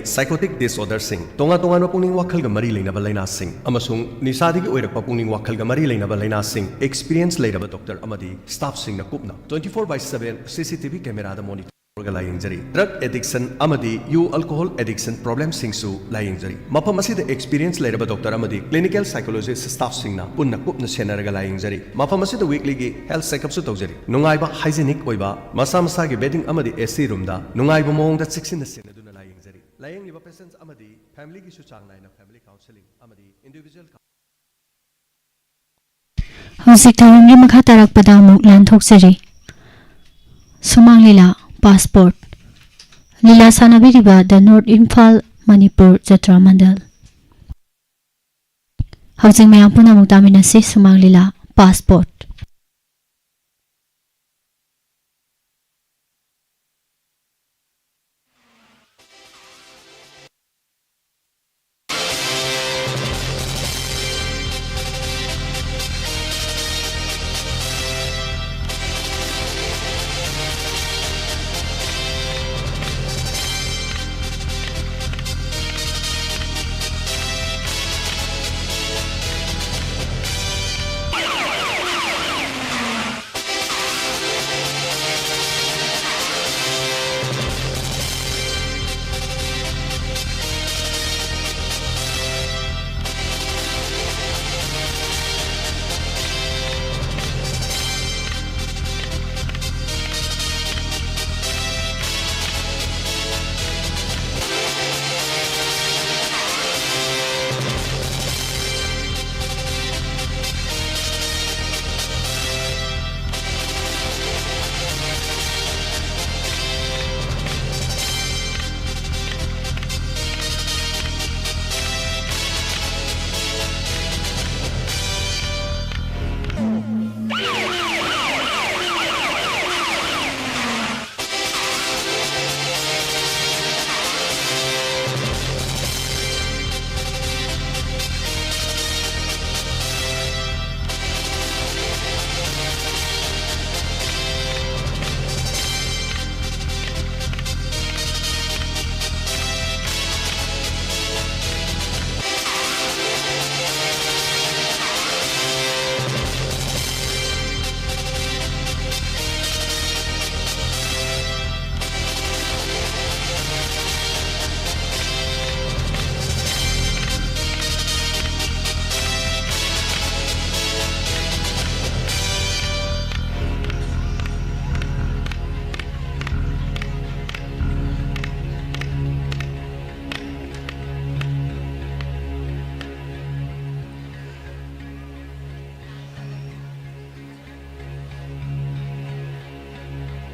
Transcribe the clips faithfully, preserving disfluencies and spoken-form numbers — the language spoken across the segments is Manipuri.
psychotic disorderꯁꯤꯡ, ꯇꯣꯉꯥꯟ ꯇꯣꯉꯥꯟꯕ ꯄꯨꯛꯅꯤꯡ ꯋꯥꯈꯜꯒ ꯃꯔꯤ ꯂꯩꯅꯕ ꯂꯥꯏꯅꯥꯁꯤꯡ, ꯑꯃꯁꯨꯡ ꯅꯤꯁꯥꯗꯒꯤ ꯑꯣꯏꯔꯛꯄ ꯄꯨꯛꯅꯤꯡ ꯋꯥꯈꯜꯒ ꯃꯔꯤ ꯂꯩꯅꯕ ꯂꯥꯏꯅꯥꯁꯤꯡ, experience ꯂꯩꯔꯕ doctor ꯑꯃꯗꯤ staffꯁꯤꯡꯅ ꯀꯨꯞꯅ twenty four by seven C C T V cameraꯗ monitor ꯇꯧꯔꯒ ꯂꯥꯌꯦꯡꯖꯔꯤ꯫ Drug addiction ꯑꯃꯗꯤ ꯌꯨ alcohol addiction problemꯁꯤꯡꯁꯨ ꯂꯥꯌꯦꯡꯖꯔꯤ꯫ ꯃꯐꯝ ꯑꯁꯤꯗ experience ꯂꯩꯔꯕ doctor ꯑꯃꯗꯤ clinical psychologist staffꯁꯤꯡꯅ ꯄꯨꯟꯅ ꯀꯨꯞꯅ ꯁꯦꯟꯅꯔꯒ ꯂꯥꯌꯦꯡꯖꯔꯤ꯫ ꯃꯐꯝ ꯑꯁꯤꯗ weeklyꯒꯤ health checkupꯁꯨ ꯇꯧꯖꯔꯤ꯫ ꯅꯨꯡꯉꯥꯏꯕ, hygienic ꯑꯣꯏꯕ, ꯃꯁꯥ ꯃꯁꯥꯒꯤ bedding ꯑꯃꯗꯤ A C roomꯗ ꯅꯨꯡꯉꯥꯏꯕ ꯃꯑꯣꯡꯗ ꯆꯦꯛꯁꯤꯟꯅ ꯁꯦꯟꯅꯗꯨꯅ ꯂꯥꯌꯦꯡꯖꯔꯤ꯫ ꯂꯥꯌꯦꯡꯂꯤꯕ patients ꯑꯃꯗꯤ familyꯒꯤꯁꯨ ꯆꯥꯡ ꯅꯥꯏꯅ family counselling ꯑꯃꯗꯤ individual ꯍꯧꯖꯤꯛ ꯊꯧꯔꯝꯒꯤ ꯃꯈꯥ ꯇꯥꯔꯛꯄꯗ ꯑꯃꯨꯛ ꯂꯥꯟꯊꯣꯛꯆꯔꯤ꯫ ꯁꯨꯃꯥꯡ ꯂꯤꯂꯥ, Passport꯫ ꯂꯤꯂꯥ ꯁꯥꯟꯅꯕꯤꯔꯤꯕ The North Imphal ꯃꯅꯤꯄꯨꯔ ꯖꯇ꯭ꯔꯥ ꯃꯟꯗꯜ꯫ ꯍꯧꯖꯤꯛ ꯃꯌꯥꯝ ꯄꯨꯟꯅ ꯑꯃꯨꯛ ꯇꯥꯃꯤꯟꯅꯁꯤ ꯁꯨꯃꯥꯡ ꯂꯤꯂꯥ, Passport꯫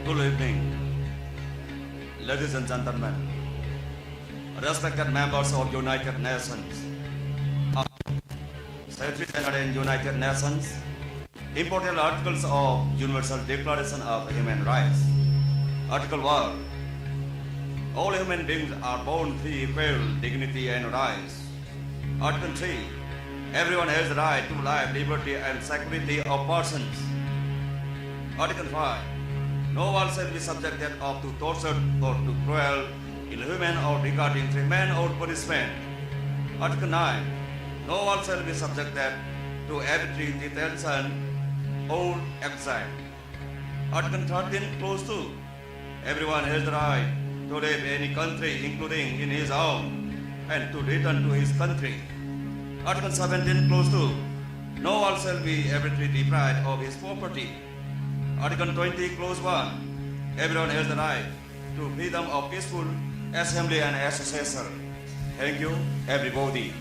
Good evening, ladies and gentlemen, respected members of United Nations, Secretary General in United Nations, important articles of Universal Declaration of Human Rights. Article one. All human beings are born free, equal dignity and rights. Article three. Everyone has the right to life, liberty and security of persons. Article five. No one shall be subjected of to torture or to cruel, inhuman or degrading treatment or punishment. Article nine. No one shall be subjected to arbitrary detention or exile. Article thirteen, clause two. Everyone has the right to live any country, including in his own, and to return to his country. Article seventeen, clause two. No one shall be arbitrarily deprived of his property. Article twenty, clause one. Everyone has the right to freedom of peaceful assembly and association. Thank you, everybody.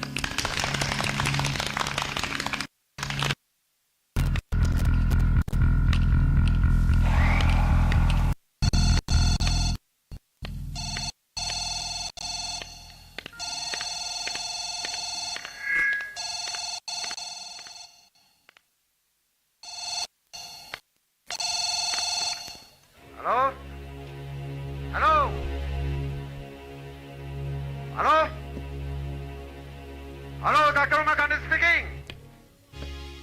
Hello? Hello? Hello? Hello, Doctor Uma Gandhi speaking.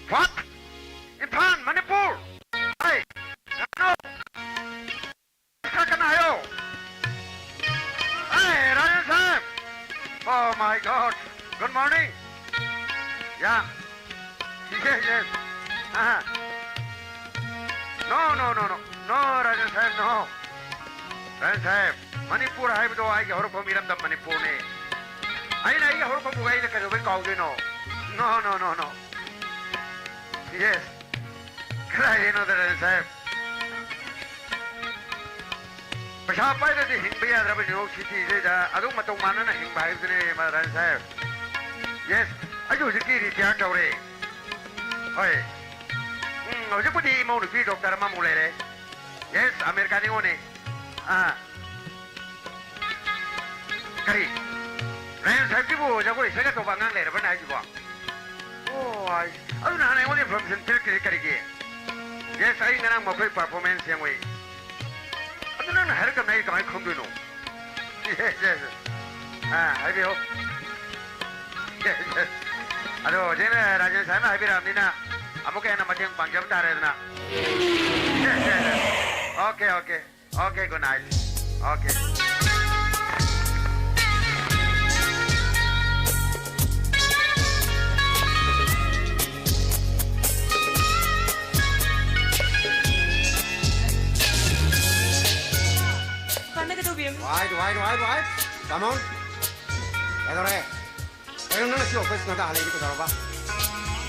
What? Imphal, Manipur. Hey, hello. Sir, can I help? Hey, Rajan sir. Oh my God. Good morning. Yeah. Yes, yes. Uh-huh. No, no, no, no. No, Rajan sir, no. Rajan sir, Manipur ꯍꯥꯏꯕꯗꯣ ꯑꯩꯒꯤ ꯍꯧꯔꯛꯐꯝ ꯏꯔꯝꯗꯝ ꯃꯅꯤꯄꯨꯔꯅꯤ꯫ ꯑꯩꯅ ꯑꯩꯒꯤ ꯍꯧꯔꯛꯐꯝꯕꯨ ꯑꯩꯅ ꯀꯩꯗꯧꯕꯩ ꯀꯥꯎꯗꯣꯏꯅꯣ? No, no, no, no. Yes. ꯀꯗꯥꯏꯗꯩꯅꯣꯗ, ꯔꯟ ꯁꯥꯍꯦꯕ? ꯄꯩꯁꯥ ꯄꯥꯏꯗ꯭ꯔꯗꯤ ꯍꯤꯡꯕ ꯌꯥꯗ꯭ꯔꯕ ꯅ꯭ꯌꯨ ꯌꯣꯔꯛ ꯁꯤꯇꯤꯁꯤꯗ ꯑꯗꯨꯝ ꯃꯇꯧ ꯃꯥꯟꯅꯅ ꯍꯤꯡꯕ ꯍꯥꯏꯕꯗꯨꯅꯦ, ꯔꯟ ꯁꯥꯍꯦꯕ꯫ Yes, ꯑꯩꯁꯨ ꯍꯧꯖꯤꯛꯇꯤ ꯔꯤꯇꯤꯌꯥꯔ ꯇꯧꯔꯦ꯫ ꯍꯣꯏ꯫ ꯎꯝ, ꯍꯧꯖꯤꯛꯄꯨꯗꯤ ꯏꯃꯧ ꯅꯨꯄꯤ ꯗꯣꯛꯇꯔ ꯑꯃꯃꯨꯛ ꯂꯩꯔꯦ꯫ Yes, America ꯅꯤꯉꯣꯜꯅꯦ꯫ ꯑꯥ꯫ ꯀꯔꯤ? ꯔꯥꯌꯟ ꯁꯥꯍꯦꯕꯀꯤꯕꯨ ꯖꯒꯣꯏ ꯁꯒꯠ ꯇꯧꯕ ꯑꯉꯥꯡ ꯂꯩꯔꯕ꯭ꯔꯅꯦ ꯍꯥꯏꯁꯤꯕꯣ? ꯑꯣ, ꯑꯩ, ꯑꯗꯨ ꯅꯍꯥꯟ ꯑꯩꯉꯣꯟꯗ information ꯄꯤꯔꯛꯇ꯭ꯔꯤꯁꯦ ꯀꯔꯤꯒꯤ? Yes, ꯑꯩ ꯉꯔꯥꯡ ꯃꯈꯣꯏ performance ꯌꯦꯡꯉꯨꯏ꯫ ꯑꯗꯨ ꯅꯪꯅ ꯍꯥꯏꯔꯛꯇꯕꯅ ꯑꯩ ꯀꯃꯥꯏꯅ ꯈꯪꯗꯣꯏꯅꯣ? Yes, yes. ꯑꯥ, ꯍꯥꯏꯕꯤꯌꯨ꯫ Yes, yes. ꯑꯗꯣ ꯍꯧꯖꯤꯛꯅ ꯔꯥꯖꯦꯟ ꯁꯥꯍꯦꯕꯅ ꯍꯥꯏꯕꯤꯔꯛꯑꯕꯅꯤꯅ ꯑꯃꯨꯛꯀ ꯍꯦꯟꯅ ꯃꯇꯦꯡ ꯄꯥꯡꯖꯕ ꯇꯥꯔꯦꯗꯅ꯫ Yes, yes, yes. Okay, okay. Okay, good night. Okay. ꯄꯥꯟꯗ ꯀꯩꯗꯧꯕꯤꯔꯝꯃꯤ? Wait, wait, wait, wait. Come on. ꯀꯩꯗꯧꯔꯦ? ꯀꯩꯅꯣ ꯅꯪ ꯉꯁꯤ office ꯉꯟꯇꯥ ꯍꯜꯂꯛꯏꯗꯤ ꯀꯩꯗꯧꯔꯕ?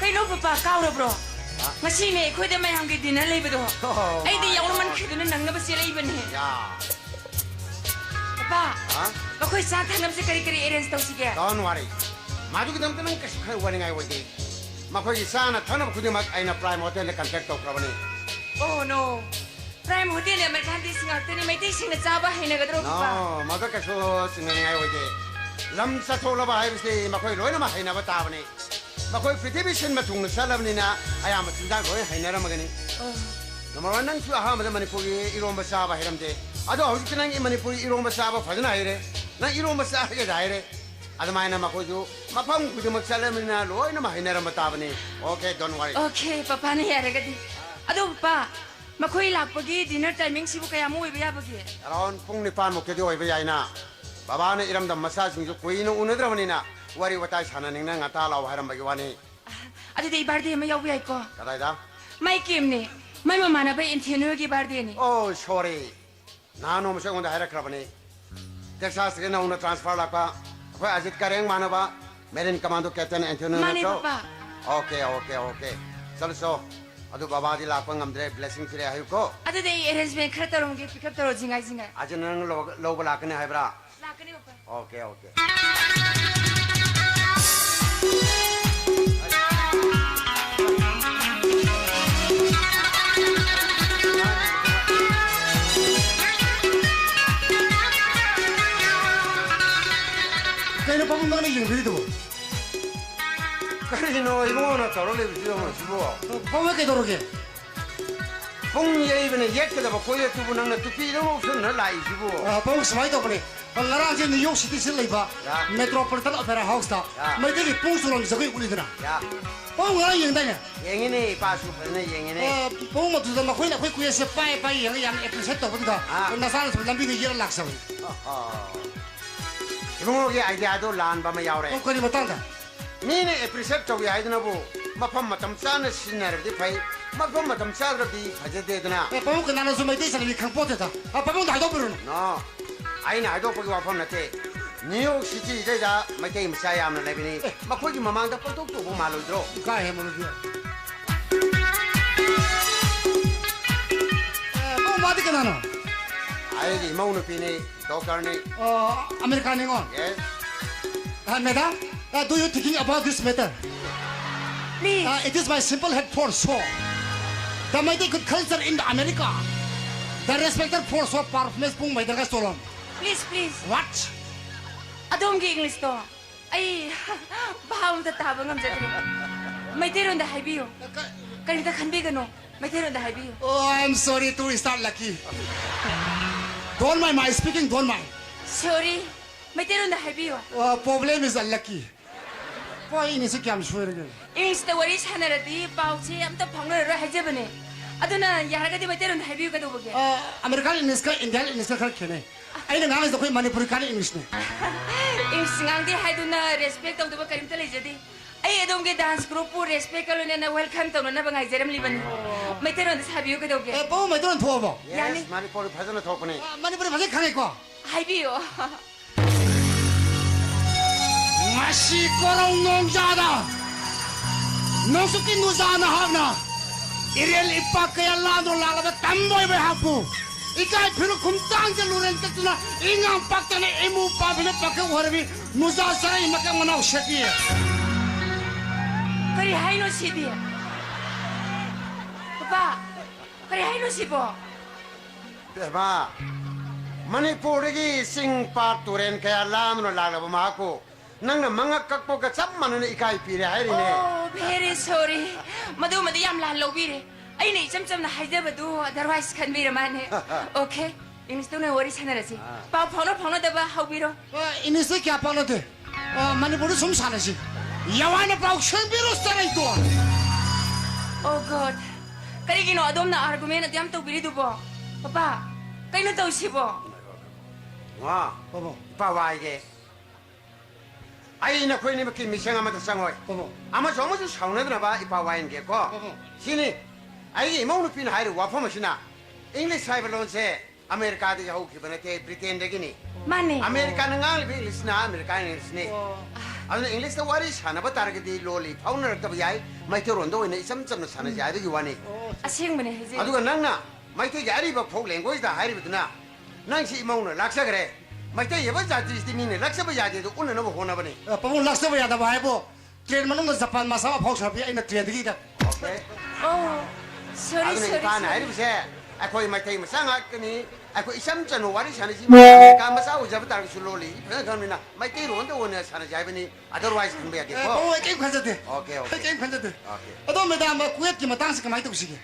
ꯀꯩꯅꯣ ꯄꯄꯥ, ꯀꯥꯎꯔꯕ꯭ꯔꯣ? ꯍꯥ? ꯉꯁꯤꯅꯦ ꯑꯩꯈꯣꯏꯗ ꯃꯌꯥꯝꯒꯤ dinner ꯂꯩꯕꯗꯣ꯫ Oh, ꯑꯩꯗꯤ my ꯌꯥꯎꯅ God. ꯃꯟꯈꯤꯗꯨꯅ ꯅꯪꯅꯕ ꯆꯦꯜꯂꯛꯏꯕꯅꯦ꯫ ꯌꯥ꯫ ꯄꯄꯥ, ꯍꯥ? ꯑꯩꯈꯣꯏ ꯆꯥ ꯊꯛꯅꯕꯁꯦ ꯀꯔꯤ ꯀꯔꯤ arrange ꯇꯧꯁꯤꯒꯦ? Don't worry. ꯃꯗꯨꯒꯤꯗꯃꯛꯇ ꯅꯪ ꯀꯩꯁꯨ ꯈꯟ ꯋꯥꯅꯤꯡꯉꯥꯏ ꯑꯣꯏꯗꯦ꯫ ꯃꯈꯣꯏꯒꯤ ꯆꯥꯅ ꯊꯛꯅꯕ ꯈꯨꯗꯤꯡꯃꯛ ꯑꯩꯅ Prime Hotelꯗ contact ꯇꯧꯈ꯭ꯔꯕꯅꯤ꯫ Oh no. Prime Hotelꯗꯤ Americanꯗꯤꯁꯤꯡ ꯉꯥꯛꯇꯅꯤ, ꯃꯩꯇꯩꯁꯤꯡꯅ ꯆꯥꯕ ꯍꯩꯅꯒꯗ꯭ꯔꯣ, ꯄꯄꯥ? No, ꯃꯗꯨ ꯀꯩꯁꯨ ꯆꯤꯡꯅꯅꯤꯡꯉꯥꯏ ꯑꯣꯏꯗꯦ꯫ ꯂꯝ ꯆꯠꯊꯣꯛꯂꯕ ꯍꯥꯏꯕꯁꯤ ꯃꯈꯣꯏ ꯂꯣꯏꯅꯃꯛ ꯍꯩꯅꯕ ꯇꯥꯕꯅꯤ꯫ ꯃꯈꯣꯏ ꯄ꯭ꯔꯤꯊꯤꯕꯤ ꯁꯤꯟꯕ ꯊꯨꯡꯅ ꯆꯠꯂꯕꯅꯤꯅ ꯑꯌꯥꯝꯕ ꯆꯤꯟꯖꯥꯛ ꯂꯣꯏꯅ ꯍꯩꯅꯔꯝꯃꯒꯅꯤ꯫ ꯑꯣ꯫ Number one, ꯅꯪꯁꯨ ꯑꯍꯥꯟꯕꯗ ꯃꯅꯤꯄꯨꯔꯒꯤ ꯏꯔꯣꯝꯕ ꯆꯥꯕ ꯍꯩꯔꯝꯗꯦ꯫ ꯑꯗꯣ ꯍꯧꯖꯤꯛꯇꯤ ꯅꯪꯒꯤ ꯃꯅꯤꯄꯨꯔꯒꯤ ꯏꯔꯣꯝꯕ ꯆꯥꯕ ꯐꯖꯅ ꯍꯩꯔꯦ꯫ ꯅꯪ ꯏꯔꯣꯝꯕ ꯆꯥꯔꯒꯦꯗ ꯍꯥꯏꯔꯦ꯫ ꯑꯗꯨꯃꯥꯏꯅ ꯃꯈꯣꯏꯁꯨ ꯃꯐꯝ ꯈꯨꯗꯤꯡꯃꯛ ꯆꯠꯂꯕꯅꯤꯅ ꯂꯣꯏꯅꯃꯛ ꯍꯩꯅꯔꯝꯕ ꯇꯥꯕꯅꯤ꯫ Okay, don't worry. Okay, ꯄꯄꯥꯅ ꯌꯥꯔꯒꯗꯤ꯫ ꯑꯗꯣ ꯄꯄꯥ, ꯃꯈꯣꯏ ꯂꯥꯛꯄꯒꯤ dinner timingꯁꯤꯕꯨ ꯀꯌꯥꯃꯨꯛ ꯑꯣꯏꯕ ꯌꯥꯕꯒꯦ? Around ꯄꯨꯡ ꯅꯤꯄꯥꯟ ꯃꯨꯛꯇꯗꯤ ꯑꯣꯏꯕ ꯌꯥꯏꯅ꯫ ꯕꯕꯥꯅ ꯏꯔꯝꯗꯝ ꯃꯆꯥꯁꯤꯡꯁꯨ ꯀꯨꯏꯅ ꯎꯅꯗ꯭ꯔꯕꯅꯤꯅ ꯋꯥꯔꯤ ꯋꯥꯇꯥꯏ ꯁꯥꯟꯅꯅꯤꯡꯅ ꯉꯟꯇꯥ ꯂꯥꯛꯑꯣ ꯍꯥꯏꯔꯝꯕꯒꯤ ꯋꯥꯅꯤ꯫ ꯑꯗꯨꯗꯤ ꯑꯩ birthday ꯑꯃ ꯌꯥꯎꯕ ꯌꯥꯏꯀꯣ? ꯀꯗꯥꯏꯗ? ꯃꯥꯏ ꯀꯦꯝꯅꯦ꯫ ꯃꯥꯏ ꯃꯃꯥꯟꯅꯕ ꯑꯦꯟꯊꯦꯅꯣꯒꯤ birthdayꯅꯦ꯫ Oh, sorry. ꯅꯍꯥꯟ ꯅꯣꯡꯃꯁꯨ ꯑꯩꯉꯣꯟꯗ ꯍꯥꯏꯔꯛꯈ꯭ꯔꯕꯅꯤ꯫ Texasꯇꯒꯤ ꯅꯧꯅ transfer ꯂꯥꯛꯄ ꯑꯩꯈꯣꯏ ꯑꯖꯤꯠ ꯀꯔꯦꯡ ꯃꯥꯟꯅꯕ Marine Commando Captain ꯑꯦꯟꯊꯣꯅꯤ ꯃꯥꯅꯦ, ꯅꯠꯇ꯭ꯔꯣ? ꯄꯄꯥ꯫ Okay, okay, okay. ꯆꯠꯂꯨꯆꯣ꯫ ꯑꯗꯨ ꯕꯕꯥꯗꯤ ꯂꯥꯛꯄ ꯉꯝꯗ꯭ꯔꯦ, blessing ꯄꯤꯔꯛꯑꯦ ꯍꯥꯏꯌꯨꯀꯣ꯫ ꯑꯗꯨꯗꯤ ꯑꯩ arrangement ꯈꯔ ꯇꯧꯔꯝꯒꯦ, pick up ꯇꯧꯔꯣ ꯖꯤꯡꯉꯥꯏ ꯖꯤꯡꯉꯥꯏ꯫ ꯑꯖꯤꯠ ꯅꯪ ꯂꯧ-, ꯂꯧꯕ ꯂꯥꯛꯀꯅꯤ ꯍꯥꯏꯕ꯭ꯔꯥ? ꯂꯥꯛꯀꯅꯤ, ꯄꯄꯥ꯫ Okay, okay. ꯀꯩꯅꯣ ꯄꯥꯕꯨꯡ ꯅꯪꯅ ꯌꯦꯡꯕꯤꯔꯤꯗꯨꯕꯣ? ꯀꯔꯤꯅꯣ ꯏꯕꯨꯡꯉꯣꯅ ꯇꯧꯔ ꯂꯩꯕꯁꯤꯕꯣ ꯁꯤꯕꯣ? ꯄꯥꯕꯨꯡ ꯀꯩꯗꯧꯔꯒꯦ? ꯄꯨꯡ ꯌꯩꯕꯅ ꯌꯦꯠꯀꯗꯕ ꯀꯣꯌꯦꯠꯇꯨꯕꯨ ꯅꯪꯅ ꯇꯨꯄꯤꯗꯧꯅ ꯎꯞꯁꯟꯅ ꯂꯥꯛꯏꯁꯤꯕꯨ? ꯑ, ꯄꯥꯕꯨꯡ ꯁꯨꯃꯥꯏꯅ ꯇꯧꯕꯅꯦ꯫ ꯉꯔꯥꯡꯁꯦ ꯅ꯭ꯌꯨ ꯌꯣꯔꯛ ꯁꯤꯇꯤꯁꯤꯗ ꯂꯩꯕ ꯌꯥ꯫ ꯃꯦꯇ꯭ꯔꯣꯄꯣꯂꯤꯇꯟ ꯑꯣꯄꯦꯔꯥ ꯍꯥꯎꯁꯇ ꯌꯥ꯫ ꯃꯩꯇꯩꯒꯤ ꯄꯨꯡ ꯆꯣꯂꯣꯝ ꯖꯒꯣꯏ ꯎꯠꯂꯤꯗꯅ꯫ ꯌꯥ꯫ ꯄꯥꯕꯨꯡ ꯉꯔꯥꯡ ꯌꯦꯡꯗꯥꯏꯅꯦ? ꯌꯦꯡꯉꯤꯅꯦ, ꯏꯄꯥꯁꯨ ꯐꯖꯅ ꯌꯦꯡꯉꯤꯅꯦ꯫ ꯑ, ꯄꯥꯕꯨꯡ ꯃꯗꯨꯗ ꯃꯈꯣꯏꯅ ꯑꯩꯈꯣꯏ ꯀꯣꯌꯦꯠꯁꯦ ꯄꯥꯏ ꯄꯥꯏ ꯌꯦꯡꯉ ꯌꯥꯝꯅ ꯑꯦꯄ꯭ꯔꯤꯁꯤꯌꯦꯠ ꯇꯧꯕꯗꯨꯗ ꯑꯥ꯫ ꯅꯆꯥꯅꯁꯨ ꯂꯝꯕꯤꯗ ꯌꯦꯠꯂ ꯂꯥꯛꯆꯕꯅꯤ꯫ ꯑꯣꯍꯣ꯫ ꯏꯕꯨꯡꯉꯣꯒꯤ ꯑꯥꯏꯗꯤꯌꯥꯗꯣ ꯂꯥꯟꯕ ꯑꯃ ꯌꯥꯎꯔꯦ꯫ ꯑꯣ, ꯀꯔꯤ ꯃꯇꯥꯡꯗ? ꯃꯤꯅ ꯑꯦꯄ꯭ꯔꯤꯁꯤꯌꯦꯠ ꯇꯧꯏ ꯍꯥꯏꯗꯨꯅꯕꯨ ꯃꯐꯝ ꯃꯇꯝ ꯆꯥꯅ ꯁꯤꯖꯤꯟꯅꯔꯕꯗꯤ ꯐꯩ, ꯃꯐꯝ ꯃꯇꯝ ꯆꯥꯗ꯭ꯔꯗꯤ ꯐꯖꯗꯦꯗꯅ꯫ ꯑꯦ, ꯄꯥꯕꯨꯡ ꯀꯅꯥꯅꯁꯨ ꯃꯩꯇꯩ ꯆꯠꯅꯕꯤ ꯈꯪꯄꯣꯠꯇꯦꯗ꯫ ꯑ, ꯄꯥꯕꯨꯡꯗ ꯍꯥꯏꯗꯣꯛꯄꯤꯔꯨꯅꯨ꯫ ꯅꯣ, ꯑꯩꯅ ꯍꯥꯏꯗꯣꯛꯄꯒꯤ ꯋꯥꯐꯝ ꯅꯠꯇꯦ꯫ ꯅ꯭ꯌꯨ ꯌꯣꯔꯛ ꯁꯤꯇꯤꯗꯩꯗ ꯃꯩꯇꯩ ꯃꯆꯥ ꯌꯥꯝꯅ ꯂꯩꯕꯅꯤ꯫ ꯑꯦ꯫ ꯃꯈꯣꯏꯒꯤ ꯃꯃꯥꯡꯗ ꯄꯪꯇꯧ ꯇꯧꯕ ꯃꯥꯜꯂꯣꯏꯗ꯭ꯔꯣ? ꯀꯥꯏ ꯍꯦ ꯃꯗꯨꯗꯤ? ꯑꯦ, ꯄꯥꯕꯨꯡ ꯃꯥꯗꯤ ꯀꯅꯥꯅꯣ? ꯑꯩꯒꯤ ꯏꯃꯧ ꯅꯨꯄꯤꯅꯤ꯫ ꯗꯣꯛꯇꯔꯅꯤ꯫ ꯑꯣ, ꯑꯃꯦꯔꯤꯀꯥꯅꯤꯉꯣ꯫ Yes. Uh, madam, uh, do you thinking about this matter? Please. Uh, it is my simple head for so. The Meitei good culture in the America. The respected for so performance ꯄꯨꯡ ꯃꯩꯗꯔꯒ ꯆꯣꯂꯣꯝ꯫ Please, please. What? ꯑꯗꯣꯝꯒꯤ ꯏꯪꯂꯤꯁꯇꯣ ꯑꯩ ꯚꯥꯕ ꯑꯝꯇ ꯇꯥꯕ ꯉꯝꯖꯗ꯭ꯔꯦ꯫ ꯃꯩꯇꯩꯔꯣꯟꯗ ꯍꯥꯏꯕꯤꯌꯨ꯫ ꯀ- ꯀꯔꯤꯝꯇ ꯈꯟꯕꯤꯒꯅꯨ꯫ ꯃꯩꯇꯩꯔꯣꯟꯗ ꯍꯥꯏꯕꯤꯌꯨ꯫ Oh, I'm sorry to start lucky. Don't mind my speaking, don't mind. Sorry. ꯃꯩꯇꯩꯔꯣꯟꯗ ꯍꯥꯏꯕꯤꯌꯨ꯫ Oh, problem is unlucky. ꯄꯣ, ꯏꯪꯂꯤꯁꯁꯤ ꯀꯌꯥꯝ ꯁꯣꯏꯔꯒꯦ? ꯏꯪꯂꯤꯁꯇ ꯋꯥꯔꯤ ꯁꯥꯟꯅꯔꯗꯤ ꯄꯥꯎꯁꯦ ꯑꯝꯇ ꯐꯥꯎꯅꯔꯔꯣꯏ ꯍꯥꯏꯖꯕꯅꯦ꯫ ꯑꯗꯨꯅ ꯌꯥꯔꯒꯗꯤ ꯃꯩꯇꯩꯔꯣꯟꯗ ꯍꯥꯏꯕꯤꯌꯨ ꯀꯩꯗꯧꯕꯒꯦ? ꯑ, ꯑꯃꯦꯔꯤꯀꯥꯟ ꯏꯪꯂꯤꯁꯀ ꯏꯟꯗꯤꯌꯥꯟ ꯏꯪꯂꯤꯁꯀ ꯈꯔ ꯈꯦꯠꯅꯩ꯫ ꯑꯩꯅ ꯉꯥꯡꯉꯤꯁꯦ ꯑꯩꯈꯣꯏ ꯃꯅꯤꯄꯨꯔꯤ ꯀꯥꯟ ꯏꯪꯂꯤꯁꯅꯦ꯫ ꯏꯪꯂꯤꯁ ꯉꯥꯡꯗꯦ ꯍꯥꯏꯗꯨꯅ ꯔꯦꯁꯄꯦꯛ ꯇꯧꯗꯕ ꯀꯔꯤꯝꯇ ꯂꯩꯖꯗꯦ꯫ ꯑꯩ ꯑꯗꯣꯝꯒꯤ ꯗꯥꯟꯁ ꯒ꯭ꯔꯨꯞꯄꯨ ꯔꯦꯁꯄꯦꯛꯀ ꯂꯣꯏꯅꯅ ꯋꯦꯜꯀꯝ ꯇꯧꯅꯅꯕ ꯉꯥꯏꯖꯔꯝꯂꯤꯕꯅꯤ꯫ ꯃꯩꯇꯩꯔꯣꯟꯗ ꯁꯥꯕꯤꯌꯨ ꯀꯩꯗꯧꯒꯦ? ꯑꯦ, ꯄꯥꯕꯨꯡ ꯃꯩꯇꯩꯔꯣꯟ ꯊꯣꯛꯑꯕꯣ? ꯌꯥꯅꯤ꯫ Yes, ꯃꯅꯤꯄꯨꯔꯤ ꯐꯖꯅ ꯊꯣꯛꯄꯅꯦ꯫ ꯑ, ꯃꯅꯤꯄꯨꯔꯤ ꯐꯖꯅ ꯈꯪꯉꯦꯀꯣ? ꯍꯥꯏꯕꯤꯌꯨ꯫ ꯉꯁꯤ ꯀꯣꯔꯧ ꯅꯣꯡꯖꯥꯗ ꯅꯣꯡꯆꯨꯞꯀꯤ ꯅꯨꯖꯥ ꯅꯍꯥꯛꯅ ꯏꯔꯦꯜ ꯏꯄꯥꯛ ꯀꯌꯥ ꯂꯥꯟꯗꯨꯅ ꯂꯥꯛꯂꯕ ꯇꯝꯕ ꯑꯣꯏꯕ ꯑꯩꯍꯥꯛꯄꯨ ꯏꯀꯥꯏ ꯐꯤꯔꯨꯛ ꯈꯨꯝꯇꯥꯡꯗ ꯂꯨꯔꯦꯟ ꯇꯠꯇꯨꯅ ꯏꯉꯥꯡ ꯄꯥꯛꯇꯅ ꯏꯃꯨ ꯄꯥꯕꯤꯅ ꯄꯥꯈꯪ ꯑꯣꯏꯔꯕꯤ ꯅꯨꯖꯥ ꯆꯔꯩ ꯃꯀꯛ ꯃꯅꯥꯎ ꯁꯦꯠꯄꯤ꯫ ꯀꯔꯤ ꯍꯥꯏꯅꯣ ꯁꯤꯗꯤ? ꯄꯄꯥ, ꯀꯔꯤ ꯍꯥꯏꯅꯣ ꯁꯤꯕꯣ? ꯕꯦꯝꯃ, ꯃꯅꯤꯄꯨꯔꯗꯒꯤ ꯆꯤꯡ, ꯄꯥꯠ, ꯇꯨꯔꯦꯟ ꯀꯌꯥ ꯂꯥꯟꯗꯨꯅ ꯂꯥꯛꯂꯕ ꯃꯍꯥꯛꯄꯨ ꯅꯪꯅ ꯃꯉꯛ ꯀꯛꯄꯒ ꯆꯞ ꯃꯥꯟꯅꯅ ꯏꯀꯥꯏ ꯄꯤꯔꯦ ꯍꯥꯏꯔꯤꯅꯦ꯫ Oh, very sorry. ꯃꯗꯨꯃꯗꯤ ꯌꯥꯝ ꯂꯥꯟ ꯂꯧꯕꯤꯔꯦ꯫ ꯑꯩꯅ ꯏꯆꯝ ꯆꯝꯅ ꯍꯥꯏꯖꯕꯗꯨ otherwise ꯈꯟꯕꯤꯔ ꯃꯥꯅꯦ꯫ Okay, English ꯇꯧꯅ ꯋꯥꯔꯤ ꯁꯥꯟꯅꯔꯁꯤ꯫ ꯑꯥ꯫ ꯄꯥꯎ ꯐꯥꯎꯅ ꯐꯥꯎꯅꯗꯕ ꯍꯧꯕꯤꯔꯣ꯫ ꯑ, English ꯇ ꯀꯌꯥ ꯄꯥꯛꯅꯗꯦ꯫ ꯑ, ꯃꯅꯤꯄꯨꯔꯗ ꯁꯨꯝ ꯁꯥꯟꯅꯁꯤ꯫ ꯌꯥꯋꯥꯅ ꯄꯥꯎ ꯁꯦꯝꯕꯤꯔꯣ, ꯆꯔꯩꯗꯣ꯫ Oh God, ꯀꯔꯤꯒꯤꯅꯣ ꯑꯗꯣꯝꯅ argument ꯑꯗꯨ ꯌꯥꯝ ꯇꯧꯕꯤꯔꯤꯗꯨꯕꯣ? ꯄꯄꯥ, ꯀꯩꯅꯣ ꯇꯧꯁꯤꯕꯣ? ꯋꯥ, ꯄꯥꯕꯨꯡ꯫ ꯏꯄꯥ ꯋꯥꯏꯒꯦ꯫ ꯑꯩ ꯅꯈꯣꯏꯅꯤꯃꯛꯀꯤ ꯃꯤꯆꯪ ꯑꯃꯗ ꯆꯪꯉꯣꯏ꯫ ꯄꯥꯕꯨꯡ꯫ ꯑꯃꯁꯨ ꯑꯃꯁꯨ ꯁꯥꯎꯅꯗꯅꯕ ꯏꯄꯥ ꯋꯥꯏꯟꯒꯦꯀꯣ꯫ ꯄꯥꯕꯨꯡ꯫ ꯁꯤꯅꯤ ꯑꯩꯒꯤ ꯏꯃꯧ ꯅꯨꯄꯤꯅ ꯍꯥꯏꯔꯤꯕ ꯋꯥꯐꯝ ꯑꯁꯤꯅ꯫ English ꯍꯥꯏꯕ ꯂꯣꯟꯁꯦ ꯑꯃꯦꯔꯤꯀꯥꯗꯒꯤ ꯍꯧꯈꯤꯕ ꯅꯠꯇꯦ, ꯕ꯭ꯔꯤꯇꯦꯟꯗꯒꯤꯅꯤ꯫ ꯃꯥꯅꯦ꯫ ꯑꯃꯦꯔꯤꯀꯥꯅ ꯉꯥꯡꯂꯤꯕ English ꯅ ꯑꯃꯦꯔꯤꯀꯥ English ꯅꯤ꯫ ꯑꯣ꯫ ꯑꯗꯨꯅ English ꯇ ꯋꯥꯔꯤ ꯁꯥꯟꯅꯕ ꯇꯥꯔꯒꯗꯤ ꯂꯣꯜꯂꯤ ꯐꯥꯎꯅꯔꯛꯇꯕ ꯌꯥꯏ, ꯃꯩꯇꯩꯔꯣꯟꯗ ꯑꯣꯏꯅ ꯏꯆꯝ ꯆꯝꯅ ꯁꯥꯟꯅꯁꯤ ꯍꯥꯏꯕꯒꯤ ꯋꯥꯅꯤ꯫ ꯑꯣ꯫ ꯑꯁꯦꯡꯕꯅꯦ ꯍꯥꯏꯖꯩ꯫ ꯑꯗꯨꯒ ꯅꯪꯅ ꯃꯩꯇꯩꯒꯤ ꯑꯔꯤꯕ folk language ꯇ ꯍꯥꯏꯔꯤꯕꯗꯨꯅ ꯅꯪꯁꯤ ꯏꯃꯧꯅ ꯂꯥꯛꯆꯈ꯭ꯔꯦ꯫ ꯃꯩꯇꯩ ꯍꯥꯏꯕ ꯖꯥꯇꯤꯁꯤꯗꯤ ꯃꯤꯅ ꯂꯥꯛꯆꯕ ꯌꯥꯗꯦ ꯑꯗꯨ ꯎꯠꯅꯅꯕ ꯍꯣꯠꯅꯕꯅꯤ꯫ ꯑ, ꯄꯥꯕꯨꯡ, ꯂꯥꯛꯆꯕ ꯌꯥꯗꯕ ꯍꯥꯏꯕꯨ train ꯃꯅꯨꯡꯗ ꯖꯄꯥꯟ ꯃꯆꯥ ꯑꯃ ꯐꯥꯎ ꯁꯥꯕꯤ ꯑꯩꯅ train ꯗꯒꯤꯗ꯫ Okay꯫ Oh, sorry, ꯑꯗꯨꯅ sorry, ꯏꯄꯥꯅ sorry꯫ ꯍꯥꯏꯔꯤꯕꯁꯦ ꯑꯩꯈꯣꯏ ꯃꯩꯇꯩ ꯃꯆꯥ ꯉꯥꯛꯇꯅꯤ꯫ ꯑꯩꯈꯣꯏ ꯏꯆꯝ ꯆꯝꯅ ꯋꯥꯔꯤ ꯁꯥꯟꯅꯁꯤ꯫ ꯑꯃꯦꯔꯤꯀꯥ ꯃꯆꯥ ꯑꯣꯏꯖꯕ ꯇꯥꯔꯒꯁꯨ ꯂꯣꯜꯂꯤ ꯐꯖꯅ ꯈꯪꯕꯅꯤꯅ ꯃꯩꯇꯩꯔꯣꯟꯗ ꯑꯣꯏꯅ ꯁꯥꯟꯅꯁꯤ ꯍꯥꯏꯕꯅꯤ꯫ Otherwise ꯈꯟꯕ ꯌꯥꯗꯦꯀꯣ꯫ ꯑꯦ, ꯄꯥꯕꯨꯡ, ꯑꯩ ꯀꯔꯤꯝ ꯈꯟꯖꯗꯦ꯫ Okay, okay꯫ ꯑꯩ ꯀꯔꯤꯝ ꯈꯟꯖꯗꯦ꯫ Okay꯫ ꯑꯗꯣ madam, ꯀꯨꯋꯦꯠꯀꯤ ꯃꯇꯥꯡꯁꯦ ꯀꯃꯥꯏꯅ ꯇꯧꯁꯤꯒꯦ?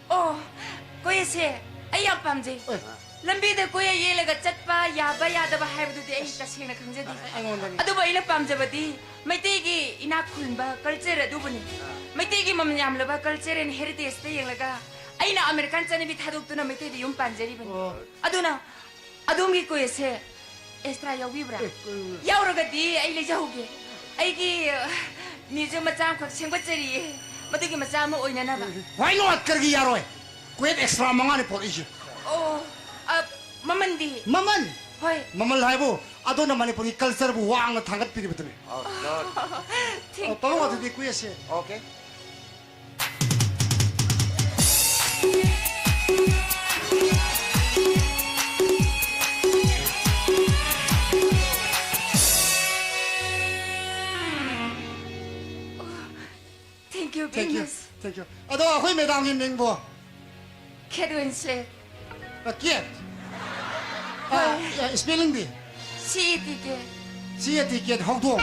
ꯑꯣ, ꯀꯣꯌꯦꯠꯁꯦ ꯑꯩ ꯌꯥꯝ ꯄꯥꯝꯖꯩ꯫ ꯑꯦ꯫ ꯂꯝꯕꯤꯗ ꯀꯣꯌꯦꯠ ꯌꯦꯜꯂꯒ ꯆꯠꯄ ꯌꯥꯕ ꯌꯥꯗꯕ ꯍꯥꯏꯕꯗꯨꯗꯤ ꯑꯩ ꯑꯁ꯫ ꯇꯁꯦꯡꯅ ꯈꯪꯖꯗꯦ꯫ ꯑꯩꯉꯣꯟꯗꯅꯤ꯫ ꯑꯗꯨꯕꯨ ꯑꯩꯅ ꯄꯥꯝꯖꯕꯗꯤ ꯃꯩꯇꯩꯒꯤ ꯏꯅꯥꯛ ꯈꯨꯟꯕ culture ꯑꯗꯨꯕꯨꯅꯤ꯫ ꯑꯥ꯫ ꯃꯩꯇꯩꯒꯤ ꯃꯃꯜ ꯌꯥꯝꯂꯕ culture and heritage ꯇ ꯌꯦꯡꯂꯒ ꯑꯩꯅ American ꯆꯠꯅꯕꯤ ꯊꯥꯗꯣꯛꯇꯨꯅ ꯃꯩꯇꯩꯗ ꯌꯨꯝ ꯄꯥꯟꯖꯔꯤꯕꯅꯤ꯫ ꯑꯣ꯫ ꯑꯗꯨꯅ ꯑꯗꯣꯝꯒꯤ ꯀꯣꯌꯦꯠꯁꯦ extra ꯌꯥꯎꯕꯤꯕ꯭ꯔꯥ? ꯑꯦ, ꯀꯩꯅꯣ? ꯌꯥꯎꯔꯒꯗꯤ ꯑꯩ ꯂꯩꯖꯍꯧꯒꯦ꯫ ꯑꯩꯒꯤ, ꯑ, museum ꯃꯆꯥ ꯑꯃꯈꯛ ꯁꯦꯝꯒꯠꯆꯔꯤꯌꯦ꯫ ꯃꯗꯨꯒꯤ ꯃꯆꯥ ꯑꯃ ꯑꯣꯏꯅꯅꯕ꯫ Why not? ꯀꯔꯤꯒꯤ ꯌꯥꯔꯣꯏ? ꯀꯣꯌꯦꯠ extra ꯃꯉꯥꯅꯤ ꯄꯣꯔꯛꯏꯁꯦ꯫ ꯑꯣ, ꯑ, ꯃꯃꯜꯗꯤ? ꯃꯃꯜ? ꯍꯣꯏ꯫ ꯃꯃꯜ ꯍꯥꯏꯕꯨ ꯑꯗꯣꯝꯅ ꯃꯅꯤꯄꯨꯔꯒꯤ culture ꯕꯨ ꯋꯥꯡꯅ ꯊꯥꯡꯒꯠꯄꯤꯔꯤꯕꯗꯨꯅꯤ꯫ Oh, God꯫ Thank you꯫ ꯑ, ꯄꯥꯕꯨꯡ, ꯑꯗꯨꯗꯤ ꯀꯣꯌꯦꯠꯁꯦ꯫ Okay꯫ Thank you very much꯫ Thank you, thank you꯫ ꯑꯗꯣ ꯑꯩꯈꯣꯏ madam ꯒꯤ ꯃꯤꯡꯕꯨ? Kate Winslet꯫ ꯑ, Kate꯫ ꯑ, ꯑ, spellingꯗꯤ? C A T K꯫ C A T K, ꯍꯧꯗꯣꯡ꯫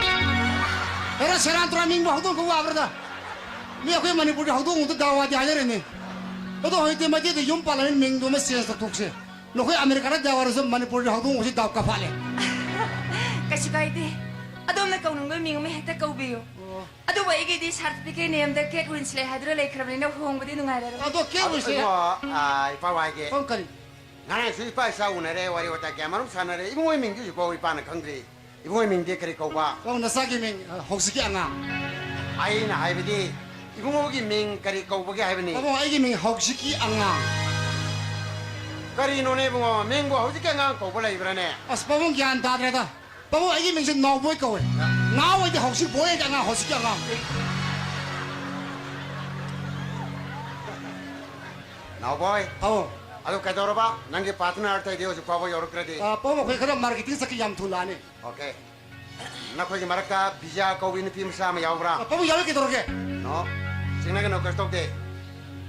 ꯍꯦꯔꯥ, ꯁꯦꯔꯥꯟ ꯇꯨꯔꯥꯟ ꯃꯤꯡꯕꯨ ꯍꯧꯗꯣꯡ ꯀꯧ ꯌꯥꯕ꯭ꯔꯗ? ꯃꯤ ꯑꯩꯈꯣꯏ ꯃꯅꯤꯄꯨꯔꯒꯤ ꯍꯧꯗꯣꯡ ꯑꯃꯗ ꯗꯥꯎꯋꯥꯗꯤ ꯍꯥꯏꯅꯔꯦꯅꯦ꯫ ꯑꯗꯣ ꯍꯧꯖꯤꯛꯇꯤ ꯃꯩꯇꯩꯗ ꯌꯨꯝ ꯄꯥꯜꯂꯕꯅꯤꯅ ꯃꯤꯡꯗꯣ ꯑꯃ change ꯇꯧꯊꯣꯛꯁꯦ꯫ ꯅꯈꯣꯏ ꯑꯃꯦꯔꯤꯀꯥꯗ ꯗꯥꯎꯋꯥꯔꯁꯨ ꯃꯅꯤꯄꯨꯔꯒꯤ ꯍꯧꯗꯣꯡ ꯑꯁꯤ ꯗꯥꯎ ꯀꯥꯐꯥꯠꯂꯦ꯫ ꯀꯩꯁꯨ ꯀꯥꯏꯗꯦ꯫ ꯑꯗꯣꯝꯅ ꯀꯧꯅꯤꯡꯕ ꯃꯤꯡ ꯑꯃ ꯍꯦꯛꯇ ꯀꯧꯕꯤꯌꯨ꯫ ꯑꯣ꯫ ꯑꯗꯨꯕꯨ ꯑꯩꯒꯤꯗꯤ certificate name-ꯗ Kate Winslet ꯍꯥꯏꯗꯨꯅ ꯂꯩꯈ꯭ꯔꯕꯅꯤꯅ ꯍꯣꯡꯕꯗꯤ ꯅꯨꯡꯉꯥꯏꯔꯔꯣꯏ꯫ ꯑꯗꯣ Kate ꯑꯗꯣ, Winslet ꯏꯕꯨꯡꯉꯣ, ꯑ, ꯏꯄꯥ ꯋꯥꯏꯒꯦ꯫ ꯀꯔꯝ ꯀꯔꯤ? ꯉꯔꯥꯡꯁꯨ ꯏꯄꯥ ꯏꯆꯥ ꯎꯅꯔꯦ, ꯋꯥꯔꯤ ꯋꯥꯇꯥꯏ ꯀꯌꯥ ꯃꯔꯨꯝ ꯁꯥꯟꯅꯔꯦ꯫ ꯏꯕꯨꯡꯉꯣꯒꯤ ꯃꯤꯡꯗꯤ ꯍꯧꯖꯤꯛꯐꯥꯎ ꯏꯄꯥꯅ ꯈꯪꯗ꯭ꯔꯤ꯫ ꯏꯕꯨꯡꯉꯣꯒꯤ ꯃꯤꯡꯗꯤ ꯀꯔꯤ ꯀꯧꯕ? ꯄꯥꯕꯨꯡ, ꯅꯆꯥꯒꯤ ꯃꯤꯡ, ꯑ, ꯍꯧꯖꯤꯛꯀꯤ ꯑꯉꯥꯡ꯫ ꯑꯩꯅ ꯍꯥꯏꯕꯗꯤ, ꯏꯕꯨꯡꯉꯣꯒꯤ ꯃꯤꯡ ꯀꯔꯤ ꯀꯧꯕꯒꯦ ꯍꯥꯏꯕꯅꯤ? ꯄꯥꯕꯨꯡ, ꯑꯩꯒꯤ ꯃꯤꯡ ꯍꯧꯖꯤꯛꯀꯤ ꯑꯉꯥꯡ꯫ ꯀꯔꯤꯅꯣꯅꯦ ꯏꯕꯨꯡꯉꯣ, ꯃꯤꯡꯕꯨ ꯍꯧꯖꯤꯛꯀꯤ ꯑꯉꯥꯡ ꯀꯧꯕ ꯂꯩꯕ꯭ꯔꯥꯅꯦ? ꯑꯁ, ꯄꯥꯕꯨꯡ, ꯒ꯭ꯌꯥꯟ ꯇꯥꯗ꯭ꯔꯦꯗ꯫ ꯄꯥꯕꯨꯡ, ꯑꯩꯒꯤ ꯃꯤꯡꯁꯦ ꯅꯥꯎꯕꯣꯏ ꯀꯧꯋꯦ꯫ ꯅꯥꯎ ꯍꯥꯏꯗꯤ ꯍꯧꯖꯤꯛ, ꯕꯣꯏ ꯍꯥꯏꯗꯤ ꯑꯉꯥꯡ, ꯍꯧꯖꯤꯛꯀꯤ ꯑꯉꯥꯡ꯫ ꯅꯥꯎꯕꯣꯏ꯫ ꯑꯧ꯫ ꯑꯗꯨ ꯀꯩꯗꯧꯔꯕ? ꯅꯪꯒꯤ partner ꯑꯇꯩꯗꯤ ꯍꯧꯖꯤꯛ ꯐꯥꯎꯕ ꯌꯧꯔꯛꯇ꯭ꯔꯗꯤ? ꯑ, ꯄꯥꯕꯨꯡ, ꯑꯩꯈꯣꯏ ꯈꯔ marketing ꯆꯠꯈꯤ, ꯌꯥꯝ ꯊꯨꯅ ꯂꯥꯛꯑꯅꯤ꯫ Okay꯫ ꯅꯈꯣꯏꯒꯤ ꯃꯔꯛꯇ ꯕꯤꯖꯥ ꯀꯧꯕꯤ ꯅꯨꯄꯤ ꯃꯆꯥ ꯑꯃ ꯌꯥꯎꯕ꯭ꯔꯥ? ꯑ, ꯄꯥꯕꯨꯡ, ꯌꯥꯎꯏ, ꯀꯩꯗꯧꯔꯒꯦ? No꯫ ꯆꯤꯡꯅꯒꯅꯨ, ꯀꯩꯁꯨ ꯇꯧꯗꯦ꯫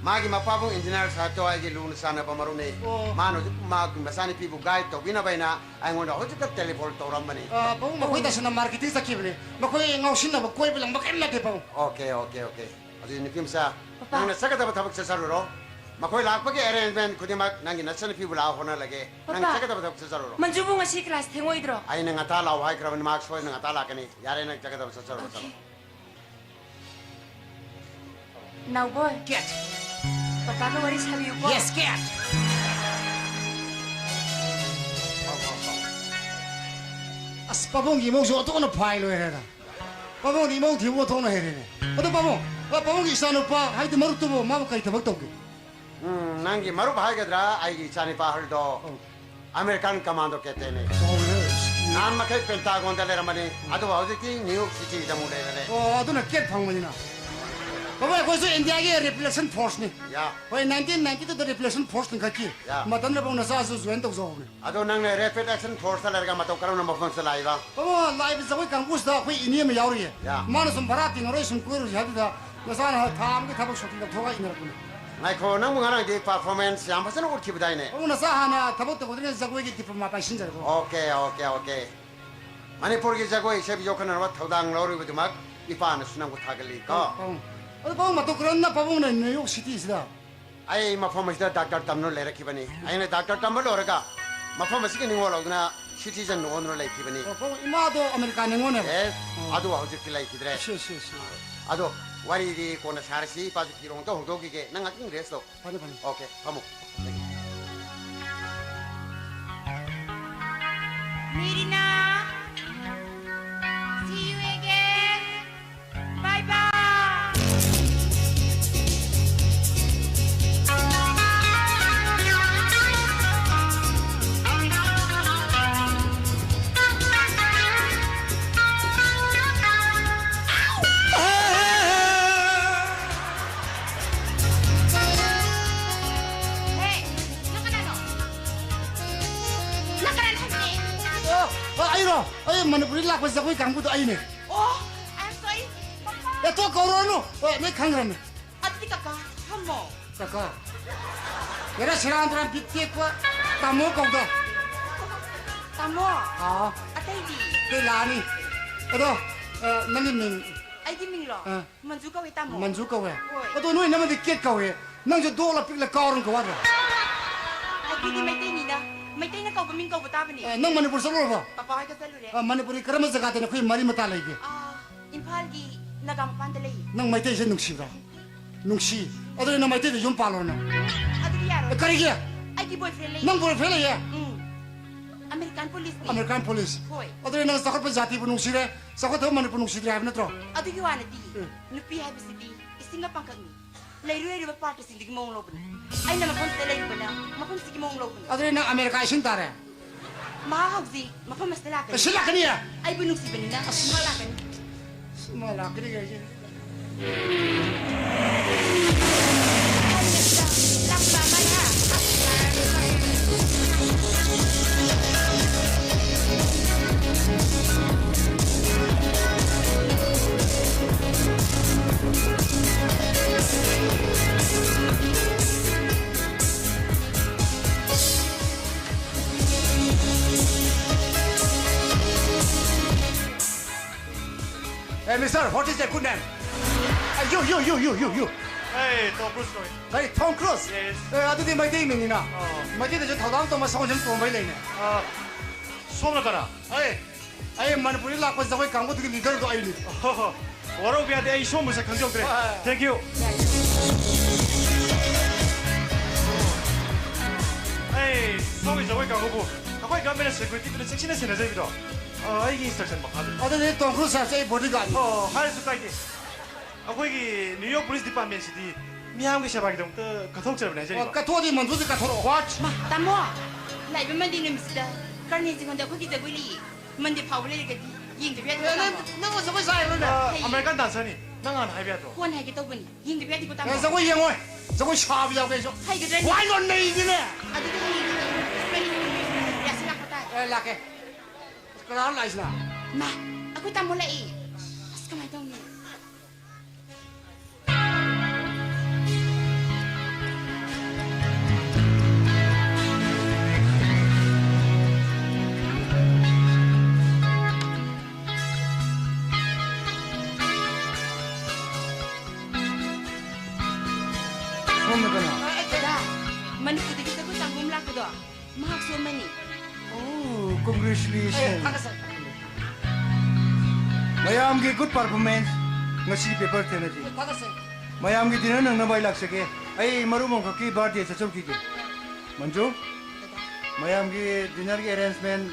ꯃꯥꯒꯤ ꯃꯄꯥꯕꯨꯡ engineer ꯁꯥꯍꯦꯕꯇꯣ ꯑꯩꯒꯤ ꯂꯨꯅ ꯆꯥꯟꯅꯕ ꯃꯔꯨꯞꯅꯤ꯫ ꯑꯣ꯫ ꯃꯥꯅ ꯍꯧꯖꯤꯛ ꯃꯥꯒꯤ ꯃꯆꯥꯅꯨꯄꯤꯕꯨ guide ꯇꯧꯕꯤꯅꯕ ꯍꯥꯏꯅ ꯑꯩꯉꯣꯟꯗ ꯍꯧꯖꯤꯛꯇ telephone ꯇꯧꯔꯝꯕꯅꯤ꯫ ꯑ, ꯄꯥꯕꯨꯡ, ꯃꯈꯣꯏ ꯑꯣ꯫ ꯇꯁꯦꯡꯅ marketing ꯆꯠꯈꯤꯕꯅꯤ꯫ ꯃꯈꯣꯏ ꯉꯥꯎꯁꯤꯟꯅꯕ, ꯀꯣꯏꯕ ꯂꯪꯕ ꯀꯔꯤꯝ ꯅꯠꯇꯦ, ꯄꯥꯕꯨꯡ꯫ Okay, okay, okay꯫ ꯑꯗꯨꯗꯤ ꯅꯨꯄꯤ ꯃꯆꯥ, ꯄꯄꯥ꯫ ꯅꯪꯅ ꯆꯠꯀꯗꯕ ꯊꯕꯛ ꯆꯠꯆꯔꯨꯔꯣ꯫ ꯃꯈꯣꯏ ꯂꯥꯛꯄꯒꯤ arrangement ꯈꯨꯗꯤꯡꯃꯛ ꯅꯪꯒꯤ ꯅꯆꯟꯅꯨꯄꯤꯕꯨ ꯂꯥꯛꯑꯣ ꯍꯣꯠꯅꯍꯜꯂꯒꯦ꯫ ꯅꯪ ꯄꯄꯥ꯫ ꯆꯠꯀꯗꯕ ꯊꯕꯛ ꯆꯠꯆꯔꯨꯔꯣ꯫ ꯃꯟꯖꯨꯕꯨ ꯉꯁꯤ class ꯊꯦꯡꯉꯣꯏꯗ꯭ꯔꯣ? ꯑꯩꯅ ꯉꯟꯇꯥ ꯂꯥꯛꯑꯣ ꯍꯥꯏꯈ꯭ꯔꯕꯅꯤ, ꯃꯍꯥꯛ ꯁꯣꯏꯗꯅ ꯉꯟꯇꯥ ꯂꯥꯛꯀꯅꯤ꯫ ꯌꯥꯔꯦ, ꯅꯪ ꯆꯠꯀꯗꯕ ꯆꯠꯆꯔꯨꯔꯣ, ꯆꯠꯂꯣ꯫ Okay꯫ ꯅꯥꯎꯕꯣꯏ꯫ Cat꯫ ꯄꯄꯥꯒ ꯋꯥꯔꯤ ꯁꯥꯕꯤꯌꯨꯀꯣ꯫ Yes, cat꯫ ꯑꯁ, ꯄꯥꯕꯨꯡꯒꯤ ꯏꯃꯧꯁꯨ ꯑꯣꯟꯊꯣꯛꯅ ꯐꯥꯏ ꯂꯣꯏꯔꯦꯗ꯫ ꯄꯥꯕꯨꯡꯗꯤ ꯏꯃꯧ ꯊꯤꯕ ꯑꯣꯟꯊꯣꯛꯅ ꯍꯩꯔꯦꯅꯦ꯫ ꯑꯗꯣ ꯄꯥꯕꯨꯡ, ꯑ, ꯄꯥꯕꯨꯡꯒꯤ ꯏꯆꯥꯅꯨꯄꯥ, ꯍꯥꯏꯕꯗꯤ ꯃꯔꯨꯞꯇꯨꯕꯨ, ꯃꯥꯕꯨ ꯀꯔꯤ ꯊꯕꯛ ꯇꯧꯒꯦ? ꯎꯝ, ꯅꯪꯒꯤ ꯃꯔꯨꯞ ꯍꯥꯏꯒꯗ꯭ꯔꯥ, ꯑꯩꯒꯤ ꯏꯆꯥꯅꯤꯄꯥ ꯑꯍꯜꯗꯣ ꯑꯧ꯫ American commando captainꯅꯤ꯫ ꯀꯥꯎꯔꯦ꯫ ꯅꯍꯥꯟ ꯃꯈꯩ Pentagonꯗ ꯂꯩꯔꯝꯕꯅꯤ, ꯑꯗꯨꯕꯨ ꯍꯧꯖꯤꯛꯇꯤ New York Cityꯗ ꯑꯃꯨꯛ ꯂꯩꯔꯦ꯫ ꯑꯣ, ꯑꯗꯨꯅ cat ꯐꯪꯕꯅꯤꯅ꯫ ꯄꯥꯕꯨꯡ, ꯑꯩꯈꯣꯏꯁꯨ Indiaꯒꯤ replacement forceꯅꯤ꯫ ꯌꯥ꯫ ꯍꯣꯏ, nineteen ninety twoꯗ replacement force ꯂꯤꯡꯈꯠꯈꯤ꯫ ꯌꯥ꯫ ꯃꯇꯝꯗꯨꯗ ꯄꯥꯕꯨꯡ ꯅꯆꯥꯁꯨ join ꯇꯧꯖꯍꯧꯕꯅꯤ꯫ ꯑꯗꯣ ꯅꯪꯅ Rapid Action Forceꯇ ꯂꯩꯔꯒ ꯃꯇꯧ ꯀꯔꯝꯅ ꯃꯐꯝꯁꯤꯗ ꯂꯥꯛꯏꯕ? ꯄꯥꯕꯨꯡ, ꯂꯥꯛꯏꯕ ꯖꯒꯣꯏ ꯀꯥꯡꯕꯨꯁꯤꯗ ꯑꯩꯈꯣꯏ ꯏꯅꯦ ꯑꯃ ꯌꯥꯎꯔꯤꯌꯦ꯫ ꯌꯥ꯫ ꯃꯥꯅ ꯁꯨꯝ ꯚꯔꯥ ꯇꯤꯡꯉꯔꯣꯏ, ꯁꯨꯝ ꯀꯣꯏꯔꯨꯁꯤ ꯍꯥꯏꯕꯗꯨꯗ ꯅꯆꯥꯅ ꯊꯥ ꯑꯃꯒꯤ ꯊꯕꯛ ꯁꯨꯇꯤ ꯂꯧꯊꯣꯛꯑꯒ ꯏꯟꯅꯔꯛꯄꯅꯤ꯫ ꯉꯥꯏꯈꯣ, ꯅꯪꯕꯨ ꯉꯔꯥꯡꯗꯤ performance ꯌꯥꯝ ꯐꯖꯅ ꯎꯠꯈꯤꯕꯗꯥꯏꯅꯦ? ꯄꯥꯕꯨꯡ ꯅꯆꯥ ꯍꯥꯟꯅ ꯊꯕꯛ ꯇꯧꯒꯗ꯭ꯔꯤꯉꯩ ꯖꯒꯣꯏꯒꯤ diploma ꯄꯥꯏꯁꯤꯟꯖꯔꯒꯣ꯫ Okay, okay, okay. ꯃꯅꯤꯄꯨꯔꯒꯤ ꯖꯒꯣꯏ ꯏꯁꯩꯕꯨ ꯌꯣꯛꯈꯠꯅꯅꯕ ꯊꯧꯗꯥꯡ ꯂꯧꯔꯤꯕꯗꯨꯃꯛ ꯏꯄꯥꯅꯁꯨ ꯅꯪꯕꯨ ꯊꯥꯒꯠꯂꯤ ꯀꯣ꯫ ꯄꯥꯕꯨꯡ꯫ ꯑꯗꯨ ꯄꯥꯕꯨꯡ, ꯃꯇꯧ ꯀꯔꯝꯅ ꯄꯥꯕꯨꯡꯅ New York City ꯁꯤꯗ? ꯑꯩ ꯃꯐꯝ ꯑꯁꯤꯗ ꯗꯥꯛꯇꯔ ꯇꯝꯗꯨꯅ ꯂꯩꯔꯛꯈꯤꯕꯅꯤ꯫ ꯑꯩꯅ ꯗꯥꯛꯇꯔ ꯇꯝꯕ ꯂꯣꯏꯔꯒ ꯃꯐꯝ ꯑꯁꯤꯒꯤ ꯅꯤꯉꯣꯜ ꯍꯧꯗꯨꯅ citizen ꯑꯣꯟꯗꯨꯅ ꯂꯩꯈꯤꯕꯅꯤ꯫ ꯑꯣ, ꯄꯥꯕꯨꯡ, ꯏꯃꯥꯗꯣ ꯑꯃꯦꯔꯤꯀꯥ ꯅꯤꯉꯣꯜꯅꯦꯕ꯫ ꯑꯦ, ꯑꯣ꯫ ꯑꯗꯨ ꯍꯧꯖꯤꯛꯇꯤ ꯂꯩꯈꯤꯗ꯭ꯔꯦ꯫ ꯁꯤ, ꯁꯤ, ꯁꯤ꯫ ꯑꯗꯣ ꯋꯥꯔꯤꯗꯤ ꯀꯣꯟꯅ ꯁꯥꯔꯁꯤ, ꯏꯄꯥꯁꯨ ꯐꯤꯔꯣꯡ ꯑꯝꯇ ꯍꯣꯡꯗꯣꯛꯈꯤꯒꯦ꯫ ꯅꯪ ꯉꯥꯛꯇꯪ rest ꯇꯧ꯫ ꯐꯅꯤ, ꯐꯅꯤ꯫ Okay, ꯐꯝꯃꯨ꯫ ꯃꯤꯔꯤꯅꯥ, see you again. Bye bye. Hey, ꯅꯪ ꯀꯅꯥꯅꯣ? ꯅꯪ ꯀꯅꯥꯅꯣ ꯍꯥꯏꯕꯅꯦ? ꯑ, ꯑ, ꯑꯩꯔꯣ? ꯑꯩ ꯃꯅꯤꯄꯨꯔꯗꯒꯤ ꯂꯥꯛꯄ ꯖꯒꯣꯏ ꯀꯥꯡꯕꯨꯗꯣ ꯑꯩꯅꯦ꯫ ꯑꯣ, I'm sorry, ꯄꯄꯥ꯫ ꯑꯦ, ꯇꯣ ꯀꯧꯔꯨꯔꯅꯨ꯫ ꯑ, ꯅꯣꯏ ꯈꯪꯈ꯭ꯔꯕꯅꯦ꯫ ꯑꯗꯨꯗꯤ ꯀꯀꯥ, ꯐꯝꯃꯣ꯫ ꯀꯀꯥ꯫ ꯌꯥꯔꯦ, ꯁꯦꯔꯥꯟ ꯇꯨꯔꯥꯟ ꯕꯤꯠ ꯇꯦꯛꯄ꯫ ꯇꯥꯃꯣ ꯀꯧꯗꯣ꯫ ꯇꯥꯃꯣ꯫ ꯑꯥ꯫ ꯑꯇꯩꯗꯤ? ꯑꯇꯩ ꯂꯥꯛꯑꯅꯤ꯫ ꯑꯗꯣ, ꯑ, ꯅꯪꯒꯤ ꯃꯤꯡ? ꯑꯩꯒꯤ ꯃꯤꯡꯂꯣ? ꯑ꯫ ꯃꯟꯖꯨ ꯀꯧꯋꯦ, ꯇꯥꯃꯣ꯫ ꯃꯟꯖꯨ ꯀꯧꯋꯦ? ꯍꯣꯏ꯫ ꯑꯗꯣ ꯅꯣꯏ ꯏꯅꯝꯃꯗꯤ ꯀꯦꯠ ꯀꯧꯋꯦ꯫ ꯅꯪꯁꯨ ꯗꯣꯛꯂ ꯄꯤꯛꯂ ꯀꯥꯎꯔꯝ ꯀꯧ ꯍꯥꯏꯕ꯭ꯔꯣ? ꯑꯩꯈꯣꯏꯗꯤ ꯃꯩꯇꯩꯅꯤꯅ, ꯃꯩꯇꯩꯅ ꯀꯧꯕ ꯃꯤꯡ ꯀꯧꯕ ꯇꯥꯕꯅꯤ꯫ ꯑ, ꯅꯪ ꯃꯅꯤꯄꯨꯔ ꯆꯠꯂꯨꯔꯕꯣ? ꯄꯄꯥ ꯍꯣꯏꯒ ꯆꯠꯂꯨꯔꯦ꯫ ꯑ, ꯃꯅꯤꯄꯨꯔꯒꯤ ꯀꯔꯝꯕ ꯖꯒꯥꯗꯅꯣ ꯑꯩꯈꯣꯏ ꯃꯔꯤ ꯃꯇꯥ ꯂꯩꯒꯦ? ꯑ, ꯏꯝꯐꯥꯜꯒꯤ ꯅꯥꯒꯥ ꯃꯄꯥꯟꯗ ꯂꯩꯌꯦ꯫ ꯅꯪ ꯃꯩꯇꯩꯁꯦ ꯅꯨꯡꯁꯤꯕ꯭ꯔꯥ? ꯅꯨꯡꯁꯤ꯫ ꯑꯗꯨꯗꯤ ꯅꯪ ꯃꯩꯇꯩꯗ ꯌꯨꯝ ꯄꯥꯜꯂꯣꯅ꯫ ꯑꯗꯨꯗꯤ ꯌꯥꯔꯣꯏ꯫ ꯑꯦ, ꯀꯔꯤꯒꯤ? ꯑꯩꯒꯤ boyfriend ꯂꯩꯌꯦ꯫ ꯅꯪ boyfriend ꯂꯩꯌꯦ? ꯎꯝ꯫ American police ꯅꯤ꯫ American police? ꯍꯣꯏ꯫ ꯑꯗꯨꯗꯤ ꯅꯪ ꯆꯥꯎꯈꯠꯄ ꯖꯥꯇꯤꯕꯨ ꯅꯨꯡꯁꯤꯔꯦ, ꯆꯥꯎꯈꯠꯇꯕ ꯃꯅꯤꯄꯨꯔ ꯅꯨꯡꯁꯤꯗ꯭ꯔꯦ ꯍꯥꯏꯕ ꯅꯠꯇ꯭ꯔꯣ? ꯑꯗꯨꯒꯤ ꯋꯥ ꯅꯠꯇꯦ꯫ ꯎꯝ꯫ ꯅꯨꯄꯤ ꯍꯥꯏꯕꯁꯤꯗꯤ ꯏꯁꯤꯡꯒ ꯄꯥꯡꯈꯛꯅꯤ꯫ ꯂꯩꯔꯨ ꯂꯩꯔꯨꯕ part ꯁꯤꯡꯗꯨꯒꯤ ꯃꯑꯣꯡ ꯂꯧꯕꯅꯤ꯫ ꯑꯩꯅ ꯃꯐꯝꯁꯤꯗ ꯂꯩꯔꯨꯕꯅ ꯃꯐꯝꯁꯤꯒꯤ ꯃꯑꯣꯡ ꯂꯧꯕꯅꯤ꯫ ꯑꯗꯨꯗꯤ ꯅꯪ ꯑꯃꯦꯔꯤꯀꯥ ꯏꯁꯤꯡ ꯇꯥꯔꯦ? ꯃꯍꯥꯛ ꯍꯧꯖꯤꯛ ꯃꯐꯝ ꯑꯁꯤꯗ ꯂꯥꯛꯀꯅꯤ꯫ ꯑꯁꯤ ꯂꯥꯛꯀꯅꯤ? ꯑꯩꯕꯨ ꯅꯨꯡꯁꯤꯕꯅꯤꯅ ꯑꯁ꯫ ꯃꯍꯥꯛ ꯂꯥꯛꯀꯅꯤ꯫ ꯑꯁ, ꯃꯥ ꯂꯥꯛꯀꯅꯤ ꯀꯥꯏꯁꯦ꯫ Hey, mister, what is your good name? Uh, you, you, you, you, you, you. Hey, Tom Cruise ꯀꯧꯏ꯫ Hey, Tom Cruise? Yes. ꯑꯦ, ꯑꯗꯨꯗꯤ ꯃꯩꯇꯩ ꯃꯤꯡꯅꯤꯅ꯫ ꯑꯣ꯫ ꯃꯩꯇꯩꯗꯁꯨ ꯊꯧꯗꯥꯝ ꯇꯣꯝꯕ ꯁꯒꯣꯜꯁꯦꯝ ꯇꯣꯝꯕ ꯍꯥꯏ ꯂꯩꯅꯦ꯫ ꯑ, ꯁꯣꯝꯅ ꯀꯅꯥ? ꯑꯩ, ꯑꯩ ꯃꯅꯤꯄꯨꯔꯗ ꯂꯥꯛꯄ ꯖꯒꯣꯏ ꯀꯥꯡꯕꯨꯗꯨꯒꯤ ꯂꯤꯗꯔꯗꯣ ꯑꯩꯅꯤ꯫ ꯑꯣ, ꯋꯥꯔꯧꯕ ꯌꯥꯗꯦ, ꯑꯩ ꯁꯣꯝꯕꯨ ꯁꯛ ꯈꯪꯖꯍꯧꯗ꯭ꯔꯦ꯫ ꯍꯣꯏ, ꯍꯣꯏ꯫ Thank you. ꯑꯩ ꯁꯣꯝꯒꯤ ꯖꯒꯣꯏ ꯀꯥꯡꯕꯨꯕꯨ ꯑꯩꯈꯣꯏ government ꯅ security ꯗꯨꯅ ꯆꯦꯛꯁꯤꯟꯅ ꯁꯦꯟꯅꯖꯔꯤꯕꯗꯣ, ꯑ, ꯑꯩꯒꯤ instruction ꯃꯈꯥꯗ꯫ ꯑꯗꯨꯗꯤ ꯇꯣꯝ ꯀ꯭ꯔꯨꯁ ꯍꯥꯏꯁꯦ ꯑꯩ bodyguard ꯅꯤ꯫ ꯑꯣ, ꯍꯥꯏꯔꯁꯨ ꯀꯥꯏꯗꯦ꯫ ꯑꯩꯈꯣꯏꯒꯤ New York Police Department ꯁꯤꯗꯤ ꯃꯤꯌꯥꯝꯒꯤ ꯁꯦꯕꯥꯒꯤꯗꯃꯛꯇ ꯀꯠꯊꯣꯛꯆꯕꯅꯦ ꯍꯥꯏꯖꯔꯤꯕ꯫ ꯑꯣ, ꯀꯠꯊꯣꯛꯑꯗꯤ ꯃꯟꯗꯨꯗꯤ ꯀꯠꯊꯣꯔꯛꯑꯣ꯫ What? ꯃꯥ, ꯇꯥꯃꯣ, ꯂꯥꯛꯏꯕ Monday ꯅꯨꯃꯤꯠꯁꯤꯗ ꯀꯔꯅꯦ ꯆꯤꯡꯉꯣꯟꯗ ꯑꯩꯈꯣꯏꯒꯤ ꯖꯒꯣꯏ ꯂꯩꯌꯦ꯫ Monday ꯐꯥꯎꯕ ꯂꯩꯔꯒꯗꯤ ꯌꯦꯡꯗꯕ ꯌꯥꯗꯦ, ꯑꯦ, ꯅꯪ, ꯇꯥꯃꯣ꯫ ꯅꯪ ꯖꯒꯣꯏ ꯁꯥ ꯍꯩꯕ꯭ꯔꯣꯅꯦ? ꯑ, ꯍꯩꯌꯦ꯫ American dancer ꯅꯤ꯫ ꯅꯪ ꯍꯥꯟꯅ ꯍꯥꯏꯕ ꯌꯥꯗ꯭ꯔꯣ? ꯀꯣꯟꯅ ꯍꯥꯏꯒꯦ ꯇꯧꯕꯅꯤ꯫ ꯌꯦꯡꯗꯕ ꯌꯥꯗꯦꯀꯣ, ꯇꯥꯃꯣ꯫ ꯑꯦ, ꯖꯒꯣꯏ ꯌꯦꯡꯉꯣꯏ꯫ ꯖꯒꯣꯏ ꯁꯥꯕ ꯌꯥꯎꯒꯦ ꯑꯩꯁꯨ꯫ ꯍꯩꯒꯗ꯭ꯔꯅꯦ? ꯋꯥꯏ ꯂꯣꯟ ꯅꯩꯗꯤꯅꯦ꯫ ꯑꯗꯨꯗꯤ ꯍꯌꯦꯡ ꯄꯨꯡ ꯇꯔꯦꯠ ꯃꯈꯥꯏ ꯌꯥꯆꯪꯉꯛꯄ ꯇꯥꯏ꯫ ꯑꯦ, ꯂꯥꯛꯀꯦ꯫ ꯀꯅꯥꯅꯣ ꯂꯥꯛꯏꯁꯤꯅ? ꯃꯥ, ꯑꯩꯈꯣꯏ ꯇꯥꯃꯣ ꯂꯥꯛꯏ꯫ ꯑꯁ, ꯀꯃꯥꯏ ꯇꯧꯅꯤ? ꯁꯣꯝꯅ ꯀꯅꯥ? ꯗꯗꯥ, ꯃꯅꯤꯄꯨꯔꯗꯒꯤ ꯖꯒꯣꯏ ꯇꯝꯕ ꯑꯃ ꯂꯥꯛꯄꯗꯣ, ꯃꯍꯥꯛꯁꯨ ꯑꯃꯅꯤ꯫ Oh, congratulations. ꯑꯦ, ꯊꯥꯒꯠꯆꯔꯤ꯫ ꯃꯌꯥꯝꯒꯤ good performance, ꯉꯁꯤ paper ꯊꯦꯡꯅꯁꯤ꯫ ꯑꯦ, ꯊꯥꯒꯠꯆꯔꯤ꯫ ꯃꯌꯥꯝꯒꯤ dinner ꯅꯪꯅꯕ ꯑꯩ ꯂꯥꯛꯆꯒꯦ꯫ ꯑꯩ ꯃꯔꯨꯞ ꯑꯃꯈꯛꯀꯤ birthday ꯆꯠꯆꯔꯨꯈꯤꯒꯦ꯫ ꯃꯟꯖꯨ, ꯗꯗꯥ꯫ ꯃꯌꯥꯝꯒꯤ dinner ꯒꯤ arrangement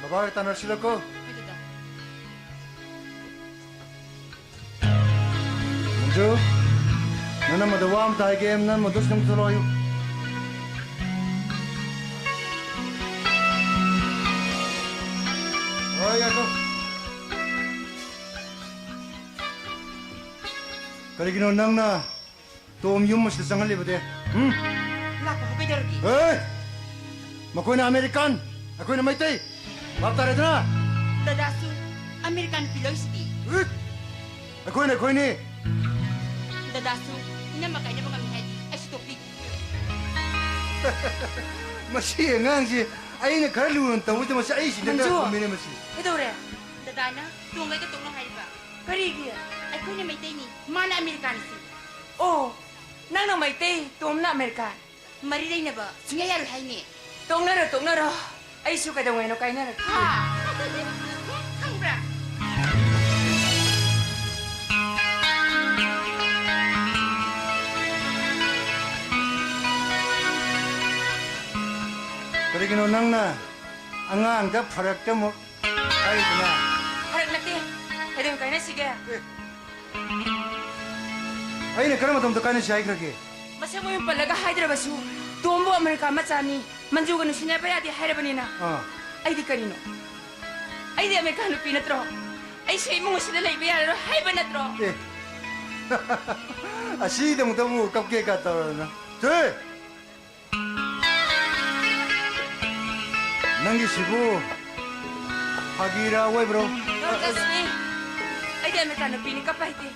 ꯕꯕꯥ ꯍꯣꯏ ꯇꯥꯟꯅꯔꯁꯤꯂꯀꯣ꯫ ꯍꯣꯏ, ꯗꯗꯥ꯫ ꯃꯟꯖꯨ, ꯅꯅꯝꯃꯗ ꯋꯥ ꯑꯝꯇ ꯍꯥꯏꯒꯦ, ꯅꯅꯝꯃꯗꯨꯁꯨ ꯑꯗꯨꯝ ꯆꯠꯂꯣ ꯍꯥꯏꯌꯨ꯫ ꯍꯣꯏ, ꯉꯥꯏꯈꯣ꯫ ꯀꯔꯤꯒꯤꯅꯣ ꯅꯪꯅ ꯇꯣꯝ ꯌꯨꯝ ꯑꯁꯤꯗ ꯆꯪꯍꯜꯂꯤꯕꯗꯤ? ꯎꯝ? ꯂꯥꯛꯄꯕꯨ ꯀꯩꯗꯧꯔꯒꯦ? ꯑꯦ! ꯃꯈꯣꯏꯅ American, ꯑꯩꯈꯣꯏꯅ ꯃꯩꯇꯩ꯫ ꯚꯥꯞ ꯇꯥꯔꯦꯗꯅ? ꯗꯗꯥꯁꯨ American ꯅꯨꯄꯤ ꯂꯧꯔꯤꯁꯤꯗꯤ꯫ ꯎꯠ! ꯑꯩꯈꯣꯏꯅ ꯑꯩꯈꯣꯏꯅꯤ꯫ ꯗꯗꯥꯁꯨ ꯏꯅꯝꯃ ꯀꯥꯏꯅꯕ ꯉꯝꯃꯤ ꯍꯥꯏꯗꯤ ꯑꯩꯁꯨ ꯇꯣꯛꯄꯤꯒꯦ꯫ ꯃꯁꯤ ꯑꯉꯥꯡꯁꯤ ꯑꯩꯅ ꯈꯔ ꯂꯨꯅ ꯇꯧꯕꯁꯤꯗ ꯃꯁꯤ ꯑꯩ ꯁꯤꯗ ꯃꯟꯖꯨ! ꯈꯨꯝꯃꯤꯅꯦ ꯃꯁꯤ꯫ ꯀꯩꯗꯧꯔꯦ? ꯗꯗꯥꯅ ꯇꯣꯡꯒꯩꯒ ꯇꯣꯛꯅꯧ ꯍꯥꯏꯔꯤꯕ꯫ ꯀꯔꯤꯒꯤ? ꯑꯩꯈꯣꯏꯅ ꯃꯩꯇꯩꯅꯤ, ꯃꯥꯅ ꯑꯃꯦꯔꯤꯀꯥꯅꯤ ꯁꯤ꯫ ꯑꯣ, ꯅꯪꯅ ꯃꯩꯇꯩ, ꯇꯣꯝꯅ ꯑꯃꯦꯔꯤꯀꯥꯟ꯫ ꯃꯔꯤ ꯂꯩꯅꯕ ꯁꯨꯡꯌꯥ ꯌꯥꯔꯣꯏ ꯍꯥꯏꯅꯦ꯫ ꯇꯣꯛꯅꯔꯣ, ꯇꯣꯛꯅꯔꯣ꯫ ꯑꯩꯁꯨ ꯀꯩꯗꯧꯉꯩꯅꯣ ꯀꯥꯏꯅꯔꯒꯦ꯫ ꯍꯥ? ꯈꯪꯕ꯭ꯔꯥ? ꯀꯔꯤꯒꯤꯅꯣ ꯅꯪꯅ ꯑꯉꯥꯡꯗ ꯐꯔꯛꯇ ꯑꯃꯨꯛ ꯍꯥꯏꯗꯅ? ꯐꯔꯛ ꯅꯠꯇꯦ꯫ ꯀꯩꯗꯧ ꯀꯥꯏꯅꯁꯤꯒꯦ? ꯑꯦ꯫ ꯑꯩꯅ ꯀꯔꯝꯕ ꯃꯇꯝꯗ ꯀꯥꯏꯅꯁꯤ ꯍꯥꯏꯈ꯭ꯔꯒꯦ? ꯃꯁꯛ ꯃꯃꯤꯡ ꯄꯜꯂꯒ ꯍꯥꯏꯗ꯭ꯔꯕꯁꯨ, ꯇꯣꯝꯕꯨ ꯑꯃꯦꯔꯤꯀꯥ ꯃꯆꯥꯅꯤ, ꯃꯟꯖꯨꯒ ꯅꯨꯡꯁꯤꯅꯕ ꯌꯥꯗꯦ ꯍꯥꯏꯔꯕꯅꯤꯅ꯫ ꯑꯥ꯫ ꯑꯩꯗꯤ ꯀꯔꯤꯅꯣ? ꯑꯩꯗꯤ ꯑꯃꯦꯔꯤꯀꯥ ꯅꯨꯄꯤ ꯅꯠꯇ꯭ꯔꯣ? ꯑꯩꯁꯨ ꯏꯃꯨꯡ ꯑꯁꯤꯗ ꯂꯩꯕ ꯌꯥꯔꯔꯣꯏ ꯍꯥꯏꯕ ꯅꯠꯇ꯭ꯔꯣ? ꯑꯦ꯫ ꯑꯁꯤꯗꯃꯛꯇꯕꯨ ꯀꯞꯀꯦ ꯀꯥ ꯇꯧꯔꯗꯅ꯫ ꯊꯨꯏ! ꯅꯪꯒꯤꯁꯤꯕꯨ ꯐꯥꯒꯤꯔꯥ ꯑꯣꯏꯕ꯭ꯔꯣ? ꯅꯣ, ꯖꯁꯃꯤ꯫ ꯑꯩꯗꯤ ꯑꯃꯦꯔꯤꯀꯥ ꯅꯨꯄꯤꯅꯤ, ꯀꯞꯄ ꯍꯩꯇꯦ꯫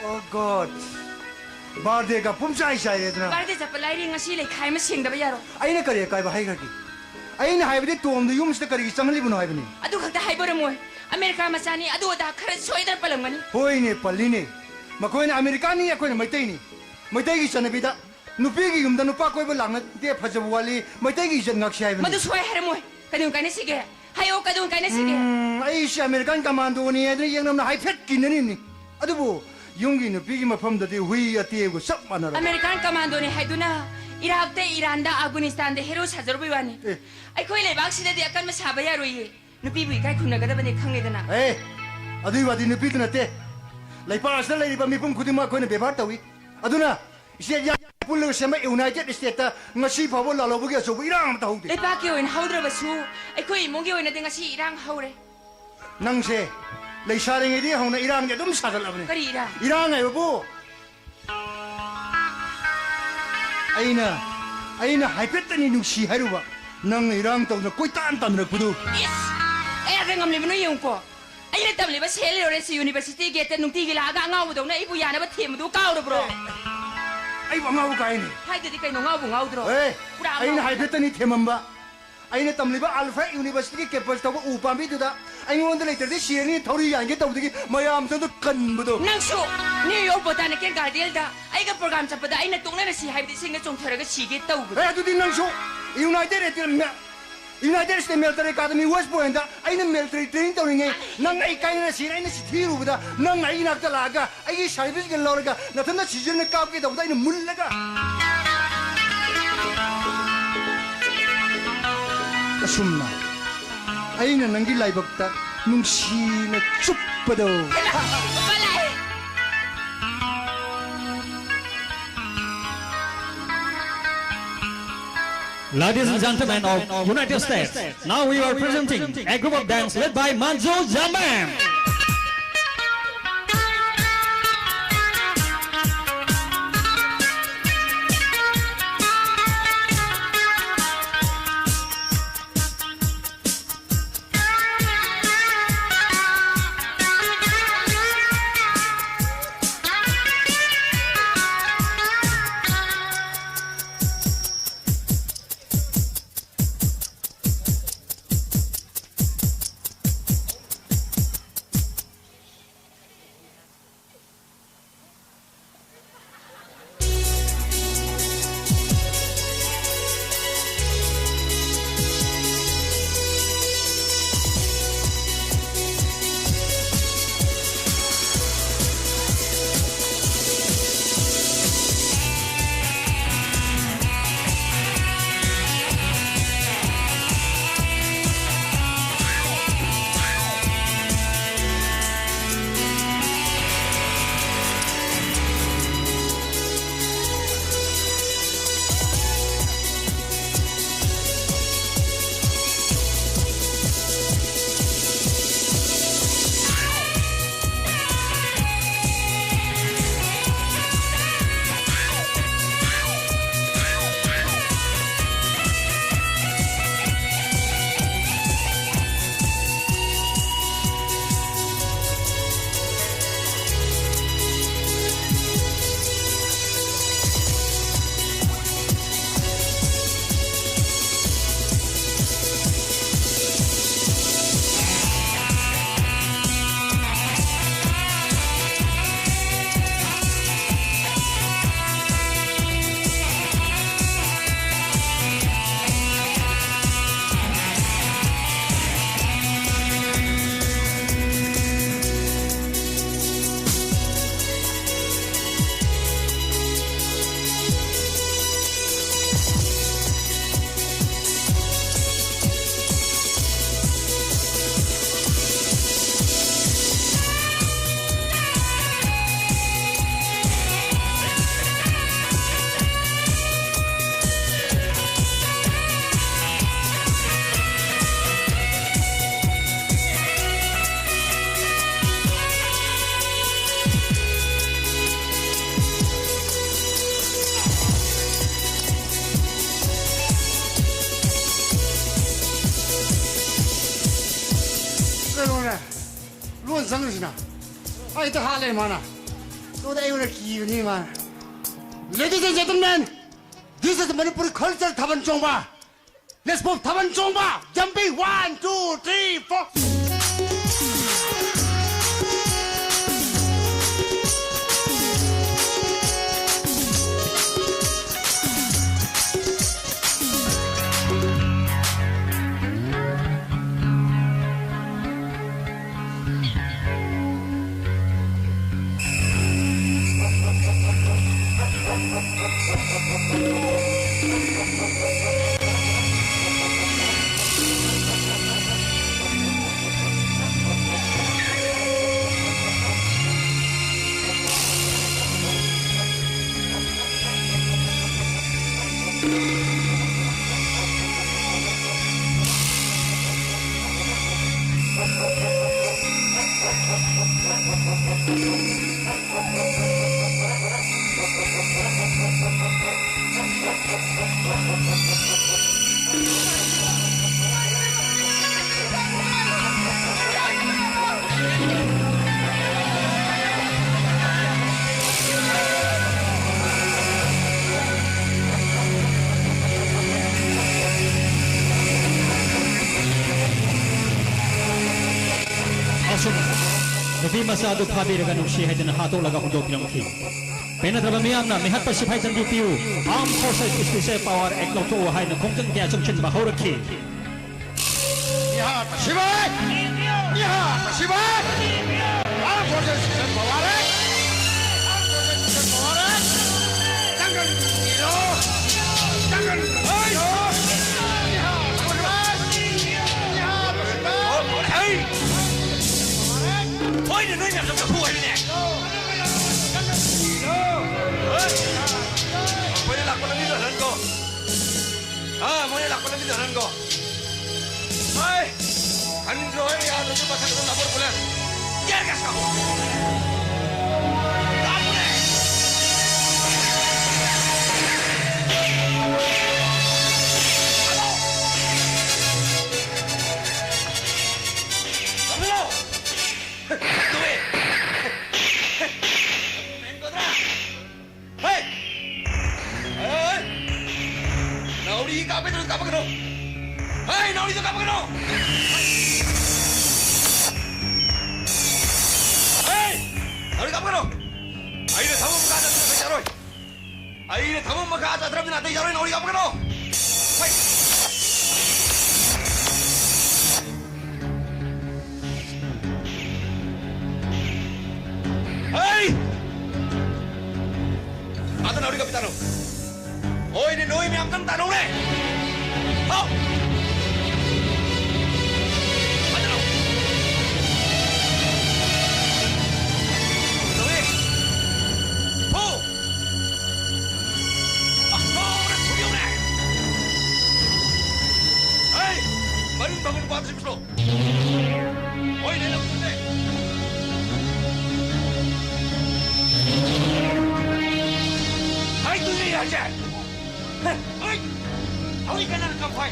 Oh God. ꯕꯥꯔꯗꯦꯒ ꯄꯨꯝꯆꯥꯏ ꯆꯥꯏꯔꯦꯗꯅ꯫ ꯕꯥꯔꯗꯦ ꯆꯠꯄ ꯂꯥꯏꯔꯤ, ꯉꯁꯤ ꯂꯩꯈꯥꯏ ꯑꯃ ꯁꯦꯡꯗꯕ ꯌꯥꯔꯣꯏ꯫ ꯑꯩꯅ ꯀꯔꯤ ꯑꯀꯥꯏꯕ ꯍꯥꯏꯈ꯭ꯔꯒꯦ? ꯑꯩꯅ ꯍꯥꯏꯕꯗꯤ ꯇꯣꯝꯗ ꯌꯨꯝꯁꯤꯗ ꯀꯔꯤꯒꯤ ꯆꯪꯍꯜꯂꯤꯕꯅꯣ ꯍꯥꯏꯕꯅꯤ꯫ ꯑꯗꯨ ꯈꯛꯇ ꯍꯥꯏꯕ ꯑꯣꯏꯔꯝꯃꯣꯏ꯫ ꯑꯃꯦꯔꯤꯀꯥ ꯃꯆꯥꯅꯤ, ꯑꯗꯨ ꯑꯗꯥ ꯈꯔ ꯁꯣꯏꯗꯅ ꯄꯜꯂꯝꯒꯅꯤ꯫ ꯍꯣꯏꯅꯦ, ꯄꯜꯂꯤꯅꯦ꯫ ꯃꯈꯣꯏꯅ ꯑꯃꯦꯔꯤꯀꯥꯅꯤ, ꯑꯩꯈꯣꯏꯅ ꯃꯩꯇꯩꯅꯤ꯫ ꯃꯩꯇꯩꯒꯤ ꯆꯠꯅꯕꯤꯗ ꯅꯨꯄꯤꯒꯤ ꯌꯨꯝꯗ ꯅꯨꯄꯥ ꯀꯣꯏꯕ ꯂꯥꯛꯅꯗꯦ, ꯐꯖꯕ ꯋꯥꯠꯂꯤ, ꯃꯩꯇꯩꯒꯤ ꯏꯖꯠ ꯉꯥꯛꯁꯤ ꯍꯥꯏꯕꯅꯤ꯫ ꯃꯗꯨ ꯁꯣꯏ ꯍꯥꯏꯔꯝꯃꯣꯏ꯫ ꯀꯩꯗꯧ ꯀꯥꯏꯅꯁꯤꯒꯦ? ꯍꯥꯏꯌꯣ, ꯀꯩꯗꯧ ꯀꯥꯏꯅꯁꯤꯒꯦ? ꯎꯝ, ꯑꯩꯁꯦ ꯑꯃꯦꯔꯤꯀꯥꯟ ꯀꯃꯥꯟꯗꯣꯅꯤ ꯍꯥꯏꯗꯅ ꯌꯦꯡꯅꯕꯅ ꯍꯥꯏꯐꯦꯠ ꯀꯤꯅꯔꯤꯕꯅꯤ꯫ ꯑꯗꯨꯕꯨ ꯌꯨꯝꯒꯤ ꯅꯨꯄꯤꯒꯤ ꯃꯐꯝꯗꯗꯤ ꯍꯨꯏ ꯑꯇꯦꯛꯄꯒ ꯆꯞ ꯃꯥꯟꯅꯔꯕ꯫ ꯑꯃꯦꯔꯤꯀꯥꯟ ꯀꯃꯥꯟꯗꯣꯅꯤ ꯍꯥꯏꯗꯨꯅ ꯏꯔꯥꯛꯇ, ꯏꯔꯥꯟꯗ, ꯑꯐꯒꯥꯅꯤꯁꯇꯥꯟꯗ ꯍꯦꯔꯣ ꯁꯥꯖꯔꯨꯕꯩ ꯋꯥꯅꯤ꯫ ꯑꯦ꯫ ꯑꯩꯈꯣꯏ ꯂꯩꯕꯥꯛꯁꯤꯗꯗꯤ ꯑꯀꯟꯕ ꯁꯥꯕ ꯌꯥꯔꯣꯏꯌꯦ꯫ ꯅꯨꯄꯤꯕꯨ ꯏꯀꯥꯏ ꯈꯨꯝꯅꯒꯗꯕꯅꯤ, ꯈꯪꯉꯦꯗꯅ꯫ ꯑꯦ, ꯑꯗꯨꯒꯤ ꯋꯥꯗꯤ ꯅꯨꯄꯤꯗ ꯅꯠꯇꯦ꯫ ꯂꯩꯄꯥꯛ ꯑꯁꯤꯗ ꯂꯩꯔꯤꯕ ꯃꯤꯄꯨꯝ ꯈꯨꯗꯤꯡꯃꯛ ꯑꯩꯈꯣꯏꯅ ꯕꯦꯕꯥꯔ ꯇꯧꯏ꯫ ꯑꯗꯨꯅ ꯏꯁꯇꯦꯠ ꯌꯥꯝ ꯄꯨꯜꯂꯒ ꯁꯦꯝꯕ ꯌꯨꯅꯥꯏꯇꯦꯠ ꯏꯁꯇꯦꯠꯇ ꯉꯁꯤ ꯐꯥꯎꯕ ꯂꯥꯜꯍꯧꯕꯒꯤ ꯑꯆꯧꯕ ꯏꯔꯥꯡ ꯑꯃꯠꯇ ꯍꯧꯗꯦ꯫ ꯂꯩꯄꯥꯛꯀꯤ ꯑꯣꯏꯅ ꯍꯧꯗ꯭ꯔꯕꯁꯨ, ꯑꯩꯈꯣꯏ ꯏꯃꯨꯡꯒꯤ ꯑꯣꯏꯅꯗꯤ ꯉꯁꯤ ꯏꯔꯥꯡ ꯍꯧꯔꯦ꯫ ꯅꯪꯁꯦ ꯂꯩꯁꯥꯔꯤꯉꯩꯗꯒꯤ ꯍꯧꯅ ꯏꯔꯥꯡꯗꯤ ꯑꯗꯨꯝ ꯁꯥꯒꯠꯂꯕꯅꯤ꯫ ꯀꯔꯤ ꯏꯔꯥꯡ? ꯏꯔꯥꯡ ꯍꯥꯏꯕꯕꯨ ꯑꯩꯅ, ꯑꯩꯅ ꯍꯥꯏꯐꯦꯠꯇꯅꯤ ꯅꯨꯡꯁꯤ ꯍꯥꯏꯔꯨꯕ, ꯅꯪꯅ ꯏꯔꯥꯡ ꯇꯧꯗꯅ ꯀꯣꯏꯇꯥꯟ ꯇꯥꯟꯅꯔꯛꯄꯗꯨ꯫ ꯏꯁ! ꯀꯌꯥꯗ ꯉꯝꯂꯤꯕꯅꯣ ꯌꯦꯡꯉꯨꯀꯣ꯫ ꯑꯩꯅ ꯇꯝꯂꯤꯕ ꯁꯦꯟ ꯂꯣꯔꯦꯟꯁ ꯌꯨꯅꯤꯚꯔꯁꯤꯇꯤ ꯒꯦꯠꯇ ꯅꯨꯡꯇꯤꯒꯤ ꯂꯥꯛꯑꯒ ꯑꯉꯥꯎꯕꯗꯧꯅ ꯑꯩꯕꯨ ꯌꯥꯅꯕ ꯊꯦꯝꯕꯗꯨ ꯀꯥꯎꯔꯕ꯭ꯔꯣ? ꯑꯦ, ꯑꯩꯕꯨ ꯑꯉꯥꯎꯕ ꯀꯥꯏꯅꯤ꯫ ꯍꯥꯏꯗꯗꯤ ꯀꯩꯅꯣ, ꯉꯥꯎꯕꯨ ꯉꯥꯎꯗ꯭ꯔꯣ? ꯑꯦ, ꯄꯨꯔꯥ ꯑꯩꯅ ꯑꯉꯥꯎꯕ꯫ ꯍꯥꯏꯐꯦꯠꯇꯅꯤ ꯊꯦꯝꯃꯝꯕ꯫ ꯑꯩꯅ ꯇꯝꯂꯤꯕ ꯑꯜꯐ꯭ꯔꯦꯗ ꯌꯨꯅꯤꯚꯔꯁꯤꯇꯤꯒꯤ ꯀꯦꯝꯄꯁ ꯇꯧꯕ ꯎ ꯄꯥꯝꯕꯤꯗꯨꯗ ꯑꯩꯉꯣꯟꯗ ꯂꯩꯇ꯭ꯔꯗꯤ ꯁꯤꯔꯅꯤ ꯊꯧꯔꯤ ꯌꯥꯟꯒꯦ ꯇꯧꯕꯗꯒꯤ ꯃꯌꯥꯝ ꯆꯪꯗ ꯀꯟꯕꯗꯣ꯫ ꯅꯪꯁꯨ ꯅ꯭ꯌꯨ ꯌꯣꯔꯛ ꯕꯣꯇꯥꯅꯤꯀꯦꯜ ꯒꯥꯔꯗꯦꯟꯗ ꯑꯩꯒ ꯄ꯭ꯔꯣꯒ꯭ꯔꯥꯝ ꯆꯠꯄꯗ ꯑꯩꯅ ꯇꯣꯛꯅꯔꯁꯤ ꯍꯥꯏꯕꯗꯤ ꯏꯁꯤꯡꯗ ꯆꯣꯡꯊꯔꯒ ꯁꯤꯒꯦ ꯇꯧꯕꯗꯣ꯫ ꯑꯦ, ꯑꯗꯨꯗꯤ ꯅꯪꯁꯨ ꯌꯨꯅꯥꯏꯇꯦꯗ ꯁ꯭ꯇꯦꯠ ꯃꯦ-, United State Military Academy West Point ꯑꯩꯅ ꯃꯤꯂꯤꯇꯔꯤ ꯇ꯭ꯔꯦꯅꯤꯡ ꯇꯧꯔꯤꯉꯩ ꯅꯪ ꯑꯩ ꯀꯥꯏꯅꯔꯁꯤꯅ ꯑꯩꯅ ꯁꯤꯊꯤꯔꯨꯕꯗ ꯅꯪ ꯑꯩ ꯅꯥꯛꯇ ꯂꯥꯛꯑꯒ ꯑꯩꯒꯤ ꯁꯥꯔꯇꯤꯐꯤꯀꯦꯠ ꯂꯧꯔꯒ ꯅꯊꯟꯗ ꯁꯤꯖꯟꯅ ꯀꯥꯞꯀꯦ ꯇꯧꯕꯗ ꯑꯩꯅ ꯃꯨꯜꯂꯒ ꯑꯁꯨꯝꯅ ꯑꯩꯅ ꯅꯪꯒꯤ ꯂꯥꯏꯕꯛꯇ ꯅꯨꯡꯁꯤꯅ ꯆꯨꯞꯄꯗꯣ꯫ Ladies and gentlemen of United States, now we are presenting a group of dance led by Manju Jamem. ꯀꯣꯟ ꯆꯪꯉꯤꯁꯤꯅ? ꯑꯩ ꯍꯦꯛꯇ ꯍꯥꯠꯂꯦ ꯃꯥꯅ꯫ ꯑꯗꯨꯗ ꯑꯩꯉꯣꯟꯗ ꯀꯤꯕꯅꯤ ꯃꯥꯅ꯫ Ladies and gentlemen, this is Manipuri culture ꯊꯥꯕꯜ ꯆꯣꯡꯕ. Let's move ꯊꯥꯕꯜ ꯆꯣꯡꯕ. Jumping, one, two, three, four. ꯑꯁꯨꯝ ꯅꯨꯄꯤ ꯃꯆꯥ ꯑꯗꯨ ꯐꯥꯕꯤꯔꯒ ꯅꯨꯡꯁꯤ ꯍꯥꯏꯗꯨꯅ ꯍꯥꯠꯇꯣꯛꯂꯒ ꯍꯨꯟꯗꯣꯛꯄꯤꯔꯝꯈꯤ꯫ ꯄꯦꯟꯅꯗ꯭ꯔꯕ ꯃꯤꯌꯥꯝꯅ ꯃꯤꯍꯠꯄ ꯁꯤꯐꯥꯏ ꯆꯟꯕꯤꯕꯤꯌꯨ, Armed Forces Special Power Act ꯂꯧꯊꯣꯛꯎ ꯍꯥꯏꯅ ꯈꯣꯡꯖꯪ ꯀꯌꯥ ꯆꯪꯁꯤꯟꯕ ꯍꯧꯔꯛꯈꯤ꯫ ꯃꯤꯍꯥꯠꯄ ꯁꯤꯐꯥꯏ! ꯃꯤꯍꯥꯠꯄ ꯁꯤꯐꯥꯏ! Armed Forces Special Power Act! Armed Forces Special Power Act! ꯖꯪꯒꯜ ꯄꯨꯂꯤꯁ! ꯖꯪꯒꯜ ꯄꯨꯂꯤꯁ! ꯃꯤꯍꯥꯠꯄ ꯁꯤꯐꯥꯏ! ꯃꯤꯍꯥꯠꯄ ꯁꯤꯐꯥꯏ! ꯍꯣꯏꯅꯦ, ꯅꯣꯏ ꯃꯌꯥꯝ ꯆꯠꯊꯣꯛ ꯍꯥꯏꯕꯅꯦ꯫ ꯃꯈꯣꯏꯅ ꯂꯥꯛꯄ ꯂꯝꯕꯤꯗꯣ ꯍꯜꯍꯟꯈꯣ꯫ ꯑꯥ, ꯃꯣꯏꯅ ꯂꯥꯛꯄ ꯂꯝꯕꯤꯗꯣ ꯍꯜꯍꯟꯈꯣ꯫ ꯍꯣꯏ, ꯍꯟꯈ꯭ꯔꯣ, ꯍꯣꯏ, ꯌꯥꯗ꯭ꯔꯁꯨ ꯃꯊꯛꯇ ꯂꯥꯛꯄ ꯄꯨꯂꯞ꯫ Tear gas ꯀꯥꯞꯄꯣ꯫ ꯀꯥꯞꯄꯨꯅꯦ꯫ ꯀꯥꯞꯄꯣ꯫ ꯀꯥꯞꯄꯤꯔꯣ꯫ ꯀꯥꯞꯀꯅꯨ! ꯍꯦ! ꯅꯥꯎꯔꯤ ꯀꯥꯞꯀꯅꯨ! ꯑꯩꯅ ꯊꯃꯣꯏ ꯃꯈꯥ ꯆꯠꯇ꯭ꯔꯕ ꯅꯥꯇꯩ ꯆꯥꯔꯣꯏ! ꯑꯩꯅ ꯊꯃꯣꯏ ꯃꯈꯥ ꯆꯠꯇ꯭ꯔꯕ ꯅꯥꯇꯩ ꯆꯥꯔꯣꯏ! ꯅꯥꯎꯔꯤ ꯀꯥꯞꯀꯅꯨ! ꯍꯩ! ꯍꯩ! ꯑꯥꯗ ꯅꯥꯎꯔꯤ ꯀꯥꯞꯄꯤ ꯇꯥꯅꯧ꯫ ꯍꯣꯏꯅꯦ, ꯅꯣꯏ ꯃꯌꯥꯝ ꯅꯪ ꯇꯥꯅꯧꯅꯦ꯫ ꯍꯥꯎ! ꯑꯥꯗ ꯂꯥꯎ꯫ ꯇꯧꯋꯦ꯫ ꯍꯣ! ꯑꯐꯥꯎꯕ ꯊꯨꯕꯤꯌꯧꯔꯦ꯫ ꯍꯩ! ꯃꯔꯤꯟ ꯐꯪꯕ ꯅꯨꯄꯥꯗꯨ ꯁꯤꯡꯁꯤꯜꯂꯣ꯫ ꯍꯣꯏꯅꯦ, ꯂꯧꯁꯤꯜꯂꯦ꯫ ꯍꯥꯏꯗꯨꯅꯦ ꯍꯥꯏꯁꯦ꯫ ꯍꯩ! ꯍꯧꯖꯤꯛ ꯀꯅꯥꯅ ꯀꯞꯄ ꯍꯥꯏ?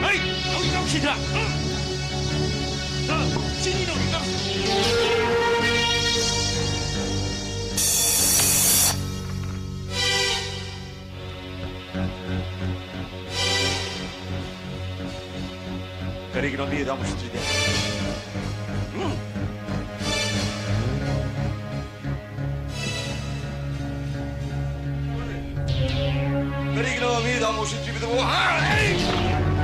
ꯍꯩ! ꯍꯧꯖꯤꯛ ꯀꯞꯁꯤꯗ꯫ ꯁꯤꯅꯤ ꯅꯧꯔꯤ ꯀꯞ꯫ ꯀꯔꯤꯒꯤꯅꯣ ꯃꯤꯗ ꯑꯃꯨꯛ ꯁꯤꯗ꯭ꯔꯤꯗꯤ? ꯎꯝ? ꯀꯔꯤꯒꯤꯅꯣ ꯃꯤꯗ ꯑꯃꯨꯛ ꯁꯤꯗ꯭ꯔꯤꯕꯗꯨꯕꯨ? ꯍꯥ? ꯑꯩ!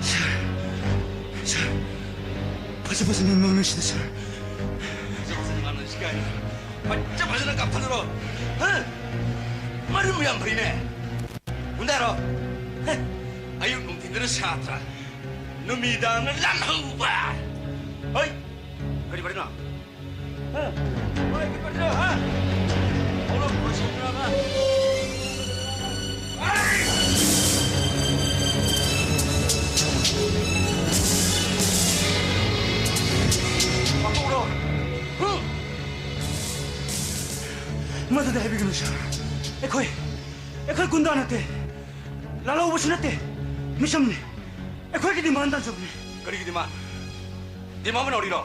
ꯁꯥꯔ, ꯁꯥꯔ, ꯐꯖ ꯐꯖꯅ ꯉꯥꯡꯅꯁꯤꯗ, ꯁꯥꯔ꯫ ꯐꯖ ꯐꯖꯅ ꯉꯥꯡꯅꯁꯤ ꯀꯥꯏꯅ꯫ ꯐꯖ ꯐꯖꯅ ꯀꯥꯞꯊꯠꯅꯔꯣ꯫ ꯍꯥ? ꯃꯔꯝ ꯌꯥꯝ ꯐꯩꯅꯦ꯫ ꯍꯨꯟꯗꯥꯔꯣ꯫ ꯍꯦ, ꯑꯌꯨꯛ ꯅꯨꯡꯊꯤꯟꯗꯅ ꯁꯥꯇ꯭ꯔ, ꯅꯨꯃꯤꯗꯥꯡꯅ ꯂꯥꯟꯍꯧꯕ꯫ ꯍꯣꯏ, ꯀꯔꯤ ꯋꯥꯔꯤꯅꯣ? ꯍꯥ? ꯍꯣꯏ, ꯀꯔꯤ ꯋꯥꯔꯤꯅꯣ, ꯍꯥ? ꯍꯧꯔꯣ, ꯂꯣꯏꯁꯤꯟꯈ꯭ꯔꯕ? ꯍꯩ! ꯄꯥꯡꯊꯣꯛꯎꯔꯣ꯫ ꯍꯨꯝ! ꯑꯗꯨꯗꯤ ꯍꯥꯏꯕꯤꯒꯅꯨ, ꯁꯥꯔ꯫ ꯑꯩꯈꯣꯏ, ꯑꯩꯈꯣꯏ ꯒꯨꯟꯗꯥ ꯅꯠꯇꯦ, ꯂꯥꯜꯍꯧꯕꯁꯨ ꯅꯠꯇꯦ, ꯃꯤꯆꯝꯅꯤ꯫ ꯑꯩꯈꯣꯏꯒꯤ ꯗꯤꯃꯥꯟ ꯇꯥꯟꯖꯕꯅꯤ꯫ ꯀꯔꯤꯒꯤ ꯗꯤꯃꯥꯟ? ꯗꯤꯃꯥꯟ ꯃꯅꯥꯎꯔꯤꯔꯣ?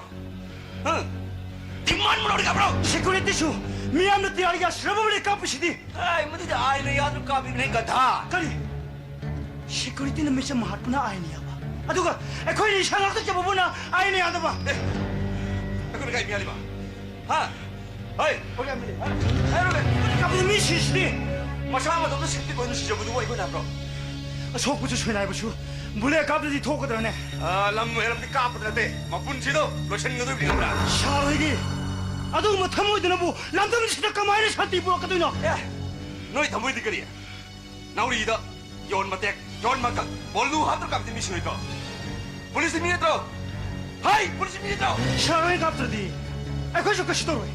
ꯍꯥ? ꯗꯤꯃꯥꯟ ꯃꯅꯥꯎꯔꯤ ꯀꯥꯞꯄ꯭ꯔꯣ? ꯁꯦꯀ꯭ꯌꯨꯔꯤꯇꯤꯁꯨ ꯃꯤꯌꯥꯝꯅ ꯇꯤꯌꯥꯔ ꯒ꯭ꯌꯥꯁ ꯔꯕꯔ ꯕꯨꯂꯦꯠ ꯀꯥꯞꯄꯤꯁꯤꯗꯤ꯫ ꯑꯦ, ꯃꯗꯨꯗꯤ ꯑꯥꯏꯟꯅ ꯌꯥꯗꯅ ꯀꯥꯞꯄꯤꯕꯅꯦ, ꯒꯙꯥ꯫ ꯀꯔꯤ? ꯁꯦꯀ꯭ꯌꯨꯔꯤꯇꯤꯅ ꯃꯤꯆꯝ ꯍꯥꯠꯄꯅ ꯑꯥꯏꯟꯅ ꯌꯥꯕ, ꯑꯗꯨꯒ ꯑꯩꯈꯣꯏꯅ ꯏꯁꯥ ꯉꯥꯛꯇ ꯆꯠꯄꯕꯨꯅ ꯑꯥꯏꯟꯅ ꯌꯥꯗꯕ? ꯑꯦ, ꯑꯩꯈꯣꯏꯅ ꯀꯥꯏ ꯃꯤꯌꯥꯂꯤꯕ? ꯍꯥ? ꯍꯣꯏ, ꯄ꯭ꯔꯣꯒ꯭ꯔꯥꯝ ꯂꯩ꯫ ꯍꯥꯏꯔꯣꯅꯦ꯫ ꯕꯨꯂꯦꯠ ꯀꯥꯞꯄꯗ ꯃꯤ ꯁꯤꯁꯤꯗꯤ꯫ ꯃꯁꯥ ꯃꯇꯣꯝꯇ ꯁꯤꯔꯗꯤ ꯀꯩꯅꯣ ꯁꯤꯖꯕꯗꯨꯕꯨ ꯑꯩꯈꯣꯏꯅ ꯍꯥꯏꯕ꯭ꯔꯣ? ꯑꯁꯣꯛꯄꯁꯨ ꯁꯣꯏꯅꯥꯏꯕꯁꯨ ꯕꯨꯂꯦꯠ ꯀꯥꯞꯇ꯭ꯔꯗꯤ ꯊꯣꯛꯀꯗ꯭ꯔꯅꯦ? ꯑ, ꯂꯝ ꯍꯦꯜꯂꯕꯗꯤ ꯀꯥꯞꯄꯗ ꯅꯠꯇꯦ, ꯃꯄꯨꯟꯁꯤꯗꯣ ꯂꯣꯏꯁꯤꯟꯒꯗꯣꯔꯤꯕꯅꯤ, ꯈꯪꯕ꯭ꯔꯥ? ꯁꯥꯔ ꯍꯣꯏꯒꯤ ꯑꯗꯨꯒꯨꯝꯕ ꯊꯃꯣꯏꯗꯨꯅꯕꯨ ꯂꯝꯗꯝꯁꯤꯗ ꯀꯃꯥꯏꯅ ꯁꯥꯟꯇꯤ ꯄꯨꯔꯛꯀꯗꯣꯏꯅꯣ? ꯑꯦ, ꯅꯣꯏ ꯊꯃꯣꯏꯗꯤ ꯀꯔꯤ? ꯅꯥꯎꯔꯤꯗ ꯌꯣꯟ ꯃꯇꯦꯛ, ꯌꯣꯟ ꯃꯀꯛ, ꯕꯣꯜꯗꯨ ꯍꯥꯞꯇ꯭ꯔ ꯀꯥꯞꯇꯤ ꯃꯤ ꯁꯤꯔꯣꯏꯗ꯭ꯔꯣ? ꯄꯨꯂꯤꯁꯇꯤ ꯃꯤ ꯅꯠꯇ꯭ꯔꯣ? ꯍꯥꯏ, ꯄꯨꯂꯤꯁꯇꯤ ꯃꯤ ꯅꯠꯇ꯭ꯔꯣ? ꯁꯥꯔ ꯍꯣꯏꯅ ꯀꯥꯞꯇ꯭ꯔꯗꯤ ꯑꯩꯈꯣꯏꯁꯨ ꯀꯩꯁꯨ ꯇꯧꯔꯣꯏ꯫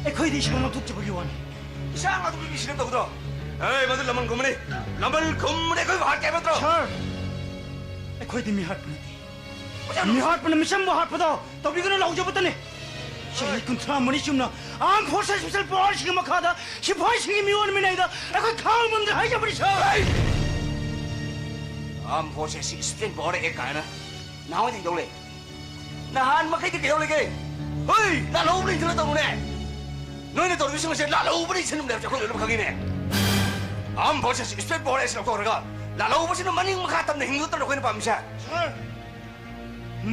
ꯑꯩꯈꯣꯏꯗꯤ ꯏꯁꯥ ꯉꯥꯛꯊꯣꯛꯆꯕꯒꯤ ꯋꯥꯅꯤ꯫ ꯏꯁꯥ ꯉꯥꯛꯊꯣꯛꯄꯒꯤ ꯃꯤ ꯁꯤꯔꯝ ꯇꯧꯗ꯭ꯔꯣ? ꯑꯦ, ꯃꯗꯨ ꯂꯃꯟ ꯈꯨꯝꯕꯅꯤ꯫ ꯂꯃꯟ ꯈꯨꯝꯕꯅꯤ, ꯑꯩꯈꯣꯏꯕꯨ ꯍꯥꯠꯀꯦ ꯍꯥꯏꯕ ꯅꯠꯇ꯭ꯔꯣ? ꯁꯥꯔ, ꯑꯩꯈꯣꯏꯗꯤ ꯃꯤ ꯍꯥꯠꯄ ꯅꯠꯇꯦ꯫ ꯃꯤ ꯍꯥꯠꯄꯅ ꯃꯤꯆꯝꯕꯨ ꯍꯥꯠꯄꯗꯣ ꯇꯧꯕꯤꯒꯅꯨ ꯂꯥꯎꯖꯕꯇꯅꯤ꯫ ꯆꯍꯤ ꯀꯨꯟꯊ꯭ꯔꯥ ꯃꯔꯤ ꯆꯨꯝꯅ ꯑꯥꯔꯝ ꯐꯣꯔꯁꯦꯁ ꯁ꯭ꯄꯦꯁꯦꯜ ꯄꯥꯋꯔꯁꯤꯡꯒꯤ ꯃꯈꯥꯗ ꯁꯤꯐꯥꯏꯁꯤꯡꯒꯤ ꯃꯤꯑꯣꯟ ꯃꯤꯅꯩꯗ ꯑꯩꯈꯣꯏ ꯈꯥꯡꯕ ꯉꯝꯗ꯭ꯔꯦ ꯍꯥꯏꯖꯕꯅꯤ, ꯁꯥꯔ꯫ ꯑꯥꯔꯝ ꯐꯣꯔꯁꯦꯁ ꯁ꯭ꯄꯦꯁꯦꯜ ꯄꯥꯋꯔ ꯑꯦꯛ ꯀꯥꯏꯅ ꯅꯍꯥꯟꯋꯥꯏꯗꯒꯤ ꯇꯧ ꯂꯩ꯫ ꯅꯍꯥꯟ ꯃꯈꯩꯗꯤ ꯀꯩꯗꯧ ꯂꯩꯒꯦ? ꯍꯣꯏ, ꯂꯥꯜꯍꯧꯕꯅ ꯏꯟꯊꯨꯅ ꯇꯧꯔꯨꯅꯦ꯫ ꯅꯣꯏꯅ ꯇꯧꯔꯤꯕꯁꯤꯡ ꯑꯁꯦ ꯂꯥꯜꯍꯧꯕꯅ ꯏꯟꯁꯤꯟꯕꯅꯦ ꯍꯥꯏꯕꯁꯦ ꯑꯩꯈꯣꯏ ꯂꯣꯏꯅꯃꯛ ꯈꯪꯉꯤꯅꯦ꯫ ꯑꯥꯔꯝ ꯐꯣꯔꯁꯦꯁ ꯁ꯭ꯄꯦꯁꯦꯜ ꯄꯥꯋꯔ ꯑꯦꯛꯁꯦ ꯂꯧꯊꯣꯛꯈ꯭ꯔꯒ ꯂꯥꯜꯍꯧꯕꯁꯤꯅ ꯃꯅꯤꯡ ꯃꯈꯥ ꯇꯝꯅ ꯍꯤꯡꯒꯗꯕ ꯑꯩꯈꯣꯏꯅ ꯄꯥꯝꯃꯤꯁꯦ꯫ ꯁꯥꯔ,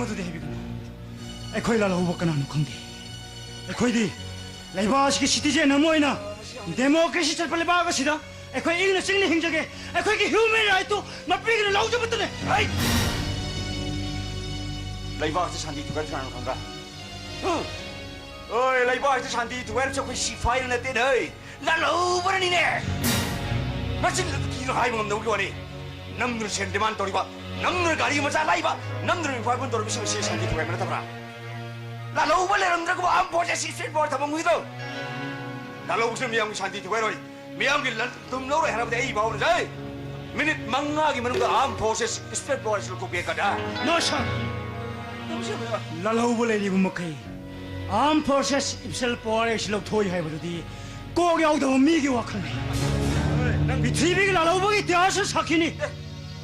ꯃꯗꯨꯗꯤ ꯍꯥꯏꯕꯤꯒꯅꯨ꯫ ꯑꯩꯈꯣꯏ ꯂꯥꯜꯍꯧꯕ ꯀꯅꯥꯅꯣ ꯈꯪꯗꯦ꯫ ꯑꯩꯈꯣꯏꯗꯤ ꯂꯩꯕꯥꯛ ꯑꯁꯤꯒꯤ ꯁꯤꯇꯤꯖꯦꯟ ꯑꯃ ꯑꯣꯏꯅ ꯗꯦꯃꯣꯀ꯭ꯔꯦꯁꯤ ꯆꯠꯄ ꯂꯩꯕꯥꯛ ꯑꯁꯤꯗ ꯑꯩꯈꯣꯏ ꯏꯪꯅ ꯆꯤꯛꯅ ꯍꯤꯡꯖꯒꯦ꯫ ꯑꯩꯈꯣꯏꯒꯤ ꯍ꯭ꯌꯨꯃꯦꯟ ꯔꯥꯏꯠꯇꯨ ꯃꯄꯤꯒꯅꯨ ꯂꯥꯎꯖꯕꯇꯅꯦ꯫ ꯍꯩ! ꯂꯩꯕꯥꯛ ꯑꯁꯤ ꯁꯥꯟꯇꯤ ꯊꯨꯒꯥꯏꯕꯁꯤ ꯀꯅꯥꯅꯣ ꯈꯪꯕ꯭ꯔꯥ? ꯍꯨꯝ! ꯑꯣꯏ, ꯂꯩꯕꯥꯛ ꯑꯁꯤ ꯁꯥꯟꯇꯤ ꯊꯨꯒꯥꯏꯔꯤꯕꯁꯤ ꯑꯩꯈꯣꯏ ꯁꯤꯐꯥꯏꯅ ꯅꯠꯇꯦꯗ, ꯍꯩ! ꯂꯥꯜꯍꯧꯕꯅꯅꯤꯅꯦ! ꯃꯆꯤꯟꯗ ꯀꯤꯅꯣ ꯍꯥꯏꯕ ꯉꯝꯗꯕꯒꯤ ꯋꯥꯅꯤ꯫ ꯅꯝꯗꯨꯅ ꯁꯦꯟ ꯗꯤꯃꯥꯟ ꯇꯧꯔꯤꯕ, ꯅꯝꯗꯨꯅ ꯒꯥꯔꯤ ꯃꯆꯥ ꯂꯥꯛꯏꯕ, ꯅꯝꯗꯨꯅ ꯏꯝꯐꯥꯜ ꯇꯧꯔꯤꯕꯁꯤꯡ ꯑꯁꯤ ꯁꯥꯟꯇꯤ ꯊꯨꯒꯥꯏꯕ ꯅꯠꯇꯕ꯭ꯔꯥ? ꯂꯥꯜꯍꯧꯕ ꯂꯩꯔꯝꯗ꯭ꯔꯒꯕ ꯑꯥꯔꯝ ꯐꯣꯔꯁ ꯑꯁꯤ ꯁ꯭ꯄꯦꯁꯦꯜ ꯄꯥꯋꯔ ꯊꯝꯐꯝ ꯑꯣꯏꯒꯗ꯭ꯔꯣ? ꯂꯥꯜꯍꯧꯕꯁꯤꯅ ꯃꯤꯌꯥꯝꯒꯤ ꯁꯥꯟꯇꯤ ꯊꯨꯒꯥꯏꯔꯣꯏ, ꯃꯤꯌꯥꯝꯒꯤ ꯂꯟ ꯊꯨꯝ ꯂꯧꯔꯣꯏ ꯍꯥꯏꯔꯕꯗꯤ ꯑꯩ ꯏ ꯄꯥꯎꯅ ꯖꯩ꯫ ꯃꯤꯅꯤꯠ ꯃꯉꯥꯒꯤ ꯃꯅꯨꯡꯗ ꯑꯥꯔꯝ ꯐꯣꯔꯁꯦꯁ ꯁ꯭ꯄꯦꯁꯦꯜ ꯄꯥꯋꯔ ꯑꯁꯤ ꯂꯧꯊꯣꯛꯄꯤꯔꯛꯀꯗ꯭ꯔꯥ? ꯅꯣ, ꯁꯥꯔ꯫ ꯂꯥꯜꯍꯧꯕ ꯂꯩꯔꯤꯕ ꯃꯈꯩ ꯑꯥꯔꯝ ꯐꯣꯔꯁꯦꯁ ꯁ꯭ꯄꯦꯁꯦꯜ ꯄꯥꯋꯔ ꯑꯁꯤ ꯂꯧꯊꯣꯛꯏ ꯍꯥꯏꯕꯗꯨꯗꯤ ꯀꯣꯛ ꯌꯥꯎꯗꯕ ꯃꯤꯒꯤ ꯋꯥꯈꯜꯅꯤ꯫ ꯄ꯭ꯔꯤꯊꯤꯕꯤꯒꯤ ꯂꯥꯜꯍꯧꯕꯒꯤ ꯏꯇꯤꯍꯥꯁ ꯁꯥꯈꯤꯅꯤ꯫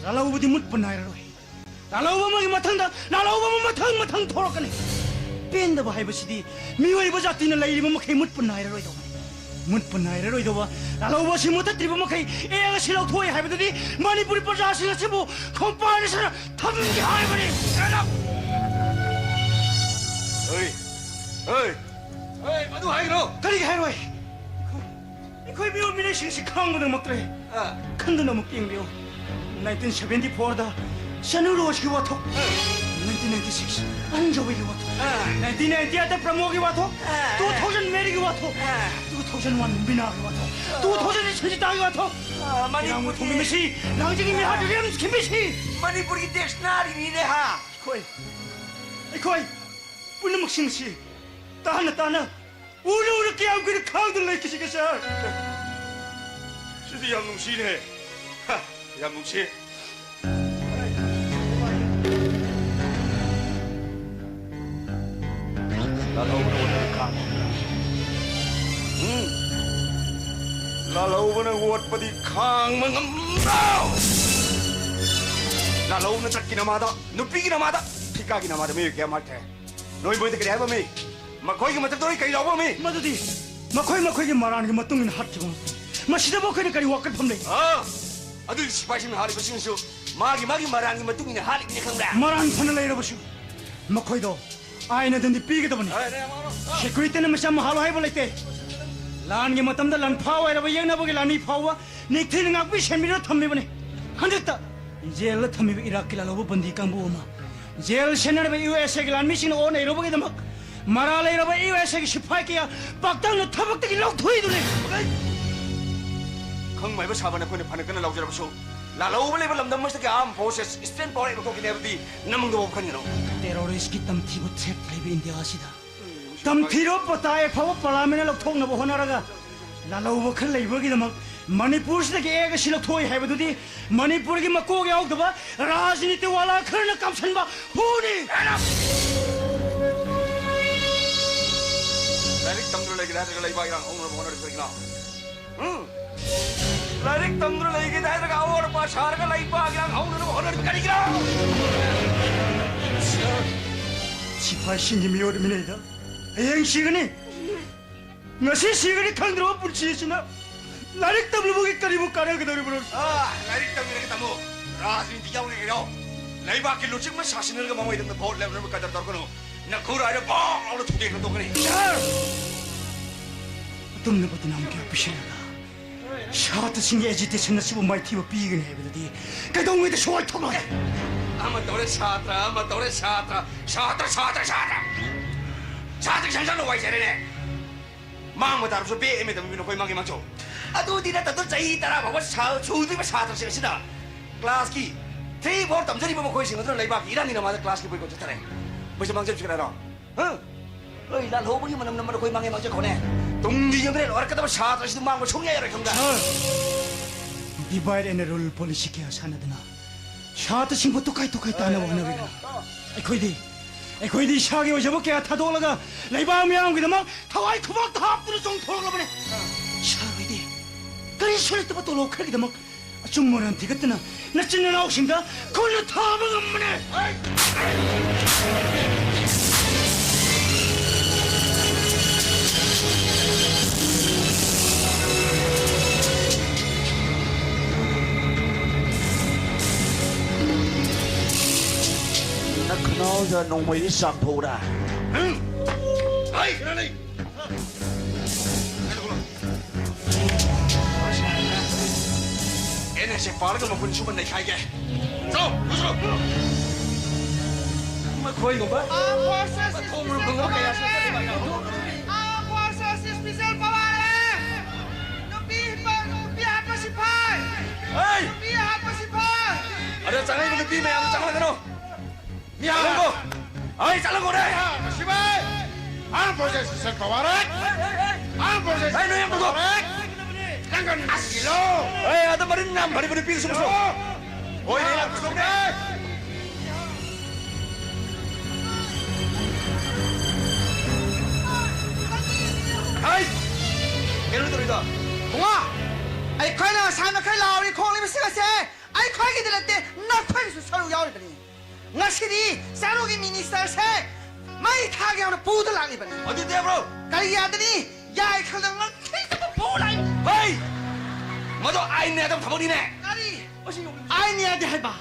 ꯂꯥꯜꯍꯧꯕꯗꯤ ꯃꯨꯠꯄ ꯅꯥꯏꯔꯔꯣꯏ꯫ ꯂꯥꯜꯍꯧꯕ ꯑꯃꯒꯤ ꯃꯊꯪꯗ ꯂꯥꯜꯍꯧꯕ ꯑꯃ ꯃꯊꯪ ꯃꯊꯪ ꯊꯣꯔꯛꯀꯅꯤ꯫ ꯄꯦꯟꯗꯕ ꯍꯥꯏꯕꯁꯤꯗꯤ ꯃꯤꯑꯣꯏꯕ ꯖꯥꯇꯤꯅ ꯂꯩꯔꯤꯕ ꯃꯈꯩ ꯃꯨꯠꯄ ꯅꯥꯏꯔꯔꯣꯏꯗꯧꯕꯅꯤ꯫ ꯃꯨꯠꯄ ꯅꯥꯏꯔꯔꯣꯏꯗꯧꯕ ꯂꯥꯜꯍꯧꯕ ꯑꯁꯤ ꯃꯨꯊꯠꯇ꯭ꯔꯤꯕ ꯃꯈꯩ ꯑꯦꯛ ꯑꯁꯤ ꯂꯧꯊꯣꯛꯑꯦ ꯍꯥꯏꯕꯗꯨꯗꯤ ꯃꯅꯤꯄꯨꯔꯤ ꯄ꯭ꯔꯖꯥꯁꯤꯡ ꯑꯁꯤꯕꯨ ꯈꯣꯡꯄꯥꯛ ꯑꯅꯤ ꯁꯥꯅ ꯊꯝꯒꯦ ꯍꯥꯏꯕꯅꯤ꯫ ꯍꯣꯏ, ꯍꯣꯏ, ꯍꯣꯏ, ꯃꯗꯨ ꯍꯥꯏꯒꯅꯨ꯫ ꯀꯔꯤꯒꯤ ꯍꯥꯏꯔꯣꯏ? ꯑꯩꯈꯣꯏ ꯃꯤꯑꯣꯏ ꯃꯤꯅꯩꯁꯤꯡꯁꯤ ꯈꯥꯡꯕꯗ ꯉꯝꯃꯛꯇ꯭ꯔꯦ꯫ ꯑꯥ꯫ ꯈꯟꯗꯨꯅ ꯑꯃꯨꯛ ꯌꯦꯡꯕꯤꯌꯨ꯫ ꯅꯥꯏꯟꯇꯤꯟ ꯁꯚꯦꯟꯇꯤ ꯐꯣꯔꯗ ꯁꯅꯨ ꯔꯣꯁꯀꯤ ꯋꯥꯊꯣꯛ, ꯑꯥ꯫ ꯅꯥꯏꯟꯇꯤꯟ ꯅꯥꯏꯟꯇꯤ ꯁꯤꯛꯁ ꯑꯟꯖꯧꯒꯤ ꯋꯥꯊꯣꯛ, ꯑꯥ꯫ ꯅꯥꯏꯟꯇꯤꯟ ꯅꯥꯏꯟꯇꯤ ꯑꯩꯠꯇ ꯄ꯭ꯔꯃꯣꯒꯤ ꯋꯥꯊꯣꯛ, ꯑꯥ꯫ ꯇꯨ ꯊꯥꯎꯖꯟ ꯃꯦꯔꯤꯒꯤ ꯋꯥꯊꯣꯛ, ꯑꯥ꯫ ꯇꯨ ꯊꯥꯎꯖꯟ ꯋꯥꯟ ꯕꯤꯅꯥꯒꯤ ꯋꯥꯊꯣꯛ, ꯑꯥ꯫ ꯇꯨ ꯊꯥꯎꯖꯟ ꯁꯟꯖꯤꯇꯥꯒꯤ ꯋꯥꯊꯣꯛ꯫ ꯑꯥ, ꯃꯅꯤꯄꯨꯔꯒꯤ ꯏꯔꯥꯡꯕꯨ ꯊꯣꯡꯂꯤꯕꯁꯤ ꯂꯥꯡꯖꯤꯡꯒꯤ ꯃꯤꯍꯥꯠ ꯔꯤꯝꯁ ꯈꯤꯟꯕꯤꯁꯤ꯫ ꯃꯅꯤꯄꯨꯔꯒꯤ ꯗꯤꯛꯁꯅꯥꯔꯤꯅꯤꯅꯦ ꯍꯥ꯫ ꯑꯩꯈꯣꯏ, ꯑꯩꯈꯣꯏ ꯄꯨꯝꯅꯃꯛꯁꯤꯡꯁꯤ ꯇꯥꯅ ꯇꯥꯅ ꯎꯅ ꯎꯅ ꯀꯌꯥꯝ ꯀꯨꯏꯅ ꯈꯥꯡꯗꯨꯅ ꯂꯩꯈꯤꯁꯤꯒꯦ, ꯁꯥꯔ? ꯁꯤꯗꯤ ꯌꯥꯝ ꯅꯨꯡꯁꯤꯅꯦ꯫ ꯍ, ꯌꯥꯝ ꯅꯨꯡꯁꯤ꯫ ꯂꯥꯜꯍꯧꯕꯅ ꯑꯣꯠꯄꯗꯤ ꯈꯥꯡꯕ ꯉꯝꯕ꯭ꯔꯥ? ꯎꯝ? ꯂꯥꯜꯍꯧꯕꯅ ꯑꯣꯠꯄꯗꯤ ꯈꯥꯡꯕ ꯉꯝꯕ꯭ꯔꯣ? ꯂꯥꯜꯍꯧꯕꯅ ꯆꯠꯀꯤ ꯅꯃꯥꯗ, ꯅꯨꯄꯤꯒꯤ ꯅꯃꯥꯗ, ꯐꯤꯀꯥꯒꯤ ꯅꯃꯥꯗ ꯃꯤꯑꯣꯏ ꯀꯌꯥ ꯃꯥꯡꯈ꯭ꯔꯦ꯫ ꯅꯣꯏ ꯃꯣꯏꯗ ꯀꯔꯤ ꯍꯥꯏꯕ ꯉꯝꯃꯤ? ꯃꯈꯣꯏꯒꯤ ꯃꯊꯛꯇ ꯅꯣꯏ ꯀꯔꯤ ꯂꯥꯎꯕ ꯉꯝꯃꯤ? ꯃꯗꯨꯗꯤ ꯃꯈꯣꯏ ꯃꯈꯣꯏꯒꯤ ꯃꯔꯥꯟꯒꯤ ꯃꯇꯨꯡ ꯏꯟꯅ ꯍꯥꯠꯈꯤꯕ ꯉꯥꯛꯇꯅꯤ꯫ ꯃꯁꯤꯗꯕꯨ ꯑꯩꯈꯣꯏꯅ ꯀꯔꯤ ꯋꯥꯀꯠꯐꯝ ꯂꯩ? ꯑꯥ, ꯑꯗꯨꯗꯤ ꯁꯤꯐꯥꯏꯁꯤꯡꯅ ꯍꯥꯠꯂꯤꯕꯁꯤꯡꯁꯨ ꯃꯥꯒꯤ ꯃꯥꯒꯤ ꯃꯔꯥꯟꯒꯤ ꯃꯇꯨꯡ ꯏꯟꯅ ꯍꯥꯠꯂꯤꯕꯅꯤ ꯈꯪꯕ꯭ꯔꯥ? ꯃꯔꯥꯟ ꯐꯅ ꯂꯩꯔꯕꯁꯨ ꯃꯈꯣꯏꯗꯣ ꯑꯥꯏꯟ ꯑꯗꯨꯗꯤ ꯄꯤꯒꯗꯕꯅꯤ꯫ ꯑꯥ, ꯑꯥ, ꯑꯥ, ꯑꯥ꯫ ꯁꯦꯀ꯭ꯌꯨꯔꯤꯇꯤꯅ ꯃꯆꯥ ꯃꯍꯥ ꯍꯥꯏꯕ ꯂꯩꯇꯦ꯫ ꯂꯥꯟꯒꯤ ꯃꯇꯝꯗ ꯂꯥꯟꯐꯥ ꯑꯣꯏꯔꯕ ꯌꯦꯛꯅꯕꯒꯤ ꯂꯥꯟꯃꯤ ꯐꯥꯎꯕ ꯅꯤꯡꯊꯤꯅ ꯉꯥꯛꯄꯤ ꯁꯦꯟꯕꯤꯗꯨꯅ ꯊꯝꯃꯤꯕꯅꯤ꯫ ꯍꯟꯗꯛꯇ ꯖꯦꯜꯗ ꯊꯝꯃꯤꯕ ꯏꯔꯥꯛꯀꯤ ꯂꯥꯜꯍꯧꯕ ꯕꯟꯗꯤ ꯀꯥꯡꯕꯨ ꯑꯃ ꯖꯦꯜ ꯁꯦꯟꯅꯔꯤꯕ ꯌꯨ ꯑꯦꯁ ꯑꯦꯒꯤ ꯂꯥꯟꯃꯤꯁꯤꯡꯅ ꯑꯣꯠ ꯅꯩꯔꯨꯕꯒꯤꯗꯃꯛ ꯃꯔꯥꯜ ꯂꯩꯔꯕ ꯌꯨ ꯑꯦꯁ ꯑꯦꯒꯤ ꯁꯤꯐꯥꯏ ꯀꯌꯥ ꯄꯥꯛꯇꯛꯅ ꯊꯕꯛꯇꯒꯤ ꯂꯧꯊꯣꯛꯏꯗꯨꯅꯤ꯫ ꯈꯪꯕ ꯍꯥꯏꯕ ꯁꯥꯕ ꯅꯈꯣꯏꯅ ꯐꯅ ꯀꯟꯅ ꯂꯥꯎꯖꯔꯕꯁꯨ, ꯂꯥꯜꯍꯧꯕ ꯂꯩꯕ ꯂꯝꯗꯝ ꯑꯁꯤꯗꯒꯤ ꯑꯥꯔꯝ ꯐꯣꯔꯁꯦꯁ ꯏꯁꯇ꯭ꯔꯦꯟ ꯄꯥꯋꯔ ꯂꯧꯊꯣꯛꯈꯤꯅꯤ ꯍꯥꯏꯕꯗꯤ ꯅꯃꯪꯗ ꯐꯥꯎ ꯈꯟꯒꯅꯨ꯫ ꯇꯦꯔꯣꯔꯤꯁꯀꯤ ꯇꯝꯊꯤꯕ ꯊ꯭ꯔꯦꯠ ꯂꯩꯕ ꯏꯟꯗꯤꯌꯥ ꯑꯁꯤꯗ ꯇꯝꯊꯤꯔꯕ ꯄꯇꯥ ꯑꯦꯛ ꯐꯥꯎꯕ ꯄꯥꯔꯂꯥꯃꯦꯟꯅ ꯂꯧꯊꯣꯛꯅꯕ ꯍꯣꯠꯅꯔꯒ ꯂꯥꯜꯍꯧꯕ ꯈꯔ ꯂꯩꯕꯒꯤꯗꯃꯛ ꯃꯅꯤꯄꯨꯔꯁꯤꯗꯒꯤ ꯑꯦꯛ ꯑꯁꯤ ꯂꯧꯊꯣꯛꯏ ꯍꯥꯏꯕꯗꯨꯗꯤ ꯃꯅꯤꯄꯨꯔꯒꯤ ꯃꯀꯣꯛ ꯌꯥꯎꯗꯕ ꯔꯥꯖꯅꯤꯇꯤ ꯋꯥꯂꯥ ꯈꯔꯅ ꯀꯥꯝꯁꯟꯕ ꯍꯨꯅꯤ꯫ ꯂꯥꯏꯔꯤꯛ ꯇꯝꯗꯨꯅ ꯂꯩꯒꯦ ꯍꯥꯏꯔꯒ ꯂꯩꯕꯥꯛ ꯏꯔꯥꯡ ꯍꯧꯅꯅꯕ ꯍꯣꯠꯅꯔꯤꯕ ꯀꯔꯤꯒꯤꯅꯣ? ꯎꯝ? ꯂꯥꯏꯔꯤꯛ ꯇꯝꯗꯨꯅ ꯂꯩꯒꯦ ꯍꯥꯏꯔꯒ ꯑꯋꯥꯠ ꯑꯄꯥ ꯁꯥꯔꯒ ꯂꯩꯕꯥꯛ ꯏꯔꯥꯡ ꯍꯧꯅꯅꯕ ꯍꯣꯠꯅꯔꯤꯕ ꯀꯔꯤꯒꯤꯅꯣ? ꯁꯤꯐꯥꯏꯁꯤꯡꯒꯤ ꯃꯤꯑꯣꯠ ꯃꯤꯅꯩꯗ ꯍꯌꯦꯡ ꯁꯤꯒꯅꯤ, ꯉꯁꯤ ꯁꯤꯒꯅꯤ ꯈꯪꯗ꯭ꯔꯕ ꯄꯨꯟꯁꯤ ꯑꯁꯤꯅ ꯂꯥꯏꯔꯤꯛ ꯇꯝꯂꯨꯕꯒꯤ ꯀꯔꯤꯕꯨ ꯀꯥꯟꯅꯒꯗꯧꯔꯤꯕꯅꯣ? ꯑꯥ, ꯂꯥꯏꯔꯤꯛ ꯇꯝꯒꯦꯔꯒ ꯇꯝꯃꯨ, ꯔꯥꯖꯅꯤꯇꯤ ꯌꯥꯎꯒꯦꯔꯒ ꯌꯥꯎ, ꯂꯩꯕꯥꯛꯀꯤ ꯂꯨꯆꯤꯡꯕ ꯁꯥꯁꯤꯟꯅꯔꯒ ꯃꯃꯩꯗ ꯚꯣꯠ ꯂꯦꯞꯅꯕ ꯀꯗꯔ ꯇꯧꯔꯛꯀꯅꯨ꯫ ꯅꯈꯨꯔꯥꯏꯗ ꯕꯣꯡ ꯂꯥꯎꯅ ꯊꯨꯗꯦꯛꯅ ꯇꯣꯛꯀꯅꯤ꯫ ꯁꯥꯔ! ꯑꯗꯨꯝꯅ ꯕꯗꯅꯥꯝ ꯀꯌꯥ ꯄꯤꯁꯤꯜꯂꯒ ꯁꯥꯇ꯭ꯔꯁꯤꯡꯒꯤ ꯑꯦꯖꯤꯇꯦꯁꯟ ꯑꯁꯤꯕꯨ ꯃꯥꯏꯊꯤꯕ ꯄꯤꯒꯅꯤ ꯍꯥꯏꯕꯗꯨꯗꯤ ꯀꯩꯗꯧꯉꯩꯗꯁꯨ ꯑꯣꯏꯊꯣꯛꯂꯣꯏ꯫ ꯑꯃ ꯇꯧꯔꯦ ꯁꯥꯇ꯭ꯔ, ꯑꯃ ꯇꯧꯔꯦ ꯁꯥꯇ꯭ꯔ, ꯁꯥꯇ꯭ꯔ, ꯁꯥꯇ꯭ꯔ, ꯁꯥꯇ꯭ꯔ! ꯁꯥꯇ꯭ꯔ ꯁꯪꯁꯟ ꯅꯨꯡꯉꯥꯏꯖꯔꯦꯅꯦ꯫ ꯃꯥꯡꯕ ꯇꯥꯔꯁꯨ ꯕꯦꯛ ꯑꯦꯝ ꯑꯦ ꯇꯝꯕꯤ ꯅꯈꯣꯏ ꯃꯥꯡꯒꯦ ꯃꯥꯡꯖꯧ꯫ ꯑꯗꯨꯗꯤ ꯅꯠꯇꯗꯨ ꯆꯍꯤ ꯇꯔꯥ ꯐꯥꯎꯕ ꯁꯥ-, ꯁꯨꯗ꯭ꯔꯤꯕ ꯁꯥꯇ꯭ꯔꯁꯤꯡ ꯑꯁꯤꯅ ꯀ꯭ꯂꯥꯁꯀꯤ ꯊ꯭ꯔꯤ ꯐꯣꯔ ꯇꯝꯖꯔꯤꯕ ꯃꯈꯣꯏꯁꯤꯡ ꯑꯗꯨꯅ ꯂꯩꯕꯥꯛꯀꯤ ꯏꯔꯥꯡꯒꯤ ꯅꯃꯥꯗ ꯀ꯭ꯂꯥꯁꯀꯤ ꯕꯣꯏꯀꯣꯠ ꯆꯠꯊꯔꯦ꯫ ꯃꯣꯏꯁꯦ ꯃꯥꯡꯖꯕꯁꯤ ꯀꯅꯥꯅꯣ? ꯍꯥ? ꯂꯣꯏ ꯂꯥꯜꯍꯧꯕꯒꯤ ꯃꯅꯝ ꯅꯝꯕ ꯅꯈꯣꯏ ꯃꯥꯡꯉꯦ ꯃꯥꯡꯖꯈꯣꯅꯦ꯫ ꯇꯨꯡꯒꯤ ꯌꯨꯝꯗ ꯂꯣꯏꯔꯛꯀꯗꯕ ꯁꯥꯇ꯭ꯔꯁꯤꯗ ꯃꯥꯡꯕ ꯁꯨꯡꯌꯥ ꯌꯥꯔꯣꯏ ꯈꯪꯕ꯭ꯔꯥ? ꯁꯥꯔ! Divide and rule policy ꯀꯌꯥ ꯁꯥꯟꯅꯗꯅ ꯁꯥꯇ꯭ꯔꯁꯤꯡꯕꯨ ꯇꯨꯀꯥꯏ ꯇꯨꯀꯥꯏ ꯇꯥꯅꯕ ꯍꯣꯠꯅꯕꯤꯒꯅꯨ꯫ ꯑꯩꯈꯣꯏꯗꯤ, ꯑꯩꯈꯣꯏꯗꯤ ꯏꯁꯥꯒꯤ ꯑꯣꯏꯖꯕ ꯀꯌꯥ ꯊꯥꯗꯣꯛꯂꯒ ꯂꯩꯕꯥꯛ ꯃꯤꯌꯥꯝꯒꯤꯗꯃꯛ ꯊꯋꯥꯏ ꯈꯨꯕꯥꯛꯇ ꯍꯥꯞꯇꯨꯅ ꯆꯣꯡꯊꯣꯔꯛꯂꯕꯅꯤ꯫ ꯁꯥꯔ ꯍꯣꯏꯗꯤ ꯀꯔꯤꯁꯨ ꯂꯩꯇꯕ ꯇꯣꯂꯣꯞ ꯈꯔꯒꯤꯗꯃꯛ ꯑꯆꯨꯝꯕ ꯃꯔꯥꯟ ꯊꯤꯒꯠꯇꯅ ꯅꯆꯤꯟ ꯅꯅꯥꯎꯁꯤꯡꯗ ꯈꯨꯠꯅ ꯊꯥꯕ ꯉꯝꯕꯅꯦ꯫ ꯅꯈꯅꯥꯎꯗ ꯅꯣꯡꯃꯩꯗꯤ ꯆꯥꯝꯊꯣꯛꯎꯔꯥ? ꯍꯩ! ꯑꯦꯟ ꯑꯦꯁ ꯑꯦ ꯄꯥꯔꯒ ꯃꯈꯣꯏ ꯁꯨꯕ ꯅꯩꯈꯥꯏꯒꯦ꯫ ꯆꯣ, ꯆꯣ, ꯆꯣ꯫ ꯃꯈꯣꯏꯒꯨꯝꯕ Armed forces is ꯃꯈꯣꯡ ꯃꯔꯨ ꯐꯪꯕ ꯀꯌꯥ ꯁꯣꯛꯆꯜꯂꯤꯕ꯫ Armed forces is Michelle Paware! ꯅꯨꯄꯤ ꯍꯥꯠꯄ, ꯅꯨꯄꯤ ꯍꯥꯠꯄ ꯁꯤꯐꯥꯏ! ꯍꯩ! ꯅꯨꯄꯤ ꯍꯥꯠꯄ ꯁꯤꯐꯥꯏ! ꯑꯗ ꯆꯪꯉꯛꯏꯕ ꯅꯨꯄꯤ ꯃꯌꯥꯝꯗꯣ ꯆꯪꯍꯟꯒꯅꯨ! ꯆꯠꯂꯣ! ꯑꯩ ꯆꯠꯂꯒꯣꯔꯦ! ꯁꯤꯕꯥꯏ! ꯑꯥ ꯄ꯭ꯔꯣꯁꯦꯁ ꯁꯦꯜ ꯄꯋꯥꯔ ꯑꯦꯛ! ꯑꯥ ꯄ꯭ꯔꯣꯁꯦꯁ ꯑꯩ ꯅꯣꯏ ꯌꯥꯝ ꯇꯧꯊꯣꯛ! ꯄꯋꯥꯔ ꯑꯦꯛ! ꯅꯪꯒ ꯅꯪꯒꯤꯂꯣ! ꯑꯦ, ꯑꯗ ꯃꯔꯤꯟ ꯌꯥꯝ ꯐꯔꯤꯕ ꯅꯨꯄꯤꯗꯨꯁꯨ ꯄꯨꯁꯤꯜꯂꯣ! ꯍꯣꯏ, ꯅꯣꯏ ꯌꯥꯝ ꯇꯧꯊꯣꯛꯅꯦ! ꯑꯁꯦ ꯑꯩꯈꯣꯏꯒꯤꯗ ꯅꯠꯇꯦ, ꯅꯈꯣꯏꯒꯤꯁꯨ ꯁꯔꯨꯛ ꯌꯥꯎꯔꯤꯕꯅꯤ꯫ ꯉꯁꯤꯗꯤ ꯆꯔꯨꯒꯤ ꯃꯤꯅꯤꯁꯇꯔꯁꯦ ꯃꯩ ꯊꯥꯒꯦ ꯍꯥꯏꯅ ꯄꯨꯗ ꯂꯥꯛꯂꯤꯕꯅꯤ꯫ ꯑꯗꯨ ꯌꯥꯕ꯭ꯔꯣ? ꯀꯔꯤ ꯌꯥꯗꯅꯤ? ꯌꯥꯏ ꯈꯪꯗꯅ ꯉꯝꯈꯩꯗꯕ ꯄꯨ ꯂꯥꯛꯏ꯫ ꯍꯩ! ꯃꯗꯨ ꯑꯥꯏꯟꯅ ꯌꯥꯗꯕ ꯊꯕꯛꯅꯤꯅꯦ꯫ ꯀꯔꯤ? ꯃꯁꯤ ꯌꯦꯡꯉꯨ꯫ ꯑꯥꯏꯟꯅ ꯌꯥꯗꯦ ꯍꯥꯏꯕ?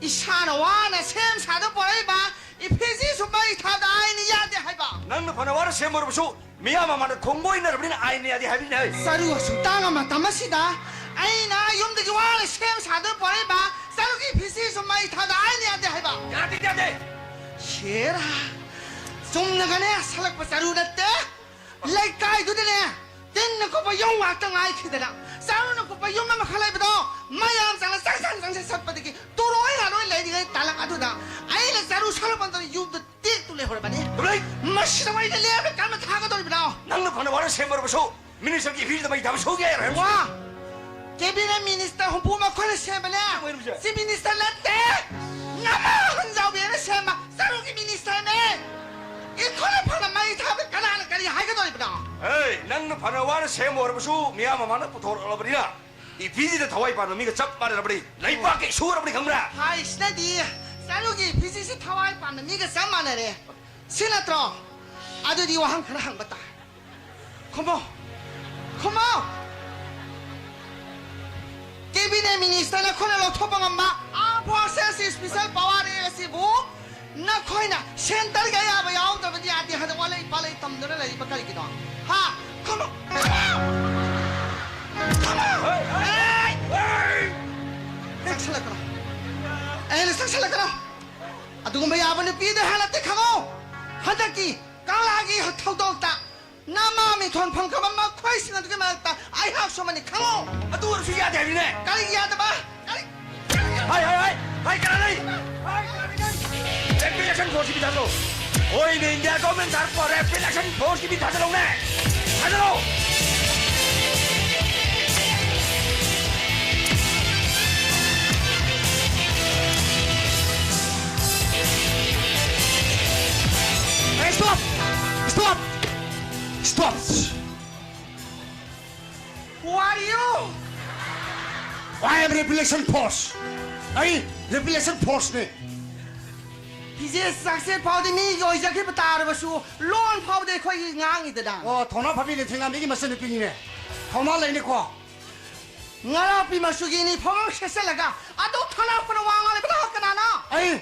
ꯏꯁꯥꯅ ꯋꯥꯅ ꯁꯦꯝ ꯁꯥꯗꯨꯅ ꯄꯨꯔꯛꯏꯕ ꯏꯐꯤꯖꯤꯁꯨ ꯃꯩ ꯊꯥꯗ ꯑꯥꯏꯟꯅ ꯌꯥꯗꯦ ꯍꯥꯏꯕ? ꯅꯪꯅ ꯐꯅ ꯋꯥꯅ ꯁꯦꯝꯃꯨꯔꯕꯁꯨ ꯃꯤꯌꯥꯝ ꯃꯃꯥꯡꯗ ꯈꯣꯡꯕꯣꯏꯅꯔꯕꯅꯤꯅ ꯑꯥꯏꯟꯅ ꯌꯥꯗꯦ ꯍꯥꯏꯕꯅꯤꯅꯦ꯫ ꯆꯔꯨ ꯑꯁꯨꯛ ꯇꯥꯡꯉ ꯃꯇꯝ ꯑꯁꯤꯗ ꯑꯩꯅ ꯌꯨꯝꯗꯒꯤ ꯋꯥꯅ ꯁꯦꯝ ꯁꯥꯗꯨꯅ ꯄꯨꯔꯛꯏꯕ ꯆꯔꯨꯒꯤ ꯐꯤꯁꯤꯁꯨ ꯃꯩ ꯊꯥꯗ ꯑꯥꯏꯟꯅ ꯌꯥꯗꯦ ꯍꯥꯏꯕ? ꯌꯥꯗꯦ, ꯌꯥꯗꯦ꯫ ꯁꯦꯔꯥ, ꯆꯨꯝꯅꯒꯅꯦ ꯁꯜꯂꯛꯄ ꯆꯔꯨ ꯅꯠꯇꯦ꯫ ꯂꯩꯀꯥꯏꯗꯨꯗꯅꯦ ꯇꯤꯟꯅ ꯀꯨꯞꯄ ꯌꯨꯝ ꯉꯥꯛꯇ ꯉꯥꯏꯈꯤꯗꯅ ꯆꯔꯨꯅ ꯀꯨꯞꯄ ꯌꯨꯝ ꯑꯃꯈꯛ ꯂꯩꯕꯗꯣ ꯃꯌꯥꯝ ꯆꯪꯅ ꯆꯪ ꯆꯪ ꯆꯪ ꯆꯠꯄꯗꯒꯤ ꯇꯨꯔꯣꯏ ꯉꯥꯂꯣꯏ ꯂꯩꯔꯤꯉꯩ ꯇꯥꯂꯛ ꯑꯗꯨꯗ ꯑꯩꯅ ꯆꯔꯨ ꯁꯜꯂꯛꯄꯗ ꯌꯨꯝꯗ ꯇꯦꯛꯇꯨ ꯂꯩꯍꯧꯔꯕꯅꯤ꯫ ꯂꯩ꯫ ꯃꯁꯤꯗ ꯃꯩꯗ ꯂꯦꯞꯄ ꯀꯔꯝꯅ ꯊꯥꯒꯗꯧꯔꯤꯕꯅꯣ? ꯅꯪꯅ ꯐꯅ ꯋꯥꯅ ꯁꯦꯝꯃꯨꯔꯕꯁꯨ ꯃꯤꯅꯤꯁꯇꯔꯒꯤ ꯐꯤꯁꯤꯗ ꯃꯩ ꯊꯥꯕ ꯁꯨꯡꯌꯥ ꯌꯥꯔꯣꯏ꯫ ꯋꯥ! ꯀꯦꯕꯤꯅꯦꯠ ꯃꯤꯅꯤꯁꯇꯔ ꯍꯨꯝꯐꯨ ꯃꯈꯣꯏꯅ ꯁꯦꯝꯕꯅꯦ꯫ ꯀꯩꯅꯣ ꯍꯥꯏꯁꯦ? ꯆꯤꯐ ꯃꯤꯅꯤꯁꯇꯔ ꯅꯠꯇꯦ꯫ ꯅꯃꯥ ꯍꯟꯖꯥꯎꯕꯤꯅ ꯁꯦꯝꯕ ꯆꯔꯨꯒꯤ ꯃꯤꯅꯤꯁꯇꯔꯅꯦ꯫ ꯏꯈꯣꯏꯅ ꯐꯅ ꯃꯩ ꯊꯥꯕꯗ ꯀꯅꯥꯅ ꯀꯔꯤ ꯍꯥꯏꯒꯗꯧꯔꯤꯕꯅꯣ? ꯑꯦ, ꯅꯪꯅ ꯐꯅ ꯋꯥꯅ ꯁꯦꯝꯃꯨꯔꯕꯁꯨ ꯃꯤꯌꯥꯝ ꯃꯃꯥꯡꯗ ꯄꯨꯊꯣꯔꯛꯂꯕꯅꯤꯅ ꯏꯐꯤꯁꯤꯗ ꯊꯋꯥꯏ ꯄꯥꯟꯕ ꯃꯤꯒ ꯆꯞ ꯃꯥꯟꯅꯔꯕꯅꯤ꯫ ꯂꯩꯕꯥꯛꯀꯤ ꯏꯁꯨꯔꯕꯅꯤ ꯈꯪꯕ꯭ꯔꯥ? ꯍꯥꯏꯁꯤꯅꯗꯤ ꯆꯔꯨꯒꯤ ꯏꯐꯤꯁꯤꯁꯤ ꯊꯋꯥꯏ ꯄꯥꯟꯕ ꯃꯤꯒ ꯆꯞ ꯃꯥꯟꯅꯔꯦ꯫ ꯁꯤ ꯅꯠꯇ꯭ꯔꯣ? ꯑꯗꯨꯗꯤ ꯋꯥꯍꯪ ꯈꯔ ꯍꯪꯕ ꯇꯥꯏ꯫ ꯈꯨꯝꯃꯣ꯫ ꯈꯨꯝꯃꯣ꯫ ꯀꯦꯕꯤꯅꯦꯠ ꯃꯤꯅꯤꯁꯇꯔꯅ ꯑꯩꯈꯣꯏꯅ ꯂꯧꯊꯣꯛꯄ ꯉꯝꯕ ꯑꯥꯔꯝ ꯐꯣꯔꯁꯦꯁ ꯏꯁꯄꯤꯁꯦꯜ ꯄꯋꯥꯔ ꯑꯦ ꯑꯁꯤꯕꯨ ꯅꯈꯣꯏꯅ ꯁꯦꯟꯇꯔꯒꯤ ꯑꯌꯥꯕ ꯌꯥꯎꯗꯕꯗꯤ ꯌꯥꯗꯦ ꯍꯥꯏꯅ ꯋꯥꯂꯩ ꯄꯥꯂꯩ ꯇꯝꯗꯨꯅ ꯂꯩꯔꯤꯕ ꯀꯔꯤꯒꯤꯅꯣ? ꯍꯥ? ꯈꯨꯝꯃꯣ꯫ ꯈꯨꯝꯃꯣ꯫ ꯈꯨꯝꯃꯣ꯫ ꯍꯦ! ꯍꯦ! ꯆꯪꯁꯜꯂꯛꯀꯅꯣ꯫ ꯑꯩꯅ ꯆꯪꯁꯜꯂꯛꯀꯅꯣ꯫ ꯑꯗꯨꯒꯨꯝꯕ ꯌꯥꯕ ꯅꯨꯄꯤꯗ ꯍꯦꯟꯅ ꯇꯤꯛꯈꯠꯂꯣ꯫ ꯍꯟꯗꯛꯀꯤ ꯀꯪꯂꯥꯒꯤ ꯊꯧꯗꯣꯛꯇ ꯅꯃꯥ ꯃꯤꯊꯣꯟ ꯐꯪꯈ꯭ꯔꯕ ꯃꯈꯣꯏꯁꯤꯡ ꯑꯗꯨꯒꯤ ꯃꯔꯛꯇ ꯑꯩꯍꯥꯛꯁꯨ ꯑꯃꯅꯤ ꯈꯪꯉꯣ꯫ ꯑꯗꯨ ꯑꯣꯏꯔꯁꯨ ꯌꯥꯗꯦ ꯍꯥꯏꯕꯅꯤꯅꯦ꯫ ꯀꯔꯤꯒꯤ ꯌꯥꯗꯕ? ꯀꯔꯤ? ꯍꯥꯏ, ꯍꯥꯏ, ꯍꯥꯏ, ꯍꯥꯏ, ꯀꯅꯥ ꯂꯩ? ꯍꯥꯏ, ꯀꯅꯥ ꯂꯩ? ꯔꯦꯄꯤꯗ ꯑꯦꯛꯁꯟ ꯐꯣꯔꯁꯀꯤ ꯃꯤ ꯊꯥꯖꯤꯜꯂꯣ꯫ ꯑꯣꯏꯅ ꯏꯟꯗꯤꯌꯥ ꯒꯣꯔꯃꯦꯟ ꯊꯥꯔꯛꯄ ꯔꯦꯄꯤꯗ action ꯐꯣꯔꯁꯀꯤ me ꯊꯥꯖꯤꯜꯂꯧꯅꯦ꯫ ꯊꯥꯖꯤꯜꯂꯣ꯫ Hey, stop! Stop! Stop! Who are you? I am Revelation Force. ꯑꯩ Revelation Force ꯅꯤ꯫ ꯐꯤꯖꯦꯠ ꯆꯥꯛꯁꯦꯠ ꯐꯥꯎꯗꯤ ꯃꯤꯒꯤ ꯑꯣꯏꯖꯈꯤꯕ ꯇꯥꯔꯕꯁꯨ, ꯂꯣꯟ ꯐꯥꯎꯗꯤ ꯑꯩꯈꯣꯏꯒꯤ ꯉꯥꯡꯉꯤꯗꯅ꯫ ꯑꯣ, ꯊꯧꯅꯥ ꯐꯕꯤ ꯅꯤꯡꯊꯤꯉꯥꯝꯕꯤꯒꯤ ꯃꯆꯟꯅꯨꯄꯤꯅꯤꯅꯦ꯫ ꯊꯧꯅꯥ ꯂꯩꯅꯤꯀꯣ꯫ ꯉꯔꯥꯡ ꯄꯤ ꯃꯆꯨꯒꯤ ꯌꯨꯅꯤꯐꯣꯔꯝ ꯑꯃ ꯁꯦꯠꯆꯜꯂꯒ ꯑꯗꯨ ꯊꯧꯅꯥ ꯐꯅ ꯋꯥ ꯉꯥꯡꯂꯤꯕꯗꯣ ꯀꯅꯥꯅꯣ? ꯑꯩ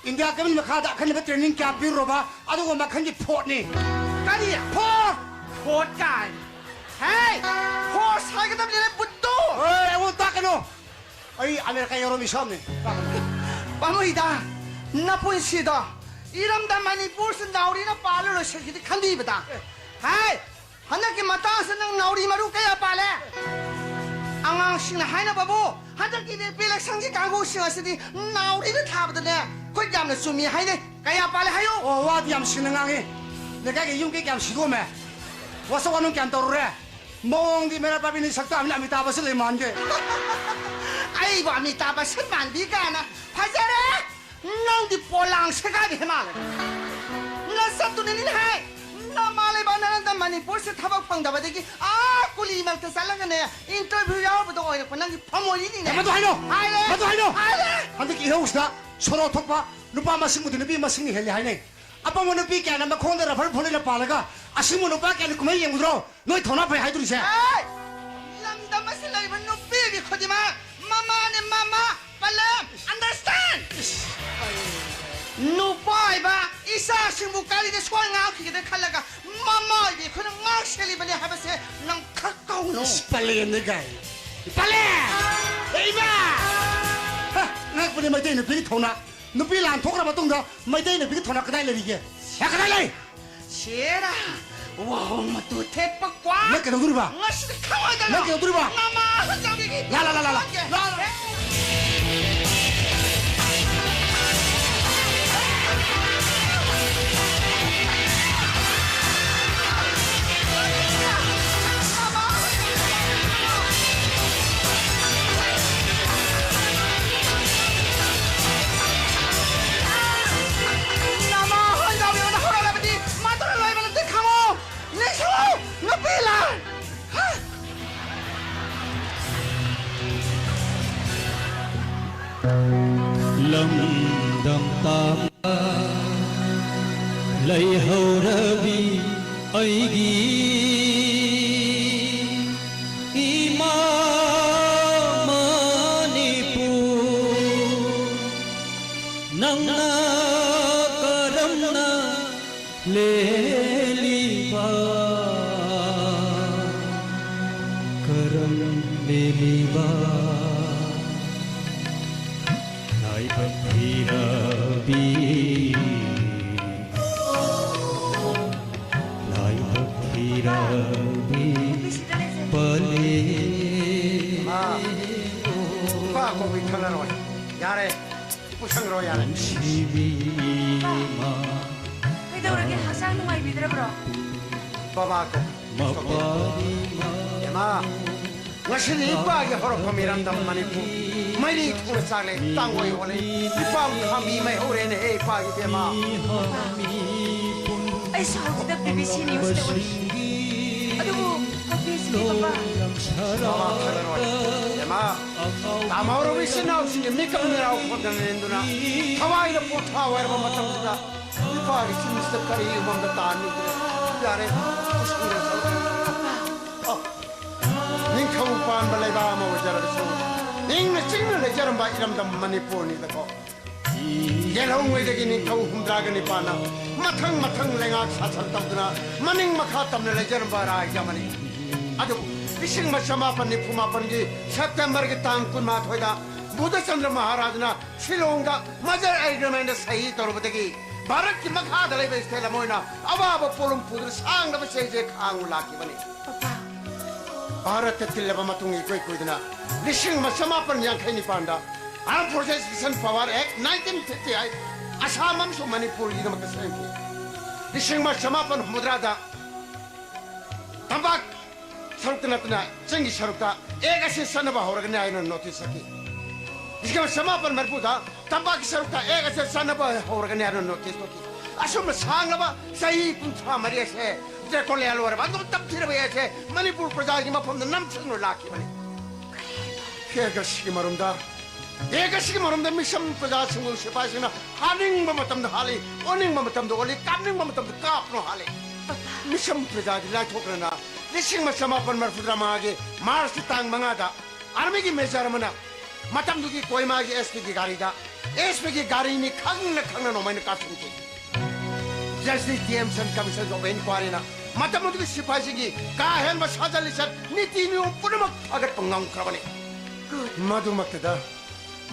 ꯏꯟꯗꯤꯌꯥ ꯒꯚꯔꯟꯃꯦꯟꯠ ꯃꯈꯥꯗ ꯑꯈꯟꯅꯕ ꯇ꯭ꯔꯦꯅꯤꯡ ꯀꯌꯥ ꯄꯤꯔꯨꯔꯕ ꯑꯗꯨꯒꯨꯝꯕ ꯃꯈꯜꯒꯤ ꯐꯣꯔꯠꯅꯤ꯫ ꯀꯔꯤ? ꯐꯣꯔꯠ! ꯐꯣꯔꯠ ꯀꯥꯏ꯫ ꯍꯦ! ꯐꯣꯔꯁ ꯍꯥꯏꯒꯗꯕꯅꯤꯅꯦ, ꯕꯨꯠꯇꯨ! ꯍꯣꯏ, ꯑꯩꯉꯣꯟꯗ ꯇꯥꯛꯀꯅꯨ꯫ ꯑꯩ ꯑꯃꯦꯔꯤꯀꯥ ꯌꯧꯔꯝꯃꯤ ꯁꯣꯝꯅꯤ꯫ ꯄꯥꯝꯃꯨꯏꯗ, ꯅꯄꯨꯟꯁꯤꯗꯣ ꯏꯔꯝꯗꯝ ꯃꯅꯤꯄꯨꯔꯁꯤ ꯅꯥꯎꯔꯤꯅ ꯄꯥꯜꯂ ꯂꯣꯏꯁꯤꯟꯈꯤꯗꯤ ꯈꯟꯕꯤꯕꯗ꯫ ꯍꯥꯏ! ꯍꯟꯗꯛꯀꯤ ꯃꯇꯥꯡꯁꯤ ꯅꯪ ꯅꯥꯎꯔꯤ ꯃꯔꯨ ꯀꯌꯥ ꯄꯥꯜꯂꯦ? ꯑꯉꯥꯡꯁꯤꯡꯅ ꯍꯥꯏꯅꯕꯕꯨ ꯍꯟꯗꯛꯀꯤ ꯔꯤꯄꯤ ꯏꯂꯦꯛꯁꯟꯒꯤ ꯀꯥꯡꯕꯨꯁꯤꯡ ꯑꯁꯤꯗꯤ ꯅꯥꯎꯔꯤꯅ ꯊꯥꯕꯗꯅꯦ ꯈꯨꯠ ꯌꯥꯝꯅ ꯆꯨꯝꯃꯤ ꯍꯥꯏꯅꯩ꯫ ꯀꯌꯥ ꯄꯥꯜꯂꯦ ꯍꯥꯏꯌꯨ꯫ ꯑꯣ, ꯋꯥꯗꯤ ꯌꯥꯝ ꯁꯤꯡꯅ ꯉꯥꯡꯉꯤ꯫ ꯂꯩꯀꯥꯏꯒꯤ ꯌꯨꯝ ꯀꯩ ꯀꯌꯥꯝ ꯁꯤꯗꯣꯛꯑꯝꯃꯦ꯫ ꯋꯥꯁꯛ ꯋꯥꯅꯨꯡ ꯀꯌꯥꯝ ꯇꯧꯔꯨꯔꯦ꯫ ꯃꯑꯣꯡꯗꯤ ꯃꯩꯔꯥ ꯄꯥꯏꯕꯤꯅꯤ ꯁꯛꯇꯥꯕꯅꯤ ꯑꯃꯤꯇꯥꯕꯁꯨ ꯂꯩ ꯃꯥꯟꯒꯦ꯫ ꯑꯩꯕꯨ ꯑꯃꯤꯇꯥꯕ ꯕꯆꯟ ꯃꯥꯟꯕꯤ ꯀꯥꯏꯅ꯫ ꯐꯖꯔꯦ! ꯅꯪꯗꯤ ꯄꯣꯂꯥꯡ ꯁꯦꯒꯥꯏꯕ ꯍꯦ ꯃꯥꯜꯂꯦ꯫ ꯅꯁꯛꯇꯨꯅꯅꯤꯅꯦ ꯍꯥꯏ꯫ ꯅꯃꯥ ꯂꯩꯕꯥꯛ ꯅꯔꯟꯗ ꯃꯅꯤꯄꯨꯔꯁꯦ ꯊꯕꯛ ꯐꯪꯗꯕꯗꯒꯤ ꯑꯥ ꯀꯨꯂꯤ ꯃꯔꯛꯇ ꯆꯠꯂꯒꯅꯦ, ꯏꯟꯇꯔꯚ꯭ꯌꯨ ꯌꯥꯎꯔꯨꯕꯗ ꯑꯣꯏꯔꯛꯄ ꯅꯪꯒꯤ ꯐꯝꯃꯣꯏꯅꯤꯅꯦ꯫ ꯃꯗꯨ ꯍꯥꯏꯅꯣ! ꯍꯥꯏꯔꯦ! ꯃꯗꯨ ꯍꯥꯏꯅꯣ! ꯍꯥꯏꯔꯦ! ꯍꯟꯗꯛꯀꯤ ꯏꯍꯧꯁꯤꯗ ꯁꯣꯔꯣꯛ ꯊꯣꯛꯄ ꯅꯨꯄꯥ ꯃꯁꯤꯡꯕꯨꯗꯤ ꯅꯨꯄꯤ ꯃꯁꯤꯡꯅ ꯍꯦꯜꯂꯤ ꯍꯥꯏꯅꯩ꯫ ꯑꯄꯪꯕ ꯅꯨꯄꯤ ꯀꯌꯥꯅ ꯃꯈꯣꯡꯗ ꯔꯕꯔ ꯐꯣꯔꯂꯤꯅ ꯄꯥꯜꯂꯒ ꯑꯁꯤꯒꯨꯝꯕ ꯅꯨꯄꯥ ꯀꯌꯥꯅ ꯀꯨꯝꯍꯩ ꯌꯦꯡꯉꯨꯗ꯭ꯔꯣ? ꯅꯣꯏ ꯊꯧꯅꯥ ꯐꯩ ꯍꯥꯏꯗꯣꯔꯤꯁꯦ? ꯑꯦ! ꯂꯝꯗꯝ ꯑꯁꯤꯗ ꯂꯩꯕ ꯅꯨꯄꯤꯒꯤ ꯈꯨꯗꯤꯡꯃꯛ ꯃꯃꯥꯅꯦ, ꯃꯃꯥ! ꯄꯂꯦꯝ! Understand? ꯅꯨꯄꯥ ꯑꯣꯏꯕ ꯏꯆꯥꯁꯤꯡꯕꯨ ꯀꯔꯤꯗ ꯁꯣꯏ ꯉꯥꯛꯈꯤꯒꯗ ꯈꯜꯂꯒ ꯃꯃꯥ ꯑꯣꯏꯕꯤ ꯑꯩꯈꯣꯏꯅ ꯉꯥꯛ ꯁꯦꯜꯂꯤꯕꯅꯦ ꯍꯥꯏꯕꯁꯦ ꯅꯪ ꯈꯛ ꯀꯧꯅꯨ꯫ ꯏꯁ, ꯄꯂꯦꯝꯅꯤ ꯀꯥꯏ꯫ ꯄꯂꯦꯝ! ꯏꯃꯥ! ꯍ, ꯉꯛꯄꯅꯤ ꯃꯩꯇꯩ ꯅꯨꯄꯤꯒꯤ ꯊꯧꯅꯥ꯫ ꯅꯨꯄꯤ ꯂꯥꯟ ꯊꯣꯛꯈ꯭ꯔ ꯃꯇꯨꯡꯗ ꯃꯩꯇꯩ ꯅꯨꯄꯤꯒꯤ ꯊꯧꯅꯥ ꯀꯗꯥꯏ ꯂꯩꯔꯤꯒꯦ? ꯍꯦ, ꯀꯗꯥꯏ ꯂꯩ? ꯁꯦꯔꯥ! ꯋꯥꯍꯣꯡ ꯃꯇꯨ ꯊꯦꯠꯄ ꯀ꯭ꯋꯥ! ꯅꯪ ꯀꯩꯗꯧꯗꯣꯔꯤꯕ? ꯉꯁꯤꯗꯤ ꯈꯪꯉꯣꯏꯗꯅ! ꯅꯪ ꯀꯩꯗꯧꯗꯣꯔꯤꯕ? ꯅꯃꯥ ꯍꯟꯖꯥꯎꯒꯤ ꯂꯥ, ꯂꯥ, ꯂꯥ, ꯂꯥ, ꯂꯥ꯫ ꯂꯥ, ꯂꯥ꯫ ꯅꯃꯥ ꯍꯣꯏ ꯗꯥꯎ ꯌꯦꯡꯉꯣ, ꯍꯧꯔꯛꯂꯕꯗꯤ ꯃꯗꯨꯅ ꯂꯣꯏꯕ ꯅꯠꯇꯦ, ꯈꯪꯉꯣ꯫ ꯅꯤꯡꯁꯤꯡꯉꯨ, ꯅꯨꯄꯤ ꯂꯥꯟ꯫ ꯍꯥ? ꯂꯝꯗꯝ ꯇꯥꯡꯕ ꯂꯩꯍꯧꯔꯕꯤ ꯑꯩꯒꯤ ꯏꯃꯥ ꯃꯅꯤꯄꯨꯔ, ꯅꯪꯅ ꯀꯔꯝꯅ ꯂꯦꯜꯂꯤꯕ, ꯀꯔꯝ ꯂꯦꯜꯂꯤꯕ? ꯂꯥꯏꯕꯛ ꯊꯤꯔꯕꯤ, ꯂꯥꯏꯕꯛ ꯊꯤꯔꯕꯤ, ꯄꯂꯦ꯫ ꯃꯥ, ꯅꯨꯄꯥ ꯀꯧꯕꯤ ꯈꯪꯉꯔꯣꯏ꯫ ꯌꯥꯔꯦ, ꯄꯨꯁꯪꯈ꯭ꯔꯣ, ꯌꯥꯔꯦ꯫ ꯅꯨꯡꯁꯤꯕꯤ ꯏꯃꯥ꯫ ꯀꯩꯗꯧꯔꯒꯦ? ꯍꯛꯆꯥꯡ ꯅꯨꯡꯉꯥꯏꯕꯤꯗ꯭ꯔꯕ꯭ꯔꯣ? ꯕꯕꯥ ꯀꯧ꯫ ꯃꯄꯥ ꯏꯃꯥ꯫ ꯉꯁꯤꯗꯤ ꯏꯄꯥꯒꯤ ꯍꯧꯔꯛꯐꯝ ꯏꯔꯝꯗꯝ ꯃꯅꯤꯄꯨꯔ ꯃꯩꯔꯤ ꯊꯣꯡꯅ ꯆꯥꯛꯂꯦ ꯇꯥꯡꯒꯣꯏ ꯑꯣꯜꯂꯦ꯫ ꯏꯄꯥ ꯈꯥꯝꯕꯤ ꯃꯩꯍꯧꯔꯦꯅꯦꯍꯦ ꯏꯄꯥꯒꯤ ꯏꯕꯦꯝꯃ꯫ ꯑꯩꯁꯨ ꯍꯧꯖꯤꯛꯇ ꯕꯤ ꯕꯤ ꯁꯤ ꯅ꯭ꯌꯨꯁꯇ ꯎꯏ꯫ ꯑꯗꯨꯕꯨ ꯀꯣꯐꯤꯁꯤꯗꯤ ꯄꯄꯥ꯫ ꯃꯃꯥ ꯈꯜꯂꯔꯣꯏ꯫ ꯏꯕꯦꯝꯃ, ꯇꯥꯝꯍꯧꯔꯕ ꯏꯆꯤꯟ ꯏꯅꯥꯎꯁꯤꯡꯒꯤ ꯃꯤꯀꯞ ꯃꯤꯔꯥꯎ ꯈꯣꯟꯗꯅ ꯂꯦꯟꯗꯨꯅ ꯊꯋꯥꯏꯅ ꯄꯣꯊꯥ ꯑꯣꯏꯔꯕ ꯃꯇꯝꯁꯤꯗ ꯏꯄꯥꯒꯤ ꯆꯤꯟꯁꯤꯗ ꯀꯔꯤ ꯃꯪꯗ ꯇꯥꯅꯤꯒꯦ? ꯌꯥꯔꯦ, ꯄꯨꯁꯤꯟꯈ꯭ꯔꯁꯤ꯫ ꯑ, ꯅꯤꯡꯊꯧ ꯄꯥꯟꯕ ꯂꯩꯕꯥꯛ ꯑꯃ ꯑꯣꯏꯖꯔꯕꯁꯨ ꯏꯪꯅ ꯆꯤꯛꯅ ꯂꯩꯖꯔꯝꯕ ꯏꯔꯝꯗꯝ ꯃꯅꯤꯄꯨꯔꯅꯤꯗꯀꯣ꯫ ꯌꯦꯜꯍꯧꯉꯩꯗꯒꯤ ꯅꯤꯡꯊꯧ ꯍꯨꯝꯗ꯭ꯔꯥꯒ ꯅꯤꯄꯥꯟꯅ ꯃꯊꯪ ꯃꯊꯪ ꯂꯩꯉꯥꯛ ꯁꯥꯁꯟ ꯇꯧꯗꯨꯅ ꯃꯅꯤꯡ ꯃꯈꯥ ꯇꯝꯅ ꯂꯩꯖꯔꯝꯕ ꯔꯥꯏꯖ ꯑꯃꯅꯤ꯫ ꯑꯗꯨꯕꯨ ꯂꯤꯁꯤꯡ ꯑꯃ ꯆꯃꯥꯄꯟ ꯅꯤꯐꯨ ꯃꯥꯄꯟꯒꯤ ꯁꯦꯞꯇꯦꯝꯕꯔꯒꯤ ꯇꯥꯡ ꯀꯨꯟꯃꯥꯊꯣꯏꯗ ꯕꯨꯙꯆꯟꯗ꯭ꯔ ꯃꯍꯥꯔꯥꯖꯅ ꯁꯤꯂꯣꯡꯗ ꯃꯥꯖꯔ ꯑꯦꯒ꯭ꯔꯤꯃꯦꯟꯗ ꯁꯍꯤ ꯇꯧꯔꯨꯕꯗꯒꯤ ꯚꯥꯔꯠꯀꯤ ꯃꯈꯥꯗ ꯂꯩꯕ ꯏꯁꯇꯦꯠ ꯑꯃ ꯑꯣꯏꯅ ꯑꯋꯥꯕ ꯄꯣꯠꯂꯨꯝ ꯄꯨꯗꯨꯅ ꯁꯥꯡꯂꯕ ꯆꯍꯤꯁꯦ ꯈꯥꯡꯅ ꯂꯥꯛꯈꯤꯕꯅꯤ꯫ ꯄꯄꯥ꯫ ꯚꯥꯔꯠꯇ ꯇꯤꯜꯂꯕ ꯃꯇꯨꯡ ꯏꯀꯨꯏ ꯀꯨꯏꯗꯅ ꯂꯤꯁꯤꯡ ꯑꯃ ꯆꯃꯥꯄꯟ ꯌꯥꯡꯈꯩ ꯅꯤꯄꯥꯟꯗ Armed Forces Reservation Power Act nineteen fifty eight Assam ꯑꯃꯁꯨꯡ ꯃꯅꯤꯄꯨꯔꯒꯤꯗꯃꯛꯇ ꯁꯦꯝꯈꯤ꯫ ꯂꯤꯁꯤꯡ ꯑꯃ ꯆꯃꯥꯄꯟ ꯍꯨꯝꯐꯨꯇꯔꯥꯗ ꯇꯝꯄꯥꯛ ꯁꯔꯨꯛꯇ ꯅꯠꯇꯅ ꯆꯤꯡꯒꯤ ꯁꯔꯨꯛꯇ ꯑꯦꯛ ꯑꯁꯤ ꯆꯠꯅꯕ ꯍꯧꯔꯒꯅꯤ ꯍꯥꯏꯅ ꯅꯣꯇꯤꯁ ꯊꯣꯛꯈꯤ꯫ ꯂꯤꯁꯤꯡ ꯑꯃ ꯆꯃꯥꯄꯟ ꯃꯔꯤꯐꯨꯗ ꯇꯝꯄꯥꯛꯀꯤ ꯁꯔꯨꯛꯇ ꯑꯦꯛ ꯑꯁꯤ ꯆꯠꯅꯕ ꯍꯧꯔꯒꯅꯤ ꯍꯥꯏꯅ ꯅꯣꯇꯤꯁ ꯊꯣꯛꯈꯤ꯫ ꯑꯁꯨꯝꯅ ꯁꯥꯡꯂꯕ ꯆꯍꯤ ꯀꯨꯟꯊ꯭ꯔꯥ ꯃꯔꯤ ꯑꯁꯦ ꯗ꯭ꯔꯦꯀꯣꯂꯤꯌꯥ ꯑꯣꯏꯔꯕ ꯑꯗꯨꯝ ꯇꯝꯊꯤꯔꯕ ꯑꯁꯦ ꯃꯅꯤꯄꯨꯔ ꯄ꯭ꯔꯖꯥꯒꯤ ꯃꯐꯝꯗ ꯅꯝꯊꯗꯨꯅ ꯂꯥꯛꯈꯤꯕꯅꯤ꯫ ꯐꯦꯔꯒꯁꯤꯒꯤ ꯃꯔꯨꯝꯗ ꯑꯦꯛ ꯑꯁꯤꯒꯤ ꯃꯔꯝꯗ ꯃꯤꯁꯝ ꯄ꯭ꯔꯖꯥꯁꯤꯡꯕꯨ ꯁꯤꯐꯥꯏꯁꯤꯡꯅ ꯍꯥꯠꯅꯤꯡꯕ ꯃꯇꯝꯗ ꯍꯥꯠꯂꯤ, ꯑꯣꯟꯅꯤꯡꯕ ꯃꯇꯝꯗ ꯑꯣꯜꯂꯤ, ꯀꯥꯞꯅꯤꯡꯕ ꯃꯇꯝꯗ ꯀꯥꯞꯄꯅꯣ ꯍꯥꯠꯂꯤ꯫ ꯃꯤꯁꯝ ꯄ꯭ꯔꯖꯥꯗꯤ ꯂꯥꯏꯊꯣꯛꯈ꯭ꯔꯅ ꯂꯤꯁꯤꯡ ꯑꯃ ꯆꯃꯥꯄꯟ ꯃꯔꯤꯐꯨꯇꯔꯥ ꯃꯉꯥꯒꯤ ꯃꯥꯔꯆꯀꯤ ꯇꯥꯡ ꯃꯉꯥꯗ ꯑꯥꯔꯃꯤꯒꯤ ꯃꯦꯖꯔ ꯑꯃꯅ ꯃꯇꯝꯗꯨꯒꯤ ꯀꯣꯏꯃꯥꯒꯤ ꯑꯦꯁ ꯄꯤꯒꯤ ꯒꯥꯔꯤꯗ, ꯑꯦꯁ ꯄꯤꯒꯤ ꯒꯥꯔꯤꯅꯤ ꯈꯪꯅ ꯈꯪꯅ ꯅꯣꯡꯃꯩꯅ ꯀꯥꯞꯁꯤꯟꯈꯤ꯫ Justice D M Sen commission of ꯏꯟꯀ꯭ꯋꯥꯏꯔꯤꯅ ꯃꯇꯝ ꯑꯗꯨꯒꯤ ꯁꯤꯐꯥꯏꯁꯤꯡꯒꯤ ꯀꯥ ꯍꯦꯟꯕ ꯁꯥꯖꯠ ꯂꯤꯆꯠ, ꯅꯤꯇꯤ ꯅꯤꯌꯣꯝ ꯄꯨꯝꯅꯃꯛ ꯐꯒꯠꯄ ꯉꯝꯈ꯭ꯔꯕꯅꯤ꯫ ꯃꯗꯨꯃꯛꯇꯗ,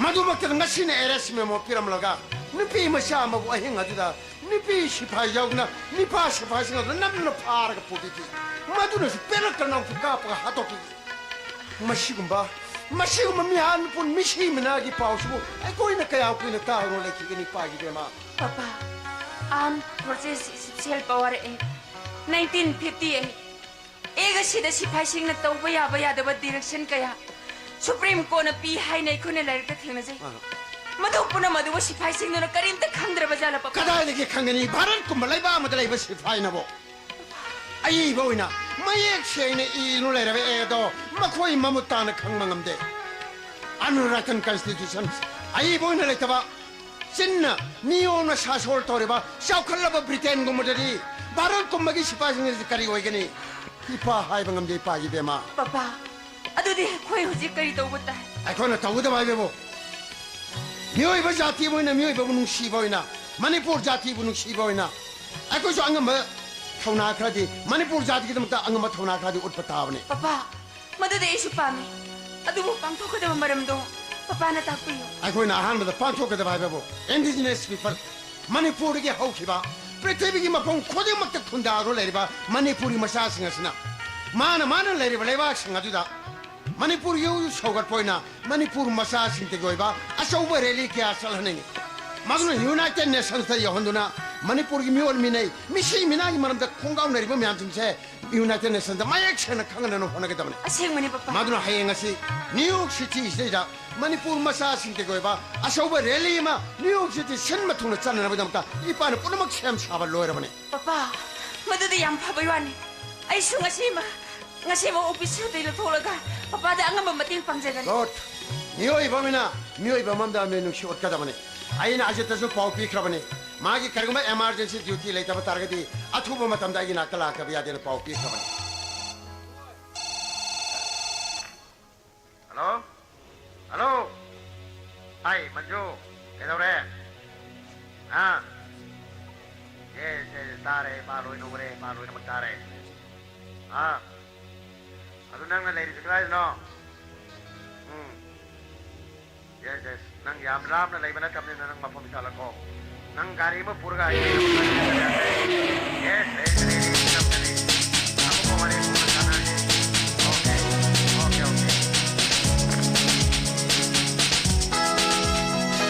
ꯃꯗꯨꯃꯛꯇꯗ ꯉꯁꯤꯅ ꯑꯦꯔꯦꯁ ꯃꯦꯃꯣ ꯄꯤꯔꯝꯂꯒ ꯅꯨꯄꯤ ꯃꯆꯥ ꯑꯃꯕꯨ ꯑꯍꯤꯡ ꯑꯗꯨꯗ ꯅꯨꯄꯤ ꯁꯤꯐꯥꯏ ꯌꯥꯎꯗꯅ ꯅꯤꯄꯥ ꯁꯤꯐꯥꯏꯁꯤꯡ ꯑꯗꯨ ꯅꯝꯗꯨꯅ ꯐꯥꯔꯒ ꯄꯨꯕꯤꯈꯤ꯫ ꯃꯗꯨꯅꯁꯨ ꯄꯦꯜꯂꯛꯇꯅ ꯑꯃꯨꯛꯁꯨ ꯀꯥꯞꯄꯒ ꯍꯥꯠꯇꯣꯛꯈꯤ꯫ ꯃꯁꯤꯒꯨꯝꯕ, ꯃꯁꯤꯒꯨꯝꯕ ꯃꯤꯍꯥꯠ ꯃꯤꯄꯨꯟ ꯃꯤꯁꯤ ꯃꯤꯅꯥꯒꯤ ꯄꯥꯎꯁꯤꯕꯨ ꯑꯩꯈꯣꯏꯅ ꯀꯌꯥꯝ ꯀꯨꯏꯅ ꯇꯥꯔꯨꯔ ꯂꯩꯈꯤꯒꯅꯤ, ꯄꯥꯏꯒꯤ ꯕꯦꯝꯃ? ꯄꯥꯄꯥ, ꯑꯥꯔꯝ ꯐꯣꯔꯁꯦꯁ ꯏꯁꯄꯤꯁꯦꯜ ꯄꯋꯥꯔ ꯑꯦꯛ, ꯅꯥꯏꯟꯇꯤꯟ ꯐꯤꯐꯇꯤ ꯑꯩꯠ꯫ ꯑꯦꯛ ꯑꯁꯤꯗ ꯁꯤꯐꯥꯏꯁꯤꯡꯅ ꯇꯧꯕ ꯌꯥꯕ ꯌꯥꯗꯕ ꯗꯤꯔꯦꯛꯁꯟ ꯀꯌꯥ ꯁꯨꯄ꯭ꯔꯤꯝ ꯀꯣꯔꯠꯅ ꯄꯤ ꯍꯥꯏꯅ ꯑꯩꯈꯣꯏꯅ ꯂꯥꯏꯔꯤꯛꯇ ꯊꯦꯡꯅꯖꯩ꯫ ꯑꯥ꯫ ꯃꯗꯨ ꯄꯨꯝꯅꯃꯛ ꯑꯗꯨꯕꯨ ꯁꯤꯐꯥꯏꯁꯤꯡꯗꯨꯅ ꯀꯔꯤꯝꯇ ꯈꯪꯗ꯭ꯔꯕ ꯖꯥꯠꯂ, ꯄꯥꯄꯥ? ꯀꯗꯥꯏꯗꯒꯤ ꯈꯪꯒꯅꯤ? ꯚꯥꯔꯠꯀꯨꯝꯕ ꯂꯩꯕꯥꯛ ꯑꯃꯗ ꯂꯩꯕ ꯁꯤꯐꯥꯏꯅꯕꯨ ꯑꯏꯕ ꯑꯣꯏꯅ ꯃꯌꯦꯛ ꯁꯦꯡꯅ ꯏꯗꯨꯅ ꯂꯩꯔꯕ ꯑꯦ ꯑꯗꯣ ꯃꯈꯣꯏ ꯃꯃꯨꯠ ꯇꯥꯅ ꯈꯪꯕ ꯉꯝꯗꯦ꯫ Unwritten constitution, ꯑꯏꯕ ꯑꯣꯏꯅ ꯂꯩꯇꯕ, ꯆꯤꯟꯅ ꯅꯤꯌꯣꯝꯅ ꯁꯥꯁꯣꯜ ꯇꯧꯔꯤꯕ ꯆꯥꯎꯈꯠꯂꯕ ꯕ꯭ꯔꯤꯇꯦꯟꯒꯨꯝꯕꯗꯗꯤ ꯚꯥꯔꯠꯀꯨꯝꯕꯒꯤ ꯁꯤꯐꯥꯏꯁꯤꯡ ꯑꯁꯤ ꯀꯔꯤ ꯑꯣꯏꯒꯅꯤ? ꯏꯄꯥ ꯍꯥꯏꯕ ꯉꯝꯗꯦ, ꯏꯄꯥꯒꯤ ꯕꯦꯝꯃ꯫ ꯄꯥꯄꯥ, ꯑꯗꯨꯗꯤ ꯑꯩꯈꯣꯏ ꯍꯧꯖꯤꯛ ꯀꯔꯤ ꯇꯧꯕ ꯇꯥꯏ? ꯑꯩꯈꯣꯏꯅ ꯇꯧꯒꯗꯕ ꯍꯥꯏꯕꯕꯨ, ꯃꯤꯑꯣꯏꯕ ꯖꯥꯇꯤ ꯑꯃ ꯑꯣꯏꯅ, ꯃꯤꯑꯣꯏꯕꯕꯨ ꯅꯨꯡꯁꯤꯕ ꯑꯣꯏꯅ, ꯃꯅꯤꯄꯨꯔ ꯖꯥꯇꯤꯕꯨ ꯅꯨꯡꯁꯤꯕ ꯑꯣꯏꯅ, ꯑꯩꯈꯣꯏꯁꯨ ꯑꯉꯝꯕ ꯊꯧꯅꯥ ꯈꯔꯗꯤ, ꯃꯅꯤꯄꯨꯔ ꯖꯥꯇꯤꯒꯤꯗꯃꯛꯇ ꯑꯉꯝꯕ ꯊꯧꯅꯥ ꯈꯔꯗꯤ ꯎꯠꯄ ꯇꯥꯕꯅꯤ꯫ ꯄꯥꯄꯥ, ꯃꯗꯨꯗꯤ ꯑꯩꯁꯨ ꯄꯥꯝꯃꯤ꯫ ꯑꯗꯨꯕꯨ ꯄꯥꯡꯊꯣꯛꯀꯗꯕ ꯃꯔꯝꯗꯣ ꯄꯥꯄꯥꯅ ꯇꯥꯛꯄꯤꯌꯨ꯫ ꯑꯩꯈꯣꯏꯅ ꯑꯍꯥꯟꯕꯗ ꯄꯥꯡꯊꯣꯛꯀꯗꯕ ꯍꯥꯏꯕꯕꯨ indigenous people, ꯃꯅꯤꯄꯨꯔꯗꯒꯤ ꯍꯧꯈꯤꯕ, ꯄ꯭ꯔꯤꯊꯤꯕꯤꯒꯤ ꯃꯐꯝ ꯈꯨꯗꯤꯡꯃꯛꯇ ꯈꯨꯟꯗꯥꯗꯨꯅ ꯂꯩꯔꯤꯕ ꯃꯅꯤꯄꯨꯔꯒꯤ ꯃꯆꯥꯁꯤꯡ ꯑꯁꯤꯅ ꯃꯥꯅ ꯃꯥꯅ ꯂꯩꯔꯤꯕ ꯂꯩꯕꯥꯛꯁꯤꯡ ꯑꯗꯨꯗ ꯃꯅꯤꯄꯨꯔꯒꯤ ꯁꯧꯒꯠꯄ ꯑꯣꯏꯅ ꯃꯅꯤꯄꯨꯔ ꯃꯆꯥꯁꯤꯡꯇꯒꯤ ꯑꯣꯏꯕ ꯑꯆꯧꯕ ꯔꯦꯂꯤ ꯀꯌꯥ ꯆꯠꯍꯟꯅꯤꯡꯏ꯫ ꯃꯗꯨꯅ ꯌꯨꯅꯥꯏꯇꯦꯗ ꯅꯦꯁꯟꯁꯇ ꯌꯧꯍꯟꯗꯨꯅ ꯃꯅꯤꯄꯨꯔꯒꯤ ꯃꯤꯑꯣꯠ ꯃꯤꯅꯩ, ꯃꯤꯁꯤ ꯃꯤꯅꯥꯒꯤ ꯃꯔꯝꯗ ꯈꯣꯡꯒꯥꯎꯅꯔꯤꯕ ꯃꯌꯥꯝꯁꯤꯡꯁꯦ ꯌꯨꯅꯥꯏꯇꯦꯗ ꯅꯦꯁꯟꯗ ꯃꯌꯦꯛ ꯁꯦꯡꯅ ꯈꯪꯍꯟꯅꯕ ꯍꯣꯠꯅꯒꯗꯕꯅꯤ꯫ ꯑꯁꯦꯡꯕꯅꯤ, ꯄꯥꯄꯥ꯫ ꯃꯗꯨꯅ ꯍꯌꯦꯡ ꯑꯁꯤ ꯅ꯭ꯌꯨ ꯌꯣꯔꯛ ꯁꯤꯇꯤꯁꯤꯗꯩꯗ ꯃꯅꯤꯄꯨꯔ ꯃꯆꯥꯁꯤꯡꯇꯒꯤ ꯑꯣꯏꯕ ꯑꯆꯧꯕ ꯔꯦꯂꯤ ꯑꯃ ꯅ꯭ꯌꯨ ꯌꯣꯔꯛ ꯁꯤꯇꯤ ꯁꯤꯟꯕ ꯊꯨꯡꯅ ꯆꯠꯅꯅꯕꯒꯤꯗꯃꯛꯇ ꯏꯄꯥꯅ ꯄꯨꯝꯅꯃꯛ ꯁꯦꯝ ꯁꯥꯕ ꯂꯣꯏꯔꯕꯅꯤ꯫ ꯄꯥꯄꯥ, ꯃꯗꯨꯗꯤ ꯌꯥꯝ ꯐꯕꯩ ꯋꯥꯅꯤ꯫ ꯑꯩꯁꯨ ꯉꯁꯤꯃ, ꯉꯁꯤꯃ ꯑꯣꯐꯤꯁ ꯁꯨꯇꯤ ꯂꯧꯊꯣꯛꯂꯒ ꯄꯥꯄꯥꯗ ꯑꯉꯝꯕ ꯃꯇꯦꯡ ꯄꯥꯡꯖꯒꯅꯤ꯫ ꯒꯨꯗ꯫ ꯃꯤꯑꯣꯏꯕ ꯑꯃꯅ ꯃꯤꯑꯣꯏꯕ ꯑꯃꯗ ꯃꯤꯅꯨꯡꯁꯤ ꯎꯠꯀꯗꯕꯅꯤ꯫ ꯑꯩꯅ ꯑꯖꯤꯠꯇꯁꯨ ꯄꯥꯎ ꯄꯤꯈ꯭ꯔꯕꯅꯤ꯫ ꯃꯥꯒꯤ ꯀꯔꯤꯒꯨꯝꯕ emergency duty ꯂꯩꯇꯕ ꯇꯥꯔꯒꯗꯤ ꯑꯊꯨꯕ ꯃꯇꯝꯗ ꯑꯩꯒꯤ ꯅꯥꯛꯇ ꯂꯥꯛꯇꯕ ꯌꯥꯗꯦꯅ ꯄꯥꯎ ꯄꯤꯈ꯭ꯔꯕꯅꯤ꯫ ꯍꯜꯂꯣ? ꯍꯜꯂꯣ? ꯍꯥꯏ, ꯃꯟꯖꯨ, ꯀꯩꯗꯧꯔꯦ? ꯍꯥ? ꯑꯦ, ꯑꯦ, ꯇꯥꯔꯦ, ꯏꯄꯥ ꯂꯣꯏꯅ ꯎꯔꯦ, ꯏꯄꯥ ꯂꯣꯏꯅꯃꯛ ꯇꯥꯔꯦ꯫ ꯍꯥ? ꯑꯗꯨ ꯅꯪꯅ ꯂꯩꯔꯤꯁꯦ ꯀꯗꯥꯏꯗꯅꯣ? ꯎꯝ꯫ Yes, yes. ꯅꯪ ꯌꯥꯝ ꯂꯥꯞꯅ ꯂꯩꯕ ꯅꯠꯇꯕꯅꯤꯅ ꯅꯪ ꯃꯐꯝ ꯆꯥꯂꯛꯈꯣ꯫ ꯅꯪ ꯒꯥꯔꯤ ꯑꯃ ꯄꯨꯔꯒ ꯑꯩ ꯌꯦꯁ, ꯔꯦꯗꯤ, ꯔꯦꯗꯤ, ꯔꯦꯗꯤ꯫ ꯑꯃꯨꯛꯀ ꯋꯥꯔꯤ ꯑꯃꯨꯛꯀ ꯁꯥꯟꯅꯔꯁꯤ꯫ Okay, okay, okay.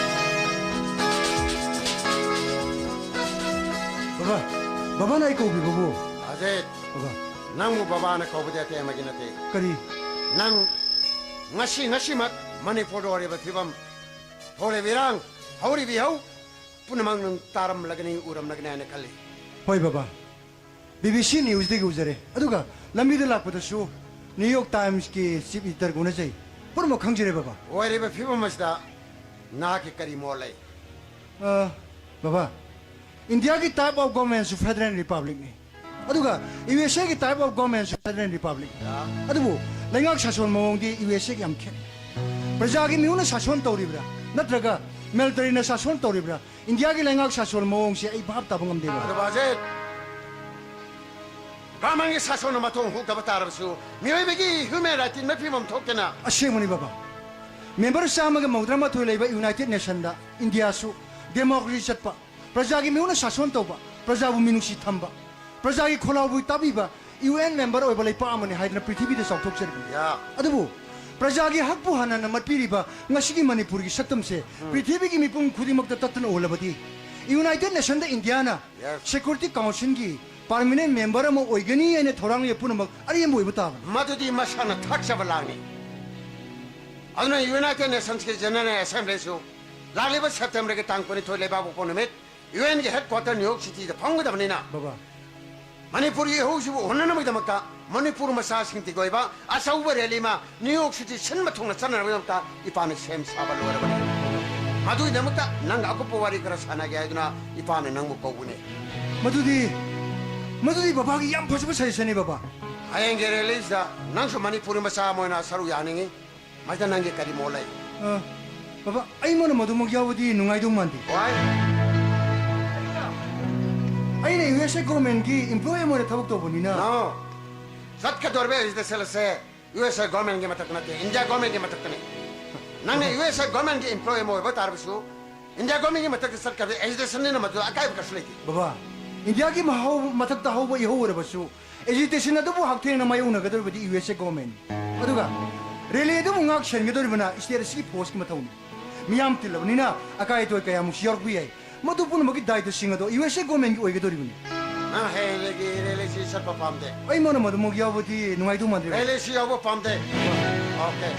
ꯕꯕꯥ, ꯕꯕꯥꯅ ꯑꯩ ꯀꯧꯕꯤꯕꯕꯨ? ꯑꯖꯤꯠ, ꯕꯕꯥ꯫ ꯅꯪꯕꯨ ꯕꯕꯥꯅ ꯀꯧꯕꯗꯤ ꯑꯇꯩ ꯑꯃꯒꯤ ꯅꯠꯇꯦ꯫ ꯀꯔꯤ? ꯅꯪ ꯉꯁꯤ, ꯉꯁꯤꯃꯛ ꯃꯅꯤꯄꯨꯔꯗ ꯑꯣꯏꯔꯤꯕ ꯐꯤꯕꯝ, ꯊꯣꯛꯂꯤꯕ ꯏꯔꯥꯡ, ꯍꯧꯔꯤꯕ ꯏꯍꯧ ꯄꯨꯝꯅꯃꯛ ꯅꯪ ꯇꯥꯔꯝꯂꯒꯅꯤ, ꯎꯔꯝꯂꯒꯅꯤ ꯍꯥꯏꯅ ꯈꯜꯂꯤ꯫ ꯍꯣꯏ ꯕꯕꯥ, ꯕꯤ ꯕꯤ ꯁꯤ ꯅ꯭ꯌꯨꯁꯇꯒꯤ ꯎꯖꯔꯦ꯫ ꯑꯗꯨꯒ ꯂꯝꯕꯤꯗ ꯂꯥꯛꯄꯗꯁꯨ ꯅ꯭ꯌꯨ ꯌꯣꯔꯛ ꯇꯥꯏꯝꯁꯀꯤ ꯆꯤꯐ ꯏꯗꯤꯇꯔꯒ ꯎꯅꯖꯩ꯫ ꯄꯨꯝꯅꯃꯛ ꯈꯪꯖꯔꯦ ꯕꯕꯥ꯫ ꯑꯣꯏꯔꯤꯕ ꯐꯤꯕꯝ ꯑꯁꯤꯗ ꯅꯍꯥꯛꯀꯤ ꯀꯔꯤ ꯃꯣꯠ ꯂꯩ? ꯑ, ꯕꯕꯥ, ꯏꯟꯗꯤꯌꯥꯒꯤ type of governmentꯁꯨ federal republicꯅꯤ꯫ ꯑꯗꯨꯒ ꯌꯨ ꯑꯦꯁ ꯑꯦꯒꯤ type of governmentꯁꯨ federal republic꯫ ꯑꯗꯨꯕꯨ ꯂꯩꯉꯥꯛ ꯁꯥꯁꯣꯟ ꯃꯑꯣꯡꯗꯤ ꯌꯨ ꯑꯦꯁ ꯑꯦꯒ ꯌꯥꯝ ꯈꯦꯠꯅꯩ꯫ ꯄ꯭ꯔꯖꯥꯒꯤ ꯃꯤꯍꯨꯠꯅ ꯁꯥꯁꯣꯟ ꯇꯧꯔꯤꯕ꯭ꯔꯥ, ꯅꯠꯇ꯭ꯔꯒ ꯃꯤꯂꯤꯇꯔꯤꯅ ꯁꯥꯁꯣꯟ ꯇꯧꯔꯤꯕ꯭ꯔꯥ? ꯏꯟꯗꯤꯌꯥꯒꯤ ꯂꯩꯉꯥꯛ ꯁꯥꯁꯣꯟ ꯃꯑꯣꯡꯁꯦ ꯑꯩ ꯚꯥꯞ ꯇꯥꯕ ꯉꯝꯗꯦ, ꯕꯕꯥ꯫ ꯑꯗꯨ ꯕꯥꯖꯦꯠ, ꯒ꯭ꯔꯥꯃꯤꯟꯒꯤ ꯁꯥꯁꯣꯟꯅ ꯃꯊꯣꯡ ꯍꯨꯛꯇꯕ ꯇꯥꯔꯕꯁꯨ, ꯃꯤꯑꯣꯏꯕꯒꯤ human rightꯀꯤ ꯐꯤꯕꯝ ꯊꯣꯛꯇꯅ꯫ ꯑꯁꯦꯡꯕꯅꯤ, ꯕꯕꯥ꯫ ꯃꯦꯝꯕꯔ ꯆꯥꯝꯃꯒ ꯃꯧꯗ꯭ꯔꯥ ꯃꯥꯊꯣꯏ ꯂꯩꯕ ꯌꯨꯅꯥꯏꯇꯦꯗ ꯅꯦꯁꯟꯗ ꯏꯟꯗꯤꯌꯥꯁꯨ democracy ꯆꯠꯄ, ꯄ꯭ꯔꯖꯥꯒꯤ ꯃꯤꯍꯨꯠꯅ ꯁꯥꯁꯣꯟ ꯇꯧꯕ, ꯄ꯭ꯔꯖꯥꯕꯨ ꯃꯤꯅꯨꯡꯁꯤ ꯊꯝꯕ, ꯄ꯭ꯔꯖꯥꯒꯤ ꯈꯣꯜꯂꯥꯎꯕꯨ ꯇꯥꯕꯤꯕ ꯌꯨ ꯑꯦꯟ ꯃꯦꯝꯕꯔ ꯑꯣꯏꯕ ꯂꯩꯄꯥꯛ ꯑꯃꯅꯤ ꯍꯥꯏꯗꯨꯅ ꯄ꯭ꯔꯤꯊꯤꯕꯤꯗ ꯆꯥꯎꯊꯣꯛꯆꯔꯤꯕꯅꯤ꯫ ꯌꯥ꯫ ꯑꯗꯨꯕꯨ ꯄ꯭ꯔꯖꯥꯒꯤ ꯍꯛꯄꯨ ꯍꯟꯅ ꯍꯟꯅ ꯃꯠꯄꯤꯔꯤꯕ ꯉꯁꯤꯒꯤ ꯃꯅꯤꯄꯨꯔꯒꯤ ꯁꯛꯇꯝꯁꯦ ꯄ꯭ꯔꯤꯊꯤꯕꯤꯒꯤ ꯃꯤꯄꯨꯝ ꯈꯨꯗꯤꯡꯃꯛꯇ ꯇꯠꯇꯅ ꯎꯍꯜꯂꯕꯗꯤ, ꯌꯨꯅꯥꯏꯇꯦꯗ ꯅꯦꯁꯟꯗ ꯏꯟꯗꯤꯌꯥꯅ ꯌꯦꯁ꯫ ꯁꯦꯀ꯭ꯌꯨꯔꯤꯇꯤ ꯀꯥꯎꯟꯁꯤꯜꯒꯤ ꯄꯔꯃꯤꯅꯦꯟ ꯃꯦꯝꯕꯔ ꯑꯃ ꯑꯣꯏꯒꯅꯤ ꯍꯥꯏꯅ ꯊꯧꯔꯥꯡꯂꯤꯕ ꯄꯨꯝꯅꯃꯛ ꯑꯔꯦꯝꯕ ꯑꯣꯏꯕ ꯇꯥꯕꯅꯤ꯫ ꯃꯗꯨꯗꯤ ꯃꯁꯥꯅ ꯊꯥꯛꯆꯕ ꯂꯥꯡꯅꯤ꯫ ꯑꯗꯨꯅ ꯌꯨꯅꯥꯏꯇꯦꯗ ꯅꯦꯁꯟꯁꯀꯤ ꯖꯦꯅꯔꯦꯜ ꯑꯦꯁꯦꯝꯕ꯭ꯂꯤꯁꯨ ꯂꯥꯛꯂꯤꯕ ꯁꯦꯞꯇꯦꯝꯕꯔꯒꯤ ꯇꯥꯡ ꯀꯨꯟꯅꯤꯊꯣꯏ ꯂꯩꯕꯥꯛꯄꯣꯛꯄ ꯅꯨꯃꯤꯠ ꯌꯨ ꯑꯦꯟꯒꯤ headquarter ꯅ꯭ꯌꯨ ꯌꯣꯔꯛ ꯁꯤꯇꯤꯗ ꯐꯝꯒꯗꯕꯅꯤꯅ, ꯕꯕꯥ꯫ ꯃꯅꯤꯄꯨꯔꯒꯤ ꯏꯍꯧꯁꯤꯕꯨ ꯎꯍꯟꯅꯅꯕꯒꯤꯗꯃꯛꯇ ꯃꯅꯤꯄꯨꯔ ꯃꯆꯥꯁꯤꯡꯒꯤ ꯑꯣꯏꯕ ꯑꯆꯧꯕ ꯔꯦꯂꯤ ꯑꯃ ꯅ꯭ꯌꯨ ꯌꯣꯔꯛ ꯁꯤꯇꯤ ꯁꯤꯟꯕ ꯊꯨꯡꯅ ꯆꯠꯅꯅꯕꯒꯤꯗꯃꯛꯇ ꯏꯄꯥꯅ ꯁꯦꯝ ꯁꯥꯕ ꯂꯣꯏꯔꯕꯅꯤ꯫ ꯃꯗꯨꯒꯤꯗꯃꯛꯇ ꯅꯪꯒ ꯑꯀꯨꯞꯄ ꯋꯥꯔꯤ ꯈꯔ ꯁꯥꯟꯅꯒꯦ ꯍꯥꯏꯗꯨꯅ ꯏꯄꯥꯅ ꯅꯪꯕꯨ ꯀꯧꯕꯅꯤ꯫ ꯃꯗꯨꯗꯤ, ꯃꯗꯨꯗꯤ ꯕꯕꯥꯒꯤ ꯌꯥꯝ ꯐꯖꯕ ꯁꯖꯦꯁꯟꯅꯤ, ꯕꯕꯥ꯫ ꯍꯌꯦꯡꯒꯤ ꯔꯦꯂꯤꯁꯤꯗ ꯅꯪꯁꯨ ꯃꯅꯤꯄꯨꯔꯤ ꯃꯆꯥ ꯑꯃ ꯑꯣꯏꯅ ꯁꯔꯨꯛ ꯌꯥꯅꯤꯡꯉꯤ꯫ ꯃꯁꯤꯗ ꯅꯪꯒꯤ ꯀꯔꯤ ꯃꯣꯠ ꯂꯩ? ꯑ, ꯕꯕꯥ, ꯑꯩꯉꯣꯟꯗ ꯃꯗꯨꯃꯛ ꯌꯥꯎꯕꯗꯤ ꯅꯨꯡꯉꯥꯏꯗꯧ ꯃꯥꯟꯗꯦ꯫ Why? ꯑꯩꯅ ꯌꯨ ꯑꯦꯁ ꯑꯦ ꯒꯣꯔꯃꯦꯟꯒꯤ ꯏꯝꯄ꯭ꯂꯣꯌꯤ ꯑꯃ ꯑꯣꯏꯅ ꯊꯕꯛ ꯇꯧꯕꯅꯤꯅ꯫ No. ꯆꯠꯀꯗꯧꯔꯤꯕ ꯑꯦꯖꯤꯇꯦꯁꯟ ꯑꯁꯦ ꯌꯨ ꯑꯦꯁ ꯑꯦ ꯒꯣꯔꯃꯦꯟꯒꯤ ꯃꯊꯛꯇ ꯅꯠꯇꯦ, ꯏꯟꯗꯤꯌꯥ ꯒꯣꯔꯃꯦꯟꯒꯤ ꯃꯊꯛꯇꯅꯤ꯫ ꯅꯪꯅ ꯌꯨ ꯑꯦꯁ ꯑꯦ ꯒꯣꯔꯃꯦꯟꯒꯤ ꯏꯝꯄ꯭ꯂꯣꯌꯤ ꯑꯃ ꯑꯣꯏꯕ ꯇꯥꯔꯕꯁꯨ, ꯏꯟꯗꯤꯌꯥ ꯒꯣꯔꯃꯦꯟꯒꯤ ꯃꯊꯛꯇ ꯆꯠꯀꯗꯕ ꯑꯦꯖꯤꯇꯦꯁꯟꯅꯤꯅ ꯃꯗꯨꯗ ꯑꯀꯥꯏꯕ ꯀꯩꯁꯨ ꯂꯩꯇꯦ꯫ ꯕꯕꯥ, ꯏꯟꯗꯤꯌꯥꯒꯤ ꯃꯍꯥꯎ-, ꯃꯊꯛꯇ ꯍꯧꯕ ꯏꯍꯧ ꯑꯣꯏꯔꯕꯁꯨ, ꯑꯦꯖꯤꯇꯦꯁꯟ ꯑꯗꯨꯕꯨ ꯍꯛꯊꯦꯡꯅꯅ ꯃꯥꯌꯣꯛꯅꯒꯗꯧꯔꯤꯕꯗꯤ ꯌꯨ ꯑꯦꯁ ꯑꯦ ꯒꯣꯔꯃꯦꯟ꯫ ꯑꯗꯨꯒ ꯔꯦꯂꯤ ꯑꯗꯨꯕꯨ ꯉꯥꯛ ꯁꯦꯟꯒꯗꯧꯔꯤꯕꯅ ꯁ꯭ꯇꯦꯠ ꯑꯁꯤꯒꯤ ꯐꯣꯔꯁꯀꯤ ꯃꯊꯧꯅꯤ꯫ ꯃꯤꯌꯥꯝ ꯇꯤꯜꯂꯕꯅꯤꯅ ꯑꯀꯥꯏ ꯑꯇꯣꯏ ꯀꯌꯥꯃꯨꯛꯁꯨ ꯌꯥꯎꯔꯛꯄ ꯌꯥꯏ꯫ ꯃꯗꯨ ꯄꯨꯝꯅꯃꯛꯀꯤ ꯗꯥꯏꯇ꯭ꯋꯁꯤꯡ ꯑꯗꯣ ꯌꯨ ꯑꯦꯁ ꯑꯦ ꯒꯣꯔꯃꯦꯟꯒꯤ ꯑꯣꯏꯒꯗꯧꯔꯤꯕꯅꯤ꯫ ꯅꯪ ꯍꯌꯦꯡꯗꯒꯤ ꯔꯦꯂꯤꯁꯤ ꯆꯠꯄ ꯄꯥꯝꯗꯦ꯫ ꯑꯩꯉꯣꯟꯗ ꯃꯗꯨꯃꯛ ꯌꯥꯎꯕꯗꯤ ꯅꯨꯡꯉꯥꯏꯗꯧ ꯃꯥꯟꯗ꯭ꯔꯦ꯫ ꯔꯦꯂꯤꯁꯤ ꯌꯥꯎꯕ ꯄꯥꯝꯗꯦ꯫ ꯑꯣꯀꯦ꯫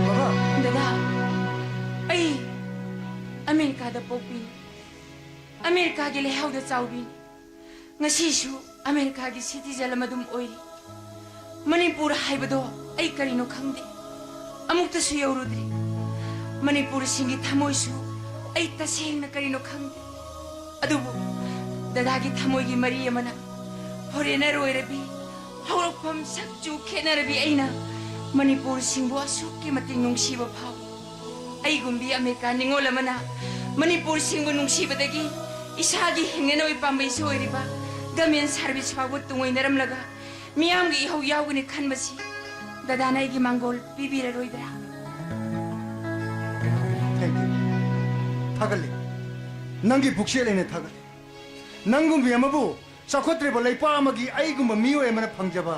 ꯕꯕꯥ꯫ ꯗꯗꯥ, ꯑꯩ ꯑꯃꯦꯔꯤꯀꯥꯗ ꯄꯣꯛꯄꯤꯅꯤ꯫ ꯑꯃꯦꯔꯤꯀꯥꯒꯤ ꯂꯩꯍꯥꯎꯗ ꯆꯥꯎꯕꯤꯅꯤ꯫ ꯉꯁꯤꯁꯨ ꯑꯃꯦꯔꯤꯀꯥꯒꯤ ꯁꯤꯇꯤꯖꯟ ꯑꯃ ꯑꯗꯨꯝ ꯑꯣꯏꯔꯤ꯫ ꯃꯅꯤꯄꯨꯔ ꯍꯥꯏꯕꯗꯣ ꯑꯩ ꯀꯔꯤꯅꯣ ꯈꯪꯗꯦ꯫ ꯑꯃꯨꯛꯇꯁꯨ ꯌꯧꯔꯨꯗ꯭ꯔꯤ꯫ ꯃꯅꯤꯄꯨꯔꯁꯤꯡꯒꯤ ꯊꯃꯣꯏꯁꯨ ꯑꯩ ꯇꯁꯦꯡꯅ ꯀꯔꯤꯅꯣ ꯈꯪꯗꯦ꯫ ꯑꯗꯨꯕꯨ ꯗꯗꯥꯒꯤ ꯊꯃꯣꯏꯒꯤ ꯃꯔꯤ ꯑꯃꯅ ꯐꯣꯔꯦꯅꯔ ꯑꯣꯏꯔꯕꯤ, ꯍꯧꯔꯛꯐꯝ ꯁꯛꯆꯨ ꯈꯦꯠꯅꯔꯕꯤ ꯑꯩꯅ ꯃꯅꯤꯄꯨꯔꯁꯤꯡꯕꯨ ꯑꯁꯨꯛꯀꯤ ꯃꯇꯤꯛ ꯅꯨꯡꯁꯤꯕ ꯐꯥꯎꯏ꯫ ꯑꯩꯒꯨꯝꯕꯤ ꯑꯃꯦꯔꯤꯀꯥ ꯅꯤꯉꯣꯜ ꯑꯃꯅ ꯃꯅꯤꯄꯨꯔꯁꯤꯡꯕꯨ ꯅꯨꯡꯁꯤꯕꯗꯒꯤ ꯏꯁꯥꯒꯤ ꯍꯤꯡꯅꯅꯕꯒꯤ ꯄꯥꯝꯕꯩꯁꯨ ꯑꯣꯏꯔꯤꯕ ꯒꯃꯦꯟ ꯁꯥꯔꯚꯤꯁ ꯐꯥꯎꯕ ꯇꯨꯡꯑꯣꯏꯅꯔꯝꯂꯒ ꯃꯤꯌꯥꯝꯒꯤ ꯏꯍꯧ ꯌꯥꯎꯒꯅꯤ ꯈꯟꯕꯁꯤ ꯗꯗꯥꯅ ꯑꯩꯒꯤ ꯃꯥꯡꯒꯣꯜ ꯄꯤꯕꯤꯔꯔꯣꯏꯗ꯭ꯔꯥ? Thank you. ꯊꯥꯒꯠꯂꯤ꯫ ꯅꯪꯒꯤ ꯄꯨꯛꯆꯦꯜ ꯑꯩꯅ ꯊꯥꯒꯠꯂꯤ꯫ ꯅꯪꯒꯨꯝꯕꯤ ꯑꯃꯕꯨ ꯆꯥꯎꯈꯠꯇ꯭ꯔꯤꯕ ꯂꯩꯄꯥꯛ ꯑꯃꯒꯤ ꯑꯩꯒꯨꯝꯕ ꯃꯤꯑꯣꯏ ꯑꯃꯅ ꯐꯪꯖꯕ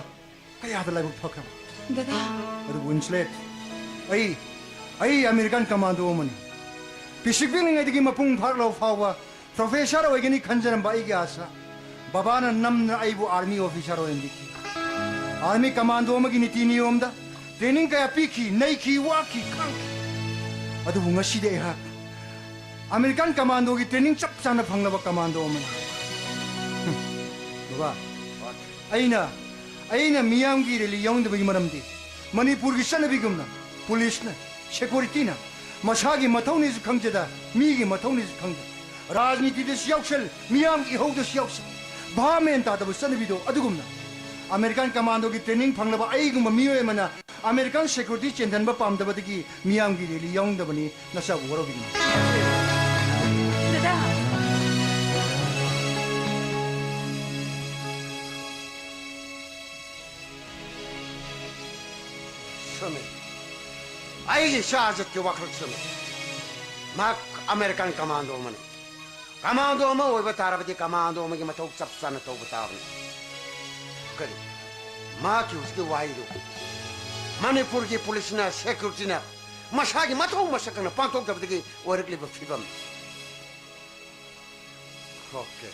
ꯀꯌꯥꯗ ꯂꯥꯏꯕꯛ ꯐꯈ꯭ꯔꯕ꯫ ꯗꯗꯥ꯫ ꯑꯗꯨꯕꯨ ꯋꯤꯟꯁꯂꯦꯠ, ꯑꯩ, ꯑꯩ ꯑꯃꯦꯔꯤꯀꯥꯟ ꯀꯃꯥꯟꯗꯣ ꯑꯃꯅꯤ꯫ ꯄꯤꯁꯛ ꯄꯤꯛꯂꯤꯉꯩꯗꯒꯤ ꯃꯄꯨꯡ ꯐꯥꯔꯛꯂꯕ ꯐꯥꯎꯕ ꯄ꯭ꯔꯣꯐꯦꯁꯔ ꯑꯣꯏꯒꯅꯤ ꯈꯟꯖꯔꯝꯕ ꯑꯩꯒꯤ ꯑꯥꯁꯥ ꯕꯕꯥꯅ ꯅꯝꯅ ꯑꯩꯕꯨ ꯑꯥꯔꯃꯤ ꯑꯣꯐꯤꯁꯥꯔ ꯑꯣꯏꯍꯟꯕꯤꯈꯤ꯫ ꯑꯥꯔꯃꯤ ꯀꯃꯥꯟꯗꯣ ꯑꯃꯒꯤ ꯅꯤꯇꯤ ꯅꯤꯌꯣꯝꯗ ꯇ꯭ꯔꯦꯅꯤꯡ ꯀꯌꯥ ꯄꯤꯈꯤ, ꯅꯩꯈꯤ, ꯋꯥꯈꯤ, ꯈꯥꯡꯈꯤ꯫ ꯑꯗꯨꯕꯨ ꯉꯁꯤꯗꯤ ꯑꯩꯍꯥꯛ ꯑꯃꯦꯔꯤꯀꯥꯟ ꯀꯃꯥꯟꯗꯣꯒꯤ ꯇ꯭ꯔꯦꯅꯤꯡ ꯆꯞ ꯆꯥꯅ ꯐꯪꯂꯕ ꯀꯃꯥꯟꯗꯣ ꯑꯃꯅꯤ꯫ ꯍꯝ, ꯕꯕꯥ, ꯑꯩꯅ, ꯑꯩꯅ ꯃꯤꯌꯥꯝꯒꯤ ꯔꯦꯂꯤ ꯌꯥꯎꯅꯤꯡꯗꯕꯒꯤ ꯃꯔꯝꯗꯤ, ꯃꯅꯤꯄꯨꯔꯒꯤ ꯆꯠꯅꯕꯤꯒꯨꯝꯅ ꯄꯨꯂꯤꯁꯅ, ꯁꯦꯀ꯭ꯌꯨꯔꯤꯇꯤꯅ ꯃꯁꯥꯒꯤ ꯃꯊꯧꯅꯤꯁꯨ ꯈꯪꯖꯗ, ꯃꯤꯒꯤ ꯃꯊꯧꯅꯤꯁꯨ ꯈꯪꯗ, ꯔꯥꯖꯅꯤꯇꯤꯗꯁꯨ ꯌꯥꯎꯁꯜ, ꯃꯤꯌꯥꯝꯒꯤ ꯏꯍꯧꯗꯁꯨ ꯌꯥꯎꯁꯜ, ꯚꯥꯞ ꯃꯦꯟ ꯇꯥꯗꯕ ꯆꯠꯅꯕꯤꯗꯣ ꯑꯗꯨꯒꯨꯝꯅ ꯑꯃꯦꯔꯤꯀꯥꯟ ꯀꯃꯥꯟꯗꯣꯒꯤ ꯇ꯭ꯔꯦꯅꯤꯡ ꯐꯪꯂꯕ ꯑꯩꯒꯨꯝꯕ ꯃꯤꯑꯣꯏ ꯑꯃꯅ ꯑꯃꯦꯔꯤꯀꯥꯟ ꯁꯦꯀ꯭ꯌꯨꯔꯤꯇꯤ ꯆꯦꯟꯊꯟꯕ ꯄꯥꯝꯗꯕꯗꯒꯤ ꯃꯤꯌꯥꯝꯒꯤ ꯔꯦꯂꯤ ꯌꯥꯎꯅꯤꯡꯗꯕꯅꯤ꯫ ꯅꯆꯥꯕꯨ ꯋꯥꯔꯧꯕꯤꯒꯅꯨ꯫ ꯗꯗꯥ! ꯆꯨꯝꯃꯤ꯫ ꯑꯩꯒꯤ ꯏꯆꯥ ꯑꯖꯤꯠꯀꯤ ꯋꯥꯈꯜ ꯆꯨꯝꯃꯤ꯫ ꯃꯍꯥꯛ ꯑꯃꯦꯔꯤꯀꯥꯟ ꯀꯃꯥꯟꯗꯣ ꯑꯃꯅꯤ꯫ ꯀꯃꯥꯟꯗꯣ ꯑꯃ ꯑꯣꯏꯕ ꯇꯥꯔꯕꯗꯤ ꯀꯃꯥꯟꯗꯣ ꯑꯃꯒꯤ ꯃꯊꯧ ꯆꯞ ꯆꯥꯅ ꯇꯧꯕ ꯇꯥꯕꯅꯤ꯫ ꯀꯔꯤ? ꯃꯍꯥꯛꯀꯤ ꯍꯧꯖꯤꯛꯀꯤ ꯋꯥꯍꯩꯗꯨ ꯃꯅꯤꯄꯨꯔꯒꯤ ꯄꯨꯂꯤꯁꯅ, ꯁꯦꯀ꯭ꯌꯨꯔꯤꯇꯤꯅ ꯃꯁꯥꯒꯤ ꯃꯊꯧ ꯃꯁꯛ ꯈꯪꯅ ꯄꯥꯡꯊꯣꯛꯇꯕꯗꯒꯤ ꯑꯣꯏꯔꯛꯂꯤꯕ ꯐꯤꯕꯝ꯫ ꯑꯣꯀꯦ꯫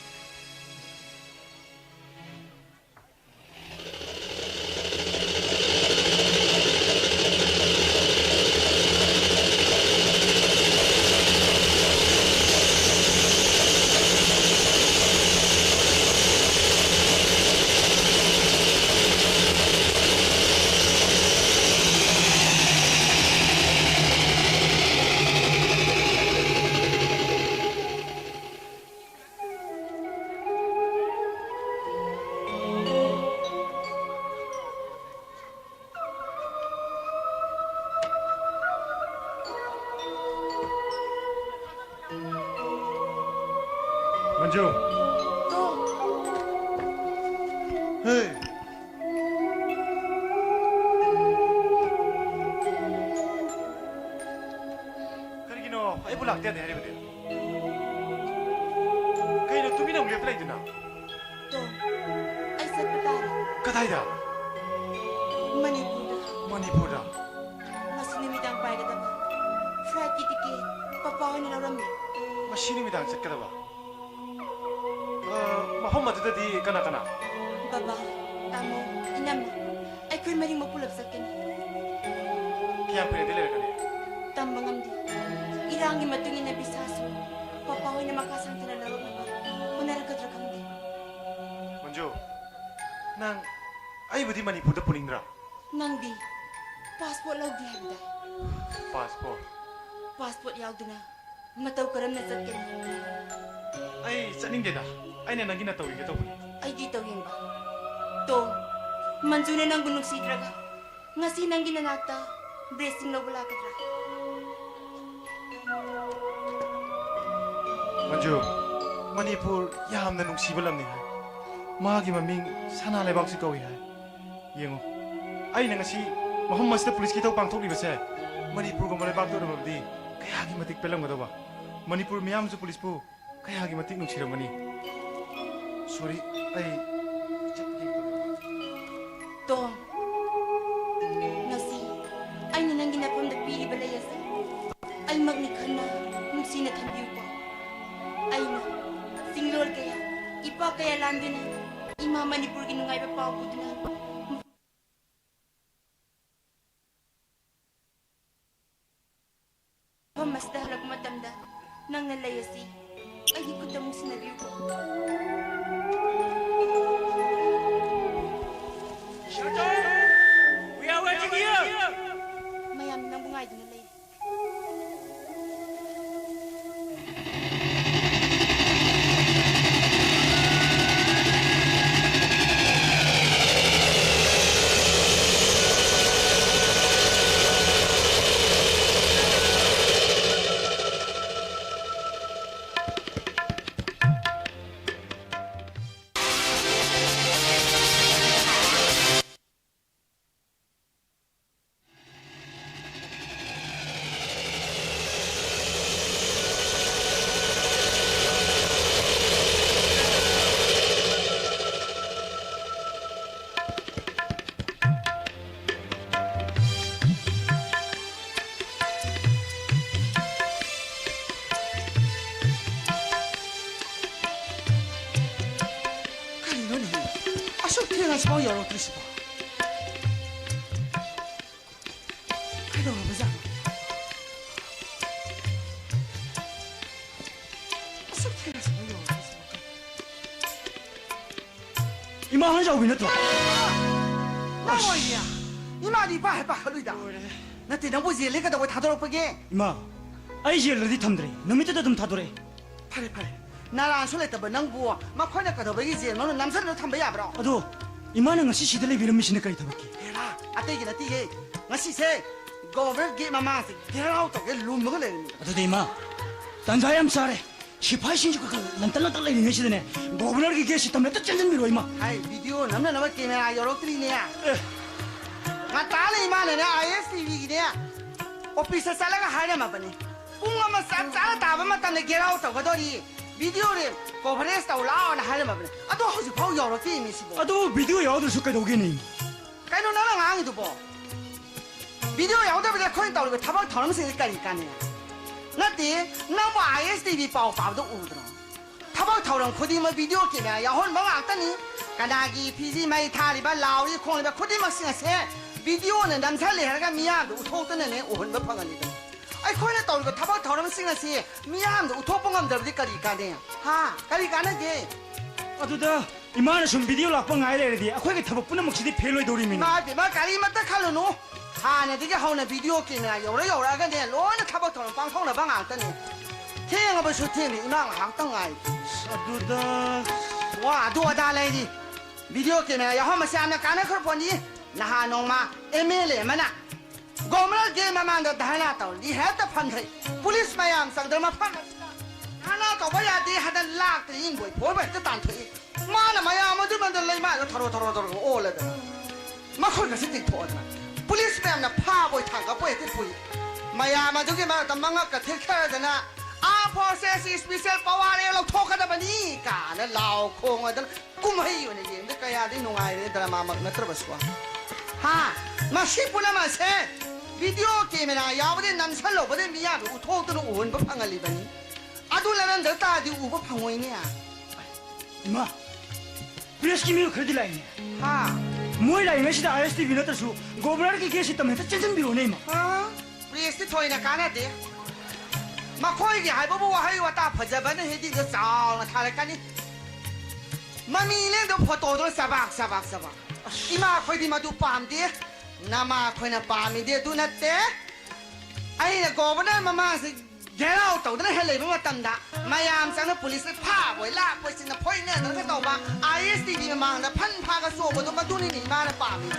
ꯃꯟꯖꯨ꯫ ꯇꯣꯝ꯫ ꯍꯦ꯫ ꯀꯔꯤꯒꯤꯅꯣ ꯑꯩꯕꯨ ꯂꯥꯛꯇꯦ ꯍꯥꯏꯔꯤꯕꯗꯤ? ꯀꯩꯅꯣ ꯇꯨꯃꯤꯟꯅ ꯑꯃꯨꯛ ꯂꯦꯞꯄ ꯂꯩꯗꯨꯅ? ꯇꯣꯝ, ꯑꯩ ꯆꯠꯄ ꯇꯥꯔꯦ꯫ ꯀꯗꯥꯏꯗ? ꯃꯅꯤꯄꯨꯔꯗ꯫ ꯃꯅꯤꯄꯨꯔꯗ? ꯉꯁꯤ ꯅꯨꯃꯤꯗꯥꯡ ꯄꯥꯏꯒꯗꯕ ꯐ꯭ꯂꯥꯏꯠꯀꯤ ꯇꯤꯀꯦꯠ ꯄꯄꯥ ꯍꯣꯏꯅ ꯂꯧꯔꯝꯃꯤ꯫ ꯉꯁꯤ ꯅꯨꯃꯤꯗꯥꯡ ꯆꯠꯀꯗꯕ? ꯑ, ꯃꯐꯝ ꯑꯗꯨꯗꯗꯤ ꯀꯅꯥ ꯀꯅꯥ? ꯕꯕꯥ, ꯇꯥꯃꯣ, ꯏꯅꯝꯃ, ꯑꯩꯈꯣꯏ ꯃꯔꯤꯃꯛ ꯄꯨꯂꯞ ꯆꯠꯀꯅꯤ꯫ ꯀꯌꯥꯝ ꯀꯨꯏꯅꯗꯤ ꯂꯩꯔꯛꯀꯅꯤ? ꯇꯝꯕ ꯉꯝꯗꯦ꯫ ꯏꯔꯥꯡꯒꯤ ꯃꯇꯨꯡ ꯏꯟꯅ ꯚꯤꯁꯥꯁꯨ ꯄꯄꯥ ꯍꯣꯏꯅ ꯃꯈꯥ ꯁꯥꯡꯊꯅ ꯂꯧꯔꯛꯅꯕ ꯍꯣꯠꯅꯔꯛꯀꯗ꯭ꯔꯥ ꯈꯪꯗꯦ꯫ ꯃꯟꯖꯨ, ꯅꯪ ꯑꯩꯕꯨꯗꯤ ꯃꯅꯤꯄꯨꯔꯗ ꯄꯨꯅꯤꯡꯗ꯭ꯔꯥ? ꯅꯪꯗꯤ ꯄꯥꯁꯄꯣꯔꯠ ꯂꯧꯗꯦ ꯍꯥꯏꯕꯗꯥꯏ? ꯄꯥꯁꯄꯣꯔꯠ? ꯄꯥꯁꯄꯣꯔꯠ ꯌꯥꯎꯗꯅ ꯃꯇꯧ ꯀꯔꯝꯅ ꯆꯠꯀꯅꯤ? ꯑꯩ ꯆꯠꯅꯤꯡꯗꯦꯗ꯫ ꯑꯩꯅ ꯅꯪꯒꯤ ꯅꯇꯧ ꯌꯦꯡꯒꯦ ꯇꯧꯕꯅꯤ꯫ ꯑꯩꯒꯤ ꯏꯇꯧ ꯌꯦꯡꯕ? ꯇꯣ, ꯃꯟꯖꯨꯅ ꯅꯪꯕꯨ ꯅꯨꯡꯁꯤꯗ꯭ꯔꯒ ꯉꯁꯤ ꯅꯪꯒꯤ ꯅꯅꯥꯛꯇ blessing ꯂꯧꯕ ꯂꯥꯛꯀꯗ꯭ꯔꯥ? ꯃꯟꯖꯨ, ꯃꯅꯤꯄꯨꯔ ꯌꯥꯝꯅ ꯅꯨꯡꯁꯤꯕ ꯂꯝꯅꯤ ꯍꯥꯏ꯫ ꯃꯥꯒꯤ ꯃꯃꯤꯡ ꯁꯅꯥ ꯂꯩꯕꯥꯛꯁꯨ ꯀꯧꯏ ꯍꯥꯏ꯫ ꯌꯦꯡꯉꯨ, ꯑꯩꯅ ꯉꯁꯤ ꯃꯐꯝ ꯑꯁꯤꯗ ꯄꯨꯂꯤꯁꯀꯤ ꯏꯊꯧ ꯄꯥꯡꯊꯣꯛꯂꯤꯕꯁꯦ ꯃꯅꯤꯄꯨꯔꯒꯨꯝꯕ ꯂꯩꯕꯥꯛꯇ ꯑꯣꯏꯔꯝꯃꯕꯗꯤ ꯀꯌꯥꯒꯤ ꯃꯇꯤꯛ ꯄꯦꯜꯂꯝꯒꯗꯕ꯫ ꯃꯅꯤꯄꯨꯔ ꯃꯤꯌꯥꯝꯁꯨ ꯄꯨꯂꯤꯁꯄꯨ ꯀꯌꯥꯒꯤ ꯃꯇꯤꯛ ꯅꯨꯡꯁꯤꯔꯝꯒꯅꯤ꯫ Sorry, ꯑꯩ ꯆꯠꯀꯦ ꯇꯧꯔꯦ꯫ ꯇꯣꯝ, ꯉꯁꯤ ꯑꯩꯅ ꯅꯪꯒꯤ ꯅꯐꯝꯗ ꯄꯤꯔꯤꯕ ꯂꯩ ꯑꯁꯤ ꯑꯩꯃꯛꯅꯤ ꯈꯟꯅ ꯅꯨꯡꯁꯤꯅ ꯊꯝꯕꯤꯌꯨꯀꯣ꯫ ꯑꯩꯅ ꯆꯤꯡꯂꯣꯜ ꯀꯌꯥ, ꯏꯄꯥꯛ ꯀꯌꯥ ꯂꯥꯟꯗꯨꯅ ꯏꯃꯥ ꯃꯅꯤꯄꯨꯔꯒꯤ ꯅꯨꯡꯉꯥꯏꯕ ꯄꯥꯎ ꯄꯨꯗꯨꯅ ꯃꯐꯝ ꯑꯁꯤꯗ ꯍꯜꯂꯛꯄ ꯃꯇꯝꯗ ꯅꯪꯅ ꯂꯩ ꯑꯁꯤ ꯑꯩꯒꯤ ꯈꯨꯠꯇ ꯑꯃꯨꯛ ꯁꯤꯟꯅꯕꯤꯌꯨꯀꯣ꯫ We are waiting here. ꯃꯌꯥꯝꯅ ꯅꯪꯕꯨ ꯉꯥꯏꯗꯨꯅ ꯂꯩꯔꯤ꯫ ꯀꯔꯤꯅꯣꯅꯦꯍꯦ? ꯑꯁꯨꯛ ꯊꯦꯡꯅ ꯍꯧꯖꯤꯛꯐꯥꯎ ꯌꯧꯔꯛꯇ꯭ꯔꯤꯁꯤꯕꯣ? ꯀꯩꯗꯧꯔꯕꯖꯥꯠꯅꯣ? ꯑꯁꯨꯛ ꯊꯦꯡꯅ ꯍꯧꯖꯤꯛꯐꯥꯎ ꯌꯧꯔꯛꯇ꯭ꯔꯤꯁꯤꯕꯣ? ꯏꯃꯥ ꯍꯥꯟꯖꯥꯎꯕꯤ ꯅꯠꯇ꯭ꯔꯣ? ꯅꯪ ꯑꯣꯏꯔꯤꯌꯥ? ꯏꯃꯥꯗꯤ ꯏꯄꯥ ꯍꯦꯛ ꯄꯥꯈꯠꯂꯨꯏꯗ꯫ ꯅꯠꯇꯦ, ꯅꯪꯕꯨ ꯖꯦꯜꯗ ꯀꯩꯗꯧꯕꯩ ꯊꯥꯗꯣꯔꯛꯄꯒꯦ? ꯏꯃꯥ, ꯑꯩ ꯖꯦꯜꯗꯗꯤ ꯊꯝꯗ꯭ꯔꯦ, ꯅꯨꯃꯤꯠꯇꯨꯗ ꯑꯗꯨꯝ ꯊꯥꯗꯣꯔꯛꯑꯦ꯫ ꯐꯔꯦ ꯐꯔꯦ, ꯅꯔꯥꯟꯁꯨ ꯂꯩꯇꯕ ꯅꯪꯕꯨ ꯃꯈꯣꯏꯅ ꯀꯩꯗꯧꯕꯒꯤ ꯖꯦꯜ ꯃꯅꯨꯡꯗ ꯅꯝꯁꯤꯜꯂꯒ ꯊꯝꯕ ꯌꯥꯕ꯭ꯔꯣ? ꯑꯗꯣ ꯏꯃꯥꯅ ꯉꯁꯤ ꯁꯤꯗ ꯂꯩꯕꯤꯔꯝꯃꯤꯁꯤꯅ ꯀꯔꯤ ꯊꯕꯛꯀꯤ? ꯍꯦꯔꯥ, ꯑꯇꯩꯒꯤ ꯅꯠꯇꯤꯌꯦ, ꯉꯁꯤꯁꯦ ꯒꯣꯕꯔꯅꯔ ꯒꯦꯠ ꯃꯃꯥꯡꯁꯦ ꯘꯦꯔꯥꯎ ꯇꯧꯒꯦ ꯂꯨꯝꯃꯒ ꯂꯩꯔꯤꯅꯤ꯫ ꯑꯗꯨꯗꯤ ꯏꯃꯥ, ꯇꯟꯖꯥ ꯌꯥꯝ ꯆꯥꯔꯦ꯫ ꯁꯤꯐꯥꯏꯁꯤꯡꯁꯨ ꯈꯔ ꯈꯔ ꯂꯟꯇꯛ ꯂꯟꯇꯛ ꯂꯩꯔꯤꯉꯩꯁꯤꯗꯅꯦ, ꯒꯣꯕꯔꯅꯔꯒꯤ ꯒꯦꯠꯁꯤ ꯇꯝꯂꯦꯇ ꯆꯦꯟꯁꯤꯟꯕꯤꯔꯣ ꯏꯃꯥ꯫ ꯍꯥꯏ, ꯚꯤꯗꯤꯑꯣ ꯅꯝꯅꯅꯕ ꯀꯦꯃꯦꯔꯥ ꯌꯧꯔꯛꯇ꯭ꯔꯤꯅꯦ꯫ ꯑꯦ꯫ ꯉꯟꯇꯥꯅ ꯏꯃꯥꯅꯅꯦ ꯑꯥꯏ ꯑꯦꯁ ꯇꯤ ꯚꯤꯒꯤꯅꯦ ꯑꯣꯐꯤꯁꯇ ꯆꯠꯂꯒ ꯍꯥꯏꯔꯝꯃꯕꯅꯤ꯫ ꯄꯨꯡ ꯑꯃ ꯆꯞ ꯆꯥꯅ ꯇꯥꯕ ꯃꯇꯝꯗ ꯘꯦꯔꯥꯎ ꯇꯧꯒꯗꯧꯔꯤ, ꯚꯤꯗꯤꯑꯣ ꯀꯣꯚꯔꯦꯖ ꯇꯧ ꯂꯥꯛꯑꯣꯅ ꯍꯥꯏꯔꯝꯃꯕꯅꯤ꯫ ꯑꯗꯣ ꯍꯧꯖꯤꯛꯐꯥꯎ ꯌꯧꯔꯛꯇꯦ ꯃꯤꯁꯤꯕꯣ꯫ ꯑꯗꯨꯕꯨ ꯚꯤꯗꯤꯑꯣ ꯌꯥꯎꯗ꯭ꯔꯁꯨ ꯀꯩꯗꯧꯒꯦꯅꯦ? ꯀꯩꯅꯣ ꯅꯪꯅ ꯉꯥꯡꯉꯤꯗꯨꯕꯣ? ꯚꯤꯗꯤꯑꯣ ꯌꯥꯎꯗꯕꯤꯗ ꯑꯩꯈꯣꯏꯅ ꯇꯧꯔꯤꯕ ꯊꯕꯛ ꯊꯧꯔꯝꯁꯤꯡꯁꯦ ꯀꯔꯤ ꯀꯥꯟꯅꯩ? ꯅꯠꯇꯦ, ꯅꯪꯕꯨ ꯑꯥꯏ ꯑꯦꯁ ꯇꯤ ꯚꯤ ꯄꯥꯎ ꯄꯥꯕꯗ ꯎꯗ꯭ꯔꯣ? ꯊꯕꯛ ꯊꯧꯔꯝ ꯈꯨꯗꯤꯡꯃꯛ ꯚꯤꯗꯤꯑꯣ ꯀꯦꯃꯦꯔꯥ ꯌꯥꯎꯍꯟꯕ ꯉꯥꯛꯇꯅꯤ꯫ ꯀꯅꯥꯒꯤ ꯐꯤꯖꯤ ꯃꯩ ꯊꯥꯔꯤꯕ, ꯂꯥꯎꯔꯤ ꯈꯣꯡꯂꯤꯕ ꯈꯨꯗꯤꯡꯃꯛꯁꯤꯡ ꯑꯁꯦ ꯚꯤꯗꯤꯑꯣꯅ ꯅꯝꯁꯤꯜꯂꯦ ꯍꯥꯏꯔꯒ ꯃꯤꯌꯥꯝꯗ ꯎꯠꯊꯣꯛꯇꯅꯅꯦ ꯎꯍꯟꯕ ꯐꯪꯍꯜꯂꯤꯕꯅꯤ꯫ ꯑꯩꯈꯣꯏꯅ ꯇꯧꯔꯤꯕ ꯊꯕꯛ ꯊꯧꯔꯝꯁꯤꯡ ꯑꯁꯤ ꯃꯤꯌꯥꯝꯗ ꯎꯠꯊꯣꯛꯄ ꯉꯝꯗ꯭ꯔꯕꯗꯤ ꯀꯔꯤ ꯀꯥꯟꯅꯩ? ꯍꯥ? ꯀꯔꯤ ꯀꯥꯟꯅꯒꯦ? ꯑꯗꯨꯗ ꯏꯃꯥꯅ ꯁꯨꯝ ꯚꯤꯗꯤꯑꯣ ꯂꯥꯛꯄ ꯉꯥꯏ ꯂꯩꯔꯗꯤ ꯑꯩꯈꯣꯏꯒꯤ ꯊꯕꯛ ꯄꯨꯝꯅꯃꯛꯁꯤꯗꯤ ꯐꯦꯜ ꯑꯣꯏꯗꯧꯔꯤꯃꯤꯅꯦ꯫ ꯏꯃꯥ ꯏꯕꯦꯝꯃ, ꯀꯔꯤꯃꯠꯇ ꯈꯜꯂꯨꯅꯨ꯫ ꯍꯥꯟꯅꯗꯒꯤ ꯍꯧꯅ ꯚꯤꯗꯤꯑꯣ ꯀꯦꯃꯦꯔꯥ ꯌꯧꯔ ꯌꯧꯔꯛꯑꯒꯅꯦ ꯂꯣꯏꯅ ꯊꯕꯛ ꯊꯧꯔꯝ ꯄꯥꯡꯊꯣꯛꯅꯕ ꯉꯥꯛꯇꯅꯦ꯫ ꯊꯦꯡꯉꯕꯁꯨ ꯊꯦꯡꯅ ꯏꯃꯥ ꯉꯥꯏꯍꯥꯛꯇꯪ ꯉꯥꯏ꯫ ꯑꯗꯨꯗ ꯋꯥ ꯑꯗꯨ ꯑꯗꯥ ꯂꯩꯔꯤ꯫ ꯚꯤꯗꯤꯑꯣ ꯀꯦꯃꯦꯔꯥ ꯌꯥꯎꯍꯟꯕꯁꯦ ꯌꯥꯝꯅ ꯀꯥꯟꯅꯈ꯭ꯔ ꯄꯣꯠꯅꯤ꯫ ꯅꯍꯥꯟ ꯅꯣꯡꯃ ꯑꯦꯝ ꯑꯦꯜ ꯑꯦ ꯑꯃꯅ ꯒꯣꯕꯔꯅꯔ ꯒꯦꯠ ꯃꯃꯥꯡꯗ ꯙꯔꯅꯥ ꯇꯧꯔꯗꯤ ꯍꯦꯛꯇ ꯐꯝꯊꯩ꯫ ꯄꯨꯂꯤꯁ ꯃꯌꯥꯝ ꯆꯪꯗꯅ ꯃꯐꯝ ꯑꯁꯤꯗ ꯙꯔꯅꯥ ꯇꯧꯕ ꯌꯥꯗꯦ ꯍꯥꯏꯗꯅ ꯂꯥꯛꯇ ꯏꯪꯕꯣꯏ ꯐꯣꯏꯕꯣꯏ ꯍꯦꯛꯇ ꯇꯥꯟꯊꯣꯛꯏ꯫ ꯃꯥꯅ ꯃꯌꯥꯝ ꯑꯗꯨ ꯃꯥꯡꯗ ꯂꯩꯃꯥꯏꯗ ꯊꯔꯣ ꯊꯔꯣ ꯊꯔꯣ ꯑꯣꯜꯂꯗꯅ ꯃꯈꯨꯠꯀꯁꯦ ꯇꯤꯡꯊꯣꯛꯑꯗꯅ ꯄꯨꯂꯤꯁ ꯃꯌꯥꯝꯅ ꯐꯥꯕꯣꯏ ꯊꯥꯡꯒꯠꯄꯣꯏ ꯍꯦꯛꯇ ꯄꯨꯏ꯫ ꯃꯌꯥꯝ ꯑꯗꯨꯒꯤ ꯃꯔꯛꯇ ꯃꯉꯛꯀ ꯊꯦꯛꯊꯔꯗꯅ "Armed Forces Special Power" ꯍꯦꯛ ꯂꯧꯊꯣꯛꯀꯗꯕꯅꯤ ꯀꯥꯏꯅ ꯂꯥꯎ ꯈꯣꯡꯉꯗꯅ ꯀꯨꯝꯍꯩ ꯑꯣꯏꯅ ꯌꯦꯡꯕꯗ ꯀꯌꯥꯗꯤ ꯅꯨꯡꯉꯥꯏꯔꯦ, ꯗ꯭ꯔꯃꯥꯃꯛ ꯅꯠꯇ꯭ꯔꯕꯁꯨ꯫ ꯍꯥ? ꯃꯁꯤ ꯄꯨꯝꯅꯃꯛꯁꯦ ꯚꯤꯗꯤꯑꯣ ꯀꯦꯃꯦꯔꯥ ꯌꯥꯎꯕꯗꯒꯤ ꯅꯝꯁꯜꯍꯧꯕꯗꯒꯤ ꯃꯤꯌꯥꯝꯗ ꯎꯠꯊꯣꯛꯇꯨꯅ ꯎꯍꯟꯕ ꯐꯪꯍꯜꯂꯤꯕꯅꯤ꯫ ꯑꯗꯨ ꯂꯩꯔꯝꯗ ꯇꯥꯔꯗꯤ ꯎꯕ ꯐꯪꯉꯣꯏꯅꯦ꯫ ꯏꯃꯥ, ꯄ꯭ꯔꯦꯁꯀꯤ ꯃꯤꯑꯣꯏ ꯈꯔꯗꯤ ꯂꯥꯛꯏꯅꯦ꯫ ꯍꯥ? ꯃꯣꯏ ꯂꯥꯛꯏꯉꯩꯁꯤꯗ ꯑꯥꯏ ꯑꯦꯁ ꯇꯤ ꯚꯤ ꯅꯠꯇ꯭ꯔꯁꯨ ꯒꯣꯕꯔꯅꯔꯒꯤ ꯒꯦꯠꯁꯤ ꯇꯝ ꯍꯦꯛꯇ ꯆꯦꯟꯁꯤꯟꯕꯤꯔꯣꯅꯦ ꯏꯃꯥ꯫ ꯍꯥ? ꯄ꯭ꯔꯦꯁꯇꯤ ꯊꯣꯏꯅ ꯀꯥꯟꯅꯗꯦ꯫ ꯃꯈꯣꯏꯒꯤ ꯍꯥꯏꯕꯕꯨ ꯋꯥꯍꯩ ꯋꯥꯇꯥ ꯐꯖꯕꯅ ꯍꯦꯗꯤꯡꯗ ꯆꯥꯎꯅ ꯊꯥꯔꯛꯀꯅꯤ꯫ ꯃꯃꯤ ꯂꯦꯡꯗꯕ ꯐꯣꯇꯣꯗꯨꯅ ꯆꯕꯥꯛ, ꯆꯕꯥꯛ, ꯆꯕꯥꯛ꯫ ꯏꯃꯥ, ꯑꯩꯈꯣꯏꯗꯤ ꯃꯗꯨ ꯄꯥꯝꯗꯦ꯫ ꯅꯃꯥ, ꯑꯩꯈꯣꯏꯅ ꯄꯥꯝꯃꯤꯗꯤ ꯑꯗꯨ ꯅꯠꯇꯦ꯫ ꯑꯩꯅ ꯒꯣꯕꯔꯅꯔ ꯃꯃꯥꯡꯁꯦ ꯘꯦꯔꯥꯎ ꯇꯧꯗꯅ ꯍꯦꯛ ꯂꯩꯕ ꯃꯇꯝꯗ, ꯃꯌꯥꯝ ꯆꯪꯅ ꯄꯨꯂꯤꯁꯅ ꯐꯥꯕꯣꯏ ꯂꯥꯛꯄꯣꯏ ꯆꯤꯡꯅ ꯐꯣꯏꯅꯗꯅꯒ ꯇꯧꯕ, ꯑꯥꯏ ꯑꯦꯁ ꯇꯤ ꯚꯤ ꯃꯃꯥꯡꯗ ꯐꯟ ꯐꯥꯒ ꯆꯣꯡꯕꯗꯣ, ꯃꯗꯨꯅꯤꯅꯦ ꯏꯃꯥꯅ ꯄꯥꯝꯃꯤꯁꯦ꯫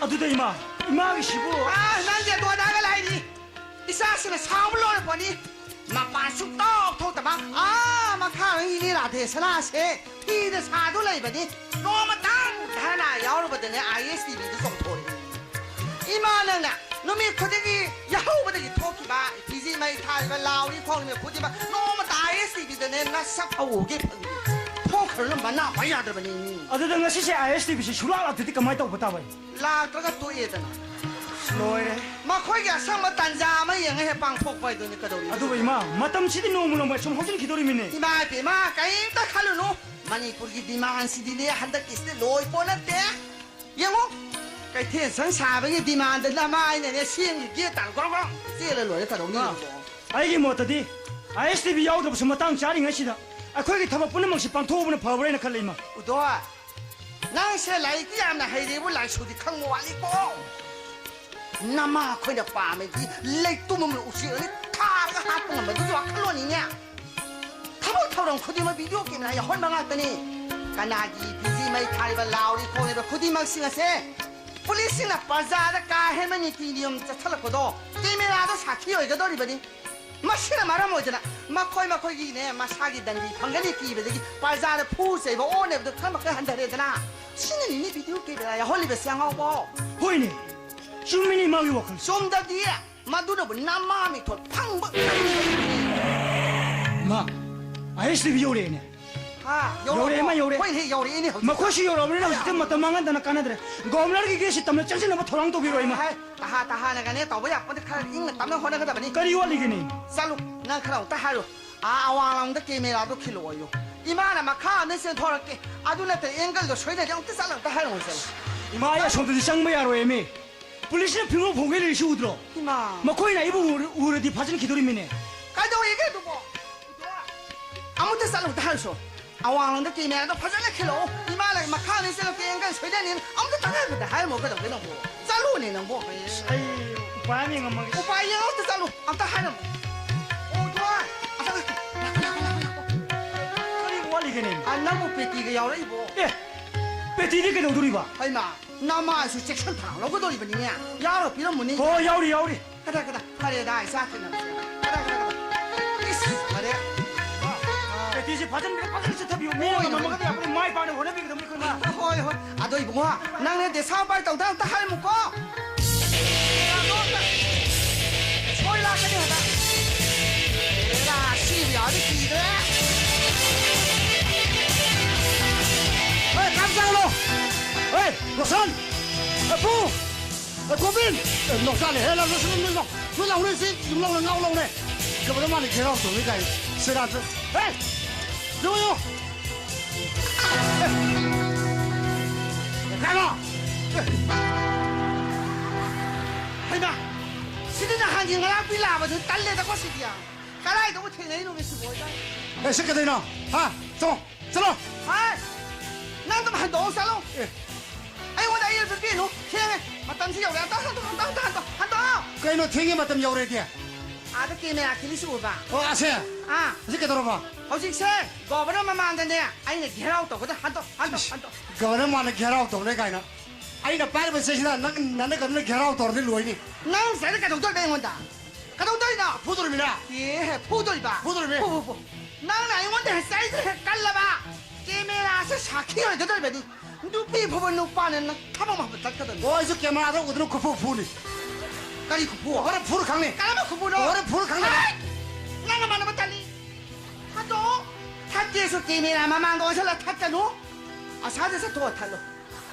ꯑꯗꯨꯗ ꯏꯃꯥ, ꯏꯃꯥꯒꯤꯁꯤꯕꯨ꯫ ꯑꯥ, ꯅꯪꯒꯤ ꯑꯗꯨ ꯑꯗꯥꯒ ꯂꯥꯏꯔꯤ꯫ ꯏꯆꯥꯁꯤꯅ ꯁꯥꯎꯕ ꯂꯣꯏꯔꯛꯄꯅꯤ꯫ ꯃꯄꯥꯟ ꯁꯨꯛꯊꯣꯛ ꯊꯣꯛꯇꯕ, ꯑꯥ, ꯃꯈꯥꯔꯣꯝꯒꯤ ꯏꯅꯦ ꯔꯥꯙꯦꯁꯅꯥꯁꯦ ꯐꯤꯗ ꯁꯥꯗꯨ ꯂꯩꯕꯅꯤ꯫ ꯅꯣꯡꯃꯇꯪ ꯙꯔꯅꯥ ꯌꯥꯎꯔꯨꯕꯗꯅꯦ, ꯑꯥꯏ ꯑꯦꯁ ꯇꯤ ꯚꯤꯗꯨ ꯆꯣꯡꯊꯣꯔꯛꯏ꯫ ꯏꯃꯥ, ꯅꯪꯅ ꯅꯨꯃꯤꯠ ꯈꯨꯗꯤꯡꯒꯤ ꯌꯥꯍꯧꯕꯗꯒꯤ ꯊꯣꯛꯈꯤꯕ, ꯐꯤꯖꯤ ꯃꯩ ꯊꯥꯔꯤꯕ, ꯂꯥꯎꯔꯤ ꯈꯣꯡꯂꯤꯕ ꯈꯨꯗꯤꯡꯃꯛ ꯅꯣꯡꯃꯇ ꯑꯥꯏ ꯑꯦꯁ ꯇꯤ ꯚꯤꯗꯅꯦ ꯅꯁꯛ ꯎꯒꯦ ꯐꯪꯗꯦ꯫ ꯊꯣꯛꯈ꯭ꯔꯅꯨ, ꯃꯅꯥ ꯄꯥꯏ ꯌꯥꯗ꯭ꯔꯕꯅꯤ꯫ ꯑꯗꯨꯗ ꯉꯁꯤꯁꯦ ꯑꯥꯏ ꯑꯦꯁ ꯇꯤ ꯚꯤꯁꯤ ꯁꯨꯡꯂꯥꯛ ꯂꯥꯛꯇ꯭ꯔꯗꯤ ꯀꯃꯥꯏꯅ ꯇꯧꯕ ꯇꯥꯕ? ꯂꯥꯛꯇ꯭ꯔꯒ ꯇꯣꯛꯑꯦꯗꯅ꯫ ꯂꯣꯏꯔꯦ꯫ ꯃꯈꯣꯏꯒꯤ ꯑꯁꯪꯕ ꯇꯥꯟꯖꯥ ꯑꯃ ꯌꯦꯡꯉ ꯍꯦꯛ ꯄꯥꯡꯊꯣꯛꯄ ꯍꯥꯏꯗꯨꯅꯤ꯫ ꯀꯩꯗꯧꯔꯤ? ꯑꯗꯨꯕꯨ ꯏꯃꯥ, ꯃꯇꯝꯁꯤꯗꯤ ꯅꯣꯡꯃ ꯅꯣꯡꯃ ꯁꯨꯝ ꯍꯧꯖꯤꯟꯈꯤꯗꯣꯔꯤꯃꯤꯅꯦ꯫ ꯏꯃꯥ ꯏꯕꯦꯝꯃ, ꯀꯔꯤꯝꯇ ꯈꯜꯂꯨꯅꯨ꯫ ꯃꯅꯤꯄꯨꯔꯒꯤ ꯗꯤꯃꯥꯟꯁꯤꯗꯤꯅꯦ ꯍꯟꯗꯛꯀꯤꯁꯤꯗꯤ ꯂꯣꯏ ꯄꯣꯠ ꯅꯠꯇꯦ꯫ ꯌꯦꯡꯉꯨ, ꯀꯩꯊꯦꯜ ꯁꯪ ꯁꯥꯕꯒꯤ ꯗꯤꯃꯥꯟꯗ ꯅꯃꯥꯏꯅꯅꯦ ꯁꯦꯝꯒꯤ ꯒꯦꯠ ꯇꯥꯟ ꯒ꯭ꯔꯣꯡ ꯒ꯭ꯔꯣꯡ ꯆꯦꯜꯂ ꯂꯣꯏꯔꯦ꯫ ꯀꯩꯗꯧꯅꯤ? ꯏꯃꯥ, ꯑꯩꯒꯤ ꯃꯣꯠꯇꯗꯤ ꯑꯥꯏ ꯑꯦꯁ ꯇꯤ ꯚꯤ ꯌꯥꯎꯗꯕꯁꯨ ꯃꯇꯥꯡ ꯆꯥꯔꯤꯉꯩꯁꯤꯗ ꯑꯩꯈꯣꯏꯒꯤ ꯊꯕꯛ ꯄꯨꯝꯅꯃꯛꯁꯤ ꯄꯥꯡꯊꯣꯛꯍꯧꯕꯅ ꯐꯕ꯭ꯔꯥꯅ ꯈꯜꯂꯤ, ꯏꯃꯥ꯫ ꯎꯗꯣ, ꯅꯪꯁꯦ ꯂꯥꯏꯔꯤꯛꯇꯤ ꯌꯥꯝꯅ ꯍꯩꯔꯦꯕꯨ, ꯂꯥꯏꯁꯨꯗꯤ ꯈꯪꯕ ꯋꯥꯠꯂꯤꯀꯣ꯫ ꯅꯃꯥ ꯑꯩꯈꯣꯏꯅ ꯄꯥꯝꯃꯤꯗꯤ ꯂꯩꯇꯨꯝ ꯑꯃꯅ ꯎꯆꯦꯛ ꯑꯅꯤ ꯊꯥꯔꯒ ꯍꯥꯠꯄ ꯉꯝꯕꯗꯨꯒꯤ ꯋꯥꯈꯜꯂꯣꯟꯅꯤꯅꯦ꯫ ꯊꯕꯛ ꯊꯧꯔꯝ ꯈꯨꯗꯤꯡꯃꯛ ꯚꯤꯗꯤꯑꯣ ꯀꯦꯃꯦꯔꯥ ꯌꯥꯎꯍꯟꯕ ꯉꯥꯛꯇꯅꯤ꯫ ꯀꯅꯥꯒꯤ ꯐꯤꯖꯤ ꯃꯩ ꯊꯥꯔꯤꯕ, ꯂꯥꯎꯔꯤ ꯈꯣꯡꯂꯤꯕ ꯈꯨꯗꯤꯡꯃꯛꯁꯤꯡ ꯑꯁꯦ ꯄꯨꯂꯤꯁꯁꯤꯡꯅ ꯄ꯭ꯔꯖꯥꯗ ꯀꯥ ꯍꯦꯟꯕ ꯅꯤꯇꯤ ꯅꯤꯌꯣꯝ ꯆꯠꯁꯜꯂꯛꯄꯗꯣ ꯀꯦꯃꯦꯔꯥꯗ ꯁꯥꯈꯤ ꯑꯣꯏꯒꯗꯧꯔꯤꯕꯅꯤ꯫ ꯃꯁꯤꯅ ꯃꯔꯝ ꯑꯣꯏꯗꯅ ꯃꯈꯣꯏ ꯃꯈꯣꯏꯒꯤꯅꯦ ꯃꯁꯥꯒꯤ ꯗꯟꯗꯤ ꯐꯪꯒꯅꯤ ꯀꯤꯕꯗꯒꯤ ꯄ꯭ꯔꯖꯥꯗ ꯐꯨ ꯆꯩꯕ ꯑꯣꯅꯦꯕꯗꯨ ꯈꯔ ꯃꯈꯩ ꯍꯟꯊꯔꯦꯗꯅ꯫ ꯁꯤꯅꯅꯤꯅꯦ ꯚꯤꯗꯤꯑꯣ ꯀꯦꯃꯦꯔꯥ ꯌꯥꯎꯍꯜꯂꯤꯕꯁꯦ, ꯑꯉꯥꯎꯕ꯫ ꯍꯣꯏꯅꯦ, ꯆꯨꯝꯃꯤꯅꯦ ꯃꯥꯒꯤ ꯋꯥꯈꯜ꯫ ꯆꯨꯝꯗꯗꯤ ꯃꯗꯨꯅꯕꯨ ꯅꯃꯥ ꯃꯤꯊꯣꯟ ꯐꯪꯕ꯫ ꯃꯥ, ꯑꯥꯏ ꯑꯦꯁ ꯇꯤ ꯚꯤ ꯌꯧꯔꯛꯑꯦꯅꯦ꯫ ꯍꯥ, ꯌꯧꯔꯛꯑꯦ, ꯃꯥ ꯌꯧꯔꯛꯑꯦ꯫ ꯍꯣꯏꯅꯦ, ꯌꯧꯔꯛꯑꯦꯅꯦ ꯍꯧꯖꯤꯛ꯫ ꯃꯈꯣꯏꯁꯨ ꯌꯧꯔꯛꯑꯕꯅꯤꯅ ꯍꯧꯖꯤꯛꯇꯤ ꯃꯇꯝ ꯃꯥꯡꯍꯟꯗꯅ ꯀꯥꯟꯅꯗ꯭ꯔꯦ꯫ ꯒꯣꯕꯔꯅꯔꯒꯤ ꯒꯦꯠꯁꯤ ꯇꯝꯅ ꯆꯪꯁꯤꯟꯅꯕ ꯊꯧꯔꯥꯡ ꯇꯧꯕꯤꯔꯣ, ꯏꯃꯥ꯫ ꯍꯥꯏ, ꯇꯍꯥ ꯇꯍꯥꯅꯒꯅꯦ ꯇꯧꯕ ꯌꯥꯄꯣꯟꯇꯦ, ꯈꯔ ꯏꯪꯅ ꯇꯞꯅ ꯍꯣꯠꯅꯒꯗꯕꯅꯤ꯫ ꯀꯔꯤ ꯋꯥꯠꯂꯤꯒꯦꯅꯦ? ꯆꯠꯂꯨ, ꯅꯪ ꯈꯔ ꯑꯃꯨꯛꯇ ꯍꯥꯏꯔꯨ꯫ ꯑꯥ, ꯑꯋꯥꯡꯂꯣꯝꯗ ꯀꯦꯃꯦꯔꯥꯗꯣ ꯈꯤꯜꯂꯛꯑꯣꯌꯨ꯫ ꯏꯃꯥꯅ ꯃꯈꯥ ꯑꯃꯗ ꯆꯦꯟꯊꯣꯔꯛꯀꯦ꯫ ꯑꯗꯨ ꯅꯠꯇ꯭ꯔ ꯑꯦꯡꯒꯜꯗꯣ ꯁꯣꯏꯗ꯭ꯔꯗꯤ ꯑꯃꯨꯛꯇ ꯆꯠꯂ ꯑꯃꯨꯛꯇ ꯍꯥꯏꯔꯨ, ꯆꯠꯂꯨ꯫ ꯏꯃꯥ, ꯑꯩ ꯑꯁꯣꯝꯗꯗꯤ ꯆꯪꯕ ꯌꯥꯔꯣꯏꯃꯤ꯫ ꯄꯨꯂꯤꯁꯅ ꯐꯤꯔꯣꯜ ꯐꯧꯒꯩ ꯂꯩꯔꯤꯁꯤ ꯎꯗ꯭ꯔꯣ? ꯏꯃꯥ꯫ ꯃꯈꯣꯏꯅ ꯑꯩꯕꯨ ꯎꯔ-, ꯎꯔꯗꯤ ꯐꯥꯖꯤꯟꯈꯤꯗꯣꯔꯤꯃꯤꯅꯦ꯫ ꯀꯩꯗꯧꯔꯤꯒꯦ ꯑꯗꯨꯕꯣ? ꯑꯃꯨꯛꯇ ꯆꯠꯂꯨ, ꯑꯃꯨꯛꯇ ꯍꯥꯏꯔꯨꯁꯣ꯫ ꯑꯋꯥꯡꯂꯣꯝꯗ ꯀꯦꯃꯦꯔꯥꯗꯣ ꯐꯖꯅ ꯈꯤꯜꯂꯛꯑꯣ꯫ ꯏꯃꯥ ꯂꯩ ꯃꯈꯥꯗ ꯆꯠꯂꯣ, ꯀꯦꯡꯒ ꯁꯣꯏꯗꯅꯤ꯫ ꯑꯝꯇ ꯇꯉꯥꯏꯕꯗ ꯍꯥꯏꯔꯝꯃꯣ, ꯀꯩꯗꯧꯒꯦ ꯅꯪꯕꯨ? ꯆꯠꯂꯨꯅꯦ ꯅꯪꯕꯨ꯫ ꯑꯩ ꯎꯄꯥꯏ ꯑꯃ ꯌꯦꯡꯉꯝꯃꯒꯦ꯫ ꯎꯄꯥꯏ ꯌꯦꯡꯉꯣ, ꯑꯝꯇ ꯆꯠꯂꯨ꯫ ꯑꯝꯇ ꯍꯥꯏꯔꯝꯃꯣ꯫ ꯑꯣ, ꯊꯣꯏ꯫ ꯑꯁ, ꯑꯁ, ꯂꯥꯛꯑꯣ, ꯂꯥꯛꯑꯣ, ꯂꯥꯛꯑꯣ, ꯂꯥꯛꯑꯣ꯫ ꯀꯔꯤ ꯋꯥꯠꯂꯤꯒꯦꯅꯦ? ꯑ, ꯅꯪꯕꯨ ꯄꯦꯇꯤꯒ ꯌꯥꯎꯔꯛꯏꯕꯣ? ꯑꯦ, ꯄꯦꯇꯤꯗꯤ ꯀꯩꯗꯧꯗꯣꯔꯤꯕ? ꯍꯩꯃꯥ, ꯅꯃꯥꯏꯁꯨ ꯆꯦꯛꯁꯤꯟ ꯊꯧꯔꯥꯡ ꯂꯧꯒꯗꯧꯔꯤꯕꯅꯤꯅꯦ꯫ ꯌꯥꯎꯔ ꯄꯤꯔꯝꯃꯨꯅꯦ꯫ ꯍꯣꯏ, ꯌꯥꯎꯔꯤ, ꯌꯥꯎꯔꯤ꯫ ꯀꯗꯥ, ꯀꯗꯥ, ꯐꯔꯦꯗ, ꯏꯆꯥ ꯊꯦꯡꯅꯕꯁꯦ꯫ ꯀꯗꯥ, ꯀꯗꯥ, ꯀꯗꯥ꯫ ꯏꯁ, ꯐꯔꯦ꯫ ꯄꯦꯇꯤꯁꯤ ꯐꯖꯅ, ꯐꯖꯅ ꯆꯤꯠꯊꯕꯤꯌꯨ꯫ ꯃꯤ ꯍꯣꯏ, ꯉꯝꯃꯒꯗꯤ ꯑꯩꯈꯣꯏ ꯃꯥꯏ ꯄꯥꯛꯅ ꯍꯣꯠꯅꯕꯤꯒꯗꯕꯅꯤ ꯑꯩꯈꯣꯏꯅ꯫ ꯍꯣꯏ, ꯍꯣꯏ꯫ ꯑꯗꯣ ꯏꯕꯨꯡꯉꯣ, ꯅꯪꯅꯦ ꯗꯦꯁꯥꯝ ꯄꯥꯏ ꯇꯧꯗ ꯑꯝꯇ ꯍꯥꯏꯔꯝꯃꯨꯀꯣ꯫ ꯁꯣꯏ ꯂꯥꯛꯀꯅꯤ ꯍꯟꯗꯛ꯫ ꯑꯦꯔꯥ, ꯁꯤꯕ ꯌꯥꯔꯗꯤ ꯀꯤꯗ꯭ꯔꯦ꯫ ꯍꯣꯏ, ꯀꯥꯞ ꯆꯠꯂꯣ꯫ ꯍꯣꯏ, ꯔꯣꯁꯟ꯫ ꯑꯦ, ꯄꯨ꯫ ꯑꯦ, ꯒꯣꯕꯤꯟ! ꯑꯦ, ꯅꯣꯛꯆꯥꯅꯦ꯫ ꯍꯦ, ꯂꯥꯎ, ꯂꯥꯎ, ꯂꯥꯎ, ꯂꯥꯎ, ꯂꯥꯎ, ꯂꯥꯎ, ꯂꯥꯎ, ꯁꯤ ꯌꯨꯝ ꯂꯧꯅ ꯉꯥꯎ ꯂꯧꯅꯦ꯫ ꯀꯩꯗꯧꯕꯗ ꯃꯥꯅ ꯒꯦꯔꯥꯎ ꯇꯧꯔꯤ ꯀꯥꯏ꯫ ꯁꯦꯔꯥꯟꯁꯨ꯫ ꯍꯦ! ꯌꯦꯡꯉꯣ, ꯌꯦꯡꯉꯣ꯫ ꯑꯦ! ꯀꯩꯅꯣ? ꯑꯦ! ꯍꯩꯃꯥ! ꯁꯤꯗꯤ ꯅꯍꯥꯟꯒꯤ ꯉꯔꯥꯡ ꯄꯤꯂꯥꯕꯗꯨ ꯇꯜꯂꯦꯗꯀꯣ ꯁꯤꯗꯤ꯫ ꯀꯗꯥꯏꯗꯕꯨ ꯊꯦꯡꯅꯩꯅꯣ ꯁꯤꯕꯣ? ꯑꯦ, ꯁꯤ ꯀꯩꯗꯧꯅꯣ? ꯍꯥ? ꯆꯪꯉꯣ꯫ ꯆꯠꯂꯣ! ꯍꯥꯏ! ꯅꯪ ꯑꯗꯨꯝ ꯍꯟꯗꯣꯛꯑꯣ ꯆꯠꯂꯣ! ꯑꯦ꯫ ꯑꯩꯉꯣꯟꯗ ꯑꯌꯦꯠ ꯑꯄꯟ ꯄꯤꯅꯨ! ꯊꯦꯡꯉꯦ! ꯃꯇꯝꯁꯤ ꯌꯧꯔꯦ! ꯍꯟꯗꯣꯛ, ꯍꯟꯗꯣꯛ, ꯍꯟꯗꯣꯛ, ꯍꯟꯗꯣꯛ, ꯍꯟꯗꯣꯛ, ꯍꯟꯗꯣꯛ! ꯀꯩꯅꯣ ꯊꯦꯡꯉꯦ ꯃꯇꯝ ꯌꯧꯔꯦꯗꯤ? ꯑꯥꯗ ꯀꯦꯃꯦꯔꯥ ꯈꯤꯜꯂꯤꯁꯤ ꯎꯕ? ꯑꯣ, ꯑꯁꯦ? ꯑꯥ꯫ ꯍꯧꯖꯤꯛ ꯀꯩꯗꯧꯔꯕ? ꯍꯧꯖꯤꯛꯁꯦ ꯒꯣꯕꯔꯅꯔ ꯃꯃꯥꯡꯗꯅꯦ ꯑꯩꯅ ꯘꯦꯔꯥꯎ ꯇꯧꯒꯗ ꯍꯟꯗꯣꯛ, ꯍꯟꯗꯣꯛ, ꯏꯁ, ꯍꯟꯗꯣꯛ! ꯒꯣꯕꯔꯅꯔ ꯃꯃꯥꯡꯗ ꯘꯦꯔꯥꯎ ꯇꯧꯔꯦ ꯀꯥꯏꯅ꯫ ꯑꯩꯅ ꯄꯥꯏꯔꯤꯕ ꯆꯦꯁꯤꯗ ꯅꯪ, ꯅꯪ ꯀꯩꯅꯣꯅ ꯘꯦꯔꯥꯎ ꯇꯧꯔꯗꯤ ꯂꯣꯏꯅꯤ꯫ ꯅꯪ ꯁꯤꯗ ꯀꯩꯗꯧꯗꯣꯏꯕ ꯑꯩꯉꯣꯟꯗ? ꯀꯩꯗꯧꯗꯣꯏꯅꯣ? ꯐꯨꯗꯣꯔꯤꯃꯤꯅ꯫ ꯑꯦ, ꯐꯨꯗꯣꯔꯤꯕ? ꯐꯨꯗꯣꯔꯤꯃꯤ꯫ ꯐꯨ, ꯐꯨ, ꯐꯨ꯫ ꯅꯪꯅ ꯑꯩꯉꯣꯟꯗ ꯍꯦꯛ ꯆꯩꯗ ꯍꯦꯛ ꯀꯜꯂꯕ, ꯀꯦꯃꯦꯔꯥꯁꯦ ꯁꯥꯈꯤ ꯑꯣꯏꯒꯗꯧꯔꯤꯕꯅꯤ꯫ ꯅꯨꯄꯤ ꯐꯨꯕ ꯅꯨꯄꯥꯅ ꯅꯪ ꯊꯕꯛ ꯑꯃ ꯇꯠꯀꯗꯕꯅꯤ꯫ ꯑꯣ, ꯑꯩꯁꯨ ꯀꯦꯃꯦꯔꯥꯗ ꯎꯗꯅ ꯈꯨꯐꯨ ꯐꯨꯅꯤ꯫ ꯀꯔꯤ ꯈꯨꯐꯨ? ꯍꯣꯔꯦꯟ ꯐꯨꯔ ꯈꯪꯅꯤ꯫ ꯀꯔꯝꯕ ꯈꯨꯐꯨꯅꯣ? ꯍꯣꯔꯦꯟ ꯐꯨꯔ ꯈꯪꯅꯤ꯫ ꯍꯦ! ꯅꯪ ꯅꯃꯥꯟꯅꯕ ꯇꯜꯂꯤ꯫ ꯍꯟꯗꯣꯛꯑꯣ꯫ ꯊꯠꯀꯦꯁꯨ ꯀꯦꯃꯦꯔꯥ ꯃꯃꯥꯡꯗ ꯑꯣꯟꯁꯤꯜꯂ ꯊꯠꯀꯅꯨ꯫ ꯑꯁꯥꯗ ꯆꯠꯊꯣꯛꯑ ꯊꯠꯂꯣ꯫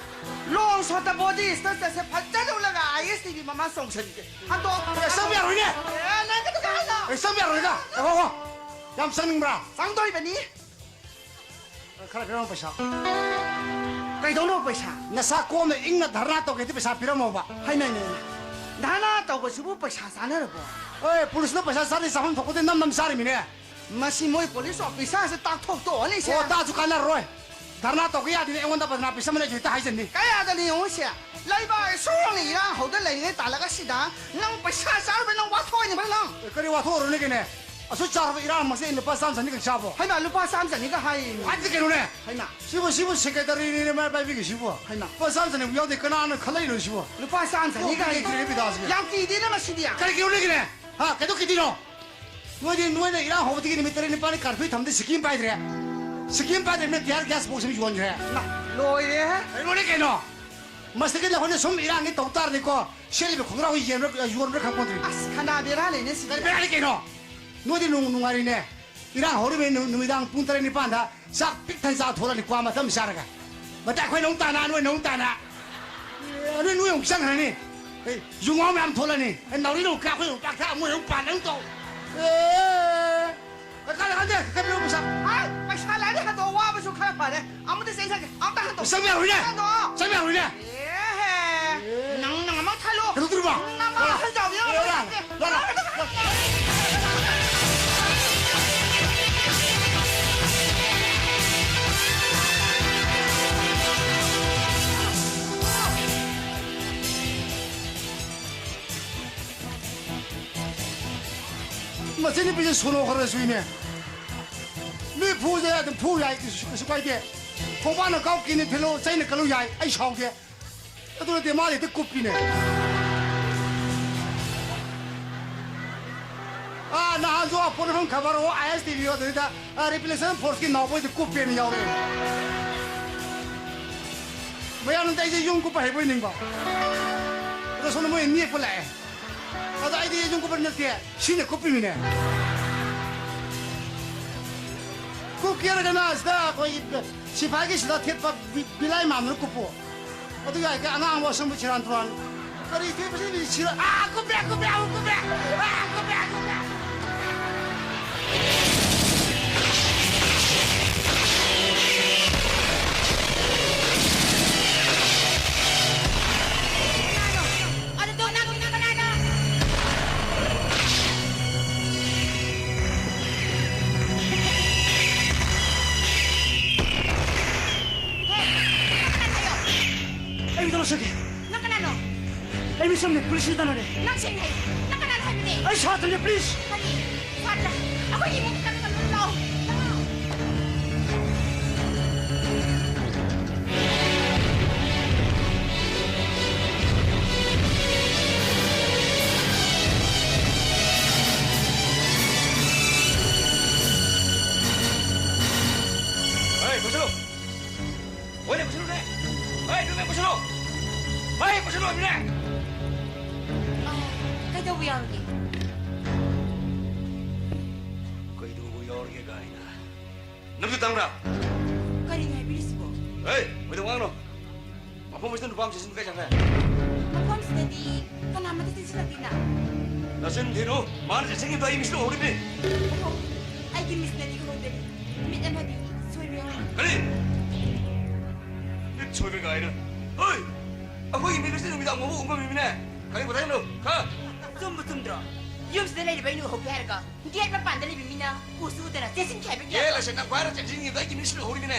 ꯂꯣꯡ ꯁꯣꯠꯇ ꯕꯣꯗꯤ ꯏꯁꯇꯔ ꯆꯠꯁꯦ ꯐꯖꯅ ꯎꯠꯂꯒ ꯑꯥꯏ ꯑꯦꯁ ꯇꯤ ꯚꯤ ꯃꯃꯥ ꯆꯣꯡꯁꯟꯒꯦ꯫ ꯍꯟꯗꯣꯛꯑꯣ꯫ ꯑꯦ, ꯆꯪꯕ ꯌꯥꯔꯣꯏꯅꯦ꯫ ꯑꯦ, ꯅꯪ ꯀꯩꯗꯧꯒꯦ ꯍꯥꯏꯅꯣ? ꯑꯦ, ꯆꯪꯕ ꯌꯥꯔꯣꯏꯗ꯫ ꯑꯦ, ꯍꯣ, ꯍꯣ꯫ ꯌꯥꯝ ꯆꯪꯅꯤꯡꯕ꯭ꯔꯥ? ꯆꯪꯗꯣꯔꯤꯕꯅꯤ꯫ ꯈꯔ ꯄꯤꯔꯝꯃꯣ ꯄꯩꯁꯥ꯫ ꯀꯩꯗꯧꯅꯕ ꯄꯩꯁꯥ? ꯅꯁꯥ ꯀꯣꯝꯅ ꯏꯪꯅ ꯙꯔꯅꯥ ꯇꯧꯒꯦꯗꯤ ꯄꯩꯁꯥ ꯄꯤꯔꯝꯃꯣꯕ꯫ ꯍꯩꯃ, ꯍꯩꯃ, ꯍꯩꯃ꯫ ꯙꯔꯅꯥ ꯇꯧꯕꯁꯤꯕꯨ ꯄꯩꯁꯥ ꯆꯥꯅꯔꯕꯣ? ꯑꯦ, ꯄꯨꯂꯤꯁꯅ ꯄꯩꯁꯥ ꯆꯥꯅꯤ, ꯆꯥꯐꯝ ꯊꯣꯛꯄꯗꯤ ꯅꯝ ꯅꯝ ꯆꯥꯔꯤꯃꯤꯅꯦ꯫ ꯃꯁꯤ ꯃꯣꯏ police officerꯁꯦ ꯇꯥꯛꯊꯣꯛ ꯇꯣꯛꯑꯅꯤꯁꯦ꯫ ꯑꯣ, ꯇꯥꯛꯑꯁꯨ ꯀꯥꯟꯅꯔꯣꯏ꯫ ꯙꯔꯅꯥ ꯇꯧꯒꯦ ꯌꯥꯗꯦꯅꯦ, ꯑꯩꯉꯣꯟꯗ ꯕꯗꯅꯥꯝ ꯄꯤꯁꯟꯕ ꯂꯩꯇꯦ, ꯍꯦꯛꯇ ꯍꯥꯏꯖꯟꯅꯤ꯫ ꯀꯌꯥꯗꯅꯤ ꯌꯦꯡꯉꯨꯁꯦ, ꯂꯩꯕꯥꯛ ꯁꯣꯔꯅ ꯏꯔꯥꯡ ꯍꯧꯗ ꯂꯩꯔꯤꯉꯩ ꯇꯥꯜꯂꯒ ꯁꯤꯗ ꯅꯪ ꯄꯩꯁꯥ ꯆꯥꯔꯨꯕ ꯅꯪ ꯋꯥꯊꯣꯛꯑꯅꯤ ꯅꯪ꯫ ꯑꯦ, ꯀꯔꯤ ꯋꯥꯊꯣꯛꯑꯔꯨꯅꯤ ꯀꯩꯅꯦ? ꯑꯁꯨꯛ ꯆꯥꯔꯕ ꯏꯔꯥꯡ ꯃꯁꯤ ꯑꯩ ꯂꯨꯄꯥ ꯆꯥꯝ ꯆꯅꯤꯈꯛ ꯆꯥꯕꯣ? ꯍꯩꯃꯥ, ꯂꯨꯄꯥ ꯆꯥꯝ ꯆꯅꯤꯒ ꯍꯥꯏꯌꯦ꯫ ꯍꯥꯏꯗꯤ ꯀꯩꯅꯣꯅꯦ? ꯍꯩꯃꯥ꯫ ꯁꯤꯕꯨ, ꯁꯤꯕꯨ secretaryꯅꯤꯅꯦ ꯃꯥ ꯄꯥꯏꯕꯤꯒꯦ ꯁꯤꯕꯨ꯫ ꯍꯩꯃꯥ꯫ ꯂꯨꯄꯥ ꯆꯥꯝ ꯆꯅꯤꯕꯨ ꯌꯥꯎꯗꯦ, ꯀꯅꯥꯅ ꯈꯜꯂꯛꯏꯅꯣ ꯁꯤꯕꯨ? ꯂꯨꯄꯥ ꯆꯥꯝ ꯆꯅꯤꯒ ꯍꯥꯏꯌꯦ꯫ ꯀꯤꯔꯦ ꯕꯤꯗꯥꯁꯤꯕꯨ꯫ ꯌꯥꯝ ꯀꯤꯗꯦꯅ ꯃꯁꯤꯗꯤ꯫ ꯀꯔꯤ ꯀꯤꯔꯨꯅꯤꯒꯤꯅꯦ? ꯍꯥ? ꯀꯩꯗꯧ ꯀꯤꯗꯣꯏꯅꯣ? ꯅꯣꯏꯗꯤ, ꯅꯣꯏꯅ ꯏꯔꯥꯡ ꯍꯧꯕꯗꯒꯤ ꯅꯨꯃꯤꯠ ꯇꯔꯦꯠ ꯅꯤꯄꯥꯜꯅꯤ curfew ꯊꯝꯗꯦ, scheme ꯄꯥꯏꯗ꯭ꯔꯦ꯫ Scheme ꯄꯥꯏꯗ꯭ꯔꯕꯅꯤꯅ tear gas box ꯑꯃ ꯌꯣꯟꯈ꯭ꯔꯦ꯫ ꯃꯥ, ꯂꯣꯏꯔꯦꯍꯦ꯫ ꯀꯩꯅꯣꯅꯦ ꯀꯩꯅꯣ? ꯃꯁꯤꯗꯒꯤ ꯑꯩꯈꯣꯏꯅ ꯁꯨꯝ ꯏꯔꯥꯡꯒꯤ ꯇꯧ ꯇꯥꯔꯗꯤꯀꯣ, ꯁꯦꯠꯂꯤꯕ ꯈꯣꯡꯒ꯭ꯔꯥꯎ ꯌꯦꯟꯕ꯭ꯔꯥ, ꯌꯣꯟꯕ꯭ꯔꯥ ꯈꯪꯄꯣꯟꯇ꯭ꯔꯤ꯫ ꯑꯁ, ꯈꯅꯥ ꯕꯦꯔꯥ ꯂꯩꯅꯦ ꯁꯤꯗꯤ꯫ ꯀꯔꯤ ꯕꯦꯔꯥꯅꯤ ꯀꯩꯅꯣ? ꯅꯣꯏꯗꯤ ꯅꯨꯡ-, ꯅꯨꯡꯉꯥꯏꯔꯤꯅꯦ꯫ ꯏꯔꯥꯡ ꯍꯧꯔꯤꯕ ꯅꯨ-, ꯅꯨꯃꯤꯗꯥꯡ ꯄꯨꯡ ꯇꯔꯦꯠ ꯅꯤꯄꯥꯟꯗ ꯆꯥꯛ ꯄꯤꯛ ꯊꯟ ꯆꯥ ꯊꯣꯛꯂꯛꯑꯅꯤ, ꯀ꯭ꯋꯥ ꯃꯇꯝ ꯆꯥꯔꯒ꯫ ꯃꯇꯥ ꯑꯩꯈꯣꯏꯅ ꯑꯃꯨꯛ ꯇꯥꯅ, ꯅꯣꯏꯅ ꯑꯃꯨꯛ ꯇꯥꯅ꯫ ꯑꯦ, ꯅꯣꯏ, ꯅꯣꯏ ꯑꯃꯨꯛ ꯆꯪꯈ꯭ꯔꯅꯤ꯫ ꯑꯦ, ꯌꯨ ꯉꯥꯎ ꯃꯌꯥꯝ ꯊꯣꯛꯂꯛꯑꯅꯤ꯫ ꯑꯦ, ꯅꯥꯎꯔꯤ ꯑꯃꯨꯛ ꯀꯥꯞ, ꯑꯩꯈꯣꯏ ꯑꯃꯨꯛ ꯄꯥꯛꯊ, ꯃꯣꯏ ꯑꯃꯨꯛ ꯄꯥꯟ ꯑꯃꯨꯛ ꯇꯧ꯫ ꯑꯦ, ꯑꯦ, ꯀꯥꯟꯅ ꯀꯥꯟꯗꯦ, ꯀꯩꯗꯧꯔꯤꯅꯣ ꯄꯩꯁꯥ? ꯑꯥꯏ, ꯄꯩꯁꯥ ꯂꯥꯏꯔꯤ ꯍꯟꯗꯣꯛꯑꯣ, ꯋꯥꯕꯁꯨ ꯈꯔ ꯐꯔꯦ꯫ ꯑꯃꯨꯛꯇ ꯆꯦꯟꯖꯒꯦ, ꯑꯃꯨꯛꯇ ꯍꯟꯗꯣꯛꯑꯣ꯫ ꯆꯪꯕ ꯌꯥꯔꯣꯏꯅꯦ꯫ ꯍꯟꯗꯣꯛꯑꯣ꯫ ꯆꯪꯕ ꯌꯥꯔꯣꯏꯅꯦ꯫ ꯑꯦꯍꯦ, ꯅꯪ, ꯅꯪ ꯑꯃ ꯊꯜꯂꯨ꯫ ꯀꯩꯗꯧꯗꯣꯔꯤꯕ? ꯅꯪ ꯑꯃ ꯂꯥꯛꯑꯣ꯫ ꯍꯟꯖꯥꯎꯕꯤ ꯑꯃ ꯂꯥꯛꯑꯣ, ꯂꯥꯛꯑꯣ, ꯂꯥꯛꯑꯣ, ꯂꯥꯛꯑꯣ꯫ ꯃꯁꯤ ꯅꯨꯄꯤꯁꯦ ꯁꯣꯅꯣ ꯈꯔ ꯆꯨꯏꯅꯦ꯫ ꯃꯤ ꯐꯨꯁꯦ ꯑꯗꯨꯝ ꯐꯨ ꯌꯥꯏ, ꯀꯩꯁꯨ, ꯀꯩꯁꯨ ꯀꯥꯏꯗꯦ꯫ ꯈꯣꯡꯕꯥꯟꯅ ꯀꯥꯎ ꯀꯤꯅꯤ ꯊꯤꯜꯂꯨ, ꯆꯩꯅ ꯀꯜꯂꯨ ꯌꯥꯏ, ꯑꯩ ꯁꯥꯎꯗꯦ꯫ ꯑꯗꯨ ꯅꯠꯇꯦ, ꯃꯥꯗꯤ ꯍꯦꯛꯇ ꯀꯨꯞꯄꯤꯅꯦ꯫ ꯑꯥ, ꯅꯍꯥꯟꯁꯨ ꯑꯄꯣꯟ ꯈꯕꯔ ꯑꯣ, ISTV ꯑꯗꯨꯗ, ꯑꯥ, Revolution Forceꯀꯤ ꯅꯥꯎꯕꯣꯏꯗ ꯀꯨꯞꯄꯦꯅ ꯌꯥꯎꯔꯛꯑꯦ꯫ ꯃꯌꯥꯝꯅꯗꯤ ꯑꯩꯁꯦ ꯌꯨꯝ ꯀꯨꯞꯄ ꯍꯩꯕꯣꯏ ꯅꯤꯡꯕ꯫ ꯑꯗꯣ ꯁꯣꯝꯗ ꯃꯣꯏ ꯅꯦꯛꯄ ꯂꯥꯛꯑꯦ꯫ ꯑꯗꯣ ꯑꯩꯗꯤ ꯌꯨꯝ ꯀꯨꯞꯄ ꯅꯠꯇꯦ, ꯁꯤꯅ ꯀꯨꯞꯄꯤꯃꯤꯅꯦ꯫ ꯀꯨꯞꯀꯦꯔꯒꯅ ꯁꯤꯗ ꯑꯩꯈꯣꯏꯒꯤ ꯁꯤꯐꯥꯏꯒꯤ ꯁꯤꯗ ꯊꯦꯠꯄ ꯕꯤ-, ꯕꯤꯂꯥꯏ ꯃꯥꯟꯕꯗꯨ ꯀꯨꯞꯄꯣ꯫ ꯑꯗꯨ ꯌꯥꯏ, ꯀꯩ ꯑꯉꯥꯡꯕ ꯑꯁꯪꯕ ꯁꯤꯔꯥꯟ ꯇꯨꯔꯥꯟ꯫ ꯀꯔꯤ ꯊꯦꯠꯄꯁꯤ ꯁꯤꯔ-, ꯑꯥ, ꯀꯨꯞꯄꯦ, ꯀꯨꯞꯄꯦ, ꯑꯃꯨꯛ ꯀꯨꯞꯄꯦ꯫ ꯑꯥ, ꯀꯨꯞꯄꯦ, ꯀꯨꯞꯄꯦ꯫ ꯆꯨꯝꯃꯦ, ꯄꯨꯂꯤꯁꯅ ꯇꯥꯟꯅꯔꯦ꯫ ꯅꯪ ꯁꯦꯡꯅ ꯍꯥꯏꯌꯨ꯫ ꯅꯪ ꯀꯅꯥꯅ ꯍꯥꯏꯕꯅꯦ? ꯑꯩ ꯁꯥꯇ꯭ꯔꯅꯦ, ꯄ꯭ꯂꯤꯖ꯫ ꯀꯔꯤ? ꯁꯥꯇ꯭ꯔ? ꯑꯩꯈꯣꯏꯒꯤ ꯏꯃꯨꯡꯒꯤ ꯀꯅꯥ ꯀꯅꯥꯅꯣ? ꯂꯥꯛꯑꯣ꯫ ꯂꯥꯛꯑꯣ꯫ ꯍꯣꯏ, ꯄꯨꯁꯜꯂꯨ꯫ ꯍꯣꯏꯅꯦ, ꯄꯨꯁꯜꯂꯨꯅꯦ꯫ ꯍꯣꯏ, ꯅꯨꯃꯤꯠ ꯄꯨꯁꯜꯂꯨ꯫ ꯍꯣꯏ, ꯄꯨꯁꯜꯂꯨ ꯍꯥꯏꯕꯅꯦ꯫ ꯑ, ꯀꯩꯗꯧꯕ ꯌꯥꯎꯔꯒꯦ? ꯀꯩꯗꯧꯕ ꯌꯥꯎꯔꯒꯦ ꯀꯥꯏꯅ꯫ ꯅꯪꯁꯨ ꯇꯝꯕ꯭ꯔꯥ? ꯀꯔꯤꯅꯣ ꯍꯥꯏꯕꯤꯔꯤꯁꯤꯕꯣ? ꯍꯦ, ꯀꯩꯗꯧꯕ ꯉꯥꯡꯅꯣ? ꯃꯐꯝ ꯑꯁꯤꯗ ꯅꯨꯄꯥ ꯑꯃ ꯆꯦꯟꯁꯤꯟꯕ ꯀꯥꯏ ꯆꯠꯈ꯭ꯔꯦ? ꯃꯐꯝꯁꯤꯗꯗꯤ ꯀꯅꯥꯃꯠꯇ ꯆꯦꯟꯁꯤꯜꯂꯛꯇꯦꯅ꯫ ꯅꯆꯤꯟ ꯊꯤꯅꯨ, ꯃꯥꯅ ꯆꯦꯟꯁꯤꯟꯈꯤꯕꯗꯣ ꯑꯩ ꯃꯤꯠꯁꯤꯅ ꯎꯍꯧꯔꯤꯕꯅꯤ꯫ ꯑꯣꯍꯣ, ꯑꯩꯒꯤ ꯃꯤꯠꯁꯤꯅꯗꯤ ꯎꯍꯧꯗꯔꯦ꯫ ꯃꯤꯠ ꯑꯃꯗꯤ ꯁꯣꯏꯕ ꯌꯥꯎꯔꯝꯃꯦ꯫ ꯀꯔꯤ? ꯃꯤꯠ ꯁꯣꯏꯕ ꯀꯥꯏꯅ? ꯍꯣꯏ! ꯑꯩꯈꯣꯏꯒꯤ ꯃꯤꯠ ꯑꯁꯤ ꯅꯨꯃꯤꯗꯥꯡ ꯐꯥꯎꯕ ꯎ ꯉꯝꯃꯤꯕꯅꯦ꯫ ꯀꯔꯤ ꯃꯇꯥꯡꯅꯣ? ꯍꯥ? ꯆꯨꯝꯕꯨ ꯆꯨꯝꯗ꯭ꯔꯣ? ꯌꯨꯝꯁꯤꯗ ꯂꯩꯔꯤꯕ ꯑꯩꯅ ꯎꯍꯧꯒꯦ ꯍꯥꯏꯔꯒ ꯒꯦꯠ ꯃꯄꯥꯟꯗ ꯂꯩꯕ ꯃꯤꯅ ꯎꯁꯨ ꯎꯗꯅ ꯆꯦꯟꯁꯤꯟꯈꯤ ꯍꯥꯏꯕꯒꯤ ꯒꯦꯠ ꯑꯁꯤ ꯅꯝꯈꯥꯏꯔ ꯆꯦꯟꯁꯤꯟꯈꯤꯕꯗ ꯑꯩꯒꯤ ꯃꯤꯠꯁꯤꯅ ꯎꯍꯧꯔꯤꯕꯅꯦ꯫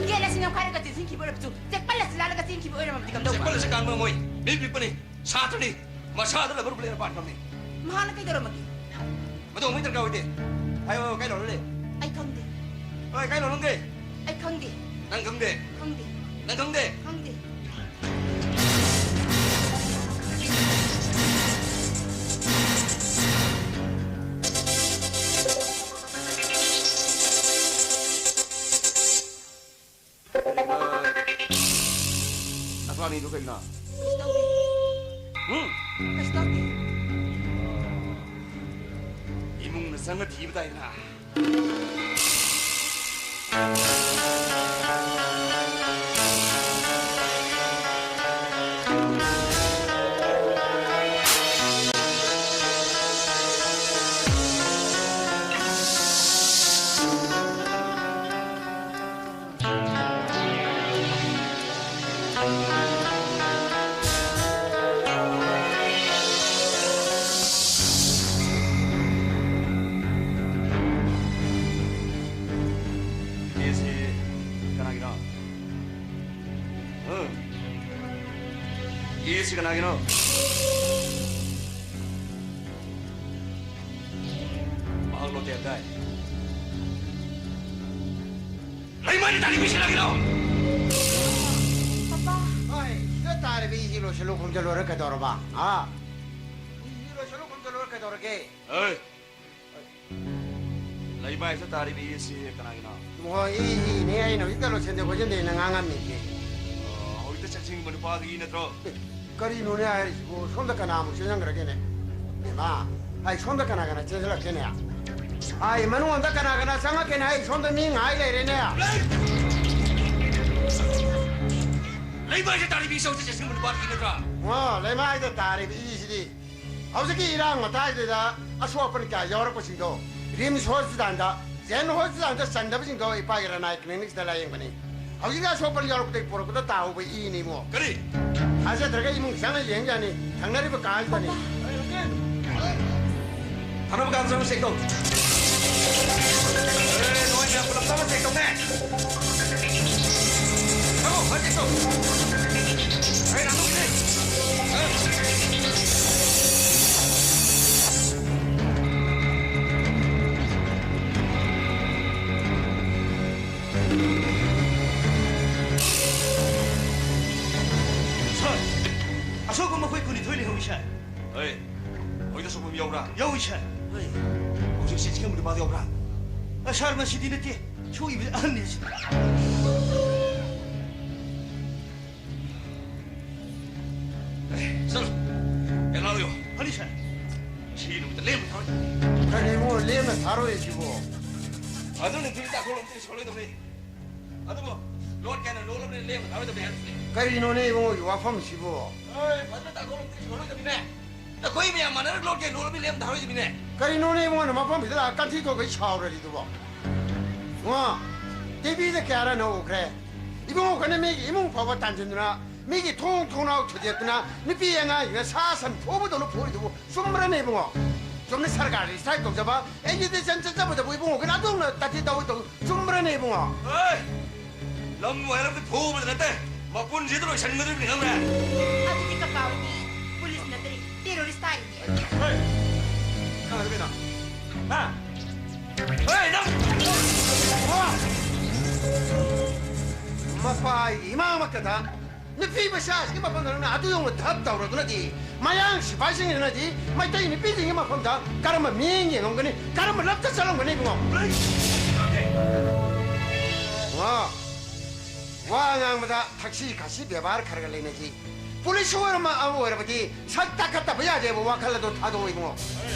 ꯒꯦꯠ ꯑꯁꯤ ꯅꯝꯈꯥꯏꯔꯒ ꯆꯦꯟꯁꯤꯟꯈꯤꯕ ꯑꯣꯏꯔꯕꯁꯨ ꯆꯦꯛꯄꯜ ꯑꯁꯤ ꯂꯥꯜꯂꯒ ꯆꯦꯟꯈꯤꯕ ꯑꯣꯏꯔꯝꯃꯕꯗꯤ ꯀꯝꯗꯧꯕ? ꯆꯦꯛꯄꯜ ꯑꯁꯤ ꯀꯥꯟꯕ ꯉꯝꯃꯣꯏ꯫ ꯃꯤ ꯄꯤꯛꯄꯅꯤ꯫ ꯁꯥꯇ꯭ꯔꯅꯤ꯫ ꯃꯁꯥꯗ ꯂꯕꯔ ꯕꯨꯂꯦꯠ ꯄꯥꯟꯈ꯭ꯔꯕꯅꯤ꯫ ꯃꯍꯥꯛꯅ ꯀꯩꯗꯧꯔꯝꯃꯒꯦ? ꯃꯗꯨ ꯑꯃꯨꯛ ꯗꯔꯀꯥꯔ ꯑꯣꯏꯗꯦ꯫ ꯍꯥꯏꯌꯣ, ꯀꯥꯏ ꯂꯣꯜꯂꯦ? ꯑꯩ ꯈꯪꯗꯦ꯫ ꯍꯣꯏ, ꯀꯥꯏ ꯂꯣꯜꯂꯝꯒꯦ? ꯑꯩ ꯈꯪꯗꯦ꯫ ꯅꯪ ꯈꯪꯗꯦ? ꯈꯪꯗꯦ꯫ ꯅꯪ ꯈꯪꯗꯦ? ꯈꯪꯗꯦ꯫ ꯅꯆꯥꯅꯤꯗꯨ ꯀꯩꯅꯣ? ꯀꯩꯁꯨ ꯇꯧꯗꯦ꯫ ꯍꯨꯝ? ꯀꯩꯁꯨ ꯇꯧꯗꯦ꯫ ꯏꯃꯨꯡꯗ ꯆꯪꯉ ꯊꯤꯕ ꯇꯥꯏꯗꯅ꯫ ꯀꯦꯁꯁꯤ ꯀꯅꯥꯒꯤꯅꯣ? ꯎꯝ꯫ ꯀꯦꯁꯁꯤ ꯀꯅꯥꯒꯤꯅꯣ? ꯍꯣꯇꯦꯜꯗ꯫ ꯂꯩꯃꯥꯏꯗ ꯇꯥꯔꯤꯕꯤ ꯁꯤꯜꯂꯛꯏꯔꯣ? ꯄꯄꯥ꯫ ꯍꯣꯏ, ꯁꯤꯗ ꯇꯥꯔꯤꯕꯤ ꯏꯁꯤ ꯂꯣꯏꯁꯤꯜꯂꯨ ꯈꯣꯝꯖꯤꯜꯂꯨꯔ ꯀꯩꯗꯧꯔꯕ? ꯍꯥ? ꯏꯁꯤ ꯂꯣꯏꯁꯤꯜꯂꯨ ꯈꯣꯝꯖꯤꯜꯂꯨꯔ ꯀꯩꯗꯧꯔꯒꯦ? ꯑꯦ! ꯂꯩꯃꯥꯏꯁꯤꯗ ꯇꯥꯔꯤꯕꯤ ꯏꯁꯤ ꯀꯅꯥꯒꯤꯅꯣ? ꯍꯣꯏ, ꯏ, ꯏꯅꯦ, ꯑꯩꯅ ꯍꯧꯖꯤꯛꯇ ꯂꯣꯏꯁꯤꯟꯗꯦ ꯈꯣꯠꯆꯤꯟꯗꯦꯅ ꯉꯥꯡꯉꯝꯃꯤꯁꯦ꯫ ꯑꯣ, ꯍꯧꯖꯤꯛꯇ ꯆꯦꯛꯁꯤꯟꯕ ꯅꯨꯄꯥꯒꯤ ꯏ ꯅꯠꯇ꯭ꯔꯣ? ꯀꯔꯤꯅꯣꯅꯦ ꯍꯥꯏꯔꯤꯁꯤꯕꯨ? ꯁꯣꯝꯗ ꯀꯅꯥꯃꯨꯛ ꯆꯦꯟꯁꯤꯟꯈ꯭ꯔꯒꯦꯅꯦ? ꯏꯃꯥ, ꯑꯩ ꯁꯣꯝꯗ ꯀꯅꯥ ꯀꯅꯥ ꯆꯦꯟꯁꯤꯜꯂꯛꯀꯦꯅꯦ? ꯑꯩ ꯃꯅꯨꯡꯗ ꯀꯅꯥ ꯀꯅꯥ ꯆꯪꯉꯛꯀꯦꯅꯦ? ꯑꯩ ꯁꯣꯝꯗ ꯃꯤ ꯉꯥꯏ ꯂꯩꯔꯦꯅꯦ꯫ ꯂꯩꯃꯥꯏꯁꯦ ꯇꯥꯔꯤꯕꯤ ꯏꯁꯧꯁꯦ ꯆꯦꯛꯁꯤꯟꯕ ꯅꯨꯄꯥꯒꯤ ꯅꯠꯇ꯭ꯔꯥ? ꯑꯣ, ꯂꯩꯃꯥꯏꯗ ꯇꯥꯔꯤꯕ ꯏꯁꯤꯗꯤ ꯍꯧꯖꯤꯛꯀꯤ ꯏꯔꯥꯡ ꯃꯇꯥꯏꯗꯨꯗ ꯑꯁꯣꯛ ꯑꯄꯟ ꯀꯌꯥ ꯌꯥꯎꯔꯛꯄꯁꯤꯡꯗꯣ ꯔꯤꯝꯁ ꯍꯣꯁꯄꯤꯇꯥꯜꯗ, ꯖꯦꯟ ꯍꯣꯁꯄꯤꯇꯥꯜꯗ ꯆꯟꯗꯕꯁꯤꯡꯗꯣ ꯏꯄꯥꯒꯤ ꯔꯅꯥꯏ ꯀ꯭ꯂꯤꯅꯤꯛꯁꯤꯗ ꯂꯥꯌꯦꯡꯕꯅꯤ꯫ ꯍꯧꯖꯤꯛ ꯑꯁꯣꯛ ꯑꯄꯟ ꯌꯥꯎꯔꯛꯄꯗꯒꯤ ꯄꯨꯔꯛꯄꯗ ꯇꯥꯍꯧꯕ ꯏꯅꯤ, ꯏꯕꯨꯡꯉꯣ꯫ ꯀꯔꯤ? ꯊꯥꯖꯗ꯭ꯔꯒ ꯏꯃꯨꯡ ꯆꯪꯉ ꯌꯦꯡ ꯌꯥꯅꯤ, ꯊꯪꯅꯔꯤꯕ ꯀꯥꯁꯤꯗꯅꯤ꯫ ꯊꯪꯅꯕ ꯀꯥꯗ ꯆꯪꯉ ꯆꯦꯛ ꯇꯧ꯫ ꯑꯦ, ꯅꯣꯏ ꯃꯌꯥꯝ ꯄꯨꯂꯞ ꯆꯪꯉ ꯆꯦꯛ ꯇꯧꯅꯦ꯫ ꯆꯪꯉꯣ, ꯐꯠ ꯆꯦꯛ ꯇꯧ꯫ ꯑꯦ, ꯅꯥꯊꯣꯛꯈꯤꯅꯦ꯫ ꯑꯦ꯫ ꯁꯥꯔ, ꯑꯁꯣꯛꯄ ꯃꯈꯣꯏ ꯀꯨꯟꯅꯤꯊꯣꯏ ꯂꯩꯍꯧꯏ, ꯁꯥꯔ꯫ ꯍꯣꯏ, ꯍꯧꯖꯤꯛ ꯑꯁꯣꯛꯄ ꯃꯤ ꯌꯥꯎꯕ꯭ꯔꯥ? ꯌꯥꯎꯏ, ꯁꯥꯔ꯫ ꯍꯣꯏ꯫ ꯍꯧꯖꯤꯛ ꯁꯤ ꯆꯤꯡꯈꯝ ꯅꯨꯄꯥꯗꯣ ꯌꯥꯎꯕ꯭ꯔꯥ? ꯑ, ꯁꯥꯔ, ꯃꯁꯤꯗꯤ ꯅꯠꯇꯦ꯫ ꯁꯣꯛꯏꯕꯁꯤ ꯑꯍꯟꯅꯤ, ꯁꯥꯔ꯫ ꯑꯦ, ꯆꯠꯂꯣ꯫ ꯑꯦ, ꯂꯥꯛꯑꯣ꯫ ꯐꯅꯤ, ꯁꯥꯔ꯫ ꯁꯤ ꯅꯨꯃꯤꯠꯇ ꯂꯦꯝꯅ ꯊꯥꯔꯣꯏꯗꯕꯅꯤ꯫ ꯀꯔꯤꯅꯣ ꯂꯦꯝꯅ ꯊꯥꯔꯣꯏꯁꯤꯕꯣ? ꯑꯗꯨ ꯅꯨꯡꯊꯤꯜ ꯇꯥꯈꯣꯡ ꯑꯝꯇ ꯁꯣꯜꯂꯣꯏꯗꯕꯅꯤ꯫ ꯑꯗꯨꯕꯨ ꯂꯣꯠ ꯀꯦꯅ ꯂꯣꯜꯂꯕꯅꯤꯅ ꯂꯦꯝꯅ ꯊꯥꯔꯣꯏꯗꯕꯅꯤ ꯍꯥꯏꯕꯁꯤꯅꯤ꯫ ꯀꯔꯤꯅꯣꯅꯦ ꯏꯕꯨꯡꯉꯣꯒꯤ ꯋꯥꯐꯝꯁꯤꯕꯣ? ꯑꯦ, ꯐꯖꯅ ꯇꯥꯈꯣꯡ ꯑꯝꯇ ꯁꯣꯜꯂꯣꯏꯗꯕꯅꯤꯅꯦ꯫ ꯑꯩꯈꯣꯏ ꯃꯌꯥꯝ ꯃꯥꯟꯅꯔꯒ ꯂꯣꯠ ꯀꯦꯅ ꯂꯣꯜꯂꯕꯅꯤ ꯂꯦꯝꯅ ꯊꯥꯔꯣꯏꯗꯕꯅꯤꯅꯦ꯫ ꯀꯔꯤꯅꯣꯅꯦ ꯏꯕꯨꯡꯉꯣꯅ ꯃꯐꯝꯁꯤꯗ ꯂꯥꯛꯑ ꯀꯟꯊꯤ ꯊꯣꯛꯈꯩ ꯁꯥꯎꯔꯔꯤꯗꯨꯕꯣ? ꯏꯕꯨꯡꯉꯣ, ꯇꯤꯚꯤꯗ ꯀꯌꯥꯔ ꯅꯪ ꯎꯈ꯭ꯔꯦ? ꯏꯕꯨꯡꯉꯣ ꯑꯩꯈꯣꯏꯅ ꯃꯤꯒꯤ ꯏꯃꯨꯡ ꯐꯥꯎꯕ ꯇꯥꯟꯁꯤꯟꯗꯨꯅ ꯃꯤꯒꯤ ꯊꯣꯡ ꯊꯣꯡꯅꯥꯎ ꯊꯨꯗꯦꯛꯇꯨꯅ ꯅꯨꯄꯤ ꯑꯉꯥꯡꯁꯤꯡꯅ ꯁꯥ ꯁꯟ ꯐꯨꯕꯗꯧꯅ ꯐꯨꯔꯤꯗꯨꯕꯨ ꯆꯨꯝꯕ꯭ꯔꯅꯦ ꯏꯕꯨꯡꯉꯣ? ꯆꯨꯝꯅ ꯁꯔꯀꯥꯔꯒꯤ ꯁ꯭ꯇ꯭ꯔꯥꯏꯛ ꯇꯧꯖꯕ, ꯑꯦꯖꯤꯇꯦꯁꯟ ꯆꯠꯆꯕꯗꯕꯨ ꯏꯕꯨꯡꯉꯣ ꯑꯩꯈꯣꯏꯅ ꯑꯗꯨꯝꯅ ꯇꯥꯊꯤ ꯇꯥꯑꯣꯏ ꯇꯧ ꯆꯨꯝꯕ꯭ꯔꯅꯦ ꯏꯕꯨꯡꯉꯣ? ꯍꯣꯏ! ꯂꯝ ꯋꯥꯏꯔꯝꯗ ꯐꯨꯕꯗ ꯅꯠꯇꯦ, ꯃꯄꯨꯟꯁꯤꯗ ꯂꯣꯏꯁꯤꯟꯒꯗꯧꯔꯤꯕꯅꯤ ꯈꯪꯕ꯭ꯔꯥ? ꯑꯗꯨꯗꯤ ꯀꯀꯥ ꯍꯣꯏꯗꯤ ꯄꯨꯂꯤꯁ ꯅꯠꯇ꯭ꯔꯦ, ꯇꯦꯔꯣꯔꯤꯁ ꯇꯥꯏꯅꯦ꯫ ꯍꯣꯏ! ꯅꯪ ꯍꯥꯏꯗꯣ ꯀꯩꯅꯣ? ꯍꯥ? ꯍꯦ, ꯅꯪ! ꯃꯄꯥ ꯏꯃꯥꯃꯛꯇꯗ ꯅꯨꯄꯤ ꯃꯆꯥꯁꯤꯒꯤ ꯃꯐꯝꯗ ꯅꯪꯅ ꯑꯗꯨ ꯌꯧꯅ ꯙꯞ ꯇꯧꯔꯗꯨꯅꯗꯤ, ꯃꯌꯥꯡ ꯁꯤꯐꯥꯏꯁꯤꯡꯁꯤꯅꯗꯤ ꯃꯩꯇꯩ ꯅꯨꯄꯤꯁꯤꯡꯒꯤ ꯃꯐꯝꯗ ꯀꯔꯝꯕ ꯃꯤꯠꯌꯦꯡ ꯌꯦꯡꯉꯝꯒꯅꯤ, ꯀꯔꯝꯕ ꯂꯞꯇ ꯆꯠꯂꯝꯒꯅꯤ ꯏꯕꯨꯡꯉꯣ? ꯏꯕꯨꯡꯉꯣ, ꯋꯥ ꯉꯥꯡꯕꯗ ꯊꯛꯁꯤ ꯈꯥꯁꯤ ꯕꯦꯕꯥꯔ ꯈꯔ ꯈꯔ ꯂꯩꯅꯁꯤ꯫ ꯄꯨꯂꯤꯁ ꯑꯣꯏꯔꯝꯕ ꯑꯃ ꯑꯣꯏꯔꯕꯗꯤ ꯁꯛ ꯇꯥꯈꯠꯇꯕ ꯌꯥꯗꯦꯕ ꯋꯥꯈꯜ ꯑꯗꯣ ꯊꯥꯗꯣꯛꯑꯣ ꯏꯕꯨꯡꯉꯣ꯫